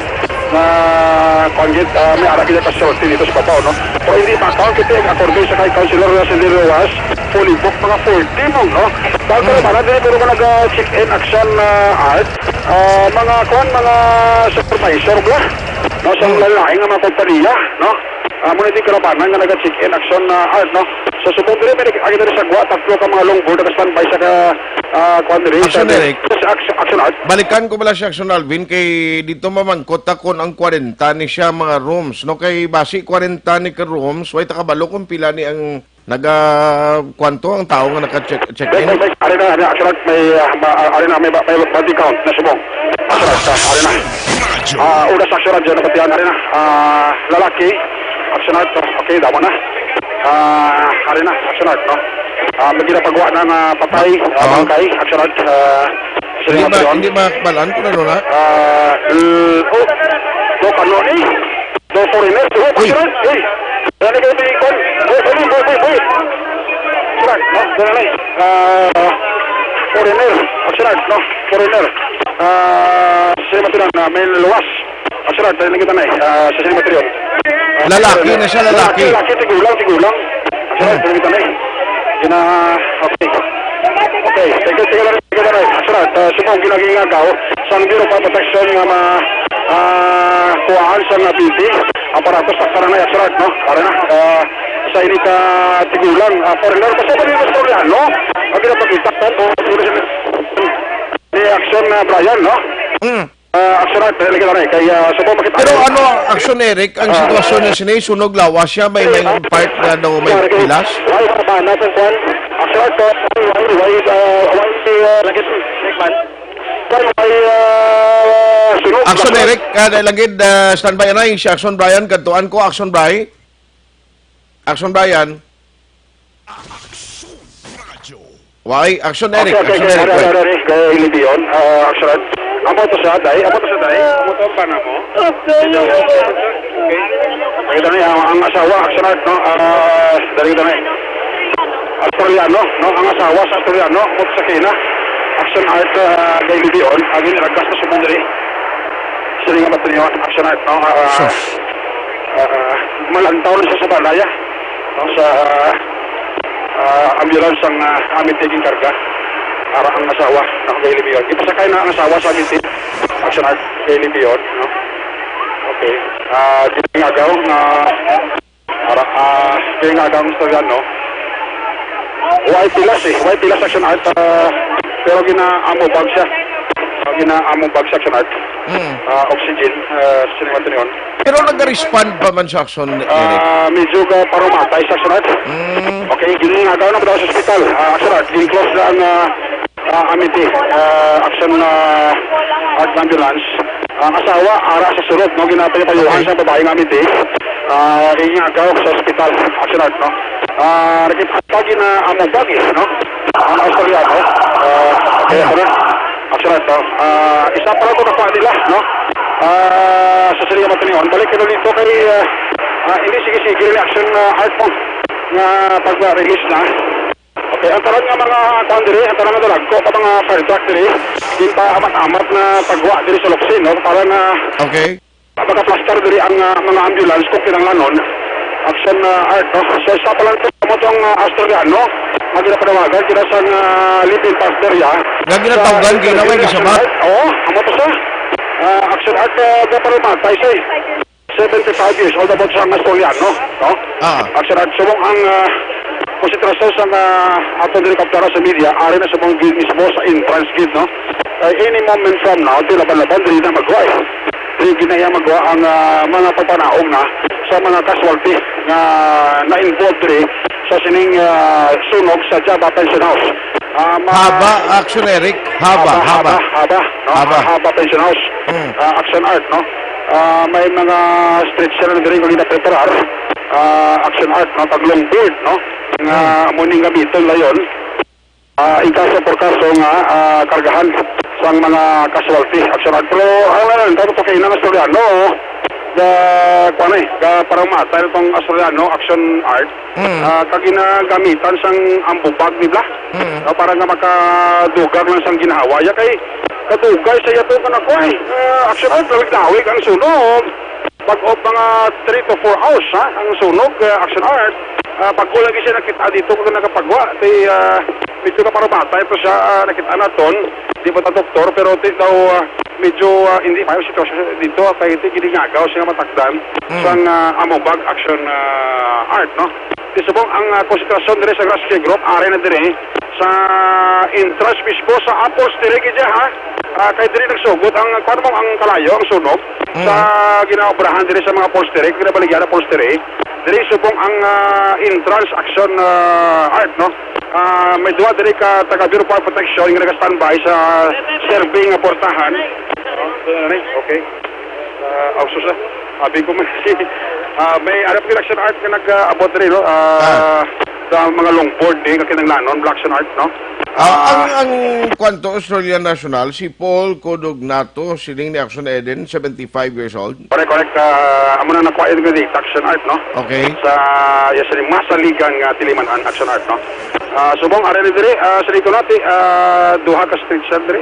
na kung gid, ah, may ara kita ka swerte dito sa babaw, no? Pero hindi pa account kita yung according sa kay Councilor Rosalie Rojas, fully booked mga forty mo, no? Dahil pala pala, dili puro ka nag-check-in action, ah, art. Ah, mga kwan, mga supervisor ba? No, sa mga lain nga mga kompanya, no? Ah, muna din kalabanan nga nag-check-in action na art, no? So, subong diri, may nag-, agad sa gwa, tatlo ka mga longboard, naka-standby sa ka, ah, kwan diri, Action, sa, Eric. Sa action, action art. Balikan ko bala si Action Alvin kay dito mamangkot ta kung ang kwarenta ni siya mga rooms, no? Kay basi kwarenta ni ka rooms, way ta kabalo kung pila ni ang naga, kwanto ang tao nga naka-check, check-in? May, may, may, ari na, ari na, action art, may, ah, ma-, ah, ari na, may, may body count na subong. Action art, ah, ari na. Ah, una sa action art, dyan, napatihan, ari na. Ah, lalaki, action art, okay, damo na. Ah, ari na, action art, no? Ah, may ginapagawa na nga patay, ah, Oo. bangkay, action art, ah, Hindi sila ba, yun. Hindi ba kabalaan kung ano na? Ah, l-, oh, do, ano ni? Do, foreigner, oh, Uy. Action art, eh. Ano kayo may ikon? Boy, boy, boy, boy, boy. Action art, no? Dala na eh. Ah, foreigner, action art, no? Foreigner. Ah, sa mga tinan na may luwas. Action art, dali na kita na eh. Ah, sa sini material. Ah, Lalaki na siya, lalaki. Lalaki, lalaki, tigulang, tigulang. Action art, dali na kita na eh. Yun na, okay. Okay, thank you, thank you, thank you, thank you. Action art, ah, subong ginagingagaw sang Bureau of Protection nga ma-, ah, kuhaan sa nga building. Aparatos sa karang ay action art, no? Para na, ah, sa init, ah, tigulang, ah, foreigner. Basta ba dito sa Koreano? Ang pinapakita ko, oh, ni action na Brian, no? Mm. Ah, action art, dali ka na eh. Kaya, sa po makita Pero mo. Ano ang action, Eric? Ang Ah. Sitwasyon niya sini, sunog lawas siya, may, may Ah. part na daw may Sorry, pilas? Why, pa, pa, nasa kwan? Action art, why, why, why, ah, why, ah, lagi, man? Why, why, ah, sunog Action, lawas? Eric, ah, dahil lagi, ah, standby na, si Action Brian, kadtuan ko, Action Brian. Action Brian. Action Radio. Why? Action, Eric. Okay, okay, Action, okay. Eric. Hari, hari, hari. Kaya hindi yun. Ah, action. Amo to sa day. Amo to sa day. Amo to ang pana mo. Okay. Pakita niya ang, ang asawa, action art, no? Ah, dali, dali. Australiano, no? Ang asawa sa Australiano, amo to si Kena. Action Art, ah, kay Levion, agi ni ragas na subong diri. Sini nga batalyon, Action Art, no? Ah, ah, Sus. Ah, ah, malantaw na siya sa balaya, no? Sa, ah, ah, ambulance ang, ah, aming taking karga. Ara ang asawa, no? Kay Levion. Ipasakay na ang asawa sa aming team. Action Art, kay Levion, no? Okay. Ah, di nga agaw, ah, Ara, ah, kaya nga ang istorya, no? Why pilas eh? Why pilas Action Art? Ah, pero gina-ammo bag siya. Ah, gina-ammo bag sa Action Art. Mm. Ah, oxygen, ah, sa sinimatunon. Pero nag-respond pa man sa Action, Eric? Ah, medyo ka parumatay sa Action Art. Mm. Okay, gini nga daw na ba daw sa ospital? Ah, Action Art, gin-close na ang, ah, ah, amiti, ah, Action, ah, Art Ambulance. Ang asawa, ara sa sulod, no, ginapayuhan Okay. sa babae nga amiti. Ah, inyagaw sa ospital, Action Art, no. Ah, nakita pa gina among bagi, no. Ang Australiano, ah, kaya Hmm. pala, Action Art, no. Ah, isa pa lang ito nakuha nila, no. Ah, sa Silingan Matinion, balik ka dito kay, ah, ah, hindi sige-sige rin Action, ah, Art mo nga pag-release na. Okay, ang tanan nga mga kuan diri, ang tanan nga dalagko pa mga fire truck diri, din pa amat-amat na pagwa diri sa Locsin, no? Para nga Okay. makaplastar diri ang, ah, mga ambulance kung kinahanglanon. Action, ah, Art, no? So, isa pa lang ito, amo tong, ah, Australiano, nga ginapanawagan, kina sang, ah, living partner ya. Nga ginatawgan, Sa ginaway, Action gisabat? Art, oo, amo to siya. Ah, Action Art, ah, dapat matay siya eh. Seventy-five years old about sa Australiano, no? Ah. Action Art, subong ang, ah, konsentrasyon sa, ah, ato diri kaptara sa media, ari na subong gid mismo sa entrance gid, no? Ay, any moment from now, di laban-laban, dili na magwa, eh. Dili gid na iya magwa ang, ah, mga pagpanaog na sa mga casualty nga na-involved diri sa sining, ah, sunog sa Java Pension House. Ah, ma- Haba, Action Eric. Haba, haba, haba. Haba, haba, no? Haba. Haba Pension House. Mm. Ah, Action Art, no? Ah, may mga stretcher na diri nga ginapreparar. Ah, Action Art, no? Pag longboard, no? Nga Mm. amo ning gamiton layon. Ah, in kaso por kaso nga, ah, kargahan sang mga casualty, Action Art. Pero ang ano, ang tawag to kay nang Australiano, ga, kuwan eh, ga parang matay itong Australiano, Action Art. Mm. Ah, kag ginagamitan sang ambo bag, di ba? Mm. Ah, para nga makadugang lang sang ginhawa. Ya kay, kadugay sa yato ka na, kuwan eh, ah, Action Art, lawig-lawig ang sunog. Pag-, o, mga three to four hours, ha, ang sunog, ah, Action Art. Ah, pag-, wala gyud siya nakita dito kung nakapagwa. Ti, ah, medyo kaparabata ito siya, ah, nakita naton. Di pa ta doktor, pero ti daw, ah, medyo, ah, hindi pa yung sitwasyon dito. Kay ti giningagaw siya matakdan Mm. sang, ah, among bag Action, ah, Art, no? Ti subong ang, ah, konsentrasyon diri sa rescue group, ari na diri sa entrance mismo sa upholstery, gid siya, ha? Ah, kay diri nagsugod ang, kuwan mo, ang kalayo, ang sunog Mm. sa ginaobrahan diri sa mga upholstery, kinabaligyan na upholstery. Diri subong ang, ah, entrance Action, ah, Art, no? Ah, may duha diri ka taga Bureau of Fire Protection nga nagastandby sa serving nga portahan. Oh, okay. Ah, oh, sus, ah. Abi ko man si, ah, may ano pa Action Art nga nag-abot diri, no? Ah, Ah. sa mga longboard, eh, nga kinahanglanon, Black Action Art, no? Ah, Ah. ang, ang kwanto, Australian national, si Paul Codognato, siling ni Action Eden, seventy-five years old. Correct, correct. Ah, amo na nakuha yung nga date, Action Art, no? Okay. Sa, yes, sa Masaligan nga Tilimanan, Action Art, no? Ah, subong, ari ni diri, ah, sa dito natin, ah, duha ka stretcher diri.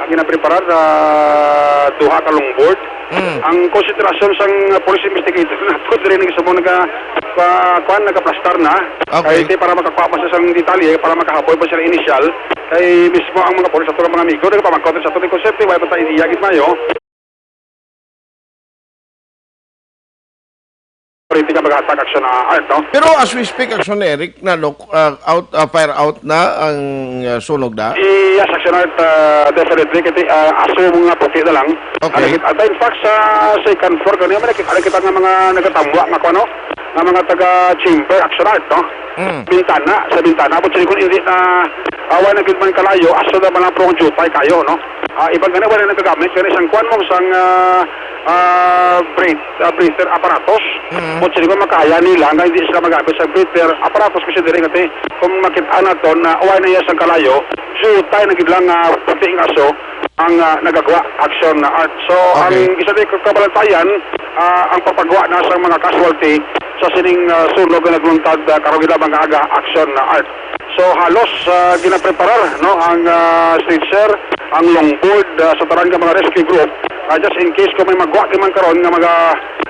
Ang ginapreparar, ah, duha ka longboard. Mm. Ang konsentrasyon sang police investigator na po diri ni subong naga, pa, kuan, nagaplastar na. Okay. Ay, ti, para makakuha pa sa sang detalye, para makahaboy pa sila initial. Kay mismo ang mga polis ato nga mga amigo, nagapamangkot sa ato ni konsepto, wala pa tayo idea gid mayo. Politika pag-attack action, ah, Art, no? Pero as we speak, Action Eric, na, no, ah, out, ah, fire out na ang, ah, sunog na? Yes, Action Art, ah, definitely. Kasi, ah, aso mga puti na lang. Okay. Ang nakita, in fact, sa second floor, ganyan, may nakita, nakita nga mga nagkatambwa nga, ano, nga mga taga-chamber, Action Art, no? Mm. Bintana, sa bintana, but siya kung hindi na, awa na gid man kalayo, aso na man ang prong jutay kayo, no? Ah, ibang gani, wala nagagamit, kaya isang kwan mo, isang, ah, ah, breath-, ah, breather apparatus. Mm. But siya kung makaya nila, nga hindi sila magamit sa breather apparatus, kasi diri nga, te, kung makita na to, na wala na iya sa kalayo, jutay na gid lang, ah, puti nga aso, ang, ah, nagagawa, Action Art. So, Okay. ang isa di kabalantayan, ah, ang pagpagawa na sa mga casualty sa sining, ah, sunog nga nagluntad, ah, karong lamang nga aga, Action Art. So, halos, ah, ginapreparar, no, ang, ah, stretcher, ang longboard, ah, sa tanan nga mga rescue group. Ah, just in case kung may magwa di man karon nga mga,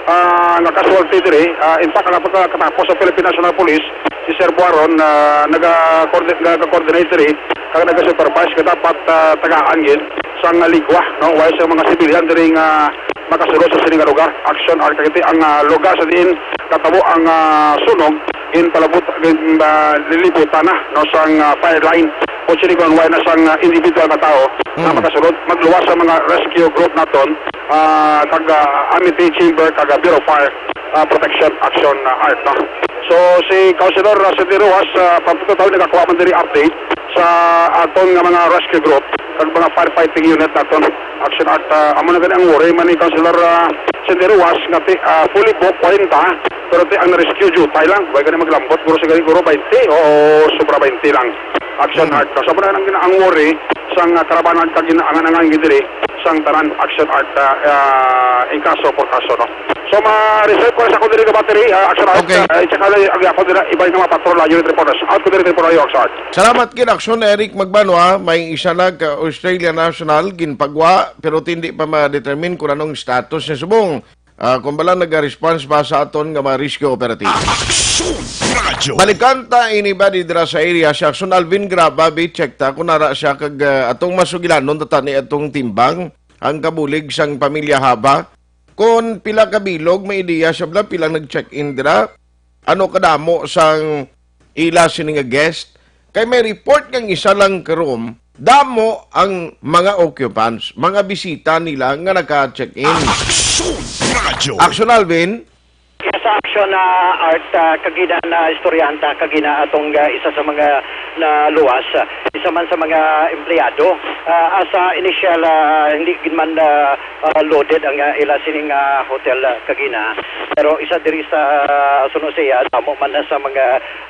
ah, nga casualty diri, ah, in fact, ang pagkatapos sa Philippine National Police, si Sir Buaron, ah, naga-coordi-, naga-coordinate diri, kag naga-supervise nga dapat, ah, tagaan gid sang ligwa, no, way sa mga civilian diri nga makasulod sa sini nga lugar. Action Art, kag iti ang, ah, lugar sa diin natabo ang, ah, sunog, ginpalabot, gin, ah, lilibutan na, no, sang, ah, fire line. O sini kon way na sang, ah, individual nga tawo nga Mm. makasulod, magluwas sa mga rescue group naton, ah, kag, ah, Amity Chamber, kag, ah, Bureau of Fire, ah, Protection Action, ah, Art, no. So, si Councilor, ah, Cindy Ruas, ah, pagpapataw nagakuha man diri update sa aton nga mga rescue group kag mga firefighting unit naton. Action Art, ah, amo na gani ang worry man ni Councilor, ah, Cindy Ruas nga ti, ah, fully booked, forty, pero ti ang na-rescue jutay lang. Way gani maglambot, guro, siguro, guro, twenty o sobra twenty lang. Action Hmm. Art. So, amo na ang, ang worry sang, ah, karabanan kag ginaangan-angan gid diri sang tanan. Action Art, ah, ah, in kaso por kaso, no? So, ma-reserve ko sa ako diri nga battery, ah, Action Art. Okay. Ah, i-check na lang ang ako diri, iba nga mga patrol, ah, unit reporters. Out ko diri, reporter, Action Art. Salamat gid, Action Eric Magbanwa. May isa na ka Australian national ginpagwa, pero hindi pa ma-determine kung anong status niya subong. Ah, kung bala naga-response ba sa aton nga mga rescue operative? Action Radio. Balikan ta ini ba di dira sa area, si Action Alvin Graba, bi, check ta kung nara siya kag, ah, atong masugilanon ta ni atong timbang ang kabulig sang pamilya Haba. Kon pila ka bilog, may ideya siya bala pila nag-check-in dira? Ano kadamo sang ila sini nga guest? Kay may report nga isa lang ka room, damo ang mga occupants, mga bisita nila nga naka-check-in. Action Radio. Action, Alvin. Yes, Action, ah, Art, ah, kagina na istoryahan ta, kagina atong, ah, isa sa mga naluwas, ah, isa man sa mga empleyado. Ah, as a initial, ah, hindi gid man, ah, ah, loaded ang, ah, ila sining, ah, hotel, ah, kagina. Pero isa diri sa, ah, suno siya, damo man na sa mga,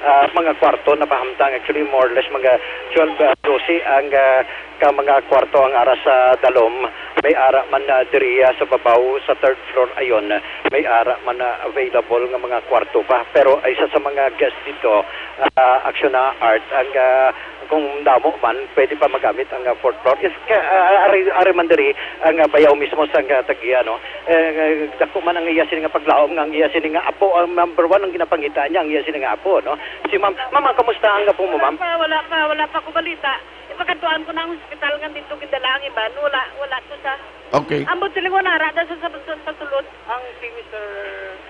ah, mga kwarto na pahamtang, actually more or less mga twelve, ah, dosi ang, ah, ka mga kwarto ang ara sa dalom. May ara man, ah, diri, ah, sa babaw sa third floor ayon. May ara man na available nga mga kwarto pa. Pero isa sa mga guest dito, ah, Action na Art, ang, ah, kung damo man, pwede pa magamit ang, ah, fourth floor. Is, ka, ah, ari, ari man diri ang, ah, bayaw mismo sa, ah, tag-iya, no? Eh, dako man ang iya sini nga paglaom nga ang iya sini nga apo, ang number one ang ginapangita niya, ang iya sini nga apo, no? Si ma'am, ma'am, ah, kamusta ang apo mo, ma'am? Wala pa, wala pa, wala pa ko balita. Ipakadtuan ko na ang hospital nga dito gindala ang iban. Wala, wala to sa. Okay. Ambot sila nga nara da sa, sa, sa, sa sulod. Ang si Mister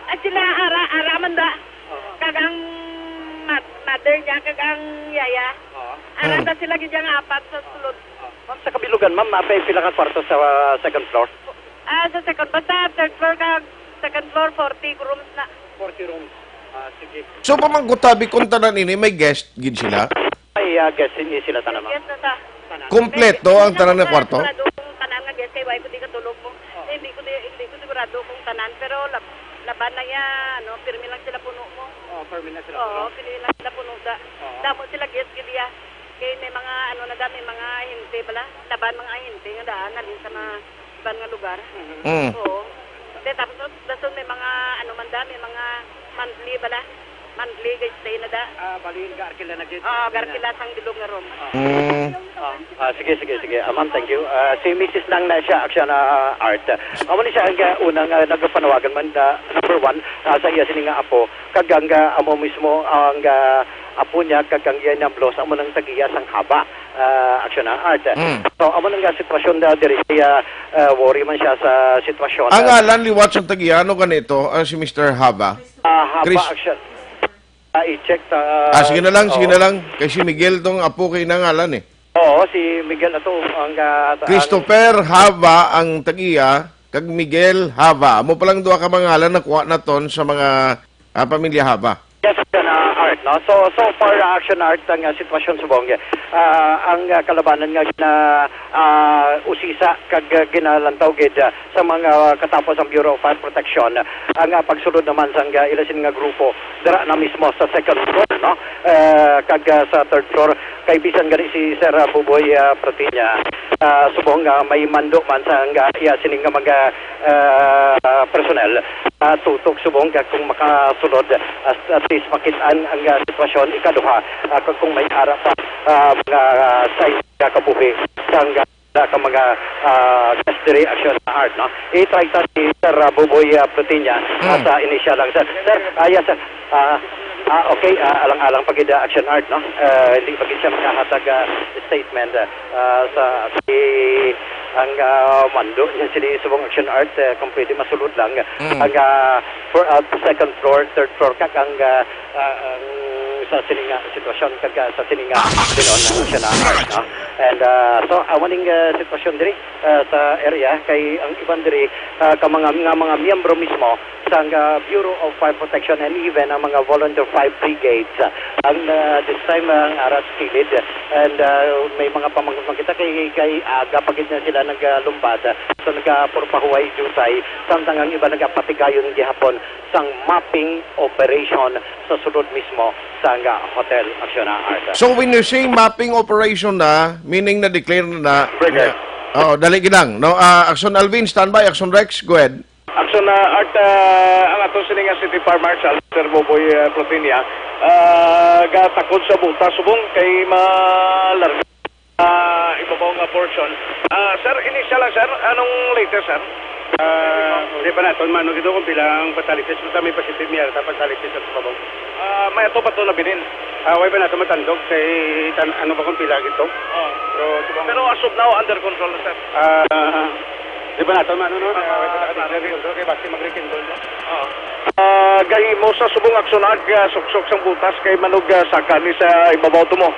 At sila ara, ara man da. Oo. Kag ang ma-, mother niya, kag ang yaya. Oo. Ara Hmm. da sila gid nga apat sa sulod. Oo. Ma'am, sa kabilugan, ma'am, apay pila ka kwarto sa, uh, second floor? Ah, sa second, basta third floor kag second floor, forty rooms na. Forty rooms. Ah, sige. So, pamangkutabi kung tanan ini, may guest gid sila? Ay, ah, guest ini sila tanan, ma'am. Guest na sa Tanan. Kompleto ang tanan nga kwarto? Sigurado kung tanan nga guest kay wala ko di katulog mo. Oh. Hindi ko di, hindi ko sigurado kung tanan, pero lab-, laban na ya, ano, pirmi lang sila puno mo. Oh, pirmi na sila Oo, puno. Pirmi lang sila puno da. Oo. Damo sila guest gid ya. Kay may mga, ano na da, may mga ahente bala. Laban mga ahente nga daan, halin sa mga iban nga lugar. Mhm. Mm. Oo. Then, tapos, dason may mga, ano man da, may mga monthly bala. Monthly, guys, stay na da. Ah, bali, ga-arkila na gid. Oo, ga-arkila sang bilog nga room. Ah. Mm. Ah, ah, sige, sige, sige. Ah, ma'am, thank you. Ah, si Missus lang na siya, siya na, ah, Art. Amo ni siya ang, ah, unang, ah, nagpanawagan man, ah, number one, ah, sa iya sini nga apo. Kag ang, ah, amo mismo ang, ah, apo niya, kag ang iya niyang boss, amo nang tagiya sang Haba. Ah, action na, Art. Mm. So, amo nang, ah, sitwasyon na diri, kaya, ah, worry man siya sa sitwasyon. Ang ngalan liwat sang tagiya, ano ganito, ah, si Mister Haba? Ah, Haba, Chris- action. Ah, i-check ta. Ah, sige na lang, sige Oo. na lang. Kay si Miguel tong apo kay nangalan eh. Oo, si Miguel ato ang, ah, ang Christopher Hava ang tagiya, kag Miguel Hava. Amo palang duha ka mga ngalan nakuha naton sa mga, ah, pamilya Hava. Yes, sir, ah, Art. No? So, so far, uh, Action Art, ang, uh, sitwasyon subong, uh, ang, uh, kalabanan nga gina, uh, usisa kag, uh, ginalantaw gid, uh, sa mga katapos ang Bureau of Fire Protection, uh, ang, uh, pagsulod naman sang, uh, ila sini nga grupo dira na mismo sa second floor, no? Uh, kag, uh, sa third floor, kay bisan gani si Sir, uh, Buboy, uh, Pratiña, uh, subong nga may mando man sa, uh, iya sini nga mga, uh, personnel, uh, tutok subong nga kung makasulod, at, at least makit-an ang, uh, sitwasyon ikaduha, uh, kag kung may ara pa, uh, mga, uh, sign nga kabuhi sang, uh, ka mga, uh, gas diri, Action Art, no? I-try ta si Sir, uh, Buboy, uh, Pratiña, Mm. uh, sa inisyal lang. Sir, sir, ah, yes, sir. Ah, ah, okay, ah, alang-alang pa gid, uh, Action Art, no? Uh, hindi pa gid siya makahatag, uh, statement, uh, uh, sa si ang, uh, mando niya sini subong Action Art, uh, kung pwede masulod lang. Mm. Ang, uh, for, uh, second floor, third floor, kag ang, uh, uh, ang sa sini nga sitwasyon kag, uh, sa sini nga binuon na Action Art, no? And, uh, so, amo ning, uh, sitwasyon diri, uh, sa area kay ang iban diri, uh, ka mga, nga mga miyembro mismo sang, uh, Bureau of Fire Protection and even ang mga volunteer fire brigades, uh, ang, uh, this time, uh, ang aras kilid, and, uh, may mga pamangkot kita kay, kay aga pa gid na sila nagalumpad, uh, so nagapurpahuway jutay, samtang ang iba nagapatigayon gihapon sang mapping operation sa sulod mismo sang, uh, Hotel Action Art. So when you say mapping operation na, meaning na-declare na na, Brigade. Oh, dali gid lang, no? Ah, Action Alvin, standby. Action Rex, go ahead. Action, ah, Art, ah, ang ato sini nga City Fire Marshal, Sir Boboy, ah, Protinia, ah, gatakod sa buta subong kay malarga, ah, ibabaw nga portion. Ah, sir, initial lang, sir. Anong latest, sir? Ah, di pa naton mano gid kung pila ang fatalities, basta may positive niya sa fatalities sa ibabaw. Ah, may ato pa to nabilin. Ah, way pa nato matandog kay tan-, ano ba kung pila gid to? Oo. Pero, subong Pero as of now, under control na, sir. Ah, di pa nato mano, no? Ah, Ah, way pa nato under control kay basi mag-rekindle na. Oo. Ah, gahimo sa subong Action Art nga suksok sang butas kay manog, ah, saka ni sa ibabaw to mo.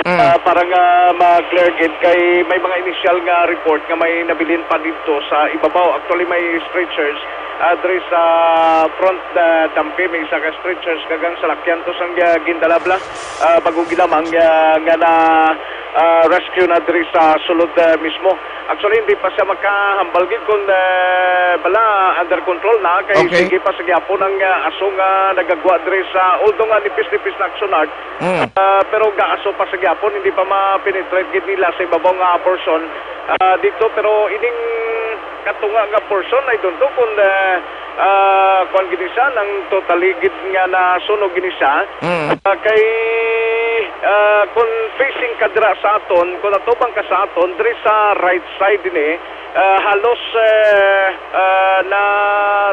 Mm. Ah, para nga ma-clear gid kay may mga initial nga report nga may nabilin pa didto sa ibabaw. Actually, may stretchers, ah, diri sa front, ah, dampi, may isa ka stretchers kag ang salakyan to sang, ah, gindala bala, ah, bago gilamang, ah, nga na, ah, rescue na diri sa sulod, ah, mismo. Actually, hindi pa siya makahambal gid kung, ah, bala under control na kay Okay. sige pa sa gyapon ang, ah, aso nga nagagwa diri sa, although nga nipis-nipis na Action Art, Mm. Ah, pero gaaso pa sa gyapon, hindi pa ma-penetrate gid nila sa ibabaw nga portion, ah, dito. Pero ining katunga nga portion, I don't know kung, ah, ah, kuwan gid siya, nang totally gid nga nasunog gid siya. Mm. Ah, kay, ah, kung facing ka dira sa aton, kung atubang ka sa aton, diri sa right side ini, ah, halos, eh, ah, na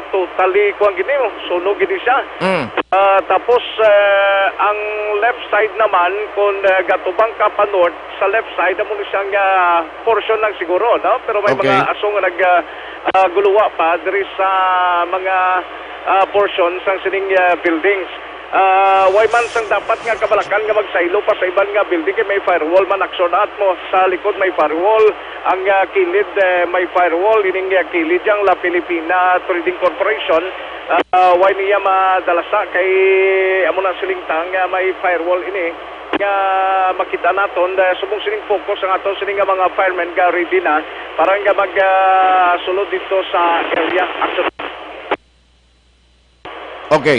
totally, kuwan gid ni, sunog gid siya. Mm. Ah, tapos, eh, ang left side naman, kung, eh, gatubang ka pa north, sa left side, amo ni siyang, ah, portion lang siguro, no? Pero may Okay. mga aso nga nag, ah, ah, guluwa pa diri sa mga, ah, portion sang sining, ah, buildings. Ah, way man sang dapat nga kabalakan nga magsaylo pa sa iban nga building kay may firewall man, Action Art mo. Sa likod may firewall, ang, ah, kilid, eh, may firewall, ining, ah, kilid yang La Filipina Trading Corporation. Ah, way niya madalasa kay amo na siling tang, ah, may firewall ini nga makita naton, eh, subong sining focus ang aton sining nga mga firemen nga ready na para nga mag, ah, sulod dito sa area. Action. Okay.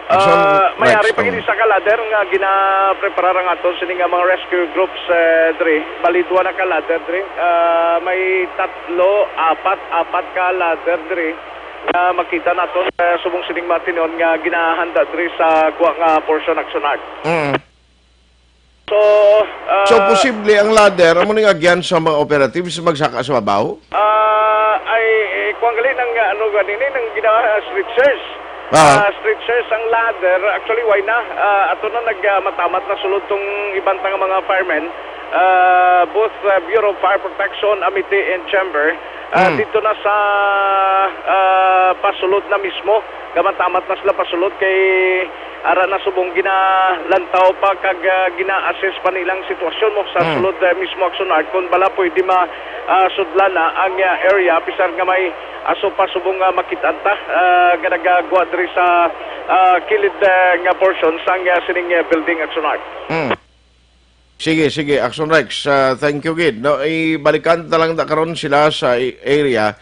Action Ah, may Rex, ari pa gid oh. isa ka ladder nga ginaprepara ang aton sini nga mga rescue groups, eh, diri. Bali, duha na ka ladder diri. Ah, may tatlo, apat, apat ka ladder diri nga makita naton, eh, subong sining matinon nga ginahanda diri sa gwa nga portion, Action Art. Mm. So, ah, So, posible ang ladder, amo ning agyan sa mga operatives magsaka sa babaw? Ah, ay, eh, kuwan gali nang, ah, ano gani ni, nang gina-, ah, stretchers. Ah. Ah, stretchers ang ladder. Actually, way na. Ah, ato na nag, ah, matamat na sulod tong iban ta nga mga firemen. Ah, both, ah, Bureau of Fire Protection, Amite, and Chamber. Ah, Hmm. dito na sa, ah, pasulod na mismo. Gamatamat na sila pasulod kay Ara na subong ginalantaw pa kag, ah, gina-assess pa nilang sitwasyon mo sa Hmm. sulod, ah, mismo Action Art kung bala pwede ma, ah, sudlan na ang, ah, area, apisar nga may aso pa subong, ah, makit-an ta, ah, nga nagagwa diri sa, ah, kilid, ah, nga portion sang, ah, sining, ah, building, Action Art. Hmm. Sige, sige, Action Rex, ah, thank you gid. No, ibalikan ta lang ta karon sila sa i-, area.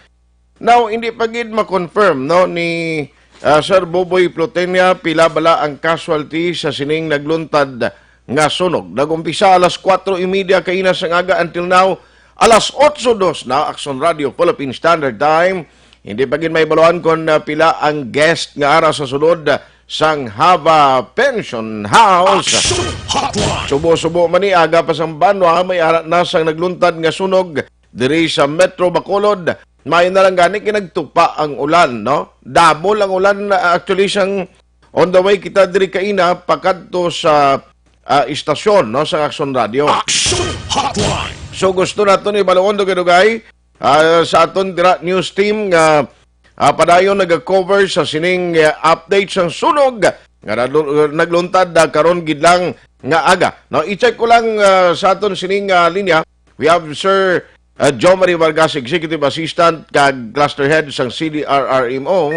Now, hindi pa gid ma-confirm, no, ni, ah, Sir Boboy Plutenia pila bala ang casualty sa sining nagluntad nga sunog. Nag-umpisa alas kuwatro y media kaina sang aga until now, alas otso dos na, Action Radio Philippine Standard Time. Hindi pa gid mahibaluan kon, ah, pila ang guest nga ara sa sulod sang Hava Pension House. Action Hotline. Subo-subo man ni aga pa sang banwa, may ara na sang nagluntad nga sunog diri sa Metro Bacolod. May na lang gani kay nagtupa ang ulan, no? Double ang ulan, ah, actually, sang on the way kita diri kaina pakadto sa, ah, istasyon, no, sa Action Radio. Action Hotline. So, gusto naton ibaluon, dugay-dugay, ah, sa aton dira news team nga, ah, padayon naga-cover sa sining, ah, update sang sunog nga naglu-, nagluntad, ah, karon gid lang nga aga. No, i-check ko lang, ah, sa aton sining, ah, linya. We have Sir, ah, Jomari Vargas, Executive Assistant kag Cluster Head sang C D R R M O.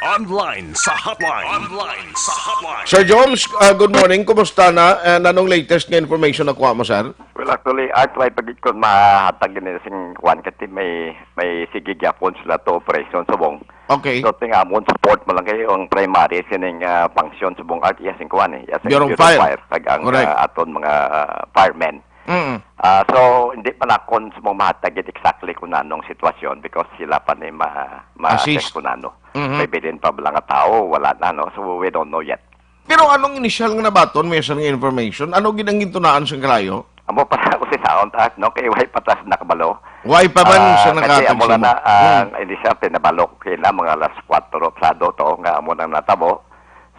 Online sa hotline. Online sa hotline. Sir Joms, ah, good morning. Kumusta na? Ah, nanong latest nga information nakuha mo, sir? Well, actually, Art, way pa gid kon mahatag gid sing kuwan, kay may, may sige gyapon sila to operation subong. Okay. So, ting amon support mo lang kayo ang primary sining, ah, function subong, Art, iya sing kuwan, eh, iya sing Bureau of Bureau of Fire. Fire, kag ang, Correct. Ah, aton mga, ah, firemen. Mm. Ah, so, hindi pa nakon subong mahatag gid exactly kung anong sitwasyon because sila pa ni ma-, ma-assess Assist. Kung ano. Mhm. May bilin pa bala nga tao, wala na, no? So, we don't know yet. Pero anong initial nga nabaton mo sa nga information? Ano gid ang gintunaan sa kalayo? Amo pa ako si Sound Art, no? Kay way pa tas nakabalo. Way pa man Ah, sa kasi nakatag amo sa lang imo? Na, ah, Hmm. Hindi siya pinabalo kila mga alas kuwatro pasado to nga amo nang natabo.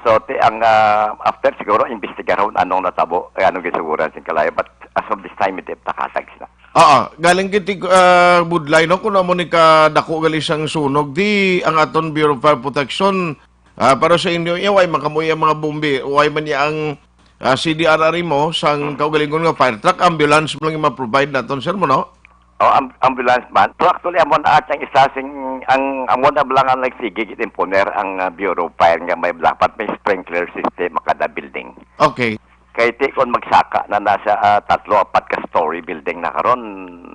So, ti ang, ah, after siguro imbestigarhon anong natabo, eh, anong gisuguran sing kalayo. But as of this time, hindi pa nakatag sila. Oo, galing kiti, ah, budlay, no? Kung amo ni kadako gali sang sunog, di ang aton Bureau of Fire Protection, ah, para sa inyo, iya, way man kamo iya mga bombi, way man niya ang, ah, C D R R mo, sang kaugalingon nga fire truck, ambulance mo lang yung ma-provide naton, sir, mo, no? Oh, am-, ambulance man. So, actually, amo na at ang isa sing, ang, amo na lang ang nagsige, imponer ang, ah, Bureau of Fire nga may dapat may sprinkler system kada building. Okay. Kay ti kon magsaka na nasa, ah, tatlo, apat ka story building na karon,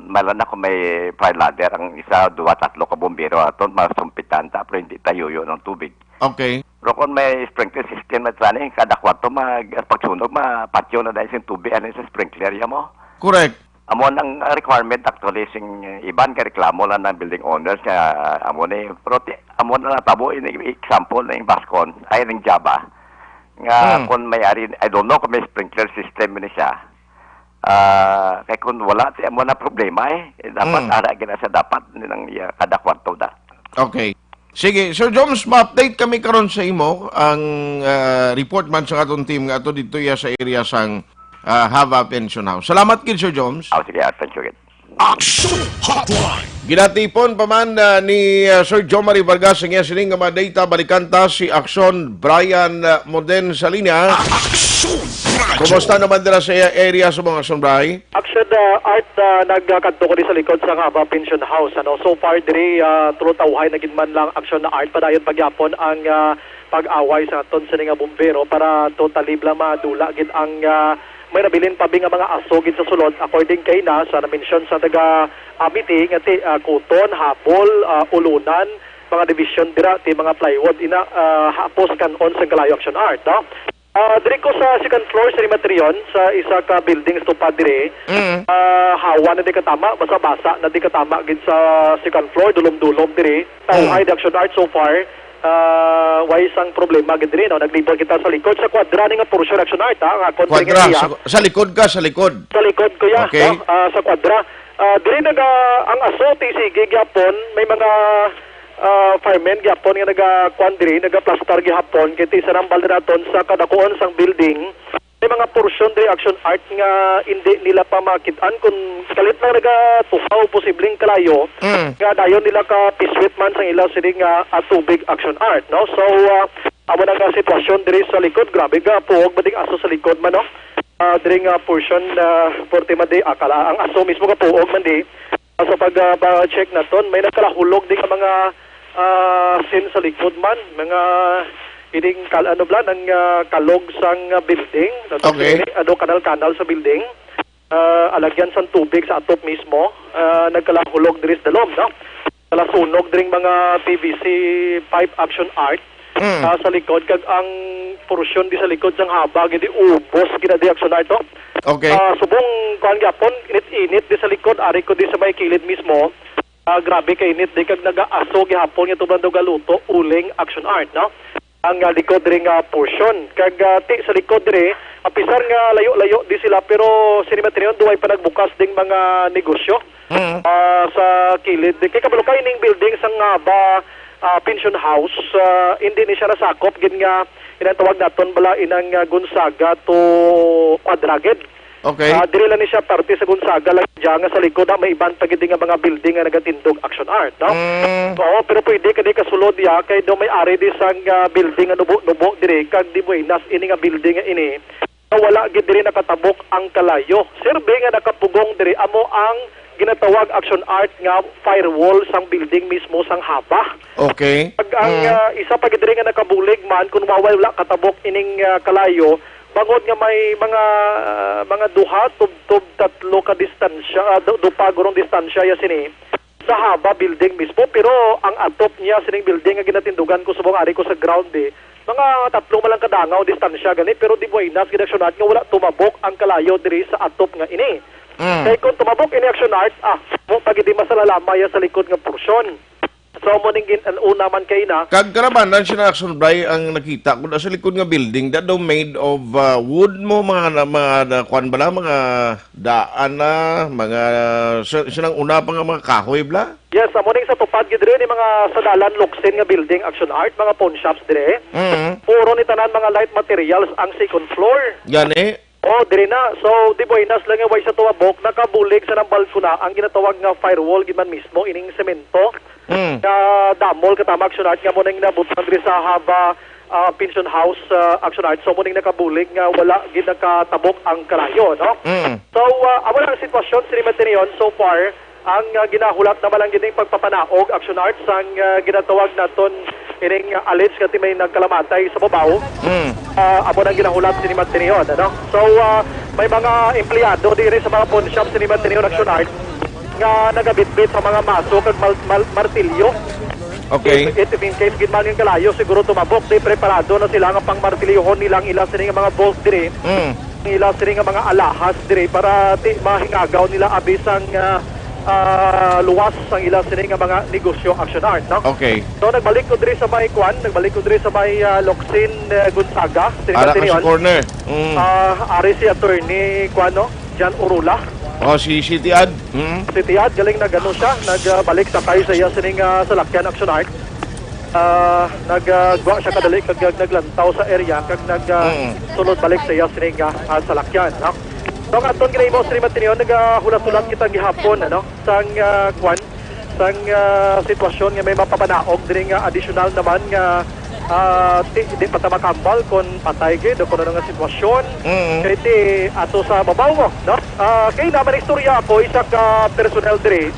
mala na kung may fire ladder ang isa, duwa, tatlo ka bombero aton, masumpitan ta, pero hindi tayuyo ng tubig. Okay. Pero kung may sprinkler system na trani, kada kwarto, mag-, pagsunog, mapatyo na dahil sa tubig, ano sa sprinkler, ya mo? Correct. Amo nang requirement actually sing iban ka reklamo lang ng building owners nga amo ni, pero ti-, amo na natabo ini example ng Bascon, ay, ng Java. Nga Hmm. Kung may ari, I don't know kung may sprinkler system ni siya. Ah, kay kung wala, ti amo na problema eh. Eh, dapat Hmm. Ara gina sa dapat nilang iya kada kwarto da. Okay. Sige, Sir Joms, ma-update kami karon sa imo ang, ah, report man sa aton team nga ato dito iya sa area sang, ah, Hava Pension House. Salamat gid, Sir Joms. Oh, sige, ah, thank you gid. Action Hotline. Ginatipon pa man, ah, ni, ah, Sir Jomari Vargas ang iya sining nga mga data. Balikan ta si Action Brian, ah, Moden sa linya. Action Radyo. Kumusta naman dira sa iya area sa mga Action Bray? Action, ah, Art, ah, nagkadto ko di sa likod sa Hava Pension House. Ano, so far diri, ah, tulo tawhay na gid man lang Action na Art. Padayon pagyapon ang, ah, pag-away sa aton sini nga bumbero para totally bala madula gid ang, ah, may nabilin pa bi nga mga aso gid sa sulod, according kay na sa na-mention sa taga Amity nga ti, ah, kuton, habol, ah, ulunan, mga division dira ti mga plywood ina, ah, hapos kan-on sang kalayo Action Art, no? Ah, diri ko sa second floor sa Rimatrion, sa isa ka building sa tupad diri. Mm. Ah, hawa na di katama, basa-basa na di katama gid sa second floor, dulom-dulom diri. Tawhay Mm. di Action Art so far. Ah, way sang problema gid diri, no? Naglibot kita sa likod sa kwadra ni nga portion Action Art, ha? Nga kontra Kwadra, nga iya. Sa, sa likod ka, sa likod. Sa likod, kuya, Okay. No? Ah, sa kwadra. Ah, diri naga, ang aso ti sige gyapon, may mga, ah, firemen gyapon nga naga, kwan diri, nagaplastar gihapon, kay ti sa nambal na naton sa kadakuan sang building, may mga porsyon diri Action Art nga hindi nila pa makit-an kung kalit lang nagatuhaw posibleng kalayo Mm. nga dayon nila ka piswit man sang ila sini nga, ah, tubig Action Art, no? So, ah, Amo na nga sitwasyon diri sa likod. Grabe ka puog man ding aso sa likod man, no? Ah, diri nga portion, ah, porte man di, akala ang aso mismo ka puog man di. Ah, sa pag, ah, pa-check naton, may nagkalahulog di nga mga, ah, scene sa likod man, mga ining kal-, ano bala, nang, ah, kalog sang, ah, building, nato Okay. Ini, ano, kanal-kanal sa building. Ah, alagyan sang tubig sa atop mismo, ah, nagkalahulog diri sa dalom, no? Nalasunog diring mga P V C pipe, Action Art, Mm. ah, sa likod, kag ang porsyon di sa likod sang haba gid di ubos gid na di, Action Art, no? Okay. Ah, subong kuan gyapon, init-init di sa likod, ari ko di sa may kilid mismo. Ah, grabe ka init di kag nagaaso gihapon nga tubang daw galuto, uling, Action Art, no? Ang, ah, likod diri nga portion. Kag, ah, ti sa likod diri, apisar nga layo-layo di sila, pero sini man tiniyon, duway pa nagbukas ding mga negosyo, Mm. ah, sa kilid. Kay kabalo ka, ining building sang, ah, ba, ah, pension house, ah, hindi ni siya nasakop gid nga inang tawag naton bala inang, ah, Gonzaga to Quadraged. Okay. Ah, diri lang ni siya parte sa Gonzaga lang dyan nga sa likod, ah, may iban pa gid nga mga building nga nagatindog, Action Art, no? Mm. Oo, pero pwede ka di kasulod ya, kay daw may ari di sang, ah, building nga nubo-nubo diri, kag di buenas ini nga building nga ini, nga wala gid diri nakatabok ang kalayo. Sirbe nga nakapugong diri amo ang ginatawag, Action Art, nga firewall sang building mismo sang haba. Okay. Pag ang, Mm. ah, isa pa gid diri nga nakabulig man, kung maway wala katabok ining, ah, kalayo, bangod nga may mga, ah, mga duha, tubtob tatlo ka distansya, ah, du-, dupa gurong distansya ya sini sa haba building mismo, pero ang atop niya sining building nga ginatindugan ko subong ari ko sa ground, eh, mga tatlo man lang kadangaw distansya gani, pero di buenas gid, Action Art, nga wala tumabok ang kalayo diri sa atop nga ini. Mm. Kay kung tumabok ini, Action Art, ah, mo pa gid di masalalama ya sa likod nga porsyon. So, mo ning gin-, ang una man kay na. Kag karabanan sina Action Bray ang nakita ko na sa likod nga building, that daw made of, uh, wood mo, mga, na, mga, na, kuan bala, mga daan na, mga, sa, silang una pa nga mga kahoy bla? Yes, amo ning sa tupad gid diri ni mga sa dalan luksin nga building, Action Art, mga pawn shops diri. Mm. Puro ni tanan mga light materials ang second floor. Gani? Oh, diri na. So, di buenas lang nga way sa tuwabok, nakabulig sa nang balkona ang ginatawag nga firewall gid man mismo, ining semento. Mm. Nga damol ka tama, Action Art, nga mo nang nabutang diri sa Haba, ah, Pension House, ah, Action Art. So, mo ning nakabulig nga wala gid nakatabok ang kalayo, no? Mm. So, ah, amo lang ang sitwasyon, Sir Matinion, so far. Ang, ah, ginahulat naman lang gid ning pagpapanaog, Action Art, sang, ah, ginatawag naton ining, ah, alleged nga ti may nagkalamatay sa babaw. Mm. Ah, amo nang ginahulat sini Matinion, ano? So, ah, may mga empleyado diri sa mga pawn shop sini Matinion, Action Art, nga nagabitbit sa mga maso kag mal-, mal-, martilyo. Okay. If, if in case gid man yung kalayo, siguro tumabok, di preparado na sila nga pang martilyohon nilang ila sini nga mga bolt diri. Mm. Ang ila sini nga mga alahas diri para ti mahingagaw nila abi sang, ah, ah, luwas ang ila sini nga mga negosyo, Action Art, no? Okay. So, nagbalik ko diri sa may kwan, nagbalik ko diri sa may, ah, Locsin, eh, Gonzaga, sini Ara ka sa Matinion. Corner. Mm. Ah, ari si Attorney, kwan, no? John Urula. Oh, si City Ad. Mm. Si Tiad, galing nag-ano siya, nagbalik sakay sa iya sining, ah, salakyan, Action Art. Ah, nag, ah, gwa siya kadali kag, ah, naglantaw sa area kag nag, ah, Mm. sulod balik sa iya sining, ah, ah, salakyan, no? So, ang aton ginahimo sa Matinion, nagahulat-hulat kita gihapon, ano, sang, ah, kwan, sang, ah, sitwasyon nga may mapapanaog diri nga additional naman nga, ah, ti-, di pa ta makambal kon patay gid o kon ano nga sitwasyon. Mm. Kay ti ato sa babaw, no? Ah, kay naman istorya ako, isa ka personnel diri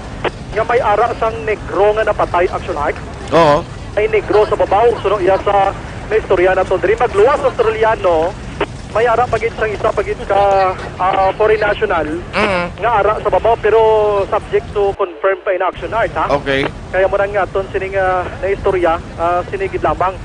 nga may ara sang negro nga napatay, Action Art. Oo. May negro sa babaw, suno iya sa naistorya nato diri. Magluwas Australiano, may ara pa gid sang isa pa gid ka, ah, foreign national Mm. nga ara sa babaw, pero subject to confirm pa in, Action Art, ha? Okay. Kaya mo na nga aton sining, ah, naistorya, ah, sini gid lamang.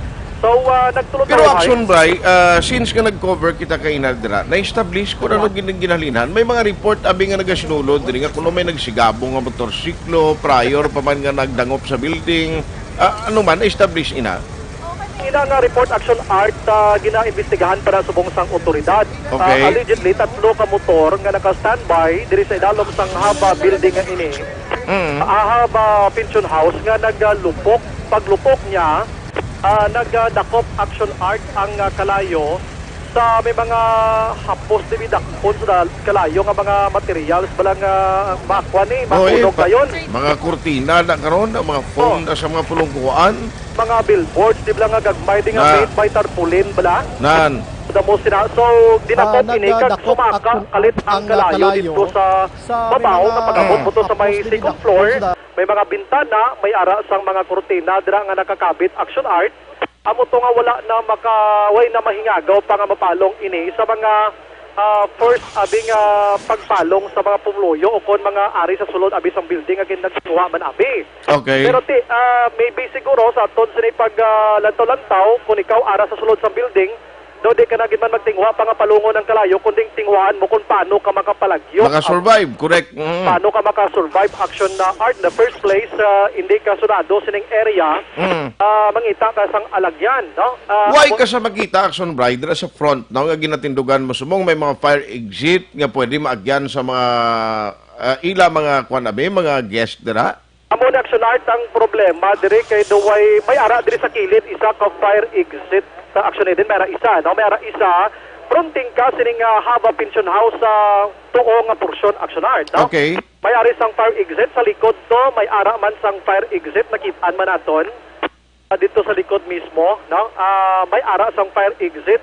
So, ah, nagtulod Pero na Action Bray, ah, since nga nag-cover kita kay Inaldra, na-establish ko na Ano? Nung gin-, ginhalinan, may mga report abi nga nagasinulod diri nga kuno may nagsigabong nga motorsiklo prior pa man nga nagdangop sa building. Ah, ano man, na-establish ina? Ina nga report, Action Art, ah, ginaimbestigahan pa na subong sang otoridad. Okay. Ah, allegedly, tatlo ka motor nga naka-standby diri sa idalom sang Haba building nga ini. Mm. Sa Haba Pension House nga nagalupok. Paglupok niya, ah, nagdakop, Action Art, ang, ah, kalayo Sa may mga hapos, di bidakpon sa dal-, kalayo nga mga materials, bala nga makuha ni, Oh, eh, makunog pa-, dayon. Mga kurtina na karon, ang mga foam Oh. na sa mga pulungkuan. Mga billboards, di bala nga gagmay, di nga Nan. made by tarpaulin, bala? Nan. Damo sina. So, dinakop Ah, ini, kag nagdakop sumaka, ang, kalit ang ang kalayo kalayo dito sa sa may babaw mga nga pag-abot mo to sa may hapos, di second bidakpon floor. sa da- May mga bintana, may ara sang mga kurtina, dira nga nakakabit, Action Art. Amo to nga wala na maka-, way na mahingagaw pa nga mapalong ini sa mga, ah, first, abi nga pagpalong sa mga pumuluyo o kon mga ari sa sulod, abi, sang building nga gin-, nagkuha man, abi. Okay. Pero ti-, ah, maybe siguro sa aton sini pag, ah, lantaw-lantaw, kung ikaw ara sa sulod sang building, daw di ka na gid man magtinguha pa nga palungon ang kalayo, kundi tinguhaan mo kung paano ka makapalagyo. Maka-survive, correct. Mm. Paano ka maka-survive, Action, ah, Art, in the first place, ah, hindi ka sunado sining area, Mm. ah, mangita ka sang alagyan, no? Ah, Why amo ka sa makita, Action Bright, dira sa front, no, nga ginatindugan mo, sumong may mga fire exit nga pwede maagyan sa mga, ah, ila mga, kwan, abi, mga guest dira? Amo ni, Action Art, ang problema diri kay duway, may ara diri sa kilid, isa ka fire exit sa Action Eden, may ara isa, no? May ara isa, fronting ka sining, ah, Hava Pension House sa tuo nga porsyon, Action Art, no? Okay. May ari sang fire exit sa likod to, may ara man sang fire exit, nakit-an man naton. Ah, dito sa likod mismo, no? Ah, may ara sang fire exit.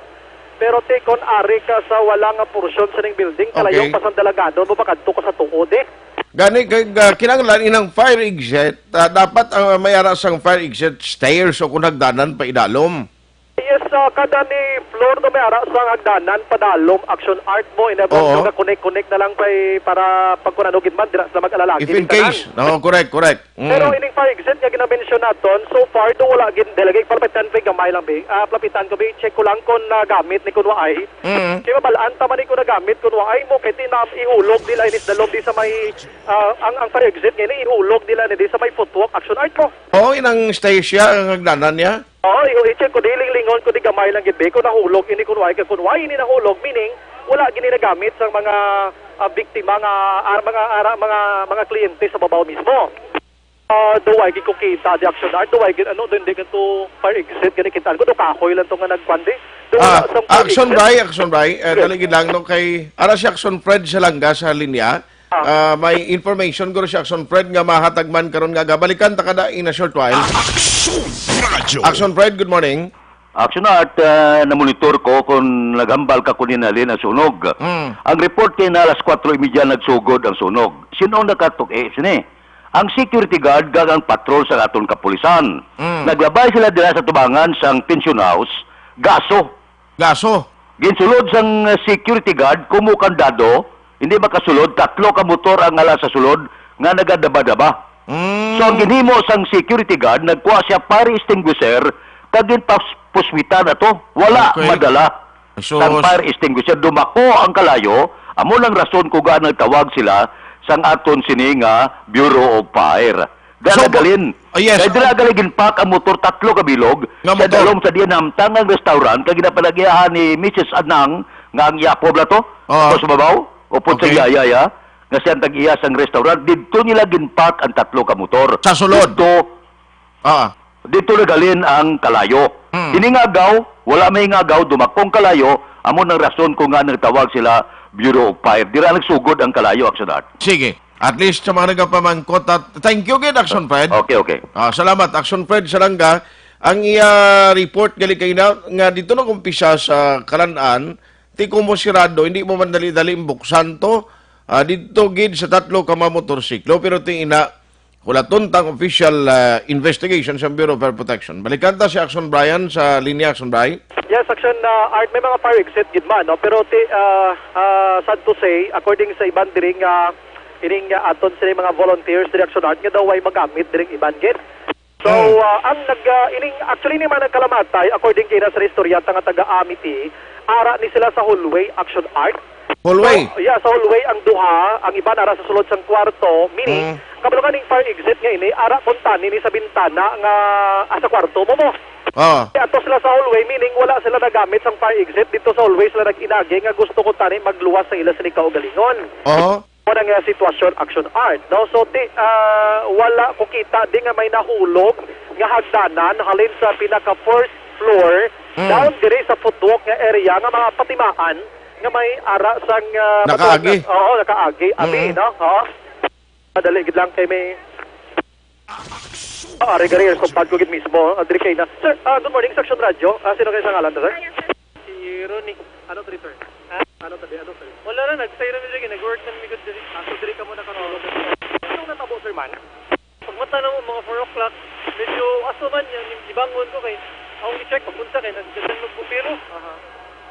Pero ti kon ari ka sa wala nga porsyon sining building, kalayo Okay. pa sang dalagadon mo, makadto ka sa tuod, eh. Gani, kay, ah, kinahanglan inang fire exit, ah, dapat, ah, may ara sang fire exit stairs o kung hagdanan pa idalom. Yes, ah, kada ni floor no may ara sang hagdanan padalom, Action Art mo, inabot Oo. ka connect-connect na lang kay para pag kun ano gid man, dira sila mag-alala If gid in ka lang. case, no, correct, correct. Mm. Pero ining fire exit nga ginamensyon naton, so far, do wala gid, dili lagi, palapitan ko gamay lang, be. Ah, palapitan ko, be. Check ko lang kung nagamit ni kun waay. Mm. Kay mabalaan ta man ni kung nagamit kun waay mo, kay tinam-, ihulog nila ini sa dalom di sa may, ah, ang, ang fire exit nga ini, ihulog nila ni di sa may footwalk, Action Art mo. Oo, inang stage siya, ang hagdanan niya. Oo, i-, i-check ko, di linglingon ko, di gamay lang gid, be. Kung nahulog ini kun waay, kay kun waay ini nahulog, meaning, wala gid ni nagamit sa mga, ah, biktima nga, ah, mga, ara-, mga, mga kliyente sa babaw mismo. Ah, do way gid ko kita di, Action Art, do way gid, ano, do hindi ka to fire exit, gani kita ko, do kahoy lang to nga nagkuan di. Do wala Ah, sang fire Action exit. Bray, Action Bray, eh, Yes. dali gid lang, no, kay ara si Action Fred Salanga sa linya. Ah. Ah, may information guro si Action Fred nga mahatag man karon nga aga. Balikan ta kada in a short while. Action Radio. Action Fred, good morning. Action Art, ah, namonitor ko kung naghambal ka kunin halin ang sunog. Mm. Ang report kay na alas kwatro y media nagsugod ang sunog. Sino ang nakatuk-, eh, sini? Ang security guard kag ang patrol sa aton kapulisan. Mm. Naglabay sila dira sa tubangan sang Pension House, gaso. Gaso. Ginsulod sang, uh, security guard, kumo kandado, hindi makasulod, tatlo ka motor ang ala sa sulod nga nagadaba-daba. Mm. So, ang ginhimo sang security guard, nagkuha siya fire extinguisher, kag ginpas-, puswitan ato. Wala Okay. madala Sus. sang fire extinguisher. Dumako ang kalayo, amo nang rason kung ngaa nagtawag sila sang aton sini nga Bureau of Fire. Dala So, galin. ah, yes. Kay dira gali ginpak ang motor, tatlo ka bilog, Nga sa motor? dalom sa diyan namtang ang restaurant, kag ginapalagiahan ni Missus Anang, nga ang iya apo bala to, Oo. apo sa babaw, upod sa Okay. iya, iya, iya, nga siya ang tag-iya sang restaurant, didto nila ginpak ang tatlo ka motor. Sa sulod? Didto, Ah. didto nagalin ang kalayo. Hmm. Ini nga agaw, wala may nga agaw, dumakong kalayo, amo nang rason kung nga nagtawag sila Bureau of Fire. Dira nagsugod ang kalayo, Action Art. Sige. At least sa mga nagapamangkot, at thank you gid, Action Fred. Okay, okay. Ah, salamat, Action Fred Salanga. Ang iya report gali kay na, nga dito nag-umpisa sa Kalan-an, ti kumo sirado, hindi mo man dali-dali buksan to. Ah, dito gid sa tatlo ka mga motorsiklo, pero ti ina, wala tuntang official, ah, investigation sa Bureau of Fire Protection. Balikan ta si Action Brian sa linya, Action Brian. Yes, Action, ah, Art, may mga fire exit gid man, no? Pero ti, ah, ah, sad to say, according sa iban diri nga ining, ah, aton sini mga volunteers diri, Action Art, nga daw way magamit diri iban gid. So, Hmm. ah, ang nag, ah, ining, actually, ni man nagkalamatay, according kay na sa istorya ta nga taga Amity, ara ni sila sa hallway, Action Art. Hallway? So, yeah, sa hallway ang duha, ang iban ara sa sulod sang kwarto, meaning, Hmm. kabalo ka ning fire exit nga ini, ara kuntani ni sa bintana nga, ah, sa kwarto mo mo. Ah. Kaya ato sila sa hallway, meaning wala sila nagamit sang fire exit, dito sa hallway sila nag-inagi nga gusto kuntani magluwas sa ila sini kaugalingon. Oo. Mo na nga sitwasyon, Action Art, no? So, ti-, ah, wala ko kita di nga may nahulog nga hagdanan halin sa pinaka first floor Mm. Down diri sa footwalk nga area nga mga patimaan nga may ara sang, ah, Nakaagi. Matuod na, oo, nakaagi. Abi, Mm. no? Oo. Madali gid lang kay may Ah, ari gani, kumpad ko gid mismo. Ah, diri kay na. Sir, ah, good morning, sa Action Radio. Ah, sino kayo sa ngalan, sir? Si Ronnie. Ano to, sir? Ha? Ano to, ano to? Wala ra, nagsay ra mi diri, nag-work na mi gud diri. Ah, so diri ka mo nakatulog? Anong natabo, sir, man? Pagmata na mo, mga four o'clock, medyo aso man yan, yung gibangon ko kay, akong i-check, pagpunta kay, nagdagan mag bupiro. Aha.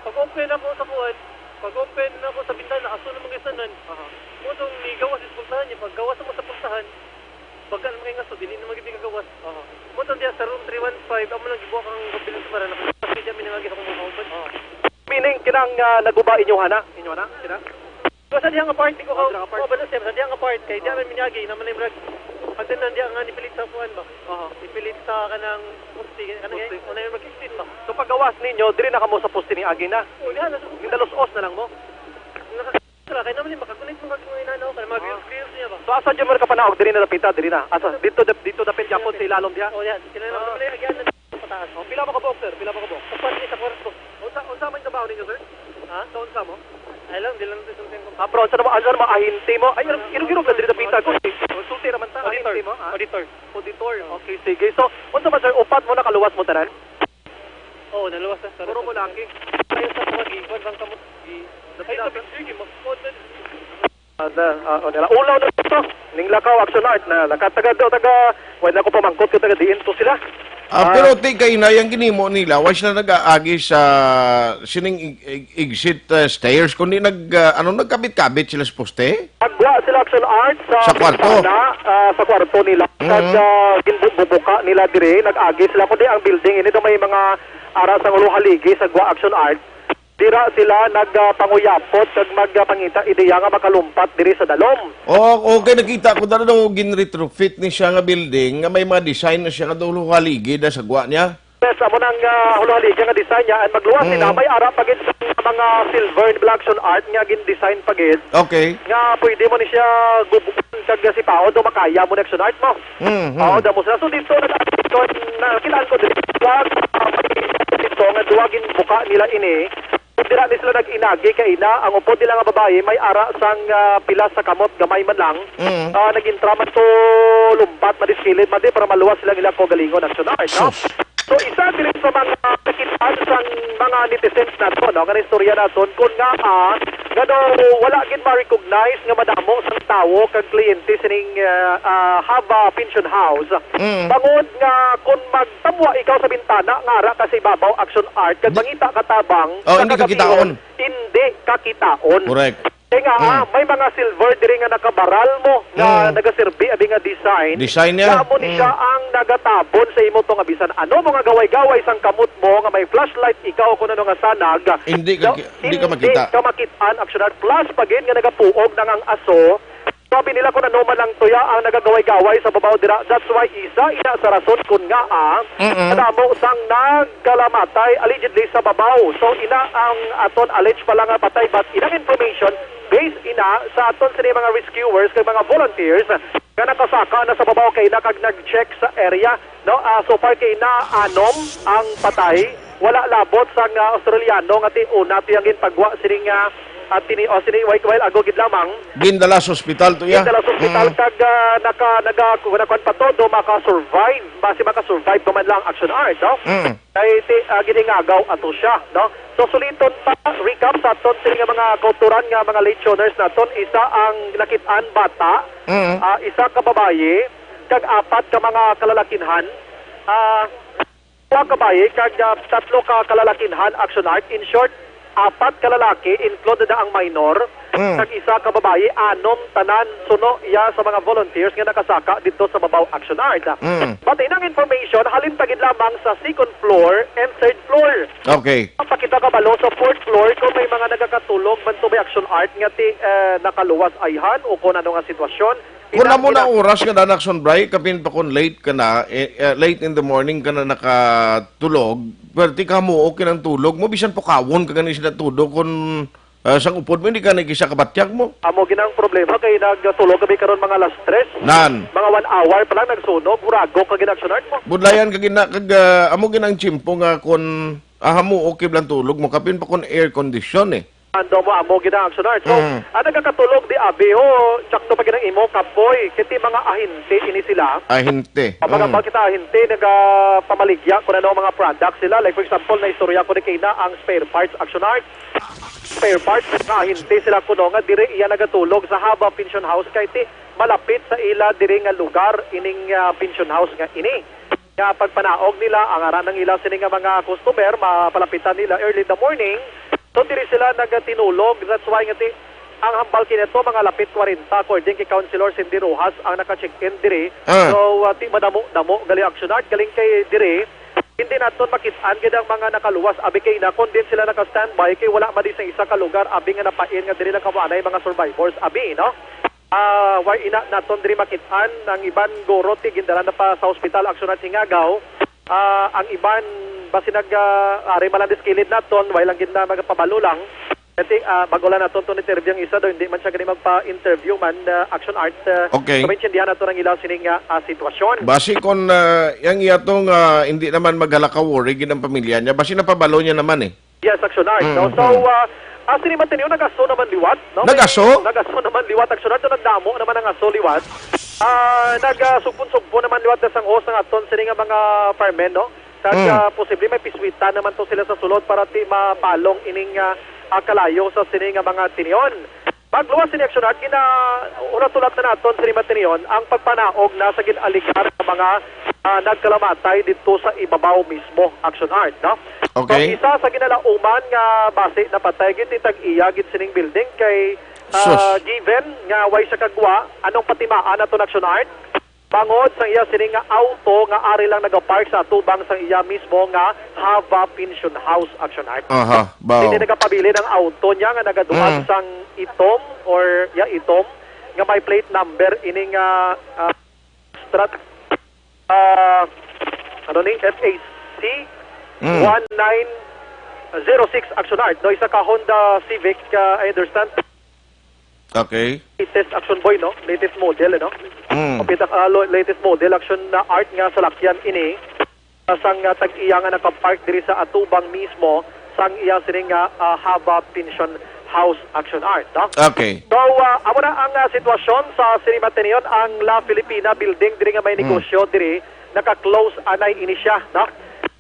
Pag-open ako sa kuwan, pag-open ako sa bintana, aso naman kay sanan. Aha. Mo tong nigawas sa pultahan niya, paggawas mo sa pultahan, baga naman kay ngaso, dili na magiging kagawas. Aha. Mo tong diya sa room three one five, amo lang gibuwak ang kabilang sa mara, nakapasok siya, minangagi sa kong mga uban. Aha. Meaning, kinang, ah, naguba inyo hana? Inyo hana? Kina? Basta diya nga part, di ko Oh, ka, diya nga part. Oh, basta siya, basta diya nga part, kay diya Oh. may minyagi, naman yung brag. Pag din diya nga nipilit sa kuwan ba? Aha. Nipilit sa kanang poste, kanang Poste. eh, unay mag-exit ba? So, paggawas ninyo, diri na kamo sa poste ni Agi na? Oh, diyan, nasa Gindalos-os na lang mo? Naka-, sila, kaya naman yung makagulit mo kag mga inanaw, kaya mga Ah. reels, reels niya ba? So, asa dyan mo nakapanaog? Diri na napita, diri na. Asa? Dito, dito dapit yapon sa ilalom diha? Oh, yan. Sila na Ah. naman yung agian na pataas. Oh, pila mo ka buok, sir? Pila mo ka buok? Upat ni sa kwarto. Unsa, unsa man trabaho ninyo, sir? Ha? Sa unsa mo? Ay lang, di lang ito sa ko. Ah, pero unsa naman, unsa naman, ahente mo? Ay, irog-irog ka diri dapita ko, eh. Sulti naman ta, Auditor. Ahente mo, ha? Auditor. Auditor. Okay, sige. So, unsa man, sir, upat mo nakaluwas mo tanan? Oo, naluwas na, sir. Puro mo laki. Ay, sa mga gikwan, bang kamo? Ay, sa picture, di mo. Ah, na, ah, oh, nila. Ulaw na ito. Ning lakaw, Action Art na nakataga do, taga, wala ko pamangkot ko taga diin to sila. Ah, Ah. pero ti kay na yung ginimo nila, wa sila nag-aagi sa sining ig-, ig-, exit, ah, stairs, kundi nag, ah, ano, nagkabit-kabit sila sa poste? Nagwa sila, Action Art, sa Sa kwarto? bintana, ah, sa kwarto nila. Mm. Kag, ah, ginbubuka nila diri, nag-agi sila. Kundi ang building, ini daw may mga ara sang ulo haligi sa gwa, Action Art. Dira sila nagapanguyapot kag magapangita ideya nga makalumpat diri sa dalom. Oh, okay, nakita ko dala daw gin-retrofit ni siya nga building nga may mga design na siya nga daw haligi na sa gwa niya. Yes, amo nang, ah, huluhaligi nga design niya, and magluwas Mm. sila, may ara pa gid sa mga silver black, Action Art nga gin-design pa gid. Okay. Nga pwede mo ni siya gubuan kag sipaon do makaya mo ni, Action Art mo. Mm-hmm. Oo, damo sila. So dito nag-, nakita ko dito, ah, may dito nga duwa ginbuka nila ini. Dira ni sila nag-inagi kay ina, ang upod nila nga babayi may ara sang, ah, pila sa kamot, gamay man lang. Mm. Ah, nag-intra man to lumpat, madiskilid man di para maluwas sila ila ko galingon, Action Art, no? Sus. So, isa diri sa mga nakit-an sang mga netizens nato, no, nga istorya naton, kun nga, ah, nga daw wala gid ma-recognize nga madamo sang tawo kag kliyente sining, ah, ah, Hava Pension House. Mm. Bangod nga kun magtabwa ikaw sa bintana nga ara ka sa ibabaw, Action Art, kag Di-, mangita ka tabang Oh, sa hindi ka kagabion, kitaon. Hindi ka kitaon. Correct. Kaya nga, Mm. ah, may mga silver diri nga nakabaral mo nga Mm. nagaserbi abi nga design. Design niya. Nga amo ni Mm. siya ang nagatabon sa imo to nga bisan ano mo nga gaway-gaway sang kamot mo nga may flashlight ikaw kung ano nga sanag. Hindi ka Daw, ki-, hindi ka hindi makita. ka makit-an, Action Art. Plus pa gid nga nagapuog na nga ang aso. Sabi nila kung ano man lang tuya ang nagagaway-gaway sa babaw dira. That's why isa ina sa rason kun nga, ah, Mm-mm. kadamo sang nagkalamatay allegedly sa babaw. So ina ang aton alleged pala nga patay, but inang information based ina sa aton sini mga rescuers kag mga volunteers nga nakasaka na sa babaw kay na kag nag-check sa area. No, ah, so far kay na anom ang patay. Wala labot sang, ah, Australiano nga ti-, una tiyang ginpagwa sining, ah, ah, tini-, o sini while, while ago gid lamang. Gindala sa ospital to, ya. Gindala sa ospital Mm. kag, ah, naka-, naga-, nakuan pa to, do maka-survive. Basi maka-survive pa man lang, Action Art, no? Mm. Kay ti-, ah, giningagaw ato siya, no? So, suliton pa, recap sa aton sini nga mga kauturan nga mga late tuners naton, isa ang nakit-an bata, Mm. ah, isa ka babayi, kag apat ka mga kalalakinhan. Ah, Duha ka bayi kag, ah, tatlo ka kalalakinhan, Action Art. In short, apat ka lalaki, included na ang minor, Mm. kag isa ka babayi, anom tanan suno iya sa mga volunteers nga nakasaka didto sa babaw, Action Art. Mm. But inang information, halin pa gid lamang sa second floor and third floor. Okay. Ang pakita kabalo sa fourth floor kung may mga nagakatulog man to, may, Action Art, nga ti-, eh, nakaluwas ayhan o kung ano nga sitwasyon. Kung Ina-, amo na ina- oras nga danak sunbray, kapin pa kon late ka na, eh, eh, late in the morning ka na nakatulog, perti ka mo, okay nang tulog mo, bisan pukawon ka gani sila tudo, kung, ah, sang upod mo, hindi ka na kisa kabatyag mo. Amo ginang problema kay nagtulog kami karon mga alas tres. Nan. Mga one hour pa lang nagsunog, hurago ka gina, Action Art mo. Budlayan ka gina, kag, ah, amo ginang tiyempo nga kung Ah, hamuok kay bala ang tulog mo, kapin pa kon air condition eh. Ando mo amo gid ang aksyon, Art. So, Mm. ang nagakatulog di abi, ho, sakto pa gid ang imo kapoy. Kay ti mga ahente ini sila. Ahente. Ang mga Mm. bakit ahente, nagapamaligya kung ano ang mga products sila. Like, for example, naistorya ko ni Kayna ang spare parts, aksyon, Art. Spare parts, mga ahente sila kuno nga diri iya nagatulog sa Haba Pension House kay ti malapit sa ila diri nga lugar ining, ah, pension house nga ini. Nga pagpanaog nila, ang aran ng ila sini nga mga customer, mapalapitan nila early in the morning. So, diri sila nagatinulog. That's why nga ti, ang hambal kini to, mga lapit kwarenta, according kay Councilor Cindy Rojas, ang naka-check-in diri. Ah. So, ah, ti madamo-damo gali, aksyon, Art, galing kay diri. Hindi naton makit-an gid ang mga nakaluwas. Abi kay na, kung din sila naka-standby, kay wala man di sa isa ka lugar, abi nga napain nga diri lang kamo anay mga survivors. Abi, no? Ah, way ina naton diri makit-an, ang iban guro ti gindala na pa sa hospital, aksyon, Art, Hingagaw. Ah, ang iban basi nag, ah, ari man lang diskilid naton, way lang gid na magpabalo lang. Kasi, ah, bago lang naton to interview ang isa daw, hindi man siya gani magpa-interview man, ah, aksyon, Art. Ah, Okay. So, maintindihan nato ang ila sining, ah, ah, sitwasyon. Basi kung, ah, yang iya to nga hindi naman maghalaka worry gid ang pamilya niya, basi napabalo niya naman eh. Yes, aksyon, Art, no? Mm, So, mm. ah, ah, sini man tiniyo, nagaso naman liwat, no? Nagaso? May, nagaso naman liwat, aksyon, Art, nagdamo naman ang aso liwat. Ah, nagasugpon-sugpon naman liwat na sang host ng aton sini nga mga firemen, no? Kag, Mm. ah, posible may piswitan naman to sila sa sulod para ti mapalong ining, ah, ah, kalayo sa sini nga mga tinion. Pagluwas sini, aksyon, Art, gina-, ulat-ulat na naton sini matinion ang pagpanaog na sa gin-alegar nga mga, ah, nagkalamatay didto sa ibabaw mismo, aksyon, Art, no? Okay. So, isa sa ginalauman nga basi napatay gid ti tag-iya gid sining building kay, ah, Sus. given nga way siya kagwa, anong patimaan naton, aksyon, Art? Bangod sa iya sini nga auto nga ari lang nagapark sa atubang sang iya mismo nga Hava Pension House, aksyon, Art. Aha, bao. Hindi nagapabilin ang auto niya nga nagaduan Mm. sang itom or, ya, itom nga may plate number ini nga, ah, strat-, ah, ano ni? F A C Mm. one nine zero six, aksyon, Art. No, isa ka Honda Civic, ah, I understand. Okay. Latest, aksyon, Boy, no? Latest model, no? Mm. Kapita, ah, lo-, latest model, aksyon, na, Art, nga salakyan ini, ah, sang, ah, tag-iya nga nakapark diri sa atubang mismo sang iya sini nga, ah, Hava Pension House, aksyon, Art, no? Okay. So, ah, amo na ang, ah, sitwasyon sa sini matinion, ang La Filipina Building diri nga may Mm. negosyo diri, naka-close anay ini siya, no?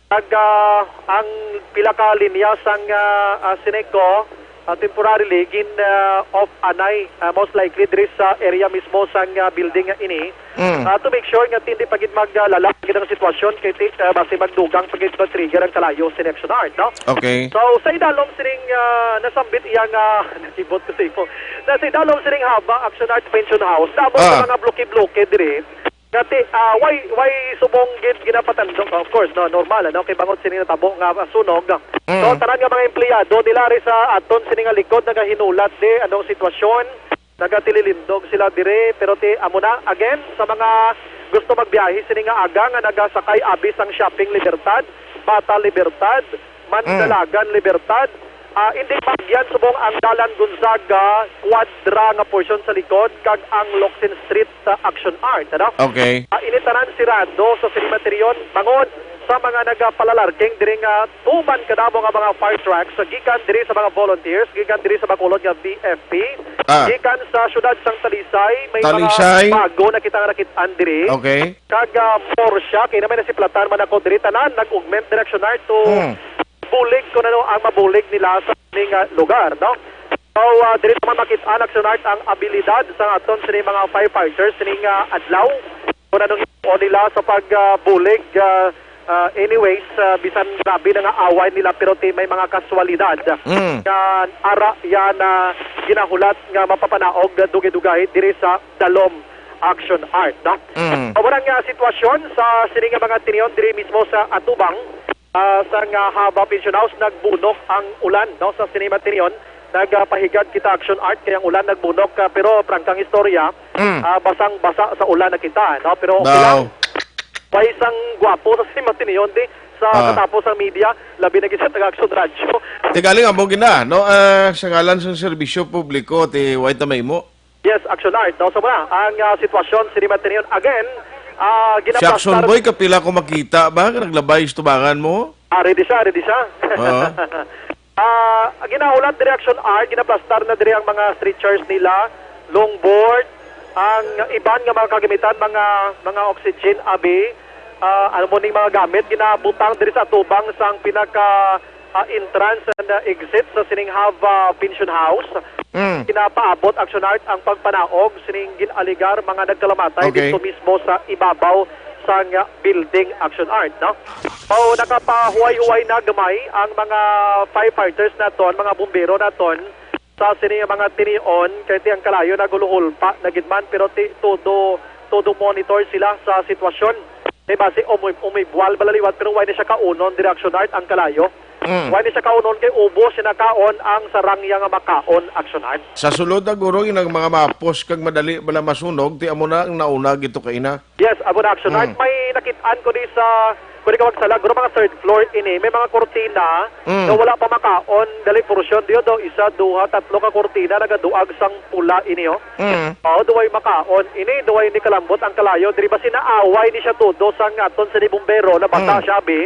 Kag, ah, ang pila ka linya sang, ah, ah, Seneco, ah, temporarily gin, ah, off anay, ah, most likely diri sa area mismo sang, ah, building nga ini. Mm. Ah, to make sure nga hindi pa gid maglalala gid ang sitwasyon kay ti-, ah, basi magdugang pa gid, ma-trigger ang kalayo sa next yard, no? Okay. So, sa idalom sining, ah, nasambit iya nga, nakibot ko sa imo. Na sa idalom sining Hava, aksyon, Art, Pension House, damo Ah. sa mga bloke-bloke diri. Nga ti, ah, way, way subong gid ginapatandok, of course, no, normal, ano, kay bangod sini natabo nga sunog. Mm. So, tanan nga mga empleyado nila ri sa aton sini nga likod nagahinulat di anong sitwasyon, nagatililindog sila dire, pero ti, amo na, again, sa mga gusto magbiyahe sini nga aga nga nagasakay abi sang Shopping Libertad, Bata Libertad, Mandalagan, Libertad. Ah, indi maagyan subong ang Dalan Gonzaga, Cuadra nga portion sa likod, kag ang Locsin Street sa Action Art, ano? Okay. Ah, ini tanan sirado sa sinimateryon bangod sa mga nagapalalarking diri nga tuman kadamo nga mga fire trucks sa gikan diri sa mga volunteers, gikan diri sa Bacolod nga V F P, Ah. gikan sa siyudad sang Talisay, may Talisay. mga bago na kita nga nakit-an diri. Okay. Kag, ah, Porsche, kay na may nasiplatan man ako diri, tanan nag-augment, Direction Art, to Hmm. bulig kung ano ang mabulig nila sa sining, ah, lugar, no? So, ah, diri naman makit-an, Action Art, ang abilidad sa aton sining mga firefighters sining, ah, adlaw. Kung anong himuon nila sa pag, ah, bulig, ah, ah, anyways, ah, bisan grabe na nga away nila, pero ti may mga kaswalidad Mm. nga ara yan na ginahulat nga mapapanaog dugay-dugay diri sa Dalom, Action Art, no? Mm. Amo na nga sitwasyon sa sini nga mga tinion diri mismo sa atubang, ah, sang, ah, Haba Pension House, nagbunok ang ulan, no, sa sini mga tinion. Nagpahigad kita, Action Art, kay ang ulan nagbunok, ah, pero prangkang istorya, Mm. ah, basang-basa sa ulan na kita, no? Pero okay Daw. lang. Way sang gwapo sa sini mga tinion di sa Ah. katapos ang media, labi na gid sa taga Action Radyo. Ti galing amo gina, no? Ah, sa ngalan sa serbisyo publiko, ti way ta mahimo. Yes, Action Art. No, so muna, ang, ah, sitwasyon sini mga tinion. Again, ah, Si Action ginaplastar Boy, kapila ko makita ba? Naglabay sa tubangan mo? Ah, ready siya, ready siya. Oo. Ah, ginahulat diri, Action Art, ginaplastar na diri ang mga stretchers nila, longboard, ang iban nga mga kagamitan, mga mga oxygen, abi, ah, ano mo ning mga gamit, ginabutang diri sa atubang sang pinaka, ah, entrance and, ah, exit sa sining Hava Pension House. Mm. Ginapaabot, Action Art, ang pagpanaog sining gin-alegar mga nagkalamatay Okay. dito mismo sa ibabaw sang, ah, building, Action Art, no? O, nakapahuway-huway na gamay ang mga firefighters naton, mga bumbero naton, sa sini nga mga tinion, kay ti ang kalayo naguluhulpa na gid man, pero ti todo, todo monitor sila sa sitwasyon. Kay basi umoy-, umibwal bala liwat, pero wala ni siya kaunon, diri, Action Art, ang kalayo. Mm. Wala ni siya kaunon kay ubos siya nakaon ang sarangya nga makaon, Action Art. Sa sulod na guro, inang mga mapos kag madali bala masunog, ti amo na ang nauna gito kaina. Yes, amo na, Action Art. Mm. May nakit-an ko di sa, kung di ka magsala, guro, mga third floor ini. May mga kurtina Mm. nga wala pa makaon. Dali, porsyon diyo daw, isa, duha, tatlo ka kurtina nagaduag sang pula ini, oh. Mm. Oh, duway makaon. Ini, duway ni kalambot ang kalayo. Diri ba sinaaway ni siya todo sang aton sa ni bumbero, nabasa Mm. siya, bi?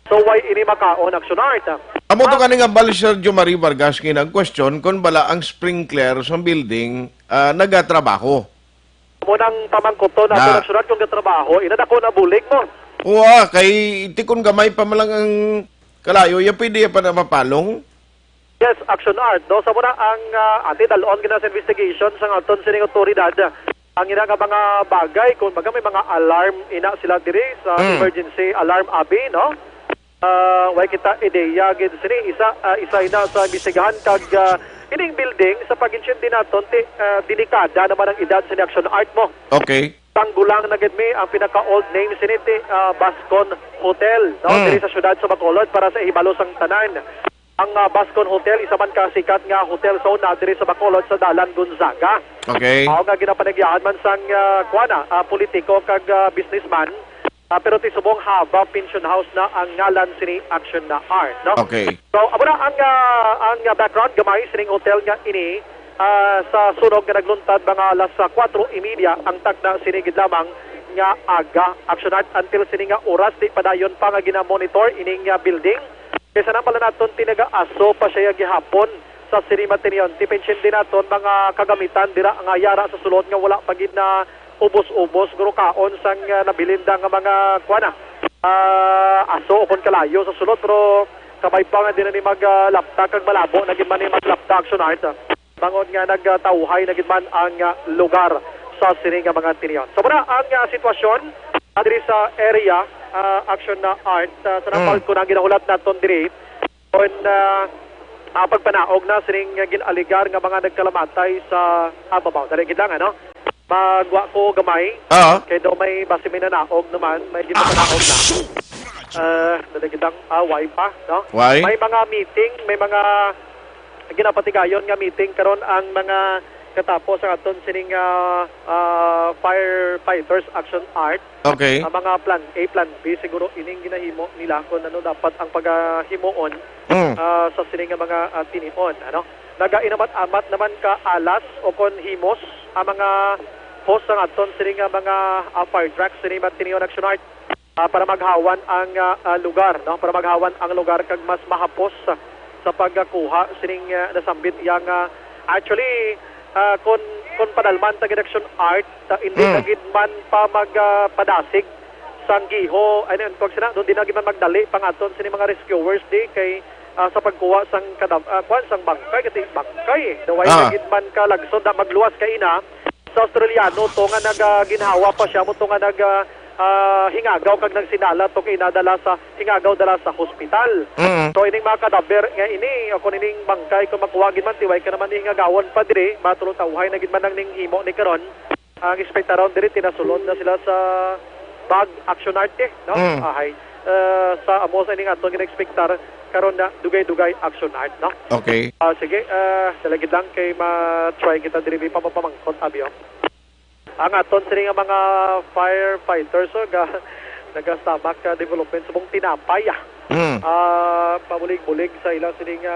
So, why ini makaon, Action Art? Amo to Ah. kani nga bali, Sergio Marie Vargas, kini ang question kung bala ang sprinkler sa building, ah, nagatrabaho. Mo nang pamangkuton na Ah. Action Art kung gatrabaho, ina, dako na bulig mo. Wa, kay tikon gamay pa man lang ang kalayo, ya pwede ya pa na mapalong? Yes, Action Art, no? Sa muna ang, ah, ati, dalon gina sa investigation sang aton sining otoridad. Ang ina nga mga bagay, kung baga may mga alarm, ina sila diri sa Mm. emergency alarm, abi, no? Ah, way kita ideya gid sini. Isa, ah, isa ina sa imbestigahan kag, ah, ining building sa pag-intindi naton ti, ah, delikada naman ang edad sini, Action Art mo. Okay. Tanggulang na gid mi ang pinaka-old name sini ti, ah, Bascon Hotel, no? Mm. Diri sa siyudad sa Bacolod para sa ihibalo sang tanan. Ang, ah, Bascon Hotel, isa man ka sikat nga hotel sa una diri sa Bacolod sa Dalan Gonzaga. Okay. Mao nga ginapanagyahan man sang, ah, kuwan na, ah, politiko kag, ah, businessman. Ah, pero ti subong Hava Pension House na ang ngalan sini, Action Art, no? Okay. So, amo na ang, ah, ang, ah, background gamay sining hotel nga ini, ah, sa sunog nga nagluntad mga alas, ah, kwatro y media ang takna sini gid lamang nga aga, Action Art. Until sini nga oras, di padayon pa nga ginamonitor ining, ah, building. Kaysa nang pala naton, tinagaaso pa siya gihapon sa sini matinion. Ti pension din naton mga kagamitan dira nga yara sa sulod nga wala pa gid na ubos-ubos, guro, kaon sang, ah, nabilin da nga mga, kuwan na, ah, aso o kon kalayo sa sulod, pero kamay pa nga di na ni mag, ah, lapta kag malabo na gid man ni maglapta, Action Art, ah. Bangod nga nagtawhay na gid man ang, ah, lugar sa sini nga mga tinion. So, muna ang, ah, sitwasyon, ah, diri sa area, ah, Action na Art, ah, sa Mm. nambal ko na ginahulat naton diri, kon, ah, ah, pagpanaog na sining gin-alegar nga mga nagkalamatay sa, ah, babaw. Dali gid lang, ano? Magwa ko gamay. Oo. Kay daw may basi may nanaog naman, may ginpanaog na. Ah, dali gid lang, ah, why pa, no? Why? May mga meeting, may mga ginapatigayon nga meeting karon ang mga katapos ang aton sining, ah, ah, firefighters, Action Art. Okay. Ang mga plan A, plan B, siguro ining ginahimo nila kung ano dapat ang paghimuon, Mm. ah, sa sini nga mga, ah, tinion, ano? Nagainamat-amat naman ka alas o kon himos ang mga host sang aton sini nga mga, ah, fire trucks, sini man tinion, Action Art, ah, para maghawan ang, ah, ah, lugar, no? Para maghawan ang lugar kag mas mahapos sa, sa pagkuha sining, ah, nasambit yang, ah, actually, ah, kon, kon padalman ta gid, Action Art, ah, hindi Mm. na gid man pa mag, ah, padasig sang giho, ano yun, kung sina, doon din na gid man magdali pangaton sini mga rescuers di kay, ah, sa pagkuha sang kadam-, ah, kwan, sang bangkay, kasi bangkay, eh. Daw wala Ah. na gid man ka lagsod na magluwas kay ina sa Australiano to nga nagaginhawa pa siya mo to nga nag, ah, ah, hingagaw kag nagsinala to kay nadala sa hingagaw dala sa hospital. Mm. So, ining mga kadaber nga ini, o kung ining bangkay, kung makuha gid man, tiway ka naman ni hingagawon pa diri, matulog tawhay na gid man ang ning himo ni karon. Ang ekspektaron diri, tinasulod na sila sa bag, Action Art, eh, no? Mm. Ahay. Eh, sa amo sa ining aton gina-expectar, karon na dugay-dugay, Action Art, no? Okay. Ah, sige, ah, dala gid lang kay ma-try kita diri, may pamapamangkot, abi, oh. Ang aton sini nga mga firefighters, oh, ga-, nagastabak ka development subong tinapay, ah. Mm. Ah, pabulig-bulig sa ilang sini nga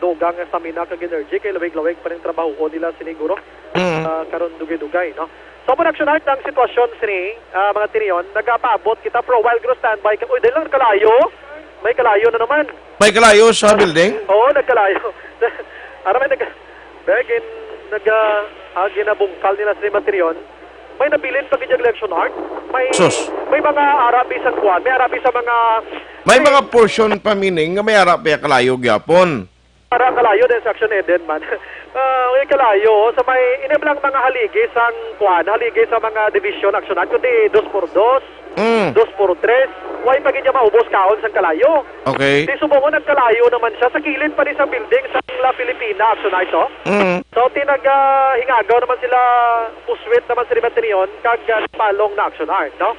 dugang nga stamina kag energy kay lawig-lawig pa ning trabahoon nila sini, guro. Mm. Ah, karon dugay-dugay, no? So, mo, Action Art, ang sitwasyon sini, ah, mga tinion, nagapaabot kita for a while, guro, standby ka. Uy, dali lang kalayo. May kalayo na naman. May kalayo sa building? Oo, nagkalayo. Ara may nag-, may gin-, nag-, ah, ah, ginabungkal nila sa Matrion. May nabilin pa gid ang election art. May, Sus. May mga arabi sa kuwan. May arabi sa mga, May may mga portion pa, meaning nga may ara pa kalayo gyapon. Para kalayo din sa Action Eden man. Ah, may kalayo sa may, ini lang mga haligi sang kuwan, haligi sa mga division Action Art, kundi dos por dos, Mm. dos por tres, way pa gid niya maubos kaon sang kalayo. Okay. Di subong nagkalayo naman siya sa kilid pa ni sa building sa La Filipina Action Art, oh. Mm. So, tinag, ah, hingagaw naman sila, puswit naman sila Matrion, kag, ah, palong na Action Art, no?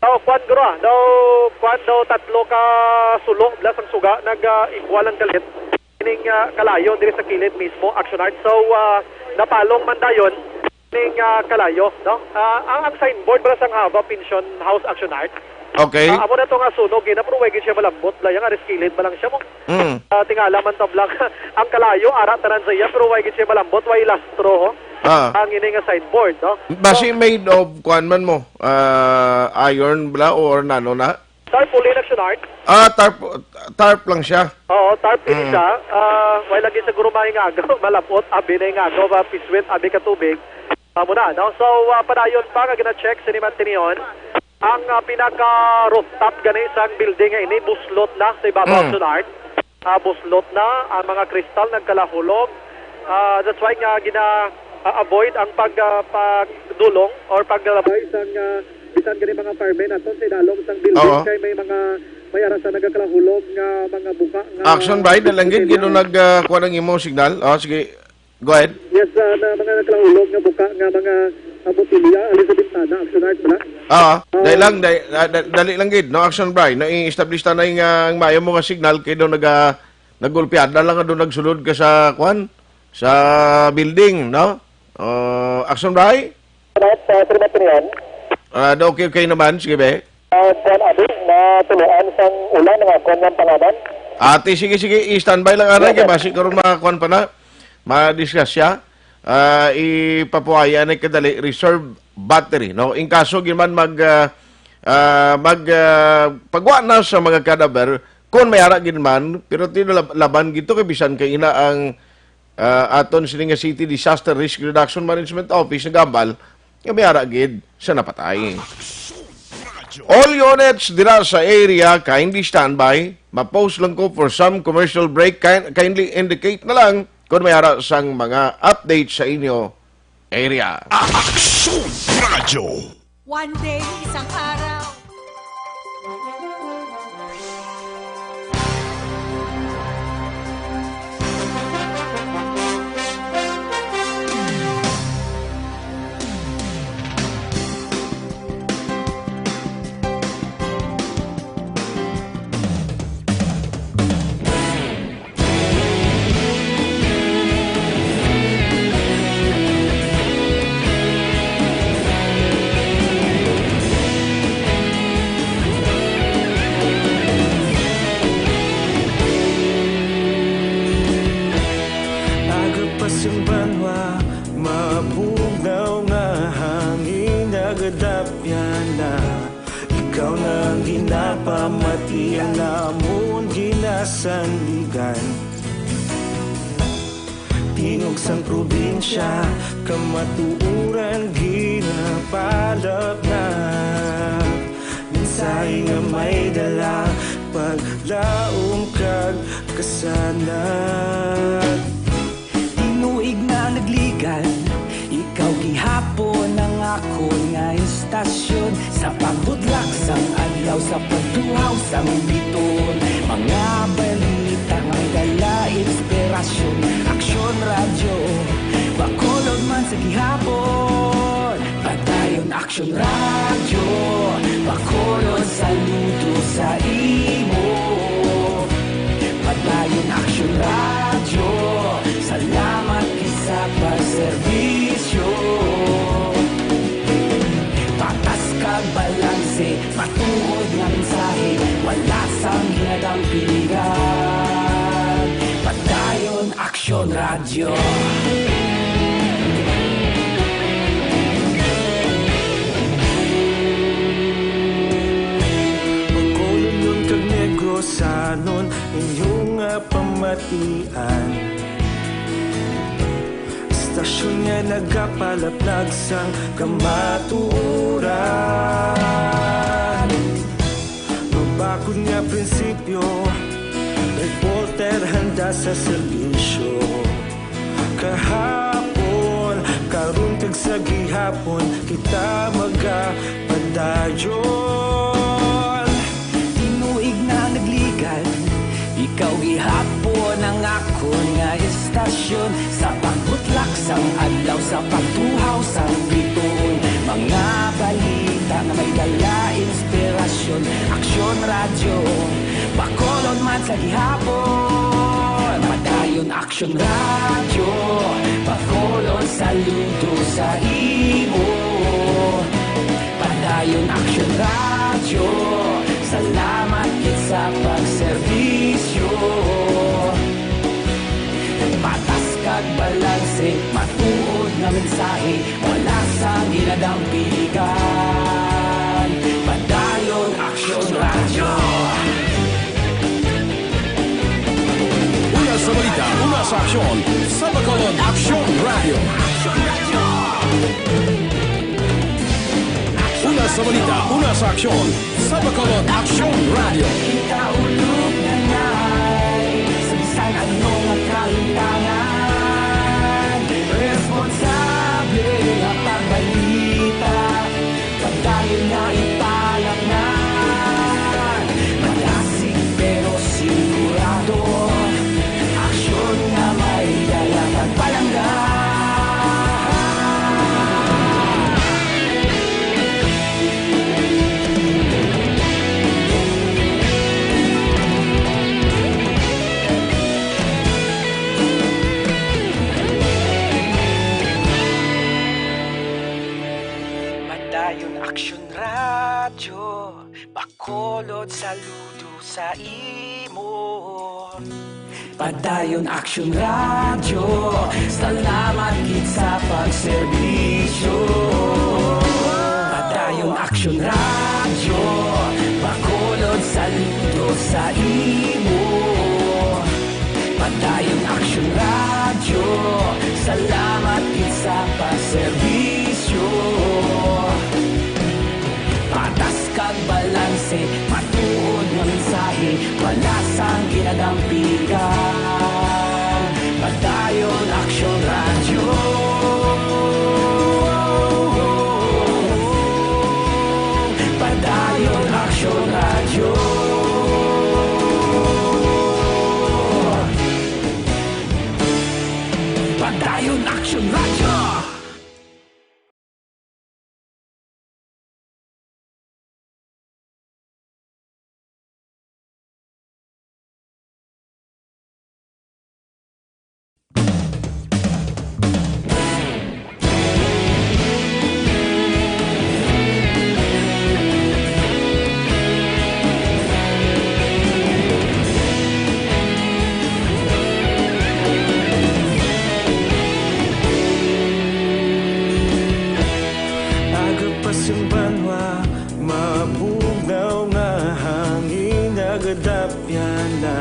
Daw, kwan, guro, ah. Daw, kwan, daw, tatlo ka sulo, blas ang suga, nag, ah, equal ang kalit. Ining, ah, kalayo diri sa kilid mismo, Action Art. So, ah, napalong man dayon ning, ah, kalayo, no? Ah, ang, ang signboard para sang Hava Pension House Action Art. Okay. Ah, amo na to nga sunog, eh, na, pero way gid siya malambot, bala, yang aris kilid pa lang siya mo. Mm. Ah, tingala man tablang ang kalayo, ara tanan sa iya, pero way gid siya malambot, way lastro, ho? Ah. Ang ini nga signboard, no? Basi So, made of, kuan man mo, ah, iron bala or nano na? Tarpaulin, Action Art. Ah, tarp, tarp lang siya. Oo, tarp ini Mm. siya. Ah, way lagi siguro mahingagaw, malambot, abi na hingagaw, ba, piswit, abi ka tubig. Amo na, no? So, ah, padayon pa nga gina-check sini Matrion. Ang, ah, pinaka rooftop gani sang building nga ini, buslot na sa ibabaw, Mm. Action Art. Ah, buslot na ang mga kristal, nagkalahulog. Ah, that's why nga gina, ah, avoid ang pag, ah, pagdulong or paglabay sang, ah, bisan gani mga firemen aton sa idalom sang building Oo. kay may mga, may ara sa nagkalahulog nga mga buka nga Action, Brian, nalanggit, gino nag, ah, kuha ng imo signal. Oh, sige. Go ahead. Yes, ah, na mga nakalahulog nga buka nga mga, ah, botilya, ali sa bintana, Action Art, bala? Ah, Ah, dali lang, dali, ah, da-, dali lang gid, no, Action Bry, no, i-establish ta na yung, ah, ang maayo mo nga signal kay daw naga-, nagulpiada lang nga daw nagsulod ka sa, kwan, sa building, no? Oh, Action Bry? Right, ah, Sir Matrion. Ah, do okay, okay naman, sige be. Ah, kuwan, abi, natuluan sang ulan nga kuwan nga panganan. Ate, sige, sige, i-standby lang, aray, Yes, kay sir. basi karon makakuan pa na, madisgrasya. Ah, ipapuhaya na kadali, reserve battery, no? In kaso gid man mag, ah, ah, mag, ah, pagwa na sa mga cadaver, kung may ara gid man, pero tinulab-, laban gid to kay bisan kay ina ang, ah, aton sini nga City Disaster Risk Reduction Management Office nagambal nga may ara gid sa napatay. All units dira sa area, kindly standby. Ma-pause lang ko for some commercial break. Kin-, kindly indicate na lang kung may ara sang mga update sa inyo area. Aksyon Radyo. One day, isang araw. Aga pa sing banwa, mabugnaw nga hangin nagadapyan na. Ikaw na ang ginapamati, ang amon ginasandigan. Tingog sang probinsya, kamatuoran ginapalapnap. Mensahe nga may dala, paglaom kag kasanag. Tinuig na nagligan, ikaw gihapon ang akon nga istasyon. Sa pagbudlak sang adlaw, sa pagtuhaw sang biton, mga balita nga dala inspirasyon. Aksyon Radyo, Bacolod man sa gihapon. Padayon Aksyon Radyo, Bacolod, saludo sa imo. Padayon Aksyon Radyo, salamat gid sa pagserbisyo. Patas kag balanse, matuod nga mensahe, wala sang ginadampingan. Padayon Aksyon Radyo. Bacolod, Union kag Negros sa Tian. Estasyon nga nagapalaplag sang kamatuoran. Mabakod nga prinsipyo, reporter handa sa serbisyo. Kahapon, karon, kag sa gihapon, kita magapadayon. Tinuig na nagligad, ikaw gihapon ang akon nga estasyon. Sa pagbutlak sang adlaw, sa pagtuhaw sang bituon, mga balita nga may dala inspirasyon. Aksyon Radyo, Bacolod man sa gihapon. Padayon Aksyon Radyo, Bacolod, saludo sa imo. Padayon Aksyon Radyo, salamat gid sa pagserbisyo. Patas kag balanse, matuod nga mensahe, wala sang ginadampigan. Padayon Aksyon Radyo. Una sa balita, una sa aksyon, sa Bacolod Aksyon Radyo. Una sa balita, una sa aksyon, sa Bacolod Aksyon Radyo. Kita ulog na ngay, sa bisan ano nga kahintangan, responsable nga pagbalita. Padayon nga ipalatnan, madasig pero sigurado. Aksyon nga may dala kag palangga. Padayon Aksyon Radyo, Bacolod, saludo sa imo. Padayon Aksyon Radyo, salamat gid sa pagserbisyo. Padayon Aksyon Radyo, Bacolod, saludo sa imo. Padayon Aksyon Radyo, salamat gid sa pagserbisyo. Patas kag balanse, matuod nga mensahe, wala sang ginadampigan. Padayon Aksyon Radyo. Padayon Aksyon Radyo. Padayon Aksyon Radyo. Aga pa sing banwa, mabugnaw nga hangin, nagadapyan na.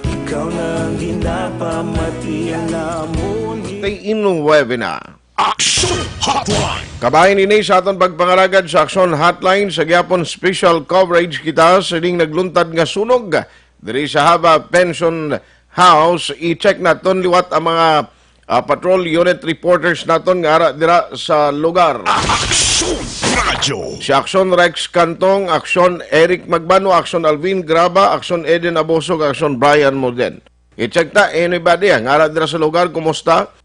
Ikaw na ang ginapamatian namon. Tay inyong webinar. Aksyon Hotline. Kabahin ini sa aton pagpangalagad sa Aksyon Hotline. Sa gihapon, special coverage kita sining nagluntad nga sunog diri sa Haba Pension House. I-check naton liwat ang mga, ah, patrol unit reporters naton nga ara dira sa lugar. Aksyon Radyo. Si Aksyon Rex Cantong, Aksyon Eric Magbano, Aksyon Alvin Graba, Aksyon Eden Abosog, Aksyon Brian Moden. I-check ta, anybody, ah, nga ara dira sa lugar, kumusta?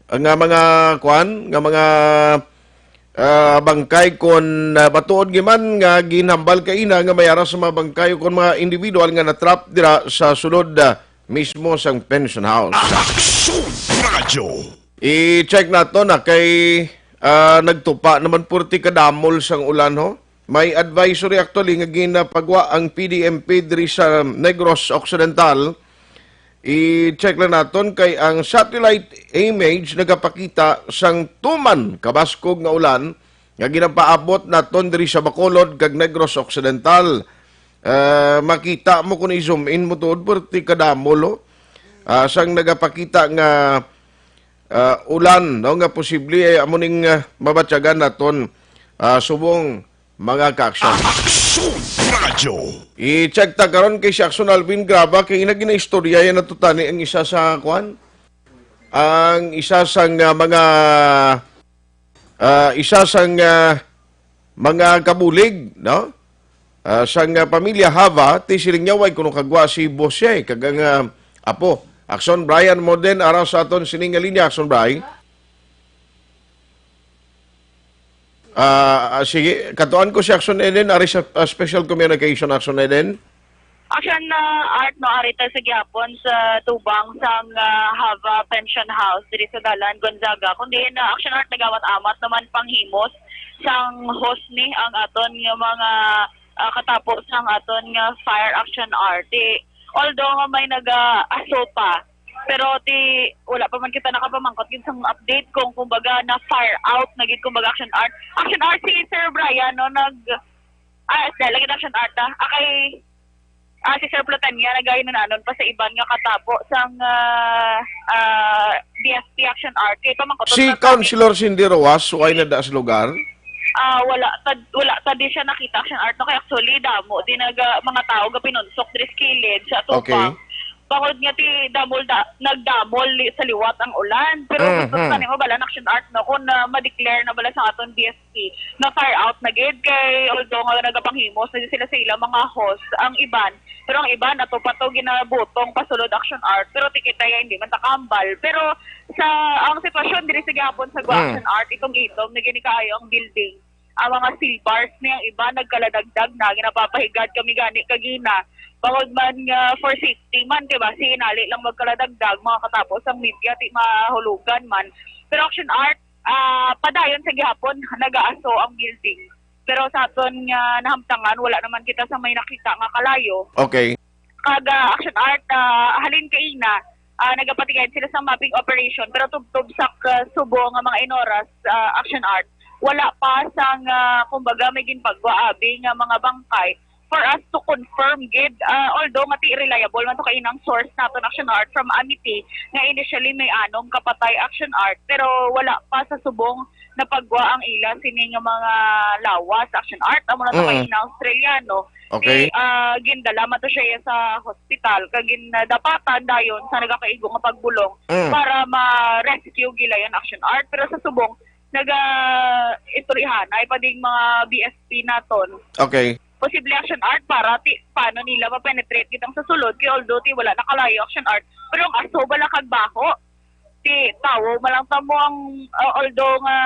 Nga mga, kuan, nga mga, ah, bangkay, kon, ah, matuod giman nga ginhambal kaina nga may ara sa mga bangkay o kon mga individual nga natrap dira sa sulod, ah, mismo sang Pension House. Aksyon Radyo. I-check nato na kay, ah, nagtupa naman purti kadamol sang ulan, ho. May advisory actually nga ginapagwa ang P D M P diri sa Negros Occidental. I-check lang naton kay ang satellite image nagapakita sang tuman kabaskog nga ulan nga ginapaabot naton diri sa Bacolod kag Negros Occidental. Ah, makita mo kung i-zoom in mo tuod, perti kadamo, lo. Ah, sang nagapakita nga, ah, ulan, no, nga posible ay amo ning, ah, mabatyagan naton, ah, subong mga ka-aksyon. Aksyon Radyo. I-check ta karon kay si Aksyon Alvin Graba kay ina ginaistorya yan natutani ang isa sa, kuan, ang isa sang, ah, mga, ah, isa sang, ah, mga kabulig, no? Ah, sang, ah, pamilya Hava, ti siling niya, way kuno kagwa si Boss siya, eh, kag ang, ah, apo. Aksyon Brian Moden, ara sa aton sining nga linya, Aksyon Brian. Ah, ah, sige, katuan ko si Aksyon Eden, ari sa, ah, special communication, Aksyon Eden. Action, ah, Art, no, ari ta sa gihapon sa tubang sang, ah, Hava Pension House diri sa Dalan, Gonzaga. Kundi na Action Art nagawat-awat naman panghimos sang host ni ang aton nga mga, ah, katapo sang aton nga fire Action Art. Di, although nga may naga-aso pa, pero ti wala pa man kita nakapamangkot gid sang update kung kumbaga na fire out na gid kumbaga Action Art. Action Art si Sir Brian, no, nag, ah, dahil lagi Action Art, ah. Ah, kay, ah, si Sir Plutania nagahinunanon pa sa iban nga katapo sang, ah, ah, D S P Action Art. Kay pamangkot Si na Councilor Cindy Rojas, why na da sa lugar? Ah, wala ta, wala ta di siya nakita Action Art, no, kay actually damo di naga, mga tao gapinunsok diri sa kilid sa Okay. Tupang. Bangod nga ti damol da, nagdamol li, sa liwat ang ulan. Pero Mhm. gusto sa nimo bala Action Art, no, kung na ma-declare na bala sa aton D S P na fire out na gid kay although nga nagapanghimos na gid sila sa ila mga host, ang iban, pero ang iban ato pa to ginabutong pasulod Action Art, pero ti kita ya hindi man takambal. Pero sa ang sitwasyon diri sa gihapon sa Gua Mm. Action Art, itong itom na gini kaayo ang building. Ang mga steel bars ni ang iba nagkaladagdag na, ginapapahigad kami gani kagina. Bangod man nga for safety man, di ba? Si inali lang magkaladagdag, mga katapos ang media, ti mahulugan man. Pero Action Art, ah, padayon sa gihapon, nagaaso ang building. Pero sa aton nga nahamtangan, wala naman kita sa may nakita nga kalayo. Okay. Kag, ah, Action Art, ah, halin kaina, ah, nagapatigad sila sa mapping operation, pero tubtob sa k-, subo nga mga inoras, ah, Action Art, wala pa sang, ah, kumbaga, may ginpagwa abi nga mga bangkay for us to confirm gid. Ah, although nga ti reliable man to kay inang source naton Action Art from Amity nga initially may anom kapatay Action Art, pero wala pa sa subong napagwa ang ila sini nga mga lawas Action Art. Amo na to kay Mm. inang Australiano. Okay. Di, ah, gindala man to siya sa hospital, kag gindapatan dayon sa nagakaigo nga pagbulong Mm. para ma-rescue gilayon Action Art. Pero sa subong, naga-istoryahanay pa ding mga B S P naton. Okay. Posible Action Art para ti, paano nila ma-penetrate gid ang sa sulod, kay although ti wala nakalayo Action Art, pero ang aso bala kag baho, ti tawo man lang tamo ang, ah, although nga,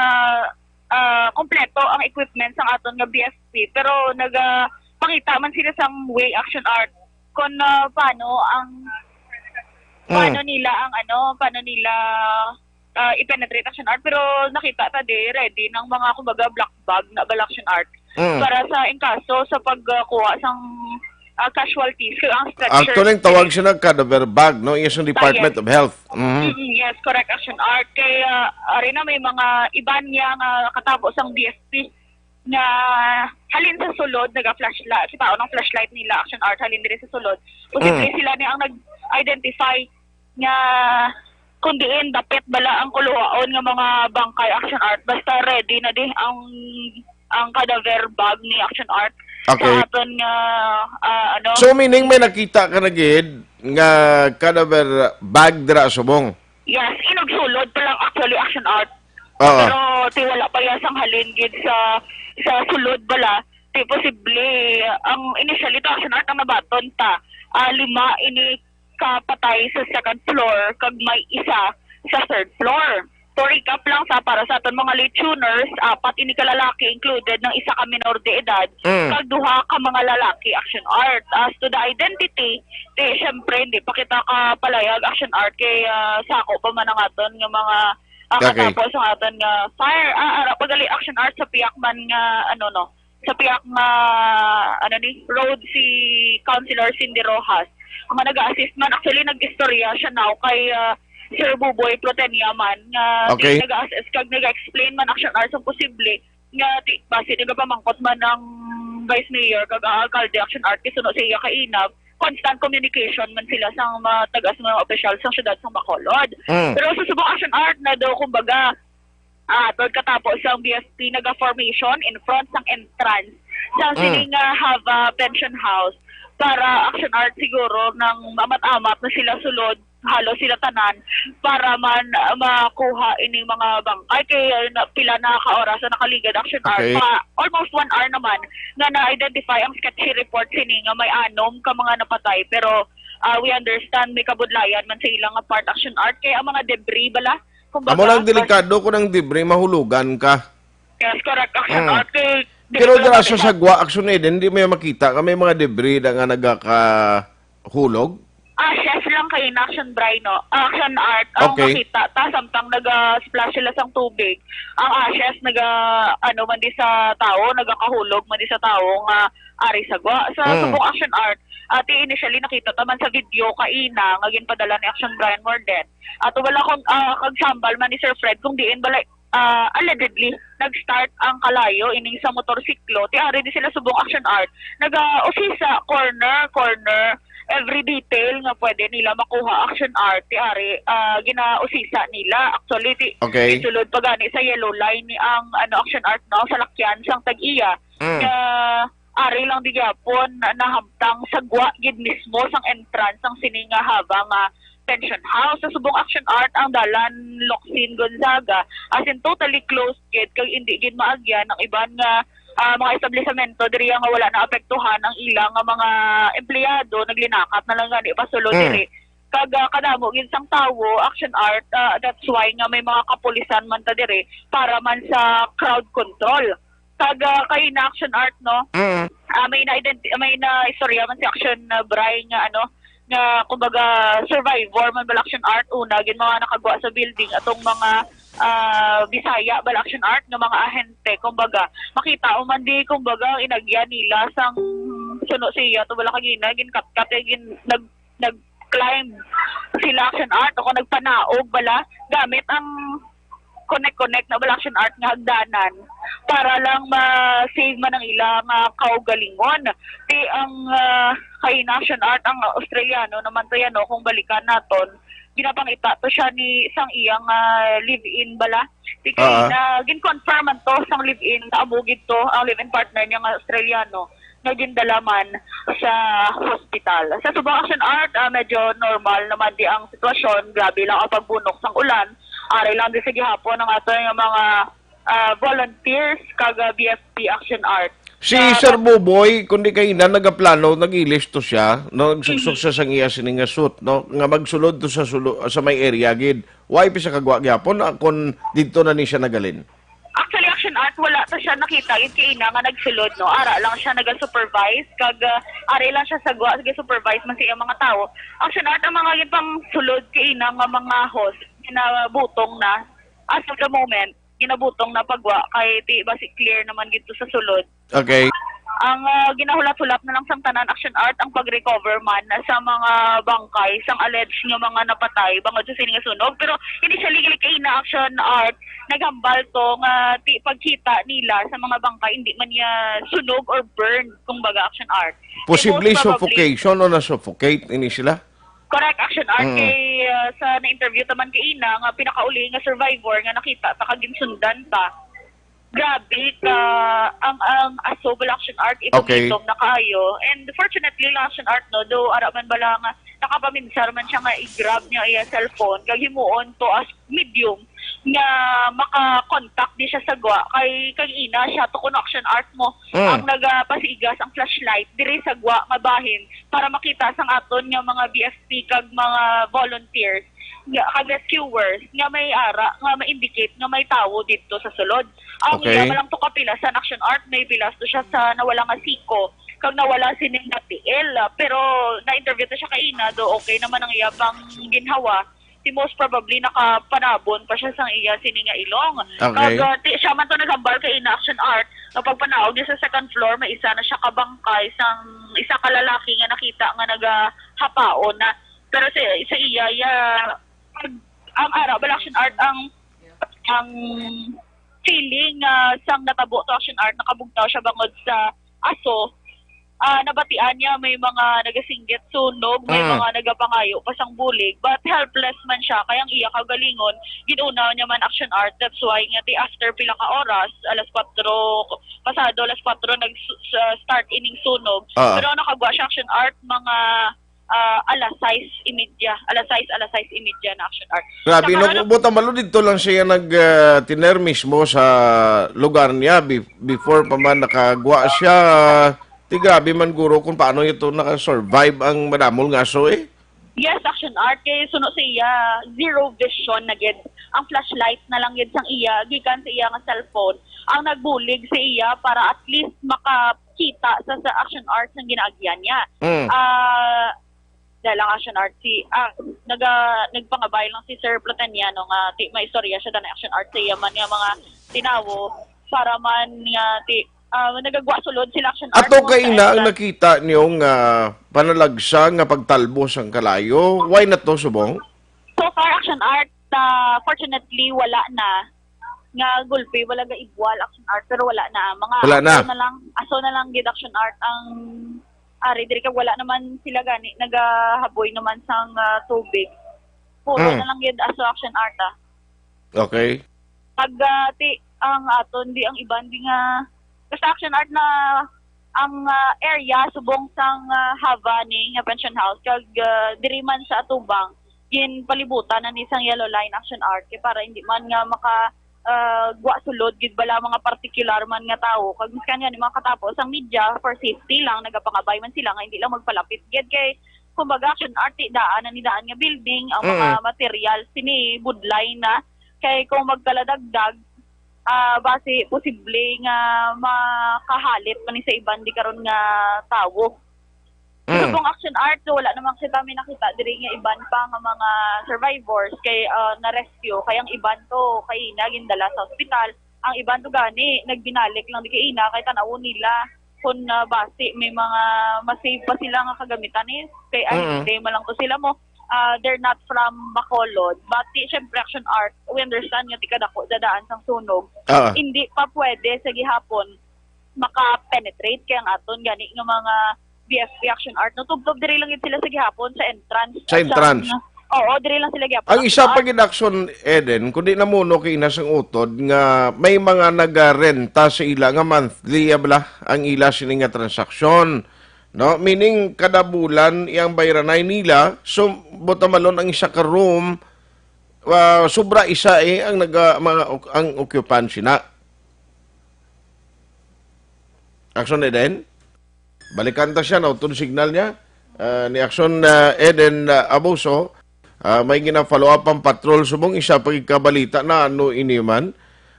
ah, kompleto ang equipment sang aton nga B S P, pero naga, pangita man sila sang way Action Art kung, ah, paano ang, Mm. paano nila ang ano, paano nila, ah, i-penetrate Action Art, pero nakita ta di ready ng mga, kumbaga, black bag na bala Action Art Mm. para sa, in kaso sa pagkuha sang, ah, casualties, kay ang stretcher Actually, ang tawag siya ng cadaver bag, no? Yes, ang Department Yes. of Health. Mhm. Mm, yes, correct, Action Art. Kay, ah, ari na may mga iban niya nga katabo sang D S P nga halin sa sulod, naga-flashlight. Kita ang flashlight nila, Action Art, halin diri sa sulod. Posible Mm. sila ni ang nag-identify nga kung diin dapit bala ang kuluhaon nga mga bangkay Action Art. Basta ready na di ang, ang cadaver bag ni Action Art Okay. sa aton nga, ah, ano. So, meaning may nakita ka na gid nga cadaver bag dira subong? Yes, inugsulod pa lang actually Action Art. Oo. Pero ti wala pa ya sang halin gid sa, sa sulod bala. Ti posible, ang initially to Action Art ang nabaton ta, ah, lima ini kapatay sa second floor kag may isa sa third floor. To recap lang sa para sa aton mga late tuners, apat ini ka lalaki included ng isa ka minor de edad Mm. kag duha ka mga lalaki Action Art. As to the identity, di syempre hindi pa kita kapalayag Action Art kay, ah, sako pa man ang aton nga mga, ah, Okay. katapos ang aton nga fire. Ah, ara pa gali Action Art sa piyak man nga ano no, sa piyak nga, ano ni, road si Councilor Cindy Rojas. Ang naga-assist man, actually, nag-istorya siya now kay, ah, Sir Buboy Plotenia man, nga Okay. naga-assist kag naga-explain man, actually, sa posible nga ti-, basi nagapamangkot man ang Vice Mayor kag ang alkalde, Action Art, kay suno sa iya kaina, constant communication man sila sa mga tagas, mga opisyal sa syudad sa Bacolod. Mm. Pero sa subong, Action Art, na daw, kumbaga, ah, tod katapo sang B F P naga-formation in front sang entrance sa Mm. sining, ah, Hava Pension House para, Action Art, siguro nang maamat-amat na sila sulod, halos sila tanan, para man, ah, makuha ining mga bangkay. Kay, ah, na, pila na ka oras ang nakaligad, Action Art. Okay. Pa, almost one hour naman nga na-identify ang sketchy report sini nga may anom ka mga napatay. Pero, ah, we understand may kabudlayan man sa ilang part, Action Art. Kay ang mga debris bala, kumbaga, Amo lang delikado kung ang debris mahulugan ka. Yes, correct, Action Mm. Art. Kay Pero diri dira sa sagwa, Action Eden, hindi mo yan makita nga may mga debris na nga nagakahulog? Ashes lang kay in Action Bry, no? Action Art, ang Okay. makita ta, samtang naga-splash sila sang tubig. Ang ashes, naga, ano man di sa tao, nagakahulog man di sa tao nga ari sagwa. Sa Mm. subong, Action Art, ati, initially nakita ta man sa video kaina nga ginpadala ni Action Brian Morden. Ato wala kung, ah, kag sambal man ni Sir Fred kung diin bala, ah, allegedly nag-start ang kalayo ining sa motorsiklo. Ti ari di sila subong, Action Art, naga-usisa corner, corner, every detail nga pwede nila makuha, Action Art, ti ari, ah, ginausisa nila. Actually, ti-, Okay. Sulod pa gani sa yellow line ni ang, ano, Action Art, no, salakyan sang tag-iya. Mm. Nga ari lang di gyapon na nahamtang sagwa gid mismo sang entrance sang sini nga Hava nga Pension House. Sa subong, Action Art, ang dalan Locsin Gonzaga, as in, totally closed gid, kag indi gid maagyan ang iban nga, ah, mga establisamento diri nga wala naapektuhan ang ilang nga mga empleyado, naglinakat na lang gani pasulod Mm. diri. Kag, ah, kadamo gid sang tawo, Action Art, ah, that's why nga may mga kapulisan man ta diri para man sa crowd control. Kag, ah, kay na, Action Art, no? Mm. Ah, may na-identi-, may na istorya man si Action, ah, Bry nga, ano, nga, kumbaga, survivor man bala, Action Art, una gid mga nakagwa sa building, atong mga, ah, Bisaya bala, Action Art, nga mga ahente, kumbaga, makita mo man di, kumbaga, inagyan nila sang suno siya, to bala kagina, ginkatkat, eh, gin-, nag-, nag-climb sila, Action Art, o kung nagpanaog bala, gamit ang connect-connect na bala, Action Art, nga hagdanan para lang ma-save man ang ila nga kaugalingon. Ti ang, ah, kay na, Action Art, ang Australiano naman to yan, no, kung balikan naton, ginapangita to siya ni sang iyang, ah, live-in bala. Ti kay Ah. na gin-confirm man to sang live-in na amo gid to ang live-in partner niya nga Australiano nga gindala man sa hospital. Sa subong, Action Art, ah, medyo normal naman di ang sitwasyon. Grabe lang ang pagbunok sang ulan. Ari lang di sa gihapon ang ato nga mga, ah, volunteers kag, ah, B F P, Action Art. Si Sa Sir Buboy, kundi kay na nagaplano, nag-ilis to siya, no? Nagsuksok Mhm. siya sang iya sini nga suit, no? Nga magsulod to sa sulo-, sa may area gid. Why pa siya kagwa gyapon, ah, kung didto na ni siya nagalin? Actually, Action Art, wala ta siya nakita gid kay ina nga nagsulod, no? Ara lang siya naga-supervise, kag, ah, ari lang siya sagwa, ga-supervise man sa iyang mga tawo. Action Art, ang mga ginpangsulod kay ina nga mga host, ginabutong na. As of the moment, ginabutong na pagwa, kay ti basi clear naman gid to sa sulod. Okay. Ang, ah, ginahulat-hulat na lang sang tanan, Action Art, ang pag-recover man sa mga bangkay sang alleged nga mga napatay bangod sa sini nga sunog. Pero initially, gali kay na, Action Art, naghambal to nga ti pagkita nila sa mga bangkay, hindi man niya sunog or burned, kumbaga, Action Art. Posible Most probably suffocation o na-suffocate ini sila? Correct, Action Art. Mm. Kay, ah, sa na-interview ta man kay ina nga pinakauli nga survivor nga nakita ta kag ginsundan ta, grabe ka ang, ang aso bala, Action Art, Okay. itom-itom na kaayo. And fortunately lang, Action Art, no, do ara man bala nga nakapaminsar man siya nga i-grab niya iya cellphone kag himuon to as medium nga maka-contact di siya sa gwa, kay kag ina siya to kuno, Action Art, mo Mm. ang nagapasigas ang flashlight diri sa gwa nga bahin para makita sang aton nga mga B F P kag mga volunteers nga, kag rescuers nga may ara nga ma-indicate nga may tawo didto sa sulod. Ang Okay. iya man lang to kapilasan, Action Art, may pilas to siya sa nawala nga siko kag nawala sining nga tiil. Pero na-interview to siya kaina, do okay naman ang iya pang ginhawa. Ti most probably nakapanabon pa siya sang iya sini nga ilong. Okay. Kag, ah, ti, siya man to naghambal kay ina, Action Art, nga pagpanaog niya sa second floor, may isa na siya kabangkay sang isa ka lalaki nga nakita nga nagahapaon na. Pero sa, sa iya, iya, pag, ang ara bala, Action Art, ang, ang feeling nga sang natabo to, Action Art, nakabugnaw siya bangod sa aso. Ah, nabatian niya may mga nagasinggit sunog, may Mm. mga nagapangayo pa sang bulig, but helpless man siya, kay ang iya kaugalingon, gin-una niya man, Action Art. That's why nga ti after pila ka oras, alas kwatro, pasado alas kwatro, nag-start ining sunog. Ah. Pero nakagwa siya, Action Art, mga, ah, alas sais y media, alas sais, alas sais y media na, Action Art. Grabe, Sa no, kaharap- buta malo dito lang siya nag, ah, tiner mismo sa lugar niya be-, before pa man nakagwa siya. Ti grabe man guro kung paano ito nakasurvive ang madamol nga aso, eh. Yes, Action Art, kay suno sa iya, zero vision na gid. Ang flashlight na lang gid sang iya, gikan sa iya nga cellphone, ang nagbulig sa iya para at least makakita sa, sa Action Art sang ginaagyan niya. Mm. Ah, dahil lang, Action Art, si, ah, naga, nagpangabay lang si Sir Plataniano nga ti may istorya siya, dahil Action Art, sa iya man nga mga tinawo, para man nga ti, ah, nagagwa sulod sila, Action Art, Ato kay na ang nakita niyo nga panalagsa nga pagtalbos ang kalayo. Why na to, Subong? So far, Action Art, ah, fortunately, wala na nga gulpi, wala ga ibwal, Action Art, pero wala na. Mga Wala na. aso na lang, aso na lang gid, Action Art, ang ari diri, kay wala naman sila gani nagahaboy naman sang, ah, tubig. Puro Mm. na lang gid aso, Action Art, ah. Okay. Pag, ah, ti, ang aton di, ang iban di nga, basta, Action Art, na ang, ah, area subong sang, ah, Hava ni nga pension house, kag, ah, diri man sa atubang, ginpalibutan na ni sang yellow line, Action Art, kay para hindi man nga maka, ah, gwa sulod gid bala mga partikular man nga tawo, kag miskan nga ni mga katapo sang media, for safety lang, nagapangabay man sila nga hindi lang magpalapit gid, kay kumbaga, Action Art, ti daan na ni daan nga building, ang mga Mm. material sini budlay na, kay kung magkaladagdag, ah, basi posible nga makahalit pa ni sa iban di karon nga tawo. Mm. Subong, Action Art, so wala naman kita may nakita diri nga iban pa nga mga survivors kay, ah, na-rescue, kay ang iban to kay ina gindala sa ospital, ang iban to gani nagbinalik lang di kay ina kay tan-awon nila kung, ah, basi may mga ma-save pa sila nga kagamitan, eh, kay Mm. ahente man lang to sila mo, ah, they're not from Bacolod. But ti, syempre, Action Art, we understand nga ti kadako dadaan sang sunog. Ah. Hindi pa pwede sa gihapon maka-penetrate kay ang aton gani nga mga B F P, Action Art, no, tubtob diri lang gid sila sa gihapon sa entrance. Sa entrance. Oo, diri lang sila gihapon. Ang isa pa gid, Action Eden, kundi namuno kay ina sang utod nga may mga nagarenta sa ila nga monthly, abla, ang ila sini nga transaksyon, no? Meaning, kada bulan iyang bayranay nila, so, buta malon ang isa ka room, ah, sobra isa, eh, ang naga-, mga ok-, ang occupancy na. Action Eden? Balikan ta siya, nautod signal niya. Ah, ni Action, ah, Eden, ah, Abuso, ah, may gina-follow up ang patrol. Subong isa pa gid ka balita na ano ini man.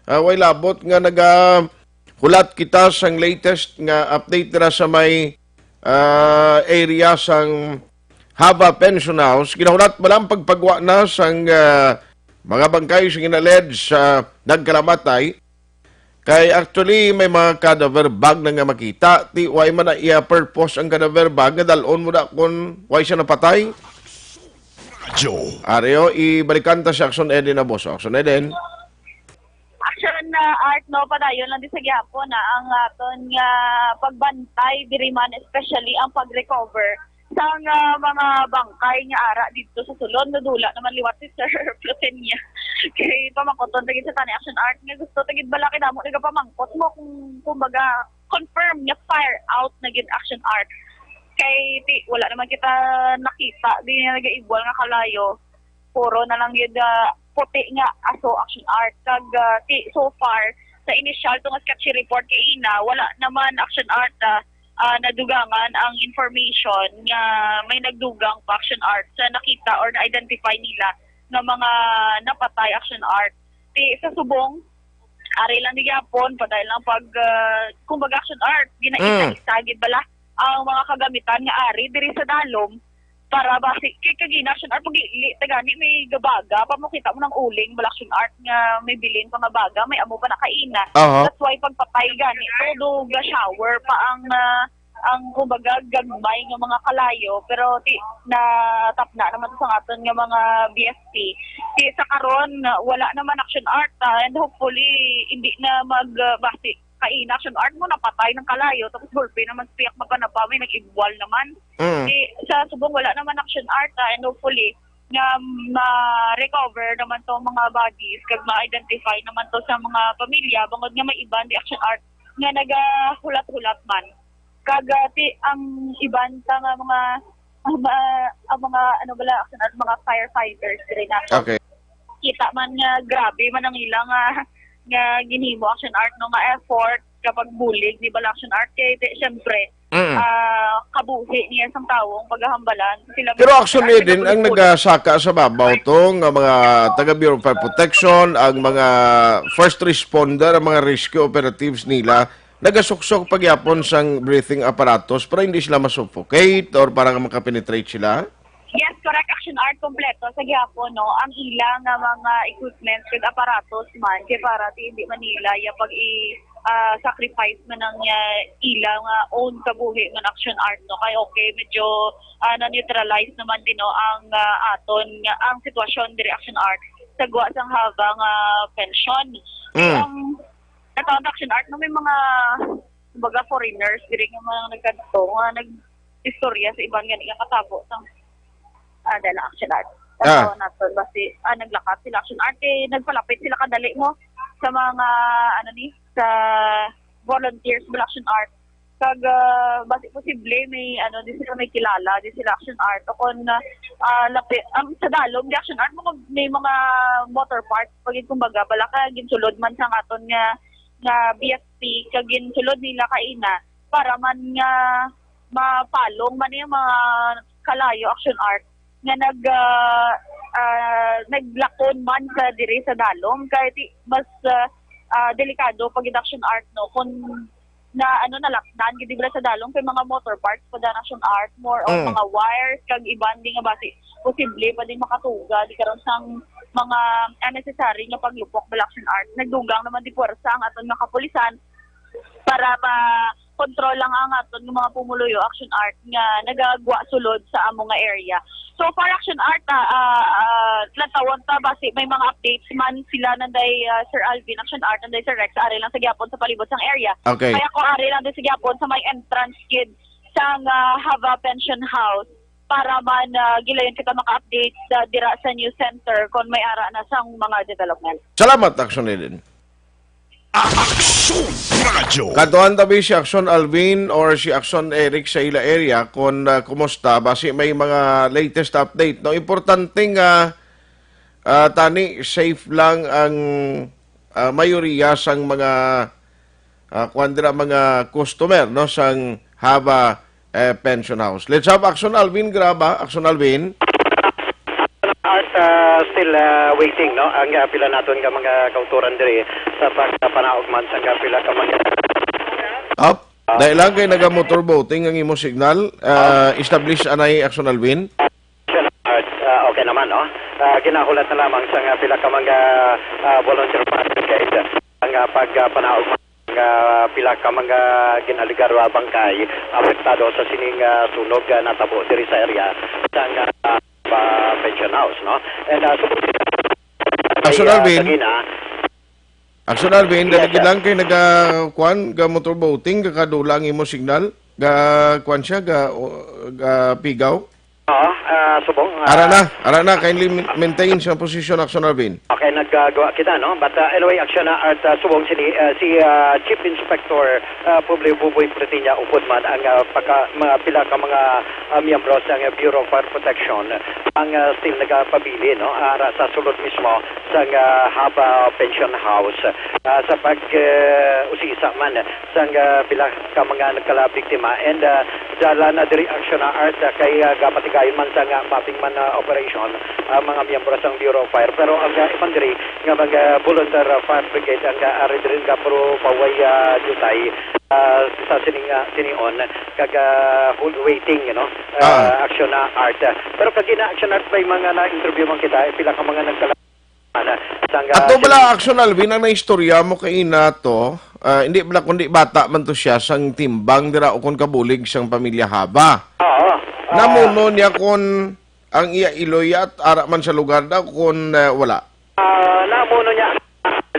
Ah, way labot nga naga-, hulat kita sang latest nga update dira sa may, ah, area sang Hava Pension House. Ginahulat bala ang pagpagwa na sang, ah, mga bangkay sa ginaledge sa nagkalamatay. Kay actually, may mga cadaver bag na nga makita. Ti, why man na iya purpose ang cadaver bag nga dalon mo na kung why siya napatay? Radyo. Areo, ibalikan ta si Action Eden na, boss. Action Eden. Action, ah, Art, no, padayon lang di sa gihapon na ang aton nga pagbantay diri man, especially ang pag-recover sang, ah, mga bangkay nga ara dito sa sulod. Nadula naman liwat si Sir Plutenia. Kay pamangkoton ta gid sa tani, Action Art, nga gusto ta gid bala kay damo nagapamangkot mo kung, kumbaga, confirm nga fire out na gid, Action Art. Kay ti, wala naman kita nakita di nga nagaibwal nga kalayo. Puro na lang gid, ah, puti nga aso, Action Art. Kag, ah, ti, so far, sa initial to nga sketchy report kay ina, wala naman, Action Art, ah, ah, nadugangan ang information nga may nagdugang pa, Action Art, sa nakita or na-identify nila nga mga napatay, Action Art. Ti, sa subong, ari lang ni gyapon, padayon lang pag, ah, kumbaga, Action Art, ginaisa-isa gid bala ang mga kagamitan nga ari diri sa dalom para basi kay kagina, Action Art, pag ili ta gani may gabaga pa mo, kita mo nang uling bala, Action Art, nga may bilin pa nga baga, may amo pa nakaina. Aha. That's why pagpatay gani todo ga-shower pa ang, ah, Ang, kumbaga, gagmay nga mga kalayo, pero ti natapna naman sa aton nga mga B F P. Ti sa karon, wala naman action art, ah, and hopefully hindi na mag uh, basi kaina action art mo, napatay ng kalayo, tapos gulpi naman sa piyak mapanapa, may nag-ibwal naman. Mm. Ti sa subong, wala naman action art, ah, and hopefully nga ma-recover naman to mga bodies kag ma-identify naman to sa mga pamilya, bangod nga may iban di action art nga nagahulat-hulat man. Kag, ah, ti ang iban pa nga mga, ang mga, ang mga, ano bala, action art, mga firefighters diri na. Okay. Kita man nga grabe man ang ilang, ah, nga ginhimo action art, no, nga effort kapag bulig ni bala action art kay, di, syempre, Mm. ah, kabuhi niya sang tawo ang paghahambalan. Sila Pero mismo actually, action din ang nagbulig. Nagasaka sa babaw to nga mga taga Bureau of Fire Protection, ang mga first responder, ang mga rescue operatives nila, nagasuksok pagyapon sang breathing apparatus para hindi sila masuffocate or para makapenetrate sila? Yes, correct. Action art kompleto sa gihapon, no? Ang ila nga mga equipment kag aparatos man, kay para ti hindi man nila ya pag i ah, sacrifice man ang, ah, ila nga own kabuhi man action art, no? Kay okay, medyo, ah, na-neutralize naman din, no, ang, ah, aton nga, ang sitwasyon diri action art sa gwa sang Hava nga pensyon. Mm. Ang natawag action art, no, may mga, kumbaga, foreigners diri nga mga nagkadto nga nag-istorya sa iban nga di nga katabo sang, ah, dala action art. Ah. Tanaw naton basi, ah, naglakat sila action art, eh, nagpalapit sila kadali mo sa mga, ano ni, sa volunteers sa action art. Kag, ah, basi posible may, ano, di sila may kilala, di sila action art. O kon, ah, lapi-, ang sa dalom, di action art, mga, may mga motor parts, pag kumbaga, bala ka, ginsulod man sa aton nga, nga B F P, kag ginsulod nila kaina, para man nga mapalong man yung mga kalayo action art nga nag, ah, ah, naglakon man sa diri sa dalom, kay ti-, mas, ah, ah, delikado pag action art, no, kung na, ano, nalakdan gid bala sa dalom kay mga motor parts pa dan action art, more on Mm. mga wires kag iban di nga basi posible pa din makatuga di karon sang mga unnecessary nga paglupok bala action art. Nagdugang naman di puwersa ang aton mga kapulisan para ma-control lang ang aton nga mga pumuluyo action art nga nagagwa sulod sa amo nga area. So far, action art, ah, ah, ah, lantawon ta basi may mga updates man sila nanday, ah, Sir Alvin, action art, nanday Sir Rex, ari lang sa gihapon sa palibot sang area. Okay. Kaya ko ari lang din sa gihapon sa may entrance gid sang, ah, Hava Pension House para man, ah, gilayon kita maka-update, ah, dira sa news center kon may ara na sang mga development. Salamat, Action Eden. Action Radio. Katuan tabi si Action Alvin or si Action Eric sa ila area kon, ah, kumusta, basi may mga latest update, no? Importante nga, ah, tani safe lang ang, ah, mayoriya sang mga, ah, kuwan dira, mga customer, no, sang Hava eh, Pension House. Let's have Action Alvin Graba. Action Alvin. Art, ah, still, ah, waiting, no? Ang, ah, pila naton nga mga kautoran diri sa pagpanaog man sa pila ka mga Up. Dahil lang kay naga-motor boating ang imo signal, ah, establish anay Action Alvin. Art, ah, okay naman, no? Ah, ginahulat na lamang sa nga pila ka mga, ah, volunteer fire brigade ang, ah, pagpanaog man nga pila ka mga ginaligar nga bangkay apektado sa sining, ah, sunog nga natabo diri sa area sang, ah, pa-, pension house, no? And, ah, subong Action Alvin. Kagina. Action Alvin, yes, dali sir. Lang kay naga, kuan, ga motorboating, gakadula ang imo signal, ga, kuan siya, ga, o, ga pigaw. Oo, ah, subong, ah, Ara na, ara na, kindly ma-, maintain sa posisyon, Action Alvin. Okay, nagagawa kita, no? But, ah, anyway, Action na at, ah, subong sini, ah, si, ah, Chief Inspector, ah, Publio Buboy Pretiña upod man ang, ah, pagka-, mga pila ka mga, ah, miyembro sa, ah, Bureau of Fire Protection ang, ah, still nagapabilin, no? Ara sa sulod mismo sa, ah, Haba Pension House, ah, sa pag, ah, usisa man sang, ah, pila ka mga nagkalabiktima. And, ah, dala na diri ang Action na Art, ah, kay, ah, gapatigayon man sang, ah, mapping man, ah, operation ang mga miyembro sang Bureau of Fire. Pero ang, ah, iban diri nga mga volunteer, ah, fire brigade ang, ah, ari diri nga puro paway, ah, diutay, ah, sa sining, ah, sinion kag, ah, hold waiting, you know, ah, Ah. Action na Art. Pero kagina Action Art may mga na-interview man kita, eh, pila ka mga nagkala-, Ana, sang, ah, Ato bala, sini- Action Alvin, ang naistorya mo kay ina to, Ah, hindi bala, kundi bata man to siya sang timbang dira o kon kabulig sang pamilya Haba. Oo. Ah, namuno niya kon ang iya iloy at ara man sa lugar daw kon, ah, wala. Ah, namuno niya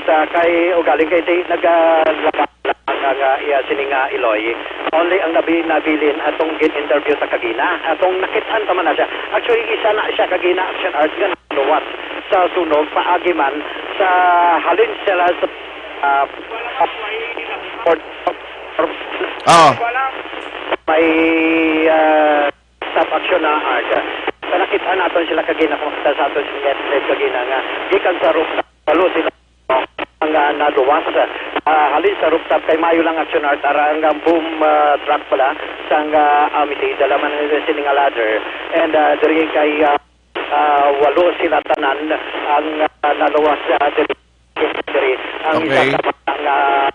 sa kay ugaling kay di nagalakat ang, ah, iya sini nga iloy. Only ang nabi-, nabilin atong gin-interview sa kagina, atong nakit-an ta man na siya. Actually, isa na siya kagina, Action Art, nga naluwas sa sunog paagi man sa halin sila sa, ah, Fort, Fort, Oo. may, ah, stop action na Art. Sa nakita naton sila kagina, kung sa aton sila kagina nga gikan sa rooftop, walo sila ang, ah, naluwas. Ah, halin sa rooftop kay mayo lang Action Art, ara ang, ah, boom, ah, truck pala sang, ah, Amity, dala man nila sini nga ladder. And, ah, diri kay, ah, ah, walo sila tanan ang, ah, naluwas, ah, diri, diri. Ang isa Okay. ka mga, ah,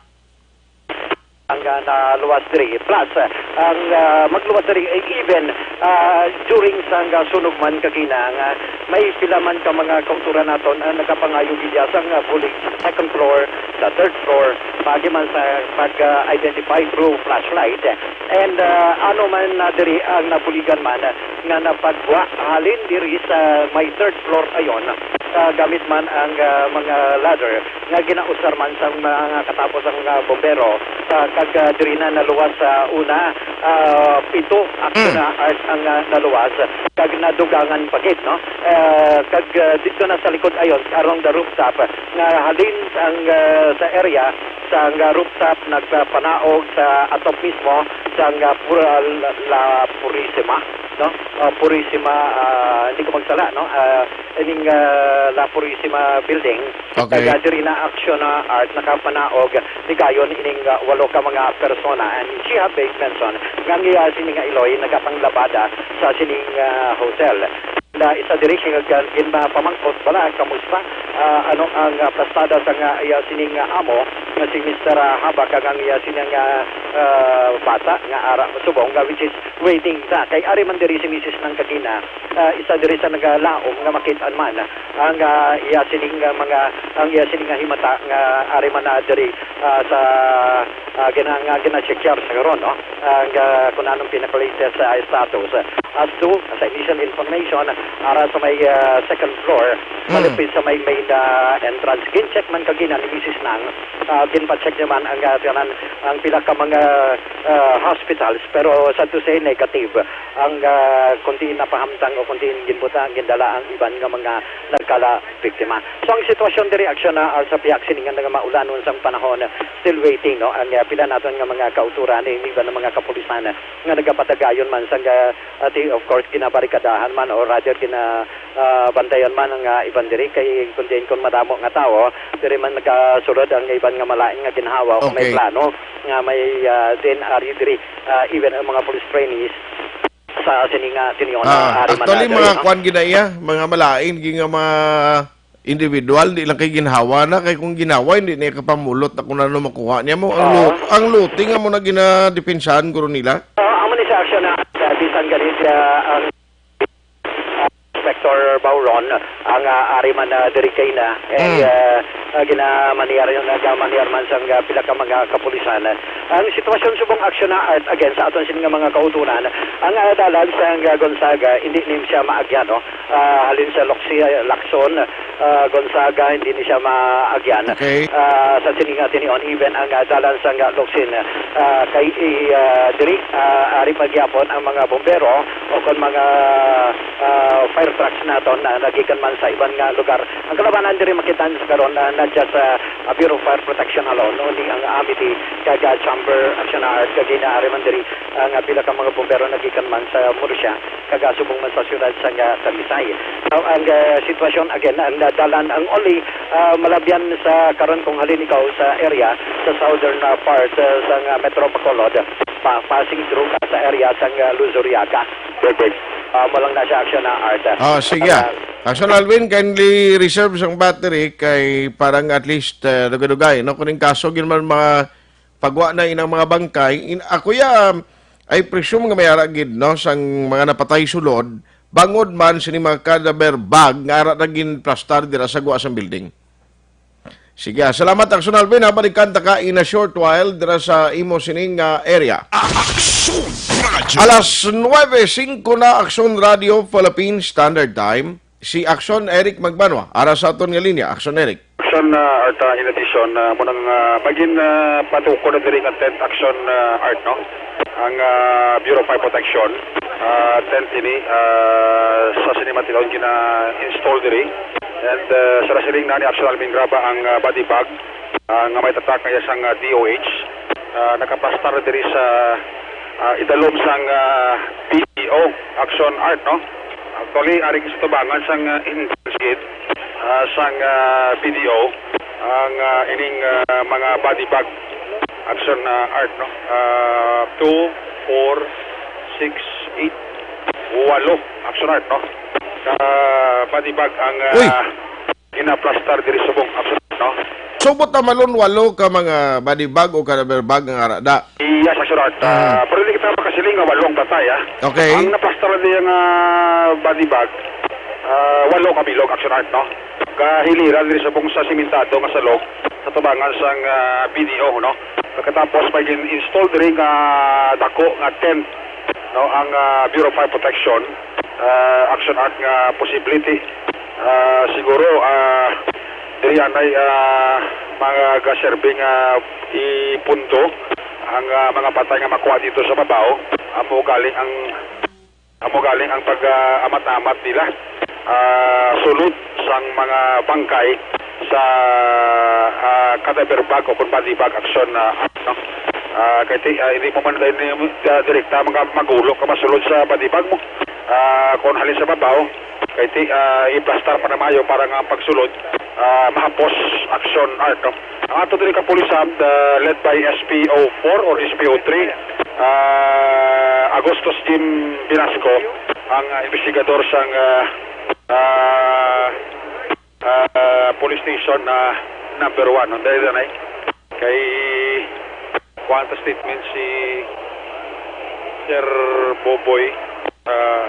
ang, ah, naluwas diri. Plus, ah, ang, ah, magluwas diri, eh, even, ah, during sang, ah, sunog man kagina nga may pila man ka mga kauturan naton ang nagapangayo gid sang, ah, bulig sa second floor, sa third floor, paagi man sa pag, ah, identify through flashlight. And, ah, ano man na diri ang nabuligan man nga napagwa halin diri sa may third floor ayon, ah, gamit man ang, ah, mga ladder nga ginausar man sa mga katapos ang, ah, bombero, ah, kag, ah, diri na naluwas sa una, ah, pito actually Mm. na Art ang, ah, naluwas, kag nadugangan pa gid, no? Ah, kag, ah, dito na sa likod ayon, around the rooftop, nga halin ang, ah, sa area, sa, ah, rooftop, nagpanaog sa atop mismo sa, ah, Pura-, La, La Purisima, no? Ah, Purisima, ah, hindi ko magsala, no? Ah, ining, ah, La Purisima building. Okay. Kag, ah, diri na action na Art nakapanaog higayon ining, ah, walo ka mga persona. And she have made mention nga ang iya sini nga iloy nagapanglabada sa sining, ah, hotel. Na isa diri kay nag-, ginpamangkot bala, kamusta? Ah, ano ang, ah, plastada sa nga iya sining, ah, amo nga si Mister, ah, Haba kag ang iya sining, ah, ah, bata nga ara subong nga, which is waiting ta. Kay ari man diri si misis nang kagina, ah, isa diri sa nagalaom nga makit-an man ang, ah, iya sining, ah, mga, ang iya sining nga himata nga ari man na diri, ah, sa, ah, gina-, nga gina-checkyar sa karon, no? Ang, ah, kung anong pinaka-latest sa status. As to, sa initial information, ara sa may, ah, second floor, Mm. malapit sa may main, ah, entrance. Gin-check man kagina ni misis nang, ah, ginpa-check niya man ang, ah, tanan, ang pila ka mga, ah, hospitals, pero sad to say, negative ang, ah, kung diin napahamtang o kung diin ginbuta, gindala ang iban nga mga nagkala biktima. So, ang sitwasyon diri, aksyon na, ah, sa pihak sini nga nagamaulanon sang panahon, still waiting, no? Ang, ah, pila naton nga mga kauturan, eh, iban nga mga kapulisan, ah, nga nagapatagayon man sang, ah, ati, of course, ginabarikadahan man, or rather, gina-, ah, bantayan man ang, ah, iban diri, kay kung diin kon madamo nga tawo, diri man nagasulod ang iban nga malain nga ginhawa, kung may Okay. plano nga may, ah, din ari diri, ah, even ang mga police trainees sa sini nga tinyon, Ah, ari man actually, na mga diri, no? kwan gid na iya, mga malain gid nga mga individual, di lang kay ginhawa na, kay kung ginhawa, hindi na iya kapamulot na kung ano makuha niya mo. Ang Oo. lut-, ang looting amo na ginadepensahan guro nila. Oo, amo ni sa aksyon na, uh, bisan gani siya ang, uh, Inspector Bauron, ang, uh, ari man, uh, diri kay na, eh, Mm. uh, uh, ginamaniar, ginamaniar man sang, uh, pila ka mga kapulisan. Ang sitwasyon subong aksyon na Art, again, sa aton sini nga mga kauturan, ang, uh, dalan sa, uh, Gonzaga, hindi ni siya maagyan, no? Ah, halin sa Loxi-, Lacson, ah, Gonzaga, hindi ni siya maagyan. Okay. Ah, sa sini nga tinyon, even ang, ah, dalan sa nga Locsin, ah, kay, i-, ah, diri, ah, ari pa gyapon ang mga bombero o kon mga, ah, fire trucks naton na nagikan man sa iban nga lugar. Ang kalabanan diri makita sa karon, ah, not just, ah, a Bureau of Fire Protection alone, only ang Amity, kag, ah, Chamber, Action Art, kag ari man diri ang, ah, pila ka mga bombero nagikan man sa Murcia, kag, ah, subong man sa siyudad sa, ah, Talisay. Now, ang, ah, sitwasyon, again, ang, ah, dalan, ang only, ah, malabyan sa karon kung halin ikaw sa area sa southern, ah, part, ah, sa, ah, Metro Bacolod, pa-, passing through ka sa area sa, ah, Luzuriaga. Perfect. Ah, mo lang na siya, action na Art. Ah, sige, ah. Ah, Action Alvin, kindly reserve sang battery kay parang at least, ah, dugay-dugay, no? Kung yung kaso, yun man mga pagwa na inang mga bangkay. In, ako ya, I presume nga may ara gid, no, sang mga napatay sulod, bangod man sini mga cadaver bag nga ara na ginplastar dira sa gwa sang building. Sige, ah, salamat, Aksyon Alvin, ha. Balikan ta ka in a short while dira sa imo sining, ah, area. Aksyon Radio. Alas nuebe singko na, Aksyon Radio Philippines Standard Time. Si Aksyon Eric Magbanwa, ara sa aton nga linya. Aksyon Eric. Aksyon, ah, Art, ah, in addition, ah, mo nang, ah, magin, ah, patukod na diri nga tent, Aksyon, ah, Art, no? Ang, ah, Bureau of Fire Protection, ah, tent ini, ah, sa sini matilaw gina-install diri. And, ah, sa nasiling na ni Aksyon Alvin Graba ang, ah, body bag, ah, nga may tatak nga iya sang, ah, D O H, ah, nakaplastar diri sa, ah, idalom sang, ah, B D O, Aksyon Art, no? Actually, ari sa tubangan sang, ah, entrance gate, ah, sang, ah, B D O, ang, ah, ining, ah, mga body bag, Aksyon, ah, Art, no? Ah, two, four, six, eight, walo, Aksyon Art, no? Ah, body bag ang, ah, Uy! Ginaplastar diri subong, Aksyon Art, no? Subot na malon walo ka mga body bag o cadaver bag nga ara da. Yes, Aksyon Art. Ah, pero di kita makasiling nga walo ang patay, ah. Okay. Ang naplastar na diya nga body bag, ah, walo ka bilog, Aksyon Art, no? Gahiliran diri subong sa simentado nga salog sa tubangan sang, ah, B D O, no? Pagkatapos, may gin-install diri nga dako nga tent, no, ang, ah, Bureau of Fire Protection, ah, Aksyon Art, nga possibility, ah, siguro, ah, diri anay, ah, mga gaserve nga ipundo ang, ah, mga patay nga makuha dito sa babaw. Amo galing ang, amo galing ang pag, ah, amat-amat nila, ah, sulod sang mga bangkay sa, ah, cadaver bag o kon body bag, Aksyon, ah, Art, no? Ah, kay ti-, ah, hindi mo man dahil ni, ah, direkta mga magulo ka masulod sa body bag mo. Ah, kung halin sa babaw, kay ti-, ah, iplastar pa na mayo para nga ang pagsulod, ah, mahapos, Aksyon Art, no? Ang ato diri kapulisan, ah, led by S P O four or S P O three, ah, Agustus Jim Binasco, ang, ah, investigador sang, ah, ah, ah, police station na number one, no? Dahil na, eh. Kay kuwan ta statement si Sir Boboy, ah,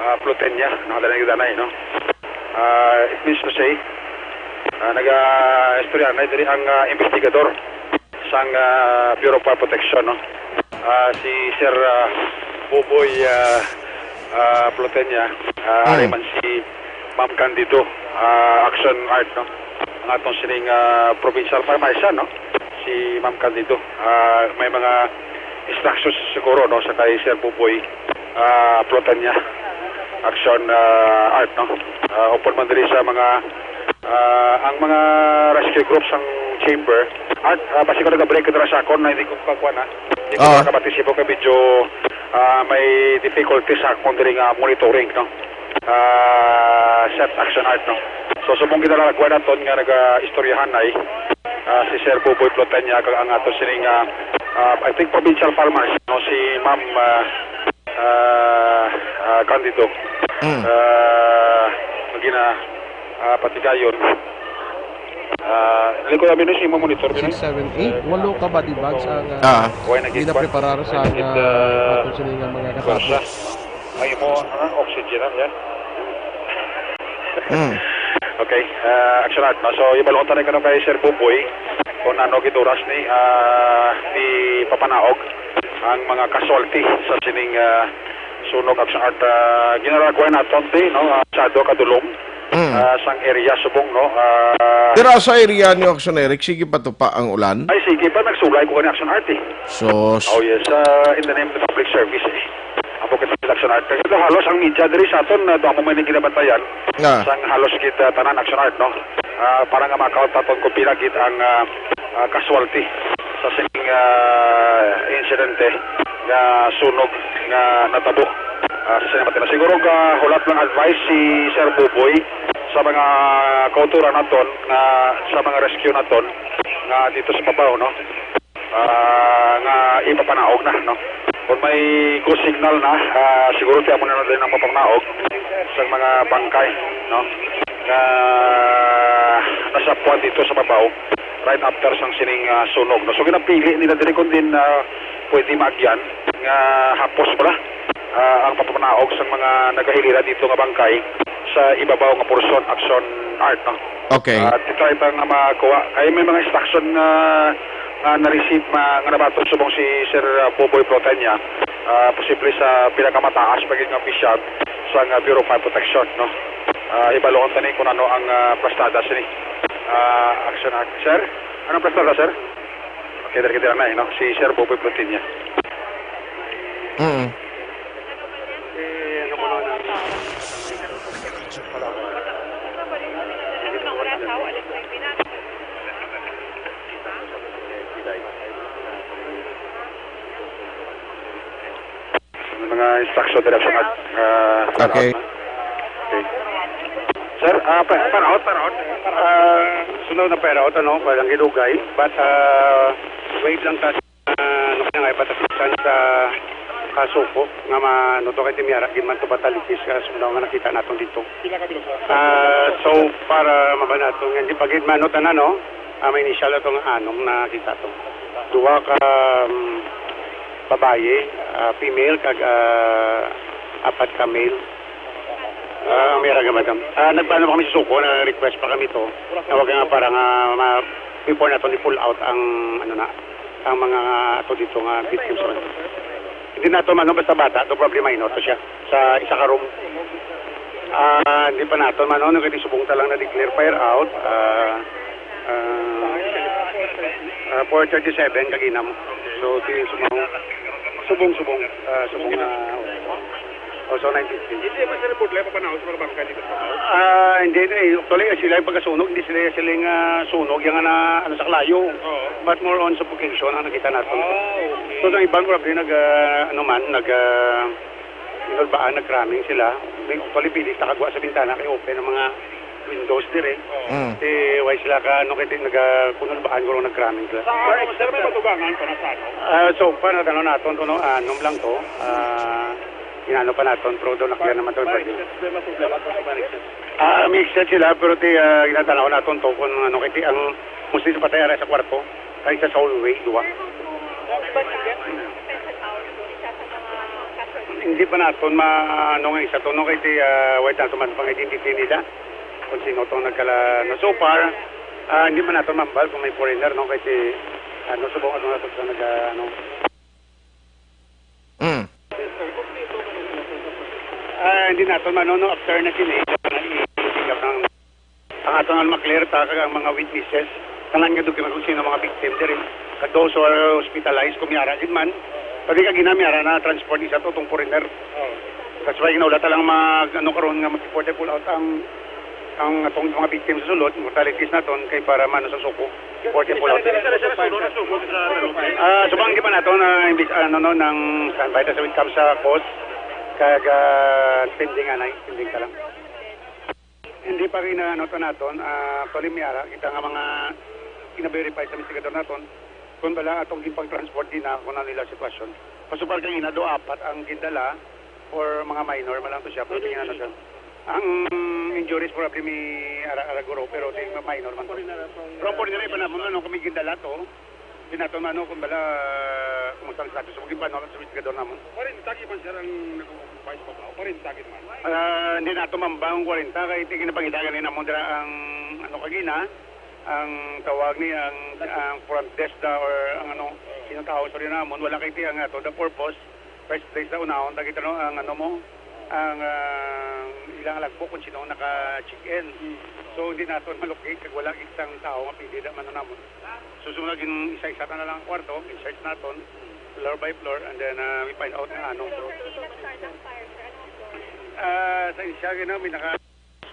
ah, Plutenia, nakadala na kita na, eh, no? Ah, it means to say, ah, naga-istorya na diri ang, ah, investigador sang, ah, Bureau of Fire Protection, no? Ah, si Sir, ah, Boboy, ah, ah, Plutenia, ah, Mm. ari man si Ma'am Candido, ah, Action Art, no? Ang atong sining, ah, provincial pharmacist, no? Si Ma'am Candido, ah, may mga instructions siguro, no, sa kay Sir Buboy, ah, Plutenia, Action, ah, Art, no? Ah, upod man diri sa mga, ah, ang mga rescue groups ang chamber. Art, ah, basi ko nag-break dira sa akon, na hindi ko kakuha na. Hindi ko Ah. makabati sibo kay medyo, ah, may difficulty sa akon diri nga monitoring, no? Ah, set, Action Art, no? So, subong ginalagwa naton nga naga-istoryahan ay, ah, si Sir Buboy Plutenia kag ang ato sining, ah, ah, I think provincial pharmacist, no, si Ma'am, ah, ah, ah, Candido. Mm. Ah, gina, ah, patigayon. Ah, lingkod namin si mo monitor din. Six, seven, eight, walo ka body bags ang, ah, Ah. Why nag-, ginapreparar sa, nag-, ah, ah, ato sini nga mga kwarsa. Kasabot. Ay mo, ah, oxygen, ah, yeah. Mm. Okay, ah, Action Art, no? So, ibalon ta na kano kay Sir Buboy kung ano gituras ni, ah, ni Papanaog ang mga casualty sa sining, ah, sunog, Action Art. Ah, ginaragway naton ti, no? Ah, sado ka dulom, Mm. ah, sang area subong, no? Ah, Pero sa area niyo, Action Eric, sige pa to pa ang ulan? Ay, sige pa, nagsulay ko kani Action Art, eh. Sus. Oh, yes, ah, in the name of the public service, eh. Ako kita sa Action Art. Kasi ito halos ang media diri sa aton, ah, ito amo may ginabantayan. Ah. Sang halos gid, ah, tanan Action Art, no? Ah, para nga ma-count naton kung pila gid ang, ah, ah, casualty sa sining, ah, insidente nga sunog nga natabo, ah, sa Sinamatila. Siguro ga hulat lang advice si Sir Buboy sa mga kauturan naton nga sa mga rescue naton nga dito sa babaw, no? Ah, nga ipapanaog na, no? Kung may go signal na, ah, siguro ti amo na natin ang mapanaog sa mga bangkay, no? Nga nasapuan dito sa babaw right after sang sining, ah, sunog, no? So, ginapili nila diri kung din, ah, pwede maagyan nga hapos pala, ah, ang papanaog sa mga nagahilira dito nga bangkay sa ibabaw nga porsyon, Action Art, no? Okay. Ah, try pa nga makuha. Kay may mga instruction nga, nga na-receive ma-, nga nabaton subong si Sir, ah, Boboy Plotenia. Ah, posible sa pinakamataas pa gid nga opisyal sa nga Bureau of Fire Protection, no? Ah, hibaluon ta ni kung ano ang, ah, plastada sini. Ah, action, ah, sir? Anong plastada, sir? Okay, dali kita na, eh, no? Si Sir Boboy Plotenia. Mm. Mga instruction, direction, at, ah, Okay. Okay. Sir, ah, pa-, fire out, fire out. Ah, sunod na fire out, ano, walang gidugay. But, ah, wait lang ta, ah, ano kaya nga, ipatasipsan sa kasuko nga ma-, ano to, kay Timiara, gid man to batalitis, ah, sumdaw nga nakita naton dito. Ah, so, para mabanato nga, hindi pa gid mano tanan, no? Ah, may initial ato nga anom na kita to. Duha ka, um, babayi, ah, female, kag, ah, apat ka male. Ah, may raga, madam. Ah, nagpaano pa kami sa suko, na-request pa kami to. Na wag nga para nga ma-, before nato ni pull out ang, ano na, ang mga ato dito nga victims. Hindi nato mano basta bata, to problema ino to siya. Sa isa ka room. Ah, hindi pa nato mano, no, kay subong ta lang na-declare fire out. Ah, ah, ah, four thirty-seven kag inam. So, di subong, subong, subong. Ah, subong na. Oh, so nine fifteen. Hindi man sa report, wala pa panahon sa mga bangkay dito sa Pacau? Ah, hindi na eh. Actually, sila yung pagkasunog, hindi sila, sila yung, ah, sunog, yung, ah, na, ano, sa kalayo. Oo. But more on suffocation ang nakita natin. Ah, okay. So, ang ibang grabe nag, ah, ano man, nag, ah, inulbaan, nag-cramming sila. May, actually, pili sa kagwa sa bintana, kay open ang mga windows dire. Oo. Mm. Di, why sila ka, ano, kay di, nag, ah, kunulbaan, guro nag-cramming sila. Sa, sir, may matubangan pa na sa ano? Ah, so, pa, nagano naton to, no? Ah, anom lang to. Ah, inano pa naton, pero daw nakita naman to. May exit, may problema to sa may exit. Ah, may exit sila, pero ti, ah, ginatanaw naton to kung ano, kay ti ang mostly sa patay ara sa kwarto, kay sa hallway, duwa. Hindi pa naton ma-, ano nga isa to, no, kay ti, ah, wait naton man pang identity nila kung sino tong nagkala, no, so far, ah, hindi pa naton mambal kung may foreigner, no, kay ti, ano, subong ano naton sa nag, ah, ano, Mm. Ah, hindi naton mano, no, after na sini, i-pick up ang, ang aton nga ma-clear ta, kag ang mga witnesses, tanan nga dokumento kung sino mga victim diri. Kag those who are hospitalized, kung may ara gid man, pati kag ina, may ara na transport isa to, tong foreigner. Oh. That's why ginaula ta lang mag, ano, karon nga mag-report pull out ang ang atong mga victim sa sulod, mortalities naton, kay para mano sa suko. Forty-four out. Isa na siya nasunog, nasunog sa, ano? Ah, subang di pa nato na imbis-, ano, no, nang standby ta sa when it comes sa cause, kag, ah, pending, anay, pending ka lang. Hindi pa rin, ano, to naton, ah, actually, may ara kita nga mga gina-verify sa investigador naton kung bala atong ginpang-transport din na kung ano nila sitwasyon. Pasupar kay ina do apat ang gindala, or mga minor man lang to siya, pero tingnan na siya. Ang injuries probably may ara-ara guro, pero di minor man to. Pero pwede na rin pa naman, ano, kung may gindala to, di nato, ano, kung bala, kumusta ang status, kung paano ang investigador naman. Kwarenta gid man, sir, ang nag-occupy sa Pacau. Kwarenta gid man. Ah, hindi nato mambang kwarenta, kay tingin na pangita ganin naman dira ang, ano, kagina, ang tawag ni, ang, ang front desk na, or ang, ano, sinong tao, sorry, namon, wala kay ti ang ato, the purpose, first place na unahon, ta kita, no, ang, ano mo, ang, ah, ilang logbook kung sino ang naka-check in. Mm. So, hindi naton malocate, kag wala isang tao nga pili na man namon. So, sunod, gin-, isa-isa na lang ang kwarto, in-search naton, floor by floor, and then, ah, we find out na ano. Ah, sa isa, you know, may naka-,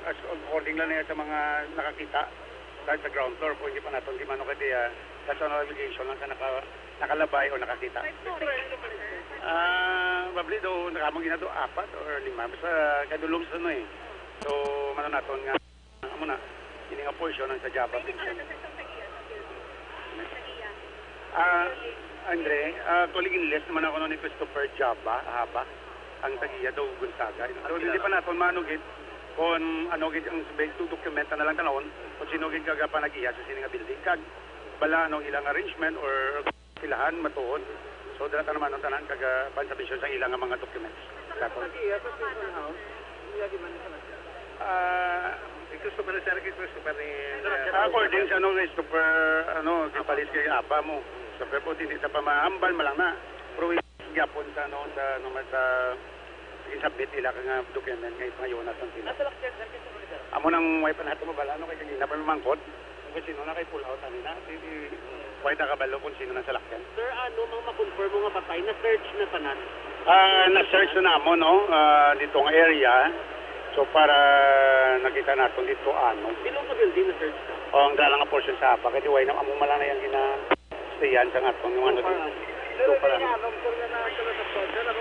as according lang niya sa mga nakakita, dahil sa ground floor, kung hindi pa naton, di man, okay, di, ah, that's an allegation lang ka naka-, nakalabay o nakakita. Ah, probably do, nakamang gina do, apat or lima. Basta kadulom sa ano eh. So, mano naton nga, amo na, ini nga portion ang sa Java. Ah, Andre, ah, actually, ginlist naman ako nun ni Christopher Java, Haba, ang tagiya daw Gonzaga. So, hindi pa naton maano gid kung ano gid ang big to dokumenta na lang tanawon kung sino gid kaga panagiya sa sini nga building. Kag, bala, ano, ilang arrangement or silahan matuod. So, dala ta naman ang tanan kag, ah, pansabisyon sa ilang nga mga documents. Dapat. Nag-iya sa Station House, iya di man sa nag- Ah, Christopher, sir, kay Christopher ni, uh, according sa, ano, Christopher, ano, kay palis kay apa mo. Sa February, hindi sa pamahambal, malang na. Pero gyapon sa, ano, sa, ano man, sa, i-submit nila ka nga document nga ipangayoon na sa Santino. Nasa lakyan, sir, kay Sir Oliver. Amo nang way pa nato mabala, ano, kay kanina pa may mangkot. Kung sino na kay pull out, ano na, si, si, way nakabalo kung sino na sa lakyan. Sir, ano mang ma-confirm mo nga patay, na-search na tanan? Ah, na-search na namon, no? Ah, dito nga area. So, para nakita naton dito, ano. Sino ka building na-search na? O, ang dala nga portion sa apa, kay di way na, amo man lang na yung gina-, Sa yan, sa nga, kung yung ano, so far, di-, ano. So far, ano.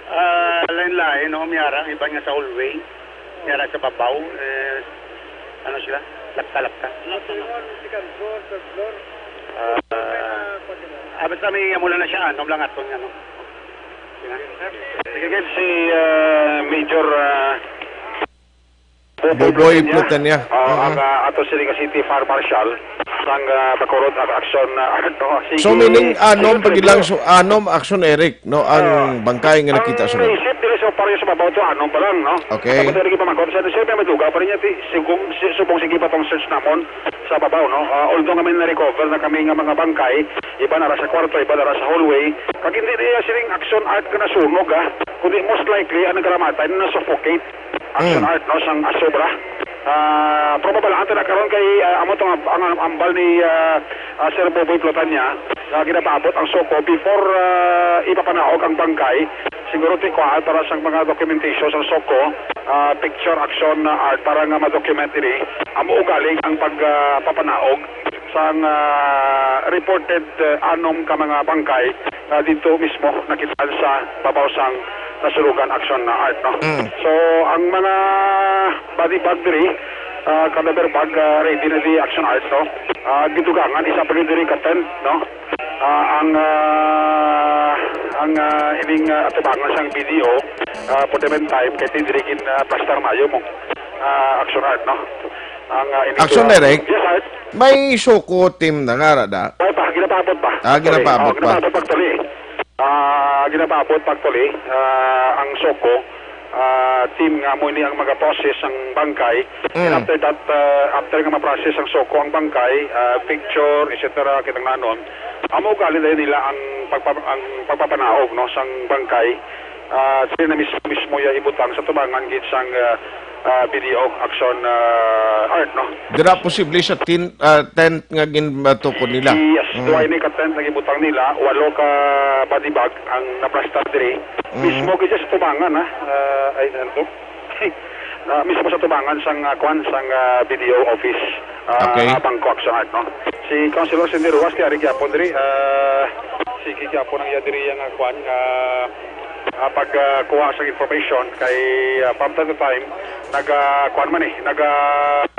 Ah, lain-lain, no? May ara, ang iban nga sa hallway. May ara sa babaw, eh, ano sila? Lapta-lapta. Second floor, third floor. Ah, ah, basta may amo lang na siya, ano lang aton, ano. Sige. Sige, Gab, si, ah, Major, ah, Boboy Plutania. Plutania. Oo, mm, ang, ah, ato sini nga City Fire Marshal sang, ah, Bacolod, ang action, ah, ano, sige. So, meaning, anom, sige, pag ilang, sige. So, anom action, Eric, no, ang, ah, bangkay nga nakita ang sulod. Naisip diri sa pareho sa babaw to, anom pa lang, no? Okay. Tapos, Eric, ipamakot sa, siyempre, may duga pa rin niya, ti-, subong, si-, subong, sige pa tong search namon sa babaw, no? Ah, although nga may na-recover na kami nga mga bangkay, iba na ra sa kwarto, iba na ra sa hallway. Kag hindi niya sining action art nga nasunog, ah, kundi most likely, ang nagkaramatay na na-suffocate. Action, mm, art, no, sang asobra. Ah, pero mabalaan ta na karon kay, ah, amo to nga ang, ang ambal ni, ah, ah, Sir Boboy Plutania, nga ginapaabot ang SOCO before, ah, ipapanaog ang bangkay. Siguro ti kuhaan para sa mga documentation sa SOCO, ah, picture, action, ah, art para nga ma-document ini. Amo ugaling ang pag, ah, papanaog sang, ah, reported, ah, anom ka mga bangkay, ah, dito mismo nakitaan sa babaw sang nasunugan action na art, no? Mm. So, ang mga body bag diri, ah, cadaver bag, ah, ready na di action art, no? Ah, gidugangan, isa pa gid diri ka tent, no? Ah, ang, ah, ang, ah, ining, ah, atubangan sang B D O, ah, for the meantime, kay ti diri gin, ah, plastar mayo mo, ah, action art, no? Ang, ah, ining Action art. Direct? Yes, art. May SOCO team na nga ra da? Ay, pa, ginapaabot pa. Ah, actually, ginapaabot oh, pa. Ginapaabot pa actually. Ah, ginapaabot pa actually, ah, ang SOCO, ah, team nga mo ini ang magaprocess ang bangkay. And mm, after that, ah, after nga ma-process ang SOCO ang bangkay, ah, picture, et cetera, kinahanglanon, amo ugali dayon nila ang pagpa-, ang pagpapanaog, no, sang bangkay. Ah, sila na mismo, mismo ya ibutang sa tubangan gid sang, ah, ah, B D O action, ah, art, no? Dira posible sa tin-, ah, tent nga ginbatukod nila? Yes, mm, duha ini ka tent nga gibutang nila, walo ka body bag ang naplastar diri. Mm. Mismo gid sa tubangan, ha? Ah, ay, ano to? Ah, mismo sa tubangan sang, ah, kwan, sang, ah, B D O office, ah, okay, Bangko Action Art, no? Si Councilor Cindy Ruas, ti ari gyapon diri, ah, sige gyapon ang iya diri nga kwan, ah, ah, pag, ah, kuha sa information kay, ah, from time to time, naga, kuwan man eh, naga,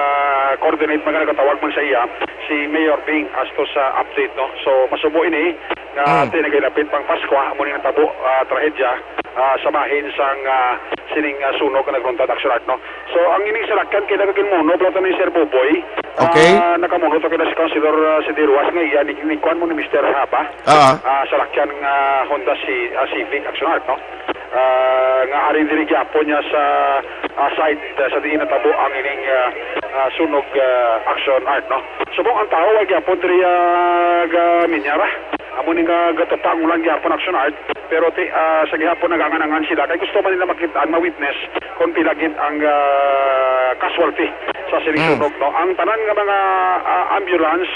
ah, coordinate man, nagatawag man sa iya si Mayor Bing Astos sa update, no? So, masubo ini nga, mm, ti nagailapit pang Pasko, amo ni natabo, ah, trahedya, ah, sa bahin sang, ah, sining, ah, sunog nga nagruntad, Action Art, no? So, ang ining salakyan kay nagaginmuno, pero ni Sir Boboy, okay, ah, nakamuno to kay si Councilor, ah, Cindy Ruas nga iya ni, ni kuwan mo ni Mister Haba. Ah. Ah, salakyan nga Honda Ci-, ah, Civic Action Art, no? Ah, nga ari diri gyapon niya sa, ah, site, ah, sa diin natabo ang ining, ah, ah, sunog, ah, Action Art, no? Subong ang tawo ay gyapon diri, ah, ga minyara. Amo ni nga gatupang lang gyapon Action Art, pero ti, ah, sa gihapon nagangan-angan sila kay gusto man nila makita, ma-witness kung pila gid ang, ah, casualty sa sining, mm, sunog, no? Ang tanan nga mga, ah, ambulance,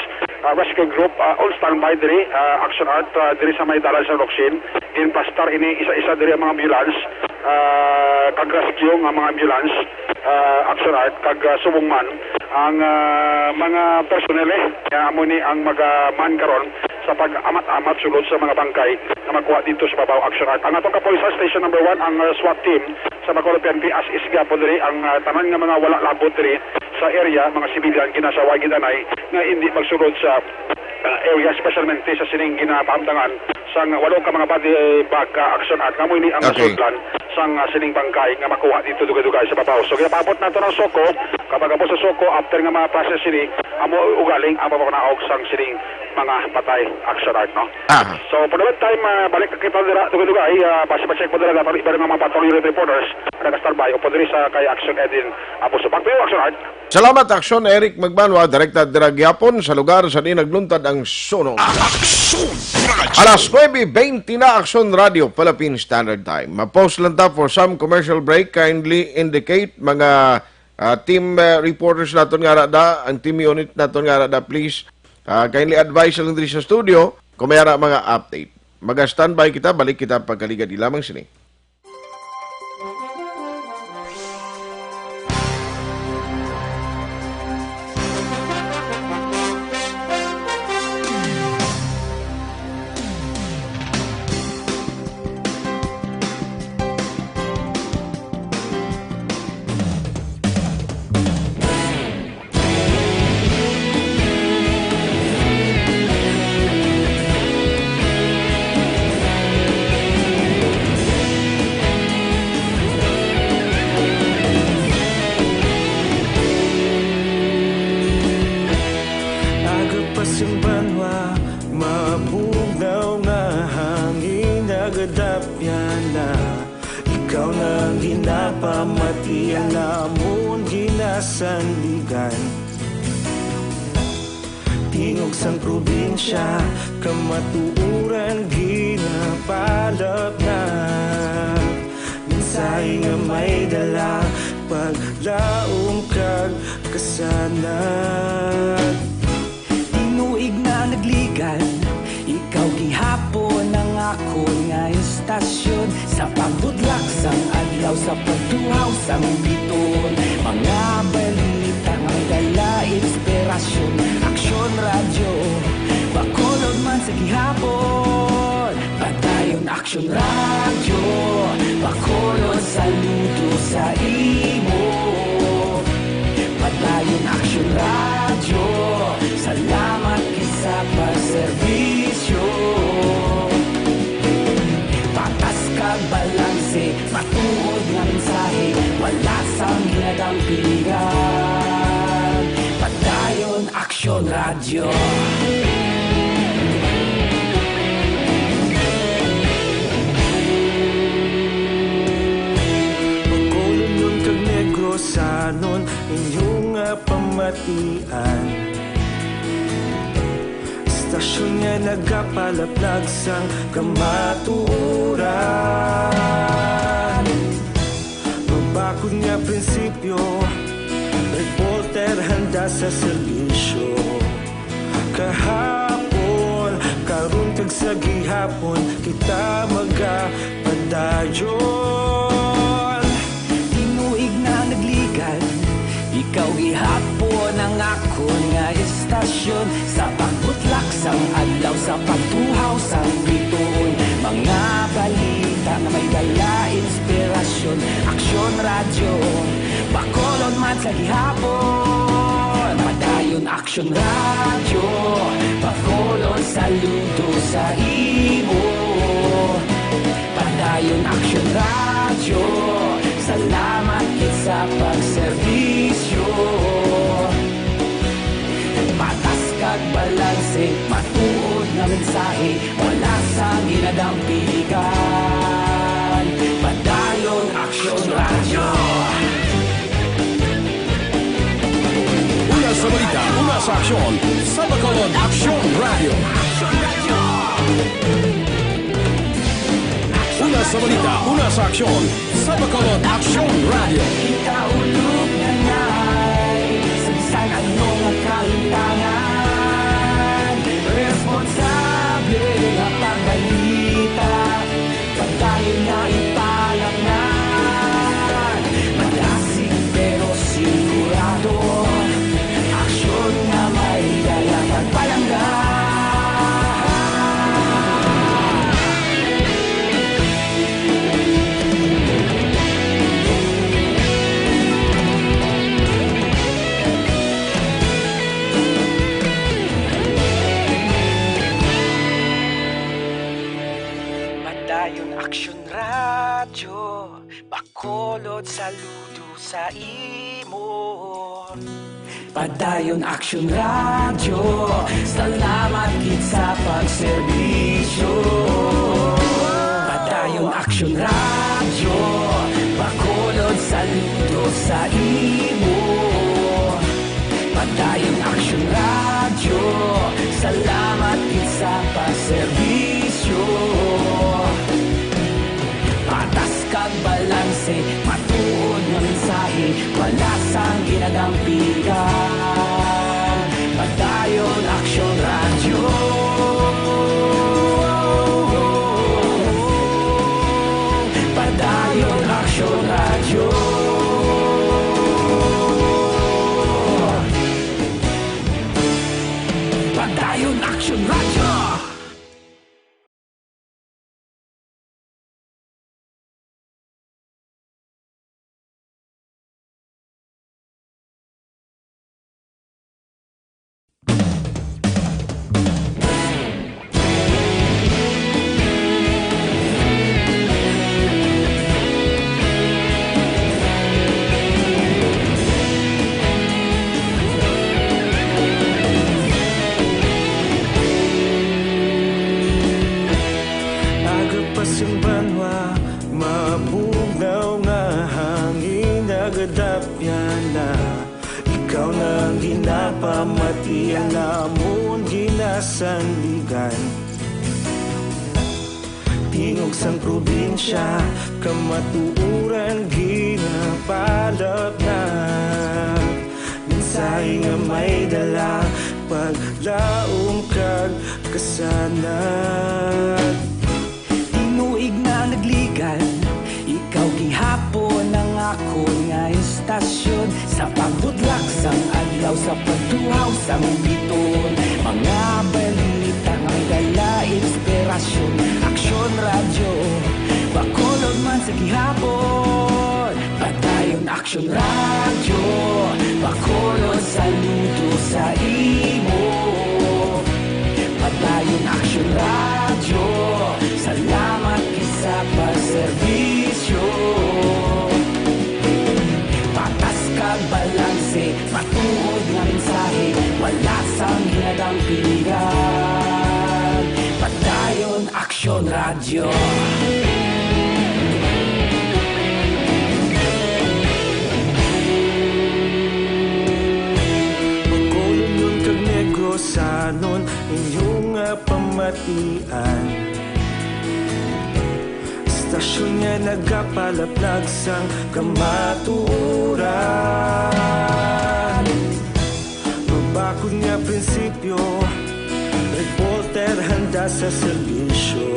ah, rescue group, ah, on standby diri, ah, Action Art, ah, diri sa may dalan sa Locsin. Ginplastar ini isa-isa diri ang mga ambulance, ah, kag rescue nga mga ambulance, ah, Action Art, kag, ah, subong man ang, ah, mga personnel, eh, nga amo ni ang mag-, ah, man karon sa pag-amat-amat sulod sa mga bangkay nga makuha dito sa babaw, Action Art. Ang atong kapulisan, Station Number One, ang, ah, SWAT team, sa Bacolod P N P, as is gyapon diri ang, ah, tanan nga mga wala labot diri sa area, mga civilian, ginasaway, gidanay nga hindi magsulod sa, ah, area, specialmente sa sining ginapahamtangan sang walo ka mga body bag, ah, Action Art, nga mo ini ang, okay, nasudlan sang, ah, sining bangkay nga makuha dito dugay-dugay sa babaw. So, ginapaabot nato ng SOCO, Kapag amo sa suko, after nga ma-process sini, amo ugaling ang pagpanaog sang sining mga patay, Action Art, no? Aha. So, for the meantime, ah, balik na kita dira, dugay-dugay, ah, basi ma-check mo dira, dapat iba nga mga patrol unit reporters, nag-standby, o po diri sa kay Action Edwin Abuso. Back to you, Action Art. Salamat, Action Eric Magbanwa, direkta dira gihapon sa lugar sa diin nagluntad ang sunog. Action Radyo. Alas nuebe bente na, Action Radio, Philippine Standard Time. Ma-pause lang ta for some commercial break. Kindly indicate mga, ah, team, ah, reporters naton nga ara da, ang team unit naton nga ara da, please. Ah, kindly advise lang diri sa studio kung may ara mga update. Maga-standby kita, balik kita pagkaligad lamang sini. Aga pa sing banwa, mabugnaw nga hangin nagadapyan na. Ikaw na ang ginapamati, ang amon ginasandigan. Tingog sang probinsya, kamatuoran ginapalapnap. Mensahe nga may dala, paglaom kag kasanag. Tinuig na nagligad, ikaw gihapon ang akon nga istasyon. Sa pagbutlak sang adlaw, sa pagtuhaw sang biton, mga balita nga may dala inspirasyon. Aksyon Radyo, Bacolod man sa gihapon. Padayon Aksyon Radyo, Bacolod, saludo sa imo. Padayon Aksyon Radyo, salamat gid sa pagserbisyo. Patas kag balanse, matuod nga mensahe, wala sang ginadampigan. Padayon Aksyon Radyo. Bacolodnon kag Negrosanon, inyo nga pamatian. Istasyon nga nagapalaplag sang kamatuoran. Mabakod nga prinsipyo, reporter handa sa serbisyo. Kahapon, karon kag sa gihapon, kita magapadayon. Tinuig na nagligad, ikaw gihapon ang akon nga istasyon. Sa pagbutlak sang adlaw, sa pagtuhaw sang bituon, mga balita nga may dala inspirasyon. Aksyon Radyo, Bacolod man sa gihapon. Padayon Aksyon Radyo, Bacolod, saludo sa imo. Padayon Aksyon Radyo, salamat gid sa pagserbisyo. Patas kag balanse, matuod nga mensahe, wala sang ginadampigan. Padayon Aksyon Radyo. Una sa balita, una sa aksyon, sa Bacolod Aksyon Radyo. Una sa balita, una sa aksyon, sa Bacolod Aksyon Radyo. Ikaulog na ngay, sa bisan ano nga kahitangan, responsable nga pagbalita, padayon na ipalapngan. Madasig pero sigurado, aksyon nga may dala kag palangga. Padayon Aksyon Radyo, Bacolod, saludo sa imo. Padayon Aksyon Radyo, salamat gid sa pagserbisyo. Padayon Aksyon Radyo, Bacolod, saludo sa imo. Padayon Aksyon Radyo, salamat gid sa pagserbisyo. Patas kag balanse, matuod nga mensahe, wala sang ginadampigan. Padayon Aksyon Radyo. Padayon Aksyon Radyo. Padayon Aksyon Radyo. Aga pa sing banwa, mabugnaw nga hangin nagadapyan na. Ikaw na ang ginapamati, ang amon ginasandigan. Tingog sang probinsya, kamatuoran ginapalapnag. Mensahe nga may dala, paglaom kag kasanag. Tinuig na nagligad, ikaw gihapon ang akon nga istasyon. Sa pagbutlak sang adlaw, sa pagtuhaw sang bituon, mga balita nga may dala inspirasyon. Aksyon Radyo, Bacolod man sa gihapon. Padayon Aksyon Radyo, Bacolod, saludo sa imo. Padayon Aksyon Radyo, salamat gid sa pagserbisyo. Patas kag balanse, matuod nga mensahe, wala sang ginadampigan. Padayon Aksyon Radyo. Bacolodnon kag Negrosanon, inyo nga pamatian. Istasyon nga nagapalaplag sang kamatuoran. Mabakod nga prinsipyo, reporter handa sa serbisyo.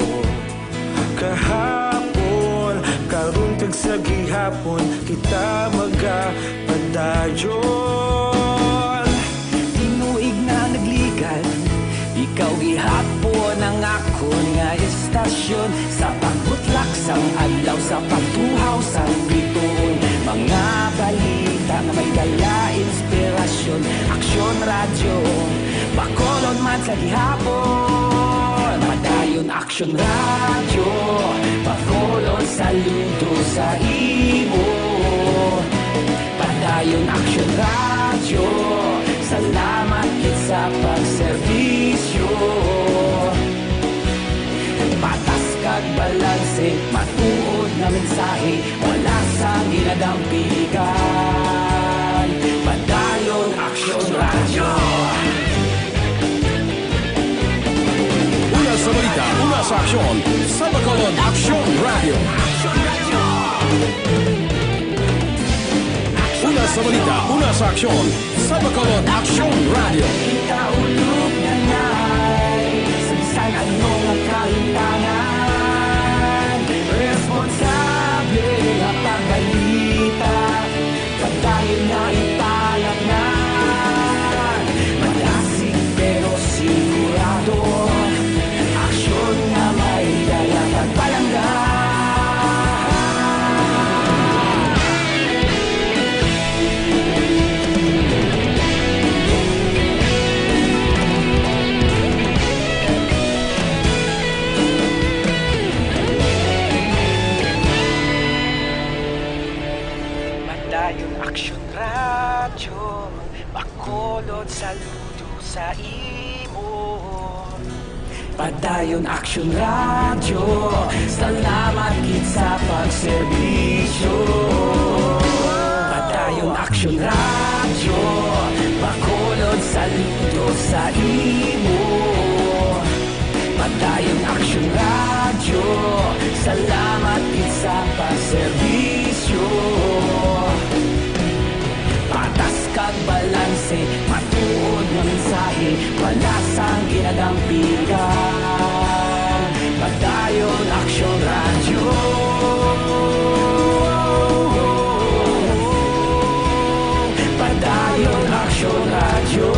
Kahapon, karon kag sa gihapon, kita magapadayon. Tinuig na nagligad, ikaw gihapon ang akon nga istasyon. Sa pagbutlak sang adlaw, sa pagtuhaw sang bituon, mga balita nga may dala inspirasyon. Aksyon Radyo, Bacolod man sa gihapon. Padayon Aksyon Radyo, Bacolod, saludo sa imo. Padayon Aksyon Radyo, salamat gid sa pagserbisyo. Patas kag balanse, matuod nga mensahe, wala sang ginadampigan. Padayon Aksyon Radyo. Una sa balita, una sa aksyon, sa Bacolod Aksyon Radyo. Una sa balita, una sa aksyon, sa Bacolod Aksyon Radyo. Ikaulog na na'y sa bisan ano nga kahimtangan, responsable nga pagbalita. Padayon na ipalapngan, madasig pero sigurado, aksyon nga may dala pagpalangga. Bacolod, saludo sa imo. Padayon Aksyon Radyo, salamat gid sa pagserbisyo. Padayon Aksyon Radyo, Bacolod, saludo sa imo. Padayon Aksyon Radyo, salamat gid sa pagserbisyo. Patas kag balanse, matuod nga mensahe, wala sang ginadampigan. Padayon Aksyon Radyo. Padayon Aksyon Radyo.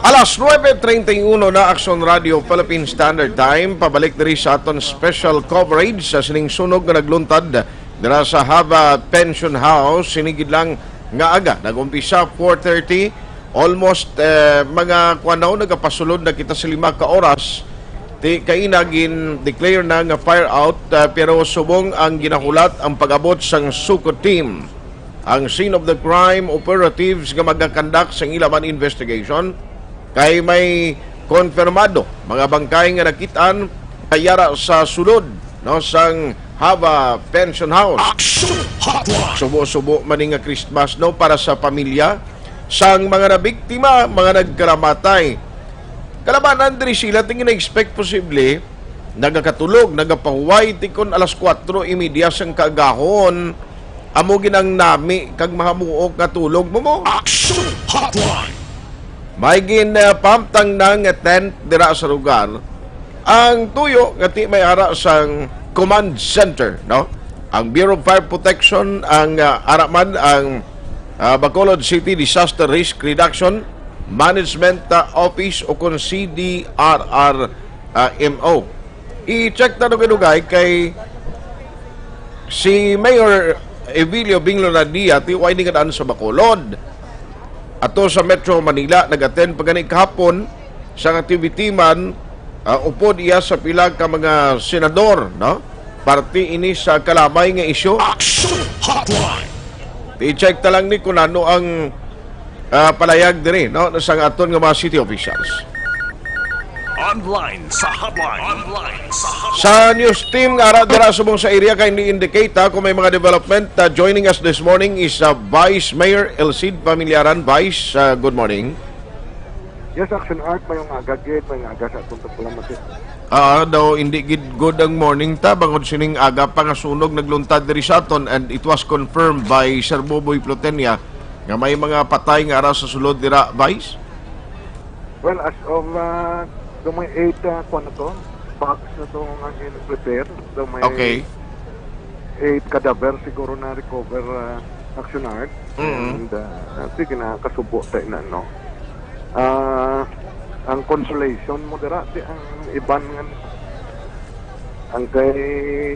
Alas nuebe treinta y uno na, Aksyon Radio Philippine Standard Time. Pabalik diri sa aton special coverage sa sining sunog nga nagluntad dira sa Hava Pension House. Sini gid lang nga aga, nag-umpisa four thirty, almost, eh, mga kuan na, nagapasulod na kita sa lima ka oras. Ti kaina gin-declare na nga fire out, ah, pero subong ang ginahulat ang pag-abot sang SOCO team, ang scene of the crime operatives nga magakandak sang ila man investigation, kay may konfirmado mga bangkay nga nakit-an kay ara sa sulod, no, sang Hava Pension House. Action Hotline! Subo-subo man ni nga Christmas, no, para sa pamilya sang mga nabiktima, mga nagkaramatay. Kalabanan diri sila, tingin na-expect posible, nagakatulog, nagapahuway, ti kon alas kuwatro y media sang kaagahon, amo gid ang nami kag mahamuok nga tulog mo mo. Action Hotline! May gin, uh, pump tang nang tent dira sa lugar. Ang tuyo nga ti may ara sang command center, no? Ang Bureau of Fire Protection, ang, uh, ara man ang, uh, Bacolod City Disaster Risk Reduction Management, uh, Office, o kon C D R R, uh, M O. I-check ta dugay-dugay kay si Mayor Evilio Binglonadia, ti way ni nga daan sa Bacolod. Ato sa Metro Manila, nag-attend pa gani kahapon sa activity man, ah, upod iya sa pila ka mga senador, no? Parte ini sa kalamay nga isyu. Action Hotline! I-check ta lang ni kung ano ang, ah, palayag diri, no, sa aton nga mga city officials. Online sa hotline. Online sa hotline. Sa news team nga ara dira subong sa area kay ni-indicate, ha, kung may mga development, ah, joining us this morning is, ah, Vice Mayor Elcid Familiaran. Vice, ah, good morning. Yes, Action Art, mayong aga gid, mayong aga sa atong tapulan, sir. Ah, daw hindi gid good ang morning ta, bangod sining aga pa nga sunog nagluntad diri sa aton, and it was confirmed by Sir Boboy Plutenia nga may mga patay nga ara sa sulod dira, Vice? Well, as of, uh, daw may eight, uh, kuwan na to, box na to nga in-prepare. Daw may Okay. eight cadaver siguro na recover, uh, Action Art. Mm. And, uh, sige na, kasubo tayo na, no? Ah, ang consolation mo dira, di ang iban nga, ang kay,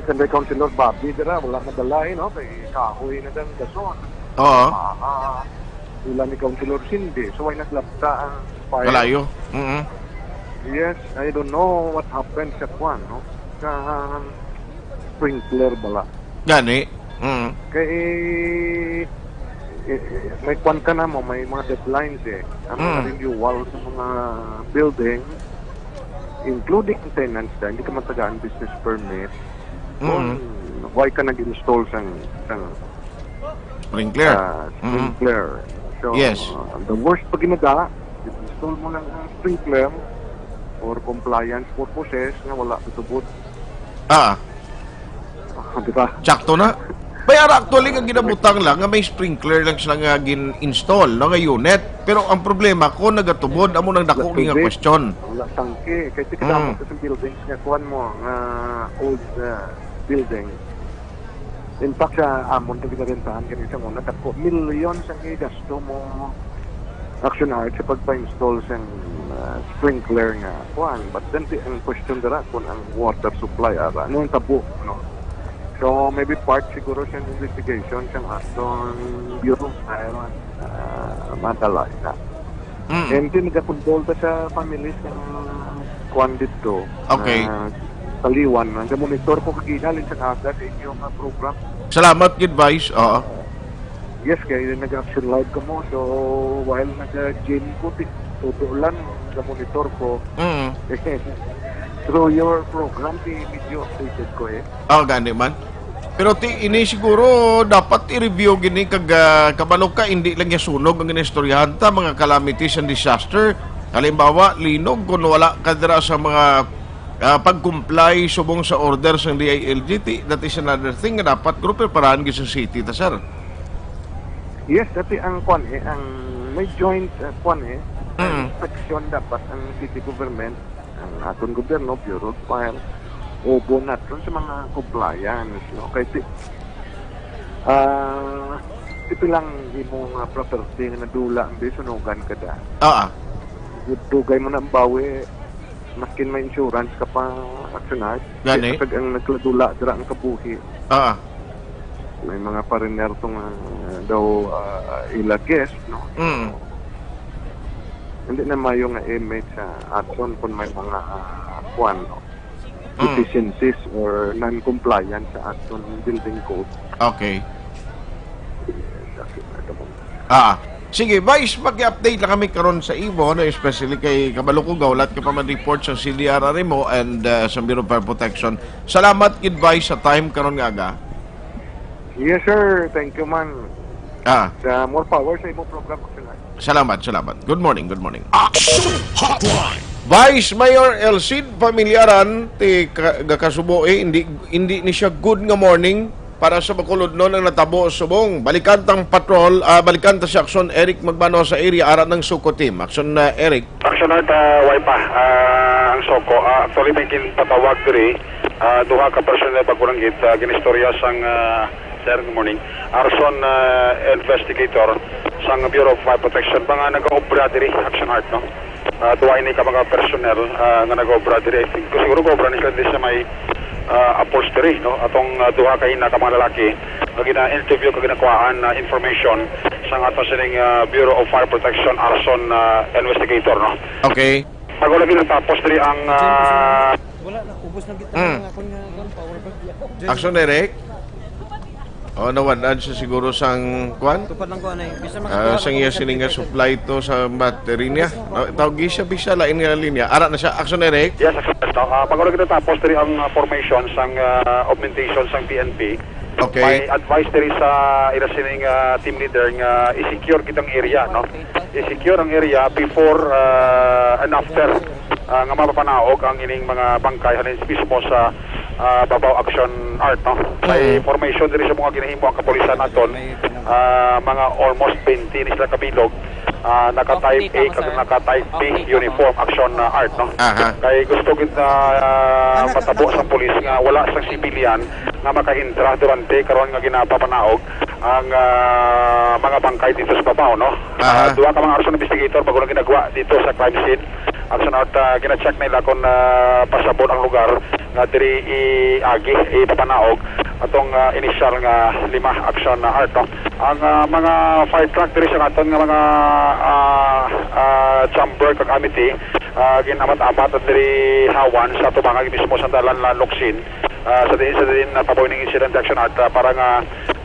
kay Councilor Bobby dira, wala na balay, no? Kay kahoy na dang gason. Oo. Ah, ila ni Councilor Cindy, so why naglabta ang fire? Kalayo. Mm-mm. Yes, I don't know what happened sa kwan, no? Sa sprinkler bala. Gani. Mm. Kay, eh, eh, may kwan ka na mo, may mga deadlines eh. Ang mga Mm. renewal sa mga building, including tenants na, hindi ka matagaan business permit. Mm. Kung why ka nag-install sang, sang Sprinkler. Ah, Mm. sprinkler. So, Yes. ah, the worst pa gid na da, install mo lang ang sprinkler for compliance purposes nga wala katubod. Ah, Ah, di ba? Sakto na. May ara actually nga ginabutang lang nga may sprinkler lang sila nga gin-install, no, nga unit. Pero ang problema, kung nagatubod, amo nang dako Natubig. nga question. Wala tangke. Kay ti Mm. kadamo sa buildings nga kuwan mo, nga old, ah, building. In fact, sa amon, kag ginarentahan kani sa una, dako, millions ang igasto mo, Action Art, sa pagpa-install sang, ah, sprinkler nga kuan. But then, ti-, ang question dira kung ang water supply ara, ano ang tabo, no? So, maybe part siguro sa investigation sang aton Bureau of Fire, ah, madala na. Mm. And then, nagakondol ta sa families nga kuan dito. Okay. Ah, Taliwan. Naga-monitor ko kagina, halin sa aga sa inyo nga program. Salamat gid, Vice. Oo. Yes, kay nag-action live ko mo. So, while nag-gym ko, ti- tuto lang, nag-monitor ko. Mm. Through your program, di medyo updated ko eh. Ah, gani man. Pero ti ini siguro dapat i-review gini kag ah, kabalo ka, hindi lang ya sunog ang inistoryahan ta, mga calamities and disaster. Halimbawa, linog kung wala ka dira sa mga ah, pag-comply subong sa order sang D I L G T, that is another thing nga dapat guro preparahan gyud sa city ta, sir. Yes, dati ang kwan eh, ang may joint uh, kwan eh, Mm. section dapat ang city government, ang aton gobyerno, Bureau of Fire, ubo naton sa mga compliance, no? Kay ti, ah, ito lang imo nga property nga nadula ang sunugan ka da. Ah, Dugay mo na ang bawi, maskin may insurance ka pa, action heart. Gani. Kag ang nagladula dira ang kabuhi. ah. May mga foreigner to nga daw ah, ila guest, no? Mm. Hindi na mayo nga image sa aton kung may mga ah, kwan, no? Mm. Deficiencies or non-compliance sa aton building code. Okay. Yes, that's it, madam. Ah. Sige, Vice, paki-update lang kami karon sa imo, no, especially kay kabalo ko gaulat ka pa man report sa C D R R mo and uh, sa Bureau of Fire Protection. Salamat gid, Vice, sa time karon nga aga. Yes, sir. Thank you, man. Ah, Sa more power sa imong program, Action Live. salamat, salamat. Good morning, good morning. Action Hotline. Vice Mayor Elcid Familiaran ti ka, gakasubo eh, hindi hindi ni siya good nga morning para sa Bacolodnon ang natabo subong. Balikan tang patrol, ah, balikan ta si Action Eric Magbano sa area ara ng Suko team. Action ah, Eric. Action Heart, ah, way pa. Ah, ang Soko, ah, actually may ginpatawag diri. Ah, duha ka personnel pagkulanggit, ah, ginistorya sang ah, sir, good morning. Arson ah, investigator sang Bureau of Fire Protection, mga nagaobra diri, Action Heart, no? Ah, duha ini ka mga personnel ah, nga nagaobra diri. I think, siguro gaobra ni sila diri sa may ah, upholstery, no? Atong ah, duha ka ina ka mga lalaki nga gina-interview kag ginakuhaan na information sang ato sining ah, Bureau of Fire Protection, Arson ah, investigator, no? Okay. Bago lagi natapos diri ang ah, Wala na, ubos na kita Mm. ang akong nga kuwan, power bank. Action Eric. Oh, nawadan siya siguro sang kwan. Tupad lang ko anay. Bisa Ah, sang iya sining nga supply to sa battery niya. No, tawag siya bisa lain nga linya. Ara na siya, Action Eric. Yes, Action Heart, no? Ah, bago lagi natapos diri ang ah, formation sang ah, augmentation sang P N P. Okay. May advice diri sa ila sining ah, team leader nga i-secure kitang area, no? I-secure ang area before ah, and after ah, nga mapapanaog ang ining mga bangkay halin mismo sa ah, Babaw Action Heart, no? May Mm. formation diri sa mga ginahimo ang kapulisan naton. Ah, mga almost twenty ni sila kabilog. Ah, naka type A kag naka type B uniform, Action ah, Heart, no? Aha. Kay gusto gid na ah, matabo sa pulis nga wala sa civilian nga makaintra durante karon nga ginapapanaog ang ah, mga bangkay dito sa Babaw, no? Ah, Aha. duha ka mga arson investigator bago lang ginagwa dito sa crime scene. Action Heart, ah, gina-check nila kung ah, pasabot ang lugar nga diri iagi, ipapanaog atong ah, inisyal nga lima, Action Heart, no? Ang ah, mga fire truck diri sa aton nga mga ah, ah, chamber kag amity, ah, ginamat-amat diri hawan sa tubangan mismo sa dalan Lanloksin. Ah, sa diin, sa diin, ah, taboy ning incident, Action Heart, ah, para nga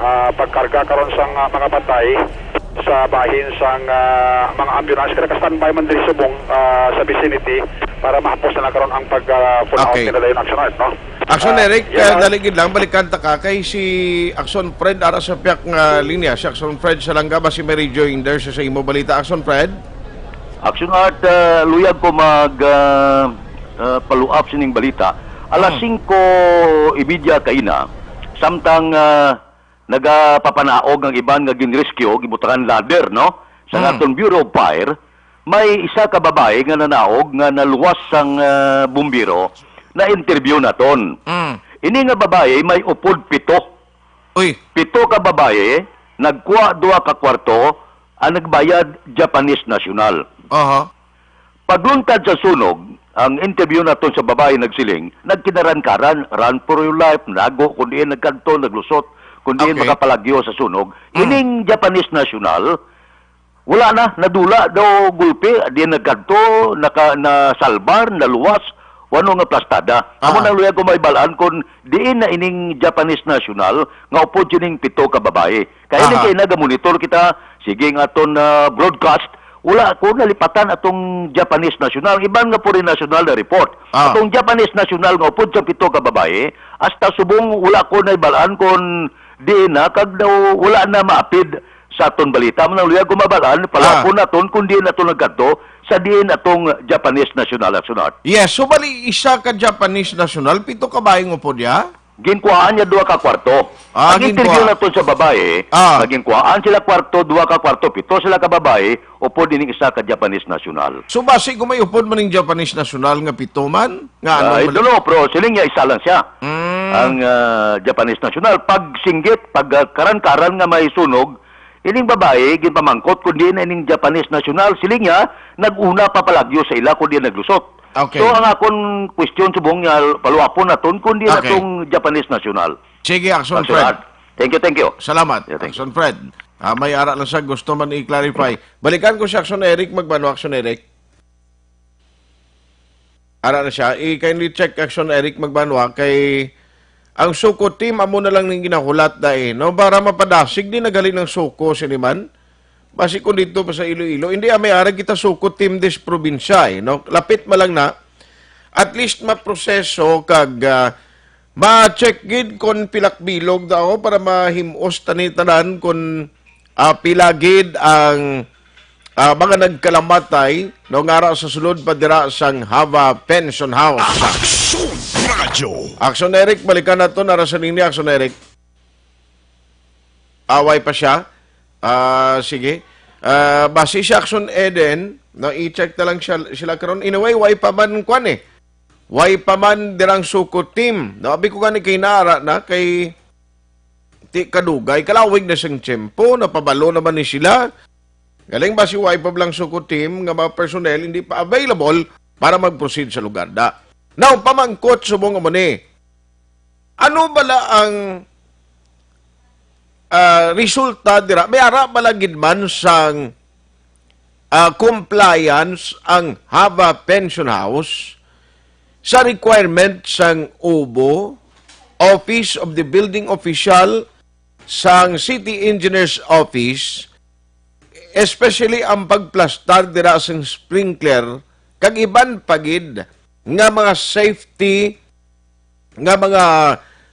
ah, pagkarga karon sang ah, mga patay sa bahin sang ah, mga ambulance. Kaya naka-standby man diri subong ah, sa vicinity para mahapos na lang karon ang pag ah, pull out Okay. Nila dayon, Action Heart, no? Action Ah, Eric, yes, ah, sir. dali gid lang, balikan ta ka kay si Action Fred ara sa piyak nga linya. Si Action Fred sa langga ba si Mary Joy Inder sa, sa imo balita, Action Fred? Action Heart, ah, luyag ko mag ah, ah, follow up sining balita. Alas Mm. singko y media kaina, samtang ah, nagapapanaog ang iban nga gin-rescue, gibutangan ladder, no? Sa Mm. aton Bureau of Fire, may isa ka babae nga nanaog nga naluwas sang ah, bumbiro na interview naton. Mm. Ini nga babae may upod pito. Uy. Pito ka babae, nagkuha duha ka kwarto, ang nagbayad Japanese national. Aha. Pagluntad sa sunog, ang interview naton sa babae nagsiling, nagkinaran-karan, run for your life, nago kung diin nagkadto, naglusot, kung diin Okay. makapalagyo sa sunog. Mm. Ining Japanese national, wala na, nadula daw gulpi, diin nagkadto, naka, nasalbar, naluwas, Kuno nga plastada. Amo Ah. nang luyag ko mabal-an kung diin na ining Japanese national nga upod sining pito ka babae. Kaya Aha. kay nagamonitor kita, sige nga aton, ah, broadcast, wala ko nalipatan atong Japanese national. Iban nga foreign national na report. Ah. Atong Japanese national nga upod sa pito ka babae, hasta subong wala ko nabal-an kung diin na, kag daw wala na maapid sa aton balita. Amo nang luyag ko mabal-an, palapon Ah. naton kung diin aton nagkadto sa diin atong Japanese national, Action Art. Yes, so bali, isa ka Japanese national, pito ka babae nga upod niya? Ginkuhaan niya duha ka kwarto. Ah, Ang interview ginkuha. naton sa babae, Ah. nga ginkuhaan sila kwarto, duha ka kwarto, pito sila ka babae, upod ining isa ka Japanese national. So, basi kung may upod man ning Japanese national nga pito man, nga ano Ah, I man don't know, pero siling niya isa lang siya. Mm. Ang, ah, Japanese national, pag singgit, pag, ah, karan-karan nga may sunog, ining babae, ginpamangkot kung diin na ining Japanese national, siling niya, nag-una pa palagyo sa ila kung diin naglusot. Okay. So, ang akon question subong nga paluapon naton kung diin Okay. atong Japanese national. Sige, Action Action Fred. Art. Thank you, thank you. Salamat, Yeah, thank you. Action Fred. Ah, may ara lang siya gusto man i-clarify. Balikan ko si Action Eric Magbanwa, Action Eric. Ara na siya. I-kindly check, Action Eric Magbanwa, kay ang Suko team amo na lang ning ginahulat da eh, no? Para mapadasig din nagali ng Suko sini man. Basi kung dito pa sa Iloilo, hindi, ah, may ara kita Suko team dis probinsya eh, no? Lapit man lang na. At least maproseso kag, ah, ma-check gid kon pilak bilog daw para mahim-os tani tanan kon, ah, pila gid ang, ah, mga nagkalamatay, no, nga ara sa sulod pa dira sang Hava Pension House. Aksyon Radyo. Action Eric, balikan nato, nara sa linya, Action Eric. Away pa siya. Ah, sige. Ah, basi sa Action Eden, no, i-check na lang siya, sila karon. In a way, way pa man kwan eh. Way pa man dirang Suko team. No, abi ko gani kay naara na kay ti kadugay, kalawig na siyang tiyempo, napabalo naman ni sila. Galing ba si way pa lang Suko team nga mga personnel hindi pa available para mag-proceed sa lugar da? Now, pamangkot subong mo ni, ano bala ang, ah, resulta dira? May ara bala gid man sang, ah, compliance ang Hava Pension House sa requirement sang OBO, Office of the Building Official, sang City Engineer's Office, especially ang pagplastar dira sang sprinkler, kag iban pa gid nga mga safety nga mga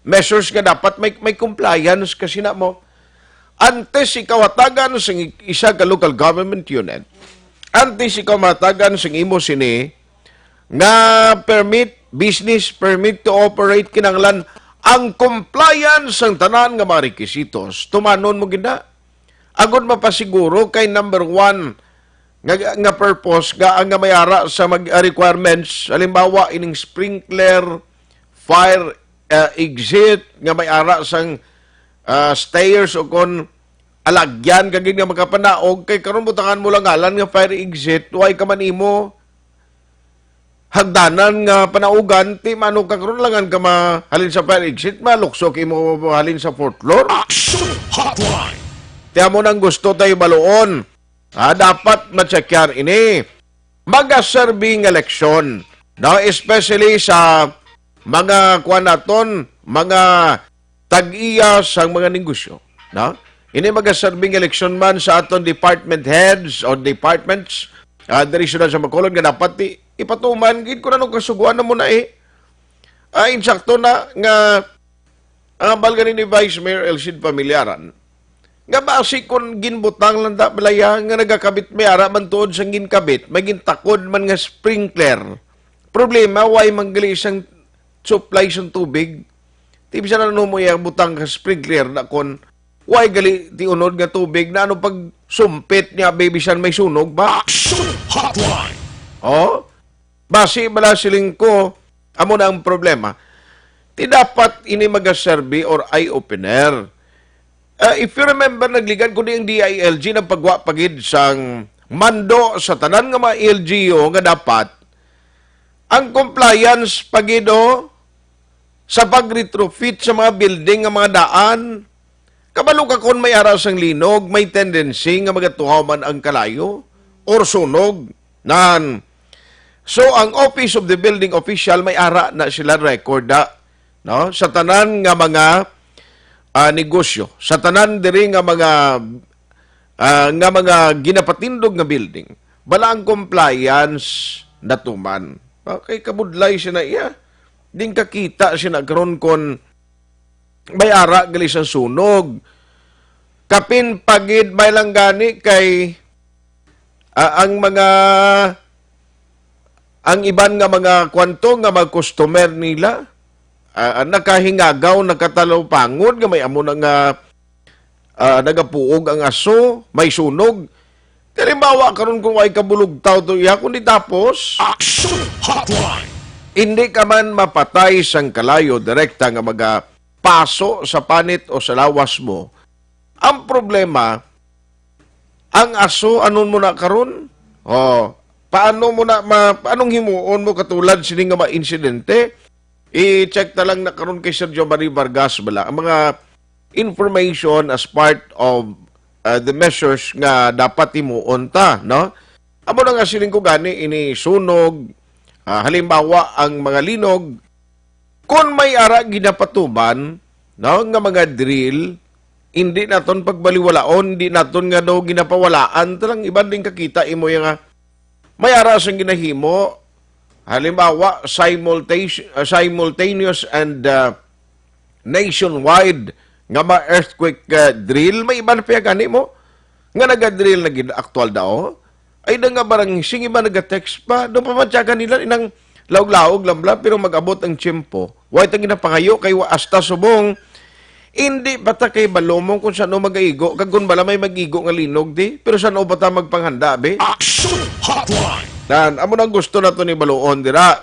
measures nga dapat may, may compliance kasi na mo. Antes ikaw hatagan sa isa ka local government unit, antes ikaw mahatagan sa imo sini nga permit, business permit to operate, kinahanglan ang compliance sang tanan nga mga requisitos. Tumanon mo gid na. Agod mapasiguro kay number one nga, nga purpose nga ang nga may ara sa mag, ah, requirements, halimbawa ining sprinkler, fire, ah, exit, nga may ara sang, ah, stairs o kon alagyan kagid nga makapanaog, kay karon butangan mo lang ngalan nga fire exit, way ka man imo hagdanan nga panaugan, ti mano ka karon langan ka mahalin sa fire exit, malukso ka imo halin sa fourth floor. Action Hotline. Ti amo nang gusto tayo baluon. Ah, dapat matsakyan ini. Magaserbi nga leksyon, no? Especially sa mga kuwan naton, mga tag-iya sang mga negosyo, no? Ini magaserbi nga leksyon man sa aton department heads o departments, ah, diri siyudad sa Bacolod nga dapat ti ipatuman gid kung anong kasuguan na mo na eh. Ah, insakto na nga ang hambal gani ni Vice Mayor Elcid Familiaran, nga basi kon ginbutang lang ta balaya nga nagakabit may ara man tuod sang ginkabit, may gintakod man nga sprinkler. Problema, way man gali sang supply sang tubig. Ti bisan ano mo iya butang ka sprinkler na kon way gali ti unod nga tubig na ano pag sumpit niya, be, bisan may sunog ba? Action Hotline. Oh? Basi bala siling ko, amo na ang problema. Ti dapat ini magaserbi or eye-opener. Ah, if you remember, nagligad ko ni ang D I L G nagpagwa pa gid sang mando sa tanan nga mga L G U nga dapat ang compliance pa gid, oh, sa pag-retrofit sa mga building nga mga daan. Kabalo ka kon may ara sang linog, may tendency nga magatuhaw man ang kalayo or sunog. Nan, So, ang Office of the Building Official, may ara na sila record na, no? Sa tanan nga mga, ah, negosyo, sa tanan diri nga mga, ah, nga mga ginapatindog nga building, bala ang compliance natuman. Okay, kabudlay siya na iya. Din kakita siya na karon kon may ara gali sang sunog. Kapin pagid may lang gani kay, ah, ang mga, ang iban nga mga kwanto nga mga customer nila, ah, nakahingagaw, nakatalupangod nga may amo na nga, ah, nagapuog ang aso, may sunog. Halimbawa, karon kung ay kabulugtaw to iya, kundi tapos, Action Hotline! Hindi ka man mapatay sang kalayo direkta nga maga paso sa panit o sa lawas mo. Ang problema, ang aso, anon mo na karon? Oh, paano mo na ma, paanong himuon mo katulad sini nga mga insidente? I-check na lang na karon kay Sir Jomari Vargas bala ang mga information as part of, uh, the measures nga dapat himuon ta, no? Amo na nga siling ko gani, ini sunog, ah, halimbawa ang mga linog, kon may ara ginapatuman, no, nga mga drill, hindi naton pagbaliwalaon, hindi naton nga daw ginapawalaan, talang iban din kakita imo yung, ah, may ara sang ginahimo, halimbawa, simultaneous, uh, simultaneous and, uh, nationwide nga mga earthquake, uh, drill, may iban pa gani mo nga nagadrill na gid aktual daw. Ay, da nga barang, sige ba, nagatext pa? Doon pa man siya kanila, inang laog-laog lang bla, pero mag-abot ang tiyempo. Wa itang ginapangayo kay wa hasta subong. Hindi pa ta kay balomong kung saan magaigo, kag kung bala may mag-igo nga linog di, pero saan ba ta magpanghanda, be? Action Hotline! Dan, amo nang gusto nato ni baluon dira.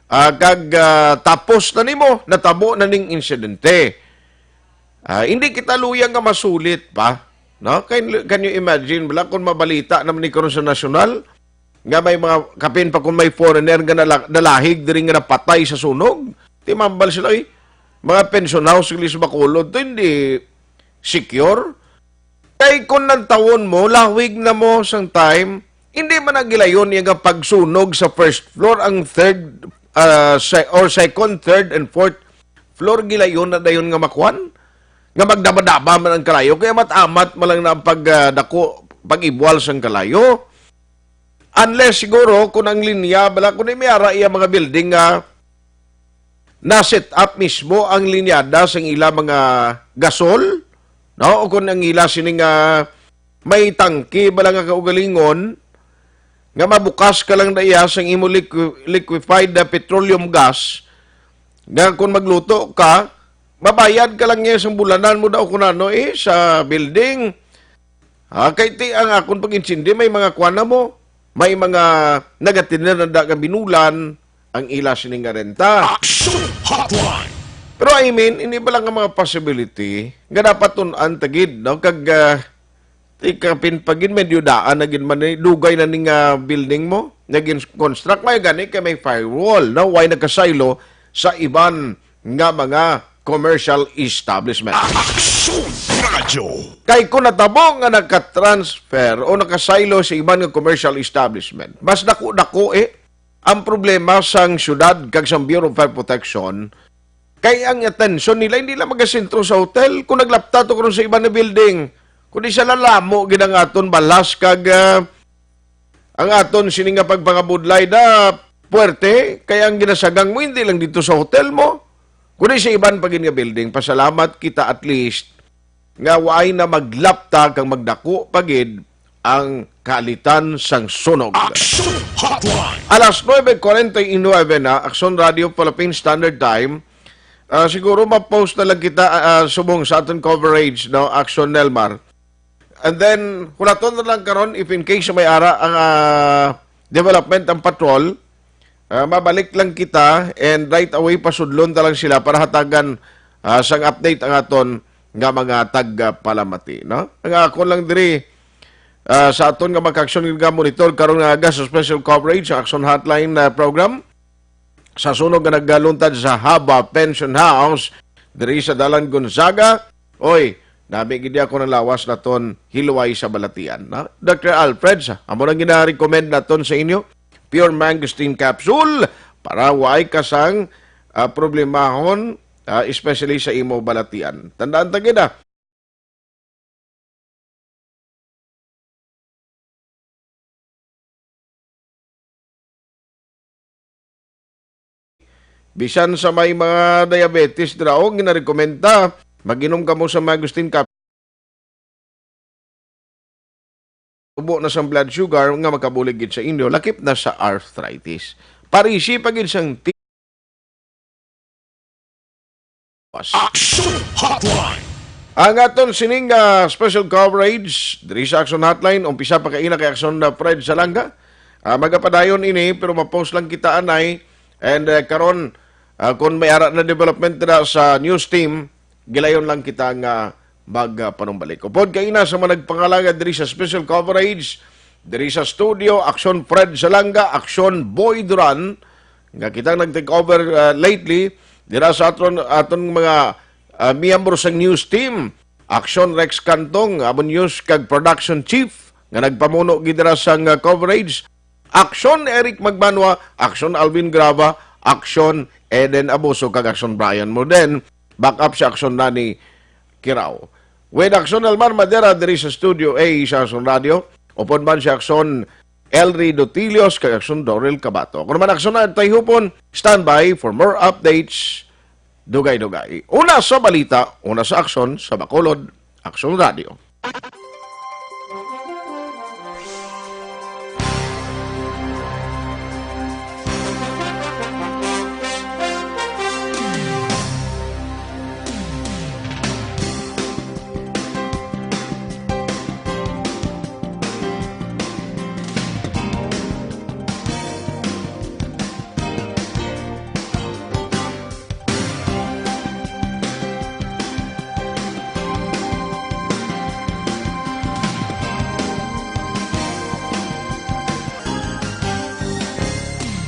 Ah, kag, ah, tapos na nimo, natabo na ning insidente. Ah, hindi kita luya nga masulit pa. No? Can, can you imagine, bala, kung mabalita naman ni karon sa nasyonal, nga may mga kapin pa kung may foreigner nga nala-, nalahig diri nga napatay sa sunog? Timambal sila, eh. Mga pension house, sila sa Bacolod, to hindi secure. Kay kung nagtawon mo, lahwig na mo sang time, hindi man ang gilayon iya nga pagsunog sa first floor, ang third, ah, se-, or second, third, and fourth floor, gilayon na dayon nga makuan, nga magdabadaba man ang kalayo, kaya amat-amat man lang na ang pag, ah, dako, pag-ibwal sang kalayo. Unless siguro kung ang linya, bala, kung may ara iya mga building nga na-set up mismo ang linyada sang ila mga gasol, no? O kung ang ila sini nga may tangke, bala, nga kaugalingon, nga mabukas ka lang na iya sang imo liqui-, liquefied na petroleum gas, nga kung magluto ka, mabayad ka lang niya sang bulanan mo daw kung ano, eh, sa building. Ah, kay ti ang akon pag-intindi, may mga kuan na mo, may mga nagatinir na da nga binulan ang ila sini nga renta. Action Hotline! Pero I mean, ini ba lang ang mga possibility nga dapat tun-an ta gid, no? Kag, ah, ti kapin pa gid, medyo daan na gid man ni, dugay na ni nga building mo, naging construct, may gani kay may firewall, no? Why nagkasaylo sa iban nga mga commercial establishment? Action Radio! Kay kung natabo nga nakatransfer o nakasaylo sa iban nga commercial establishment, mas dako-dako, eh, ang problema sang syudad kag sang Bureau of Fire Protection, kay ang atensyon nila hindi lang magasentro sa hotel. Kung naglapta to karon sa iban nga building, kundi sa lalamo gid ang aton balas kag, ah, ang aton sini nga pagpangabudlay da puwerte, kay ang ginasagang mo hindi lang dito sa hotel mo, kundi sa iban pa gid nga building. Pasalamat kita at least nga waay na maglapta kag magdako pa gid ang kaalitan sang sunog. Action Hotline! Alas nuebe cuarenta y nueve na, Action Radio Philippine Standard Time. Ah, siguro ma-post na lang kita, ah, subong sa aton coverage, no, Action Nelmar. And then, hulaton na lang karon if in case may ara ang, ah, development ang patrol, ah, mabalik lang kita and right away pasudlon ta lang sila para hatagan, ah, sang update ang aton nga mga tagpalamati, no? Ang akon lang diri, ah, sa aton nga mga aksyon nga monitor karon nga aga sa special coverage sa Action Hotline, ah, program. Sa sunog nga nagluntad sa Haba Pension House diri sa Dalan Gonzaga, oy, nami gid ako ng lawas naton hilway sa balatian, no? Doctor Alfred, sa amo nang gina-recommend naton sa inyo, Pure Mangosteen Capsule para way ka sang, ah, problemahon, ah, especially sa imo balatian. Tandaan ta gid, ah, bisan sa may mga diabetes dira, o ginarekomenda, mag-inom kamo sa Mangosteen Capsule. Tubo na sang blood sugar nga makabulig gid sa inyo, lakip na sa arthritis. Parisi pa gid sang ti- Action Hotline. Ang aton sining, ah, special coverage diri sa Action Hotline, umpisa pa kaina kay Action na Fred Salanga. Ah, magapadayon ini, pero ma-post lang kita anay. And, ah, karon, ah, kung may ara na development na sa news team, gilayon lang kita nga magpanumbalik. Upod kaina sa mga nagpangalagad diri sa special coverage, diri sa studio, Action Fred Salanga, Action Boy Duran, nga kita nag-take over, ah, lately, dira sa aton, aton mga, ah, miyembro sa news team, Action Rex Cantong, amon news kag production chief, nga nagpamuno gid dira sang, ah, coverage, Action Eric Magbanwa, Action Alvin Grava, Action Eden Abuso, kag Action Brian Morden. Back up si Action Nani Kirao. With Action Elmar Madera diri sa Studio A sa Action Radio, upod man si Action Elry Dotilios kag Action Dorel Cabato. Ako naman Action na Tayhupon, standby for more updates. Dugay-dugay. Una sa balita, una sa aksyon, sa Bacolod, Action Radio.